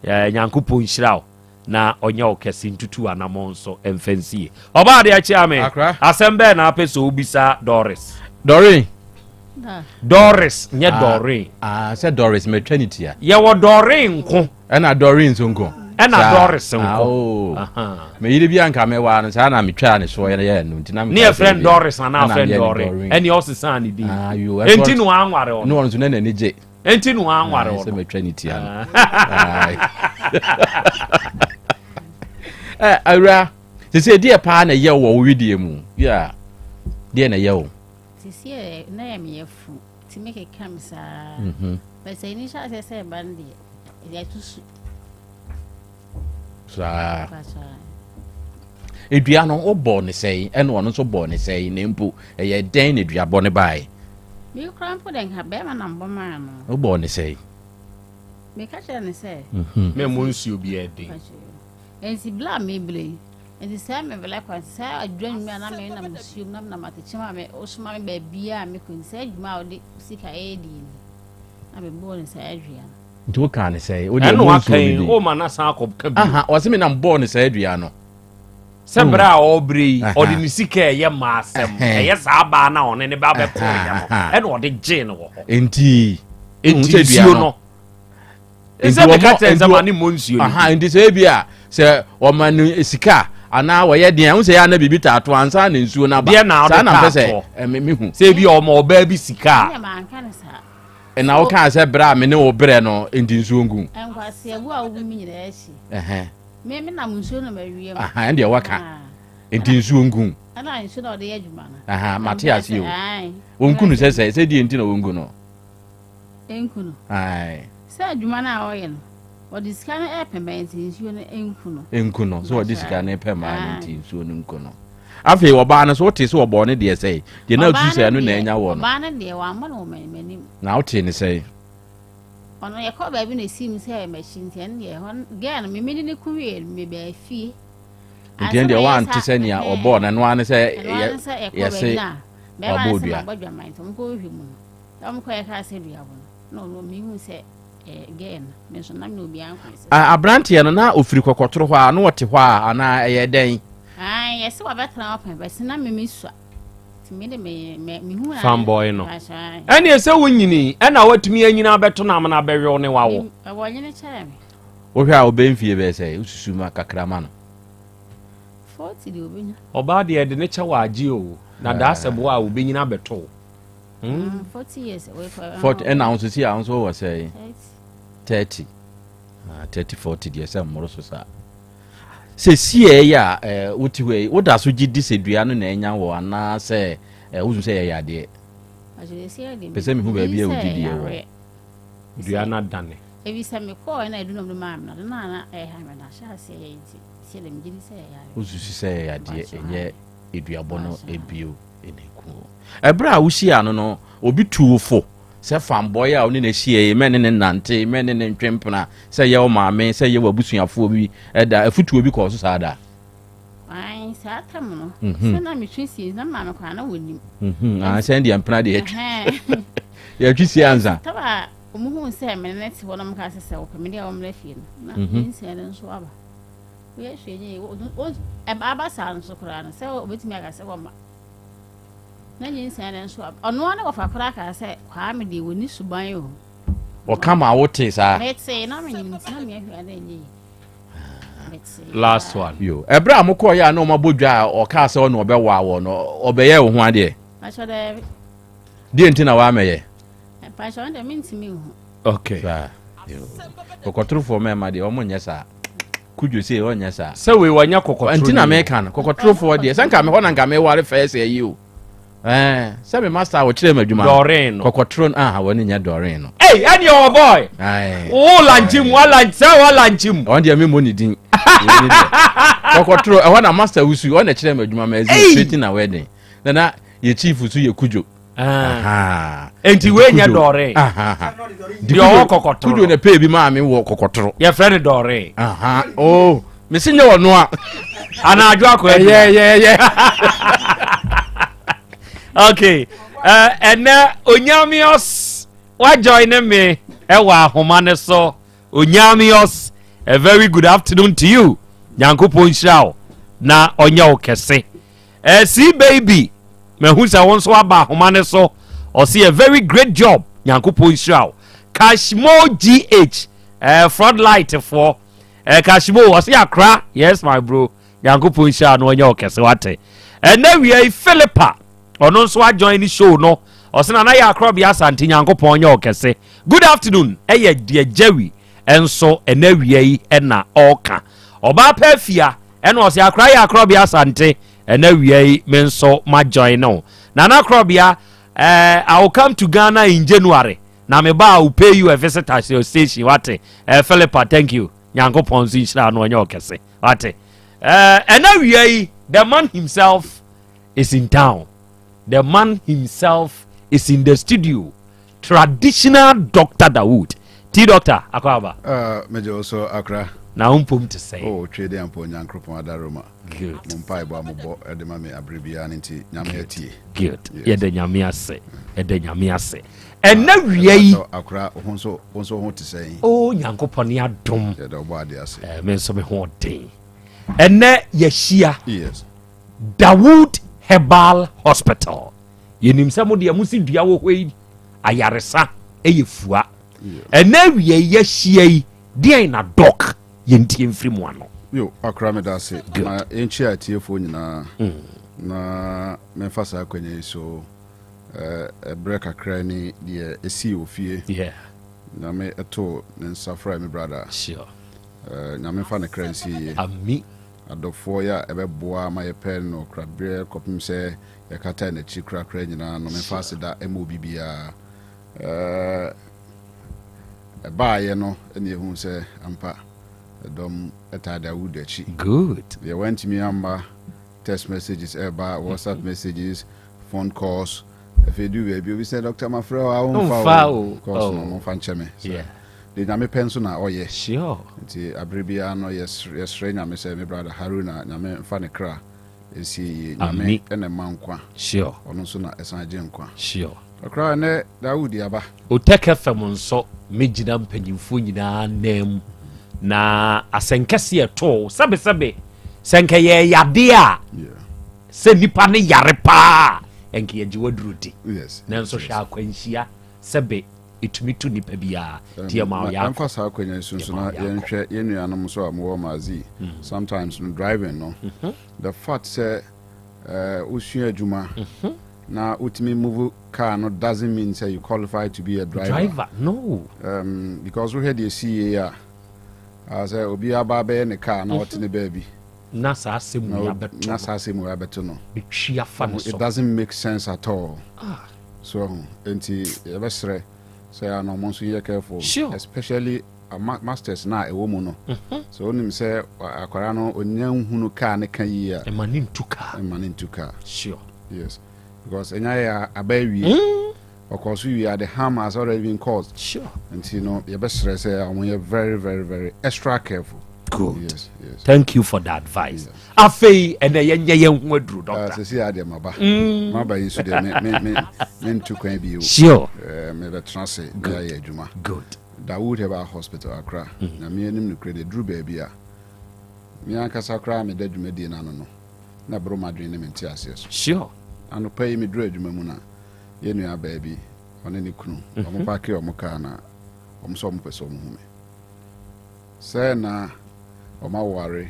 Eh, Nyankopɔn nhyira wo na ɔnyɛ wo kɛse ntutu anamɔn nso mfa nsie. Ɔbaa adeɛ kyea me. Asɛm bɛɛ na apɛ sɛ wobisa Doris? Doreen. Doris nyɛ ah, Doreen. Ah, sɛ Doris matwa ne tia. Yɛwɔ Doreen nko. Ɛna Doreen nso nko. Ɛna Doris nko. Ah, oh. Me yere bi anka mewaa no saa na metwaa ne soɔ yɛ no nti na ne yɛ frɛ Doris anaa frɛ Doreen. Ɛne ɔsesaa ne din. Ah, yo. Enti no anware ɔno. Ne ɔno nso na n'ani gye. Enti no anware ɔno. Sɛ matwa ne tia no. Eh, awura, sɛ sɛ deɛ paa na ɛyɛ wɔ wo wedeɛ mu. Yeah. Deɛ na ɛyɛ wo. Sisi ɛ na yɛ meyɛ fu ti me keka me saa. Mhm. But sɛ ni hyɛ aseɛ sɛ ɛba no deɛ ɛde atusu. Saa. Edua no wobɔɔ ne sɛn ɛna ɔno nso bɔɔ ne sɛn na mpo ɛyɛ dɛn na dua bɔ ne bae? Me kura mpo dɛ nka bɛrima na mbɔ maa no. Wobɔɔ ne sɛn? Meka kyerɛ ne sɛ. Mhm. Mɛ mo nsuo bi ɛden. Nti bla a mebrɛ yi nti sɛ me brɛ kwan sɛ adwuma nnwuma na me nam nsuo mu na me nam atɛkyɛ mu a me wosoma me baabiara a mekɔ nti sɛ adwuma a wode sika ɛyɛ die ni na mebɔɔ ne saa adua no. Nti wokaa ne sɛe wode Ɛna ɛmu waka nsuo yi no bi. woma no asan akɔ ka bio. Aha ɔse me nam bɔɔ ne saa adua no. Sɛ berɛ a ɔrebrɛ yi Aha. ɔde ne sika ɛyɛ mmaa asɛm Ɛhɛn. ɛyɛ saa baa no a ɔne ne ba bɛkoeɛ no Aha. ɛna ɔde gyee no wɔ hɔ. Nti Nti wohu sɛ dua nsuo no Nti sɛ meka wɔmmɔ- kyerɛ sɛ nti ma wɔ- ne mmɔ nsuo no Aha, nti sɛ ebi a sɛ ɔma no sika anaa wɔyɛ deɛ ɛho sɛ yɛ ana biribi taato ansa na nsuo no aba Deɛ na saa wode na mpɛ sɛ taatoɔ. eh, me mehu sɛ ebi a ɔma ɔbaa bi sika a Ɛnna manka no saa. ɛna wokaa sɛ berɛ a me ne wo berɛ no nti nsuo ngu Nkwaseabu a wobu me nyinaa akyi. Ɛhɛn. Me me nam nsuo na mawie mu. Aha, ɛndeɛ waka. Ah. Nti nsuo nku. Ɛna nsuo na ɔde yɛ adwuma no. Aha, mate ase o. Wɔnku no sɛ sɛ sɛ deɛ nti na wɔnku no. Nku no. Ae. Sɛ adwuma no a ɔyɛ no, ɔde sika no ɛpɛ mmaa nti nsuo no nku no. Nku no, sɛ ɔde sika no ɛpɛ mmaa no nti nsuo no nku no. Afei ɔbaa no so wote sɛ ɔbɔɔ ne deɛ sɛe deɛ na ɔtu sɛ ɛno na ɛnya wɔ no. Ɔbaa no deɛ wammɔ no wɔ m'anim. Na wote ne sɛe. Ɔno yɛkɔ baabi na esi mu sɛ m'akyi nti ɛno deɛ ɛhɔ gɛɛ no mimi ne ne ko wie no mebaa fie. Nti ɛno deɛ wante sɛ nea ɔbɔɔ no ɛno ara ne sɛ yɛse wabɔ dua. Bɛrima no sɛ mabɔ dwaman nti ɔmo kɔ hwehwɛ mu no na ɔmo kɔ yɛ kaa sɛ dua bɔ no na ɔno mehu sɛ ɛɛ gɛɛ no me nso nam ne obiara nkɔ sɛ. Aberanteɛ no na ofiri kɔkɔtoro hɔ a na ɔte hɔ a anaa ɛyɛ dɛn? Ae yɛse wabɛtena hɔ pɛn bɛse na me mesua. Fanboy no. Ɛneɛ sɛ wonyini ɛna watumi anyini abɛto no amena abɛwew ne wawo. Wohwɛ a wobɛ mfie bɛyɛ sɛ wosusu ma kakra ma no. Ɔbaa deɛ ɛde ne kyɛ wɔ agye o na daa sɛ boa a wobɛnyini abɛto wo. 40 ɛna wo nso si a wo nso wɔ sɛ 30 30 40 deɛ sɛ mmoro so saa. Sesiei yi a wote hɔ yi, woda so gye di sɛ dua no na anya wɔ anaasɛ wosu sɛ ɛyɛ yadeɛ? Pɛ sɛ mehu baabi a wogye die wɔ. Dua no adane. Efisɛ mekɔɔ na adunom no maa me no, ade no a na ɛha me no ahyɛ aseɛ yɛ nti, sɛ deɛ megye di sɛ ɛyɛ yadeɛ. Wosusu sɛ ɛyɛ yadeɛ, ɛnyɛ aduabɔ no bio na ɛku wo. Ɛberɛ a wohyiaa no no, obi tuu wo fo Sɛ fanbɔe a wo ne no ahyia yi, mɛ ne no nnante, mɛ ne no ntwe mpena, sɛ ɛyɛ wo maame, sɛ ɛyɛ w'abusuafoɔ bi da, afutuo bi kɔɔ so saa da? Ae, saa tam no, mhm. sɛ na metwe sie, na maame koraa na wɔnim. Mhm, ah, sɛ deɛ mpena deɛ yɛtwe. Yɛtwe sie ansa. Tam a wɔn hu sɛ me ne te hɔ na wɔn ka sɛ sɛ wɔpɛ me deɛ wɔn mmerɛ fie no, na mhm. nsia no nso aba. Woyɛ hwɛ nye, ɛba saa nso koraa no, sɛ wɔbɛtumi aka sɛ wɔma. Na nyinsɛn no nso ɔno ara ne wɔfa koraa kaa sɛ Kwame deɛ wɔni suban o. Ɔka ma wotee saa? Metee na menyim nti na meahwɛ a na ɛnyɛ yi. Metee. Last one. Yo, ɛberɛ a mokɔɔyɛ a na ɔma bɔ dwa a ɔkaa sɛ ɔne ɔbɛwaa wɔ no, ɔbɛyɛɛ wo ho adeɛ? Pakyɛ daabi. Deɛ nti na woamɛyɛ? Pakyɛ ɔno deɛ mentumi nhu. Okay. Saa. Yo. Kɔkɔtorofoɔ mmarima deɛ wɔn nyɛ saa. Kudwo sei ɔnyɛ saa. Sɛ wei wanya kɔkɔtoro Nti na meka no kɔkɔtorofoɔ deɛ sɛ nka me hɔ na nka meware fɛɛ sɛ yi o. Ɛɛ sɛ me master a wɔkyerɛ me adwuma no. Dɔren no. Kɔkɔtoro no aha wɔne nyɛ dɔren no. Ei ɛne ɔwɔ boy. Ae. Wo lankyim wa lankyim sɛ wa lankyim. Ɔn deɛ memmɔ ne din. Kɔkɔtoro ɛhɔ na master wusu ɔna kyerɛ me adwuma ma ɛzi straight na wedding. Nana yɛ chief so yɛ kudwo. Ah. Enti wei nyɛ dɔre. Deɛ ɔwɔ kɔkɔtoro. Kudo na pay bi maa mi wɔ kɔkɔtoro. Yɛfrɛ no dɔre. Oh, mesi nyɛ wɔ noa. Anadwo akɔ adwuma. Ɛyɛ ɛyɛ ɛyɛ. Okay. Ɛnɛ uh, Onyamios wa join me ɛwɔ ahoma ne so. Onyamios, a very good afternoon to you. Nyankopɔn nhyira wo na ɔnyɛ wo kɛse. Eh, see baby, mahu sɛ wo nso aba ahoma no so. Ɔse a very great job. Nyankopɔn nhyira wo. Kashmo GH, eh, front light foɔ. Eh, Kashmo, ɔse akra. Yes, my bro. Nyankopɔn nhyira no ɔnyɛ wo kɛse wate. Ɛnɛ wia yi Philippa, ɔno nso ajoin ne show no. Ɔse nana yɛ akorɔbea asante Nyankopɔn nyɛ wo kɛse. Good afternoon, ɛyɛ deɛ Jerry nso ɛnɛ wia yi ɛna ɔka. Ɔbaa pɛ afia. Ɛna ɔse akora yɛ akorɔbea asante ɛna wia yi me nso ma join no Nana korɔbea eh, I will come to Ghana in January na me ba I will pay you a visit at your station wate eh, Philippa thank you Nyankopɔn nso nhyira no ɔnyɛ ɔkɛse wate eh, ɛna wia yi the man himself is in town the man himself is in the studio Traditional Doctor Dawood. T Doctor, akɔ aba. Uh, megye wo so akra. Na wo mpom te sɛn? Oh, twe de ampo Nyankopɔn adaroma. Good. Mo mpaebɔ a mobɔ de ma me abere biara no nti Nyame atie. Good. Yɛda Nyame ase. Yɛda Nyame ase. Ɛnɛ wia yi. Akra, wo nso wo nso ho te sɛn? Oh, Nyankopɔn ne adom. Yɛda ɔbɔ ade ase. Eh, me nso me ho ɔden. Ɛnɛ yɛhyia. Yes. Dawood Herbal Hospital. Yɛnim sɛ mo deɛ mo si dua wɔ hɔ yi ayaresa yɛ fua. Ɛnɛ awia yi yɛahyia yi deɛn na dɔk yɛntie mfiri mu ano. Yo, akora meda ase. Na yɛnkyia atiefoɔ nyinaa. Mm. Na memfa saa akwanya yi so ɛberɛ eh, kakra ni deɛ ɛsii wɔ fie. Yeah. Nyame ɛto ne nsa frɛ me brada. Sure. Uh, nyame fa ne kra nsie yie. Ami. Adɔfoɔ yɛ a ɛbɛboa ma yɛpɛ no koraberɛ kɔpem sɛ yɛkata n'akyi korakora nyinaa no, memfa aseda ma obi biara. Ɛbaayɛ no ɛne yɛhu sɛ ampa ɛdɔm ɛtaa Dawood akyi. Good. Deɛ wantumi amma, text messages ɛba, WhatsApp messages, phone calls. Afei du baabi obi sɛ, "Doctor, mafrɛ wo a womfa o." Calls no, momfa nkyɛ me. Deɛ Nyame pɛ nso na ɔyɛ. Nti abere biara no yɛsrɛ Nyame sɛ me brother Haruna, Nyame mfa ne kra ɛsie yie. Nyame ɛna ɛma nkwa. Ɔno nso na ɛsan gye nkwa. Ɔkra ɛnɛ Dawood aba. Otec FM nso megyina mpanyimfoɔ nyinaa nan mu na asɛnkɛseɛ ɛtoo sɛbesɛbe sɛ nka yɛ yadeɛ a sɛ nipa ne yare paa, ɛnka yɛgye waduro di. Nanso hwɛ, akwanhyia sɛbe ɛtumi to nipa biara, nti yɛma wo yɛ. Ɛmfa saa akwanya yi so nso na yɛnhwɛ yɛn nuanom nso a mowɔ Mazi. Sometimes no, driving no, the fact sɛ wosua adwuma na wotumi move car no doesn't mean sɛ you qualify to be a driver. Driver, no. Because wohwɛ deɛ si yie a, sɛ obi aba bɛyɛ ne car na ɔte ne baabi na saa asɛm wei abɛto na saa asɛm wei abɛto no, bɛtwi afa ne so. It doesn't make sense at all. Ah. So nti yɛbɛsrɛ sɛ ana ɔmo nso yɛ careful. Especially masters na ɛwɔ mu no. So wonim sɛ akwara no onya nhunu car ne ka yie a, ɛma ne ntu car. Ɛma ne ntu car. Yes, because ɛnya yɛ aba awie, ɔkɔ so wie a, the harm has already been caused. Nti no yɛbɛsrɛ sɛ ɔmo yɛ very very very extra careful. Good. Yes. Thank you for the advice. Afei ɛnɛ yɛnyɛ yɛn ho aduro, doctor. Sɛsi adeɛ maba maba yi nso deɛ me mentu kwan bio. Mebɛtena ase na yɛayɛ adwuma. Dawood Herbal Hospital, Accra. Na me anim nokorɛ deɛ, duru baabi a me ankasa koraa meda dwumadie no ano no na boro madwene ne mente aseɛ so. Anɔpa yi meduru adwuma mu na yɛn nua baabi, ɔne ne kunu, ɔmo park ɔmo kaa na ɔmo sɛ ɔmo pɛ sɛ ɔmo hu me sɛ na ɔmo aware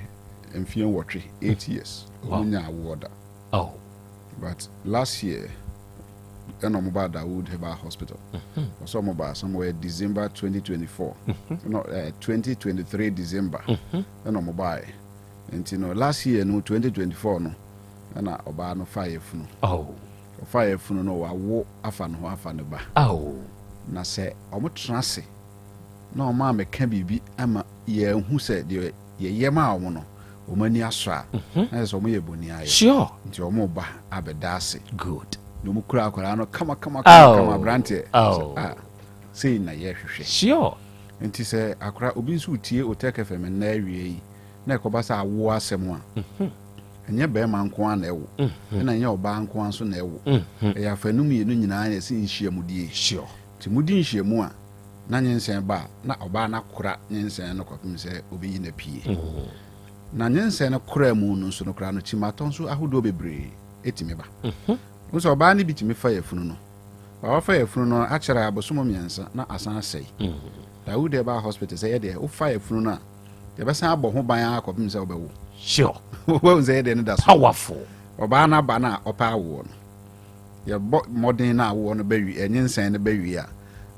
mfie 8, 8 years, ɔmo nya awoɔ da. But last year ɛna ɔmo baa Dawood Herbal Hospital. Ɔsɛ ɔmo baa somewhere December 2024, no, 2023 December ɛna ɔmo baa. Nti no last year no, 2024 no, ɛna ɔbaa no fa yɛ funu. Ɔfa yɛ funu no, wawo afa ne ho afa ne ba. Na sɛ ɔmo tena ase na ɔmo amɛka biribi ama yɛnhu sɛ deɛ yɛyɛ maa ɔmo no, ɔmo ani asɔ a, na yɛ sɛ ɔmo yɛ bɔnni ayɛ. Nti ɔmo ba abɛda ase. Na ɔmo kura akwadaa no kama kama kama kama, aberanteɛ. Sɛ, ah, sei na yɛhwehwɛ. Nti sɛ akwadaa obi nso tie Otec FM nnɛ awie yi na ɛkɔba sɛ awoɔ asɛm a, ɛnyɛ bɛrima nko ara na ɛwo, ɛna ɛnyɛ ɔbaa nko ara nso na ɛwo. Ɛyɛ afanu mmienu nyinaa na ɛsɛ nhyiamudie. Nti mudi nhyiamu a, na nyinsɛn ba a, na ɔbaa no akora nyinsɛn no kɔpem sɛ obɛyi no pie. Na nyinsɛn no kora mu no nso no koraa no, kyimatɔ nso ahodoɔ bebree ɛtumi ba. Wo sɛ ɔbaa no bi tumi fa yafunu no, wafa yafunu no akyerɛ abosom 3 na asan asɛe. Dawood Herbal Hospital sɛ yɛdeɛ, wofa yafunu no a, yɛbɛsan abɔ ho ban akɔpem sɛ wobɛwo. Woahu sɛ yɛdeɛ no da so. Powerful. Ɔbaa no aba no a ɔpɛ awoɔ no, yɛbɔ mmɔden no awoɔ no bɛwie, ɛnyinsɛn no bɛwie a,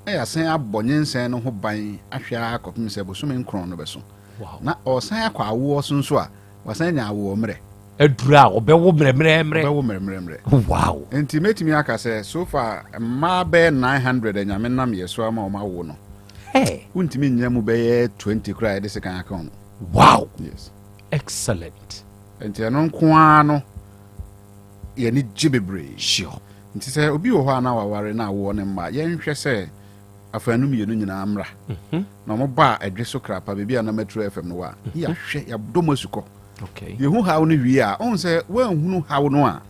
na yɛasan abɔ nyinsɛn no ho ban ahwɛ ara kɔpem sɛ bosome 9 no bɛso. Na ɔsan akɔ awoɔ so nso a, wasan nya awoɔ mmerɛ. Aduru a ɔbɛwo mmerɛmmerɛmmerɛ. Ɔbɛwo mmerɛmmerɛmmerɛ. Nti mɛtumi aka sɛ so far mmaa bɛyɛ 900 a Nyame nam yɛ so ama ɔmo awo no, wontumi nnya mu bɛyɛ 20 koraa a yɛde sekan aka ɔmo. Yes. Excellent. Nti ɛno nko ara no yɛne gye bebree. Nti sɛ obi wɔ hɔ a na waware na awoɔ ne mma, yɛnhwɛ sɛ afaanu mmienu nyinaa mmra na ɔmo ba a ɛdwe so krapa baabi a na Metro FM no wɔ a, ne yɛahwɛ yɛadɔ mu asukɔ. Yɛhu haw no wie a, ɔhu sɛ woanhunu haw no a,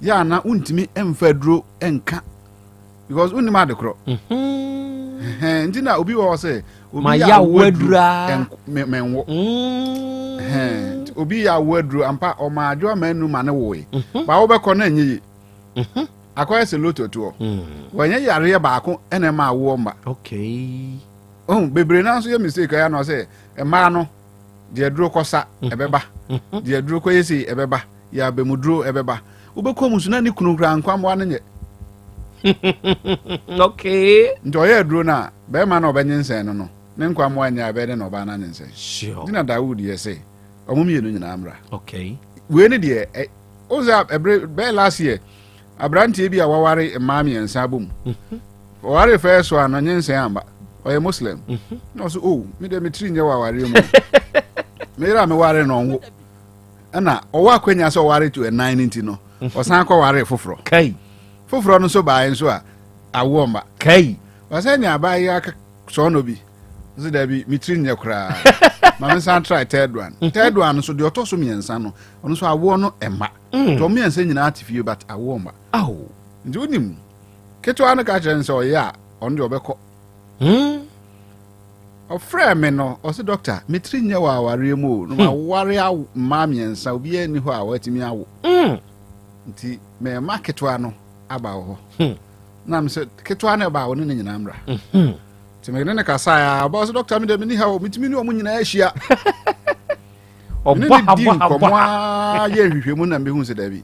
yɛ a na wontumi mfa aduro nka because wonnim ade korɔ. Ɛhɛn, nti na obi wɔ hɔ sɛ obi Ma yɛ yɛ awo awo aduro aduro a. Menwo. Ɛhɛn, nti obi yɛ awo aduro ampa, ɔma adwo ama anu ma ne woe ba, wobɛkɔ na ɛnyɛ yi, akɔyɛ sɛ loto toɔ. Wɔnyɛ yareɛ baako ɛna ɛma awoɔ mma. Ohun bebree naa nso yɛ mistake ɛyɛ na ɔsɛ mmaa no deɛ aduro kɔsa ɛbɛba, deɛ aduro kɔyɛ sei ɛbɛba, yɛ abɛmuduro ɛbɛba. Wobɛkɔ mu so na ne kunu koraa nkwammoa no nyɛ. Nti ɔyɛ aduro no a, bɛrima na ɔbɛnyinsɛn no, ne nkwammoa nyɛ a, ɛbɛyɛ dɛ na ɔbaa no anyinsɛn? Nti na Dawood yɛ sɛ Ɔmo mmienu nyinaa mmra. Okay. Wei ne deɛ ɛ o sɛ ɛbere bɛyɛ last year aberanteɛ bi a waware mmaa mmiɛnsa abom. Mhm. Ɔware fɛɛ so a no nyinsɛn amba. Ɔyɛ Muslim. Mhm. Na ɔso oh me deɛ me tiri nyɛ wɔ awareɛ mu. Me yere a meware no ɔnwo. Ɛna ɔwɔ akwanya sɛ ɔware to ɛnan no nti no Mhm. ɔsan kɔ ware foforɔ. Kai. Foforɔ no nso baeɛ nso a awoɔ mma. Kai. Ɔsɛ nea abaayewa sɔɔ no bi. Ɔsɛ dabi me tiri nyɛ koraa. Ma me nsan try third one. Mhm. Third one nso deɛ ɔtɔ so mmiɛnsa no ɔno nso awoɔ no ɛmma. Mm. Nti ɔmo mmiɛnsa nyinaa te fie but awoɔ mma. Awo. Nti wonim ketewa no ka kyerɛ no sɛ ɔyɛ a ɔno deɛ ɔbɛkɔ. Hmm. Ɔfrɛɛ me no ɔsɛ dɔkta me tiri nyɛ wɔ awareɛ mu o. Na Hmm. maware awo mmaa mmiɛnsa obiara nni hɔ a watumi awo. Hmm. Nti mɛma ketewa no aba wɔ hɔ. Na mesɛ ketewa no ɛba a ɔne ne nyinaa mmra. Nti me ne ne kasaeɛ a ɔbaa sɛ dɔkta me deɛ menni ha o metumi ne ɔmo nyinaa ahyia. Me ne Ɔbɔ ne di ha, bɔ ha, bɔ nkɔmmɔ ha. ara yɛ nhwehwɛmu na mehu sɛ dabi.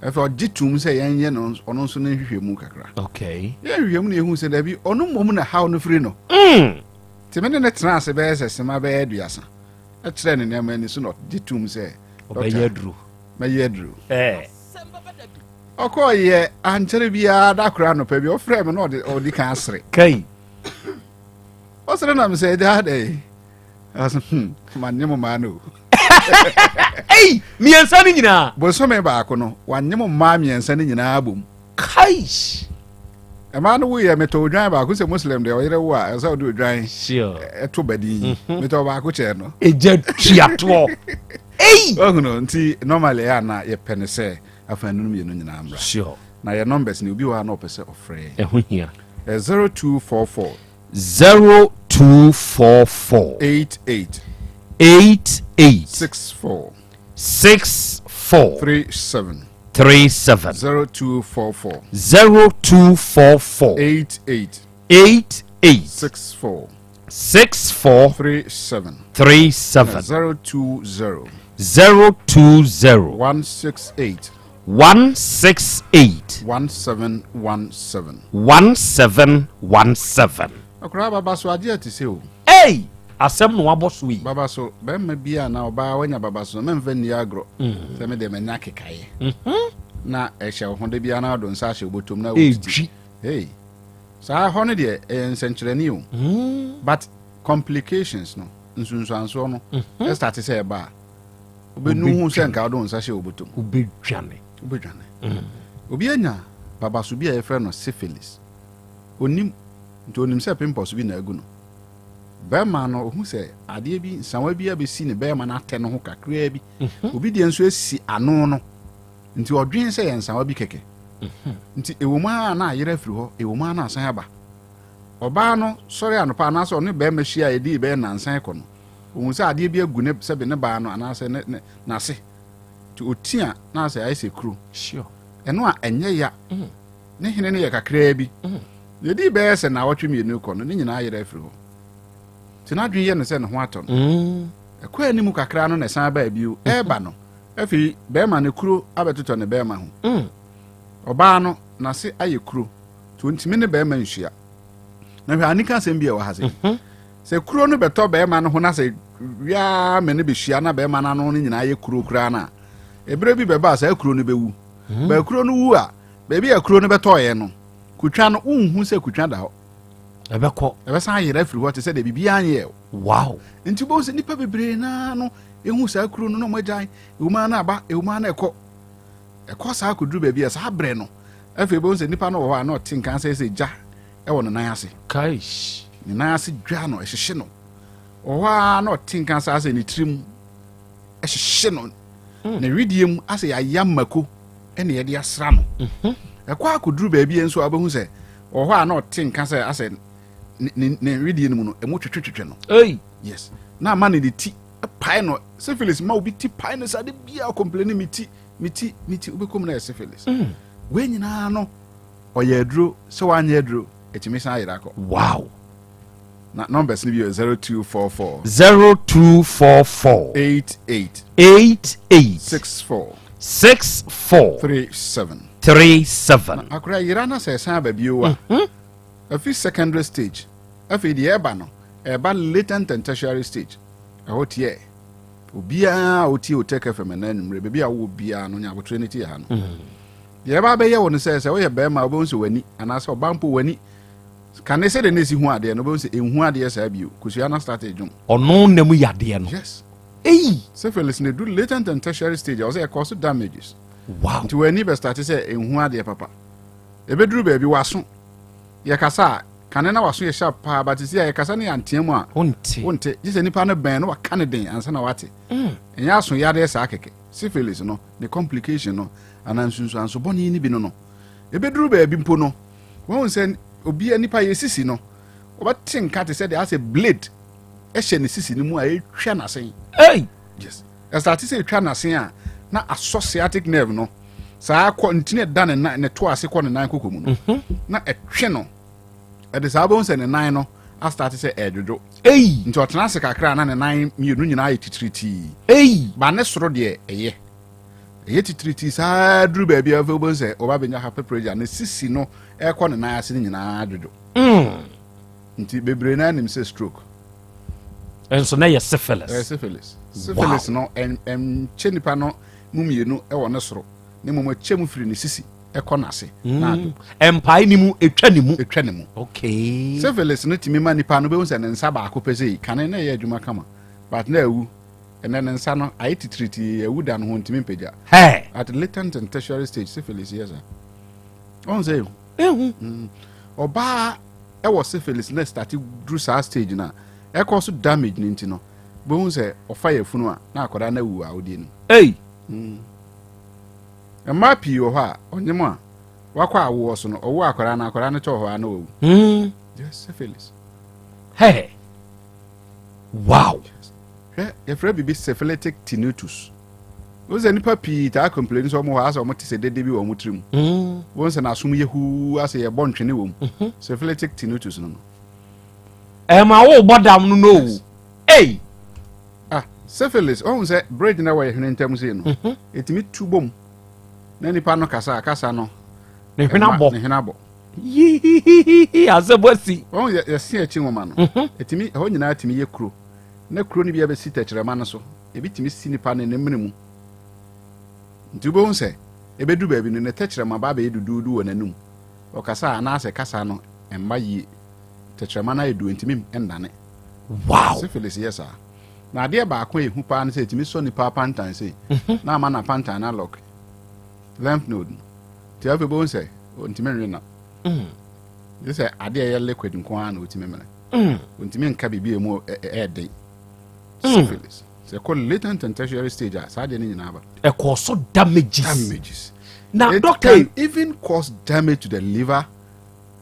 Afei ɔgye tom sɛ yɛnyɛ no ɔno nso ne nhwehwɛmu kakra. Okay. Yɛ nhwehwɛmu na yɛhu sɛ dabi ɔno mmom na haw no firi no. Mm. Nti me ne ne tena ase bɛyɛ sɛ sema bɛyɛ 30. Ɛkyerɛ ne nneɛma ani so na ɔgye tom sɛ Ɔbɛyɛ aduro. Mɛyɛ aduro. Eh. Ɔkɔɔyɛ ankyɛre biara da koro anɔpa bi ɔfrɛ me na ɔde ɔdi kan asere. Kai. Ɔsere na mesɛ ɛgya adɛ. Ɔsɛ hmm manye mo maa no o. Ei mmiɛnsa no nyinaa. Bosome baako no wanye mo mmaa mmiɛnsa no nyinaa bom. Kai. Ɛmaa no wuyɛ metɔ odwan baako sɛ Muslim deɛ ɔyere wo a ɛsɛ ɔde odwan ɛto badin yi Mhm. metɔ baako kyɛɛ no. Egya tuatoɔ. Ei. Ɔhunu nti normally ɛyɛ ana yɛpɛ ne sɛ afanu no mmienu nyinaa mmra. Sure. Na yɛ numbers ni obi wɔ ha na ɔpɛ sɛ ɔfrɛ yɛn. Ɛho hia. 0244. 0244. 88. 88. 64. 64. 37. 37. 0244. 0244. 88. 88. 64. 64. 37. 37. 020. 020. 168. 168. 1717. 1717. Akwaraa baba so adeɛ te sɛ o. Ei! Asɛm na wabɔ so yi. Baba so bɛrima bi a na ɔbaa wanya baba so no mɛmfa nni agorɔ. Mm. Sɛ me deɛ manya kekaeɛ. Mhm. Na ɛhyɛ wo ho da biara na wode nsa ahyɛ wo bɔtɔm na wotiti. Ɛtwi. Hey. Saa hɔ no deɛ ɛyɛ nsɛnkyerɛnne o. Mm. But complications no nsunsuansoɔ no Mhm. ɛstarte sɛ ɛba a wobɛnu ho sɛ nka wode wo nsa hyɛ wo bɔtɔm. Wobɛdwane. Wobɛdwane. Mm. Obi anya babaso bi a yɛfrɛ no syphilis. Onim nti onim sɛ pimples bi na agu no. Bɛrima no ohu sɛ adeɛ bi nsawa bi abɛsi ne bɛrima no atɛ no ho kakraa bi. Mhm. Obi deɛ nso asi ano no. Nti ɔdwen sɛ yɛ nsawa bi kɛkɛ. Mhm. Nti ɛwɔ mu ara na ayerɛ afiri hɔ, ɛwɔ mu ara na asan aba. Ɔbaa no sɔre anɔpa anaasɛ ɔne bɛrima hyia a ɛdii bɛyɛ nnansa kɔ no, ohu sɛ adeɛ bi agu ne sɛbe ne baa no anaasɛ ne ne n'ase. Nti ɔti a na asɛ ayɛ sɛ kuro. Sure. Ɛno a ɛnyɛ ya. Mm. Ne hene no yɛ kakraa bi. Mm. Na ɛdii bɛyɛ sɛ nnawɔtwe mmienu kɔ no, ne nyinaa yerɛ afiri hɔ. Nti n'adwene yɛ no sɛ ne ho atɔ no. Mm. Ɛkɔ anim kakra no na ɛsan baa bio. Ɛreba no, afei bɛrima no kuro abɛtotɔ ne bɛrima ho. Mm. Ɔbaa no, n'ase ayɛ kuro. Nti ɔntumi ne bɛrima nhyia. Na hwɛ anika asɛm bi a ɛwɔ ha sɛ. Mhm. Sɛ kuro no bɛtɔ bɛrima no ho na sɛ wiaa me no bɛhyia na bɛrima no ano no nyinaa yɛ kuro koraa no a, ɛberɛ bi bɛba a saa kuro no bɛwu. Mm. Baa kuro no wu a, baabi a kuro no bɛtɔɔeɛ no, kutwa no, wonhu sɛ kutwa da hɔ. Ɛbɛkɔ. Ɛbɛsan ayera afiri hɔ te sɛ deɛ biribiara nyɛɛ wo. Wow. Nti wobɛhu sɛ nnipa bebree naa no ɛhu saa kuro no na ɔmo agyae, ɛwɔ mu ara na aba, ɛwɔ mu ara na ɛkɔ. Ɛkɔ saa kɔduru baabi a saa berɛ no, afei wobɛhu sɛ nnipa no wɔ hɔ a na ɔte nka sɛ sɛ gya ɛwɔ ne nan ase. Kaish. Ne nan ase dwa no, ɛhyehye no. Wɔ hɔ ara na ɔte nka saa sɛ ne tirim ɛhyehye no. Mm. Ne wedeɛ mu asɛ yɛayam mako ɛna yɛde asra no. Mhm. Ɛkɔ akɔduru baabi nso a wobɛhu sɛ wɔ hɔ a na ɔte nka sɛ asɛ ne ne ne wedeɛ no mu no ɛmu twetwetwetwe no. Ei. Yes. Na ama ne ne ti pae no. Syphilis ma obi ti pae no saa de biara complain me ti me ti me ti wobɛkɔ mu na yɛ syphilis. Mm. Wei nyinaa no ɔyɛ aduro sɛ wanyɛ aduro ɛtumi san ayera kɔ. Wow. Na numbers no bi yɛ 0244 0244. 88 88. 64 64. 37. 37. Akora yera na sɛ ɛsan aba bio a Mhm. afi secondary stage afei deɛ ɛba no ɛba latent and tertiary stage ɛhɔ teɛ. Obiara a ɔtie Otec FM ɛnɛ anwummerɛ, baabi a wowɔ biara no, nya aboterɛ no tie ha no. Deɛ ɛba abɛyɛ wo no sɛ, sɛ woyɛ barima a, wobɛhu sɛ w'ani, anaasɛ ɔbaa mpo w'ani, kane sɛdeɛ na ɛsi hu adeɛ no, wobɛhu sɛ ɛnhu adeɛ saa bio. Kosua no astarte dwom. Ɔno na mu yadeɛ no. Yes. Ei! Syphilis no ɛduru latent and tertiary stage a, ɔsɛ ɛkɔ so damages. Wow. Nti w'ani bɛstarte sɛ ɛnhu adeɛ papa. Ɛbɛduru baabi, w'aso, yɛkasa a, Kane na w'aso yɛ sharp paa but sisi a yɛkasa ne yɛantea mu a wonte wonte gye sɛ nipa no bɛn na waka ne den ansa na wate mm. Ɛnyɛ aso yadeɛ saa kɛkɛ. Syphilis no ne complication no anaa nsunsuanso bɔne no bi no no ɛbɛduru baabi mpo no wahu sɛ obi nipa yɛ sisi no wɔbɛte nka te sɛ deɛ asɛ blade ɛhyɛ ne sisi no mu a ɛtwa n'asen. Hey! Yes. Ɛsate sɛ ɛtwa n'asen a na asɔ sciatic nerve no saa kɔ ntini ɛda ne nan ne to ase kɔ ne nan koko mu no mhm. na ɛtwe no ɛde saa wobɛhu sɛ ne nan no astate sɛ ɛredwodwo. Ei! Nti ɔtena ase kakra a na ne nan mmienu nyinaa ayɛ titiritii. Ei! Ba ne soro deɛ ɛyɛ. Ɛyɛ titiritii saa duru baabi a afei wobɛhu sɛ ɔba bɛnya hyperplasia ne sisi no ɛrekɔ ne nan ase no nyinaa adwodwo. Mm. Nti bebree no anim sɛ stroke. Nso na ɛyɛ syphilis. Ɛyɛ syphilis. Syphilis no ɛnkyɛ nipa no mu mmienu wɔ ne soro na mmom ɛkyɛ mu firi ne sisi. ɛkɔ n'ase na ado. Ɛmpae ne mu, etwa ne mu. Etwa ne mu. Okay. Syphilis no tumi ma nipa no bɛhu sɛ ne nsa baako pɛ sei, kane na ɛyɛ adwuma kama, but na awu. Ɛnɛ ne nsa no ayɛ titiritii, awu da no ho ntumi mpagya. Hey. At latent and tertiary stage, syphilis yɛ saa. Ɔn sɛ ehu. Ehu. Ɔbaa ɛwɔ syphilis na start duru saa stage na ɛkɔ so damage ne nti no, bɛhu sɛ ɔfa yɛ funu a na akwadaa no awu a wodie no. Hey. Mmaa pii wɔ hɔ a, ɔnyem a, wakɔ awoɔ so no, ɔwo akwadaa no, akwadaa no tɔ hɔ a na wawu. Yes, syphilis. Hey. Wow. Hwɛ, yɛfrɛ biribi syphilitic tinnitus. Wo sɛ nipa pii taa complain sɛ wɔn hɔ asɛ wɔn te sɛ dede bi wɔ wɔn tirim. Wɔn sɛ n'asom yɛ huu asɛ yɛbɔ ntwene wɔ mu. Syphilitic tinnitus no no. Ɛma wo bɔ dam no no. Hey. Ah, syphilis, ɔhu sɛ bridge na ɛwɔ yɛ hwene ntam sei no, mhm. ɛtumi tu bom na nipa no kasa a kasa no ne hwene abɔ ne hwene abɔ yihihihi asɛm asi. Wɔn yɛ yɛsi akyi nwoma no, mhm. ɛtumi ɛhɔ nyinaa tumi yɛ kuro na kuro no bi abɛsi tɛkyerɛma no so, ebi tumi si nipa no ne mene mu. Nti wobɛhu sɛ ɛbɛdu baabi no ne tɛkyerɛma ba abɛyɛ duduudu wɔ n'anum. Ɔkasa a anaasɛ kasa no mma yie, tɛkyerɛma no ayɛ du ntumi nnane. Wow! Syphilis yɛ saa. Na adeɛ baako a ɛhu paa ne sɛ ɛtumi sɔ nipa apantan sei mhm. na ama n'apantan no alɔke lymph node no. Nti afei bɛhu sɛ ɔntumi nwe nam. Mm. Gye sɛ adeɛ ɛyɛ liquid nko ara na ɔtumi mene. Mm. Ɔntumi nka biribi a ɛmu ɛɛden. Mm. Syphilis. Sɛ ɛkɔ latent and tertiary stage a saa adeɛ no nyinaa ba. Ɛkɔ so damages. Damages. Na It doctor can even cause damage to the liver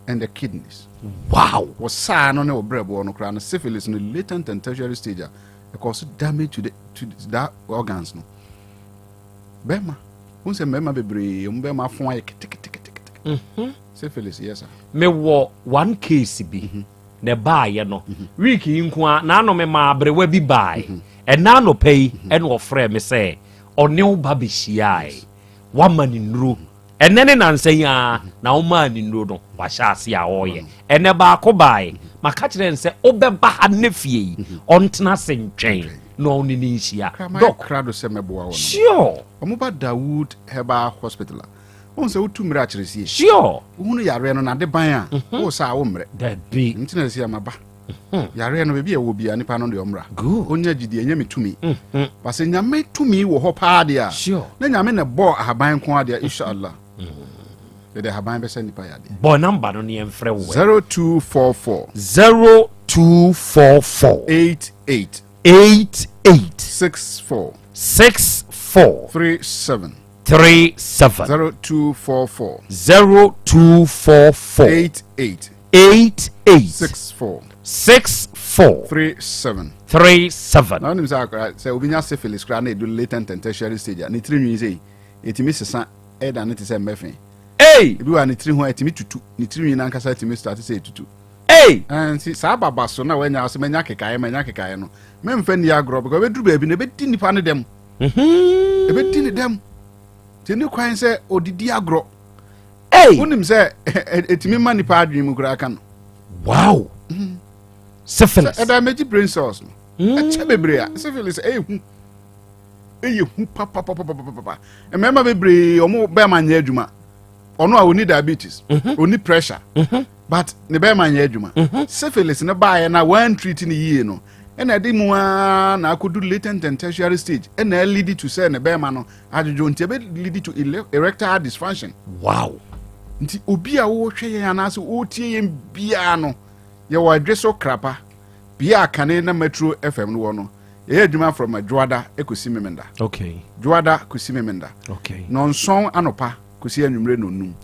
and the kidneys. Wow! Wɔ saa no ne wɔ brɛboɔ no koraa no syphilis no latent and tertiary stage a ɛkɔ so damage to the to that organs no. Bɛrima, wohu sɛ mmarima bebree wɔn bɛrima afo ayɛ keteketekete. Mhm. Syphilis yɛ saa. Mewɔ one case bi mhm. na ɛbaayɛ no mhm. week yi nko a n'ano me maa aberewa bi bae mhm. ɛna anɔpa yi ɛna ɔfrɛ me sɛ ɔne wo ba bɛhyiae wama ne nnuro Ɛnnɛ ne nansa yi ara na womaa ne nnuro no, wahyɛ ase a ɔreyɛ. Ɛnnɛ baako baeɛ, maka kyerɛ no sɛ wobɛba ha nnɛ fie yi, ɔntena ase ntwɛn na ɔne ne nhyia. Doc. Krado sɛ mɛboa wɔn. Sure. Wɔn ba Dawood Herbal Hospital a, wohu sɛ wotu mmerɛ akyerɛsie. Sure. Wohunu yareɛ no n'ade ban a, mhm. wo saa wo mmerɛ. Dabi. Nti na ɛsɛ ama ba. Mhm. Yareɛ no baabi a ɛwɔ biara nipa no deɛ ɔmmra. Good. Ɔnya gyidie ɛnyɛ me tumi. Mhm. Basɛ nyame tumi wɔ hɔ paa deɛ a. Sure. Na nyame na ɛbɔɔ ahaban nko ara deɛ inshallah. Yɛde ahaban bɛsɛ nipa yadeɛ. Bɔ namba no ne yɛmfrɛ wo. 0244. 0244. 88. 88. 64. 64. 37. 37. 0244. 0244. 88. 88. 64. 64. 37. 37. Na wonim sɛ akora sɛ obi nya syphilis koraa na edu latent and tertiary stage a ne tiri nwi sei etumi sesa ɛda ne te sɛ mmɛfe. Hey! Ebi wɔ a ne tiri ho etumi tutu ne tiri nwi n'ankasa etumi start sɛ etutu. Hey! Nti saa baba so na wanya sɛ manya kekaeɛ manya kekaeɛ no memfa nni agorɔ because ebeduru baabi na ebedi nipa ne dɛm. Mm-hmm. Ebedi ne dɛm. Nti ne kwan sɛ odidi agorɔ. Hey! Wonim sɛ ɛtumi ma nipa adwene mu koraa ka no. Wow! Mm. Syphilis. Ɛda megye brain cells no. Mm. Ɛkyɛ bebree a syphilis ɛyɛ hu. Ɛyɛ hu papapapapapa. Mmarima bebree ɔmo bɛrima nyɛ adwuma. Ɔno a ɔni diabetes, ɔni pressure, but ne bɛrima nyɛ adwuma. Syphilis ne baayɛ na wɔn treat ne yie no, ɛna ɛde mu aa na akɔdu latent and tertiary stage, ɛna ɛlead to sɛ ne bɛrima no adwodwo, nti ɛbɛ lead to erectile dysfunction. Nti obi a wɔrehwɛ yɛn anaasɛ wɔretie yɛn biara no, yɛwɔ adwe so krapa bia a kane na Metro FM no wɔ no. Yɛyɛ adwuma from Dwoada kɔsi Memenda. Dwoada kɔsi Memenda. Nɔnson anɔpa kɔsi anwummerɛ nonum.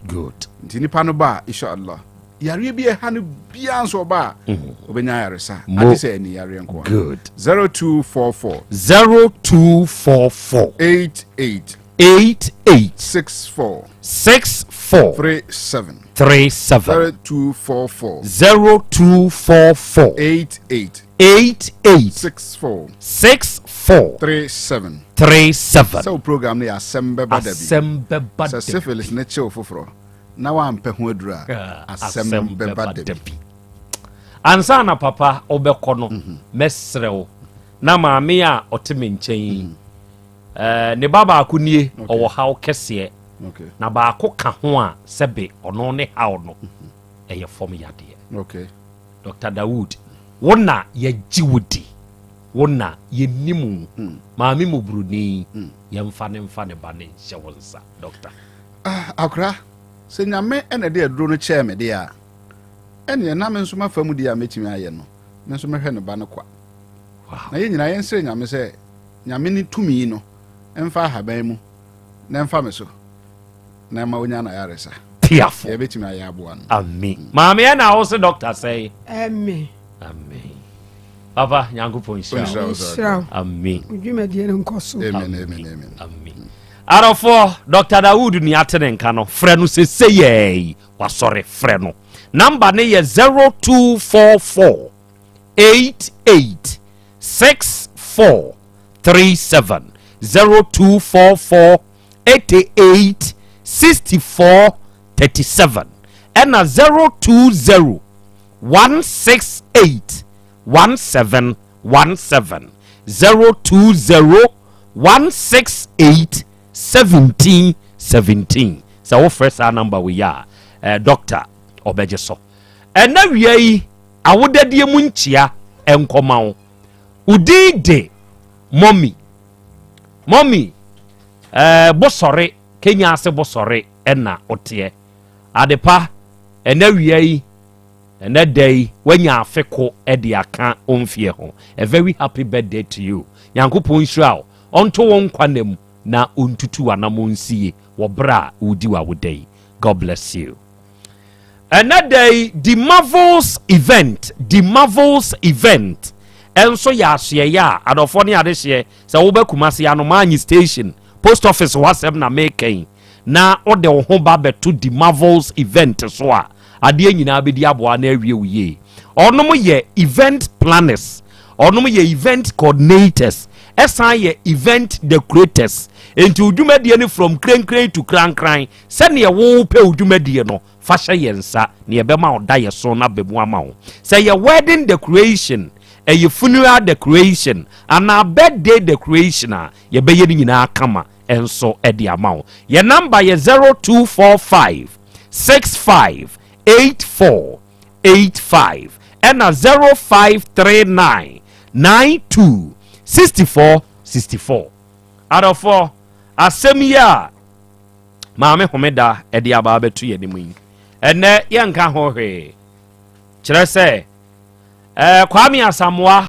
Nti nipa no ba a, inshallah, yareɛ bi ɛha no biara nso ɔba a, ɔbɛnya ayaresa. Mo. Ade sɛ ani yareɛ nko a. 0244. 0244. 88. 88. 64. 64. 37. 37. 0244. 0244. 88. 88. 64. 64. 37. 37. Sɛ wo program no yɛ Asɛm Bɛba Da Bi. Asɛm Bɛba Da Sɛ Bi. syphilis ne kyew foforɔ na wampɛ ho aduru a, asɛm bɛba da bi. Ansa na papa wobɛkɔ no, mɛserɛ wo na maame a ɔte me nkyɛn yi, ne ba baako nie, ɔwɔ haw kɛseɛ na baako ka ho a, sɛbe ɔno ne haw no ɛyɛ fam yadeɛ. Dr Dawood, wo na yɛgye wo di, wo na yɛnim wo. Maame mmɔborɔni, yɛmfa ne mfa ne ba ne nhyɛ wo nsa, doctor. Ah, akora, sɛ Nyame ɛna de aduro no kyɛɛ me deɛ a, ɛneɛ na me nso mafa mu deɛ a mɛtumi ayɛ no, me nso mɛhwɛ ne ba no kwa. Na yɛn nyinaa yɛnsrɛ Nyame sɛ Nyame ne tumi no ɛmfa ahaban mu na ɛmfa me so na ɛma onya na ayaresa. Piafo. Yɛbɛtumi ayɛ aboa no. Ami maame, ɛna wo se doctor sɛe? Ɛme. Amen. Papa, Nyankopɔn nhyira wo. Nhyira wo. Amen. Wo dwumadie no nkɔ so. Amen, amen, amen. Amen. Adɔfoɔ, Dr Dawood ni ate ne nka no, frɛ no sese yɛi wasɔre. Frɛ no, number ne yɛ 0244 88 64 37, 0244 88 64 37, ɛna 020 168 1717, 020 168 17 17. Sɛ wofrɛ saa number wei a, doctor ɔbɛgye so. Ɛna wia yi, awodadie mu nkyia nkɔma wo. Wo din de Mɔmi, Mɔmi Bosɔre, Kenya ase Bosɔre ɛna woteɛ. Adepa, ɛna wia yi, ɛnɛ da yi, woanya afe ko de aka ɔmfie ho. A very happy birthday to you. Nyankopɔn nhyira wo, ɔnto wo nkwa na mu na ɔntutu w'anammɔ nsie wɔ berɛ a wodi w'awoda yi. God bless you. Ɛnɛ da yi, The Marvels Event, The Marvels Event ɛnso yɛ asoɛyɛ a, adɔfoɔ ne adehyeɛ, sɛ wobɛ Kumase Anomaanyi Station, post office hɔ asɛm na mekɛn, na wode wo ho ba bɛto The Marvels Event so a, adeɛ nyinaa bɛdi aboa na awie wo yie. Ɔnom yɛ event planners, ɔnom yɛ event coordinators, ɛsan yɛ event decorators. Nti wo dwumadie no from krenkren to krankran, sɛneɛ wopɛ wo dwumadie no, fa hyɛ yɛn nsa na yɛbɛma wo da yɛ so na bɛ mu ama wo. Sɛ yɛ wedding decoration, ɛyɛ funeral decoration anaa birthday decoration a, yɛbɛyɛ no nyinaa kama ɛnso ɛde ama wo. Yɛ number yɛ 0245 65 84 85 ɛna 0539 92 64 64. Adɔfoɔ, asɛm yi a maame Homeda ɛde aba abɛto yɛn anim yi, ɛnɛ yɛnka ho hwee, kyerɛ sɛ Kwame Asamoa.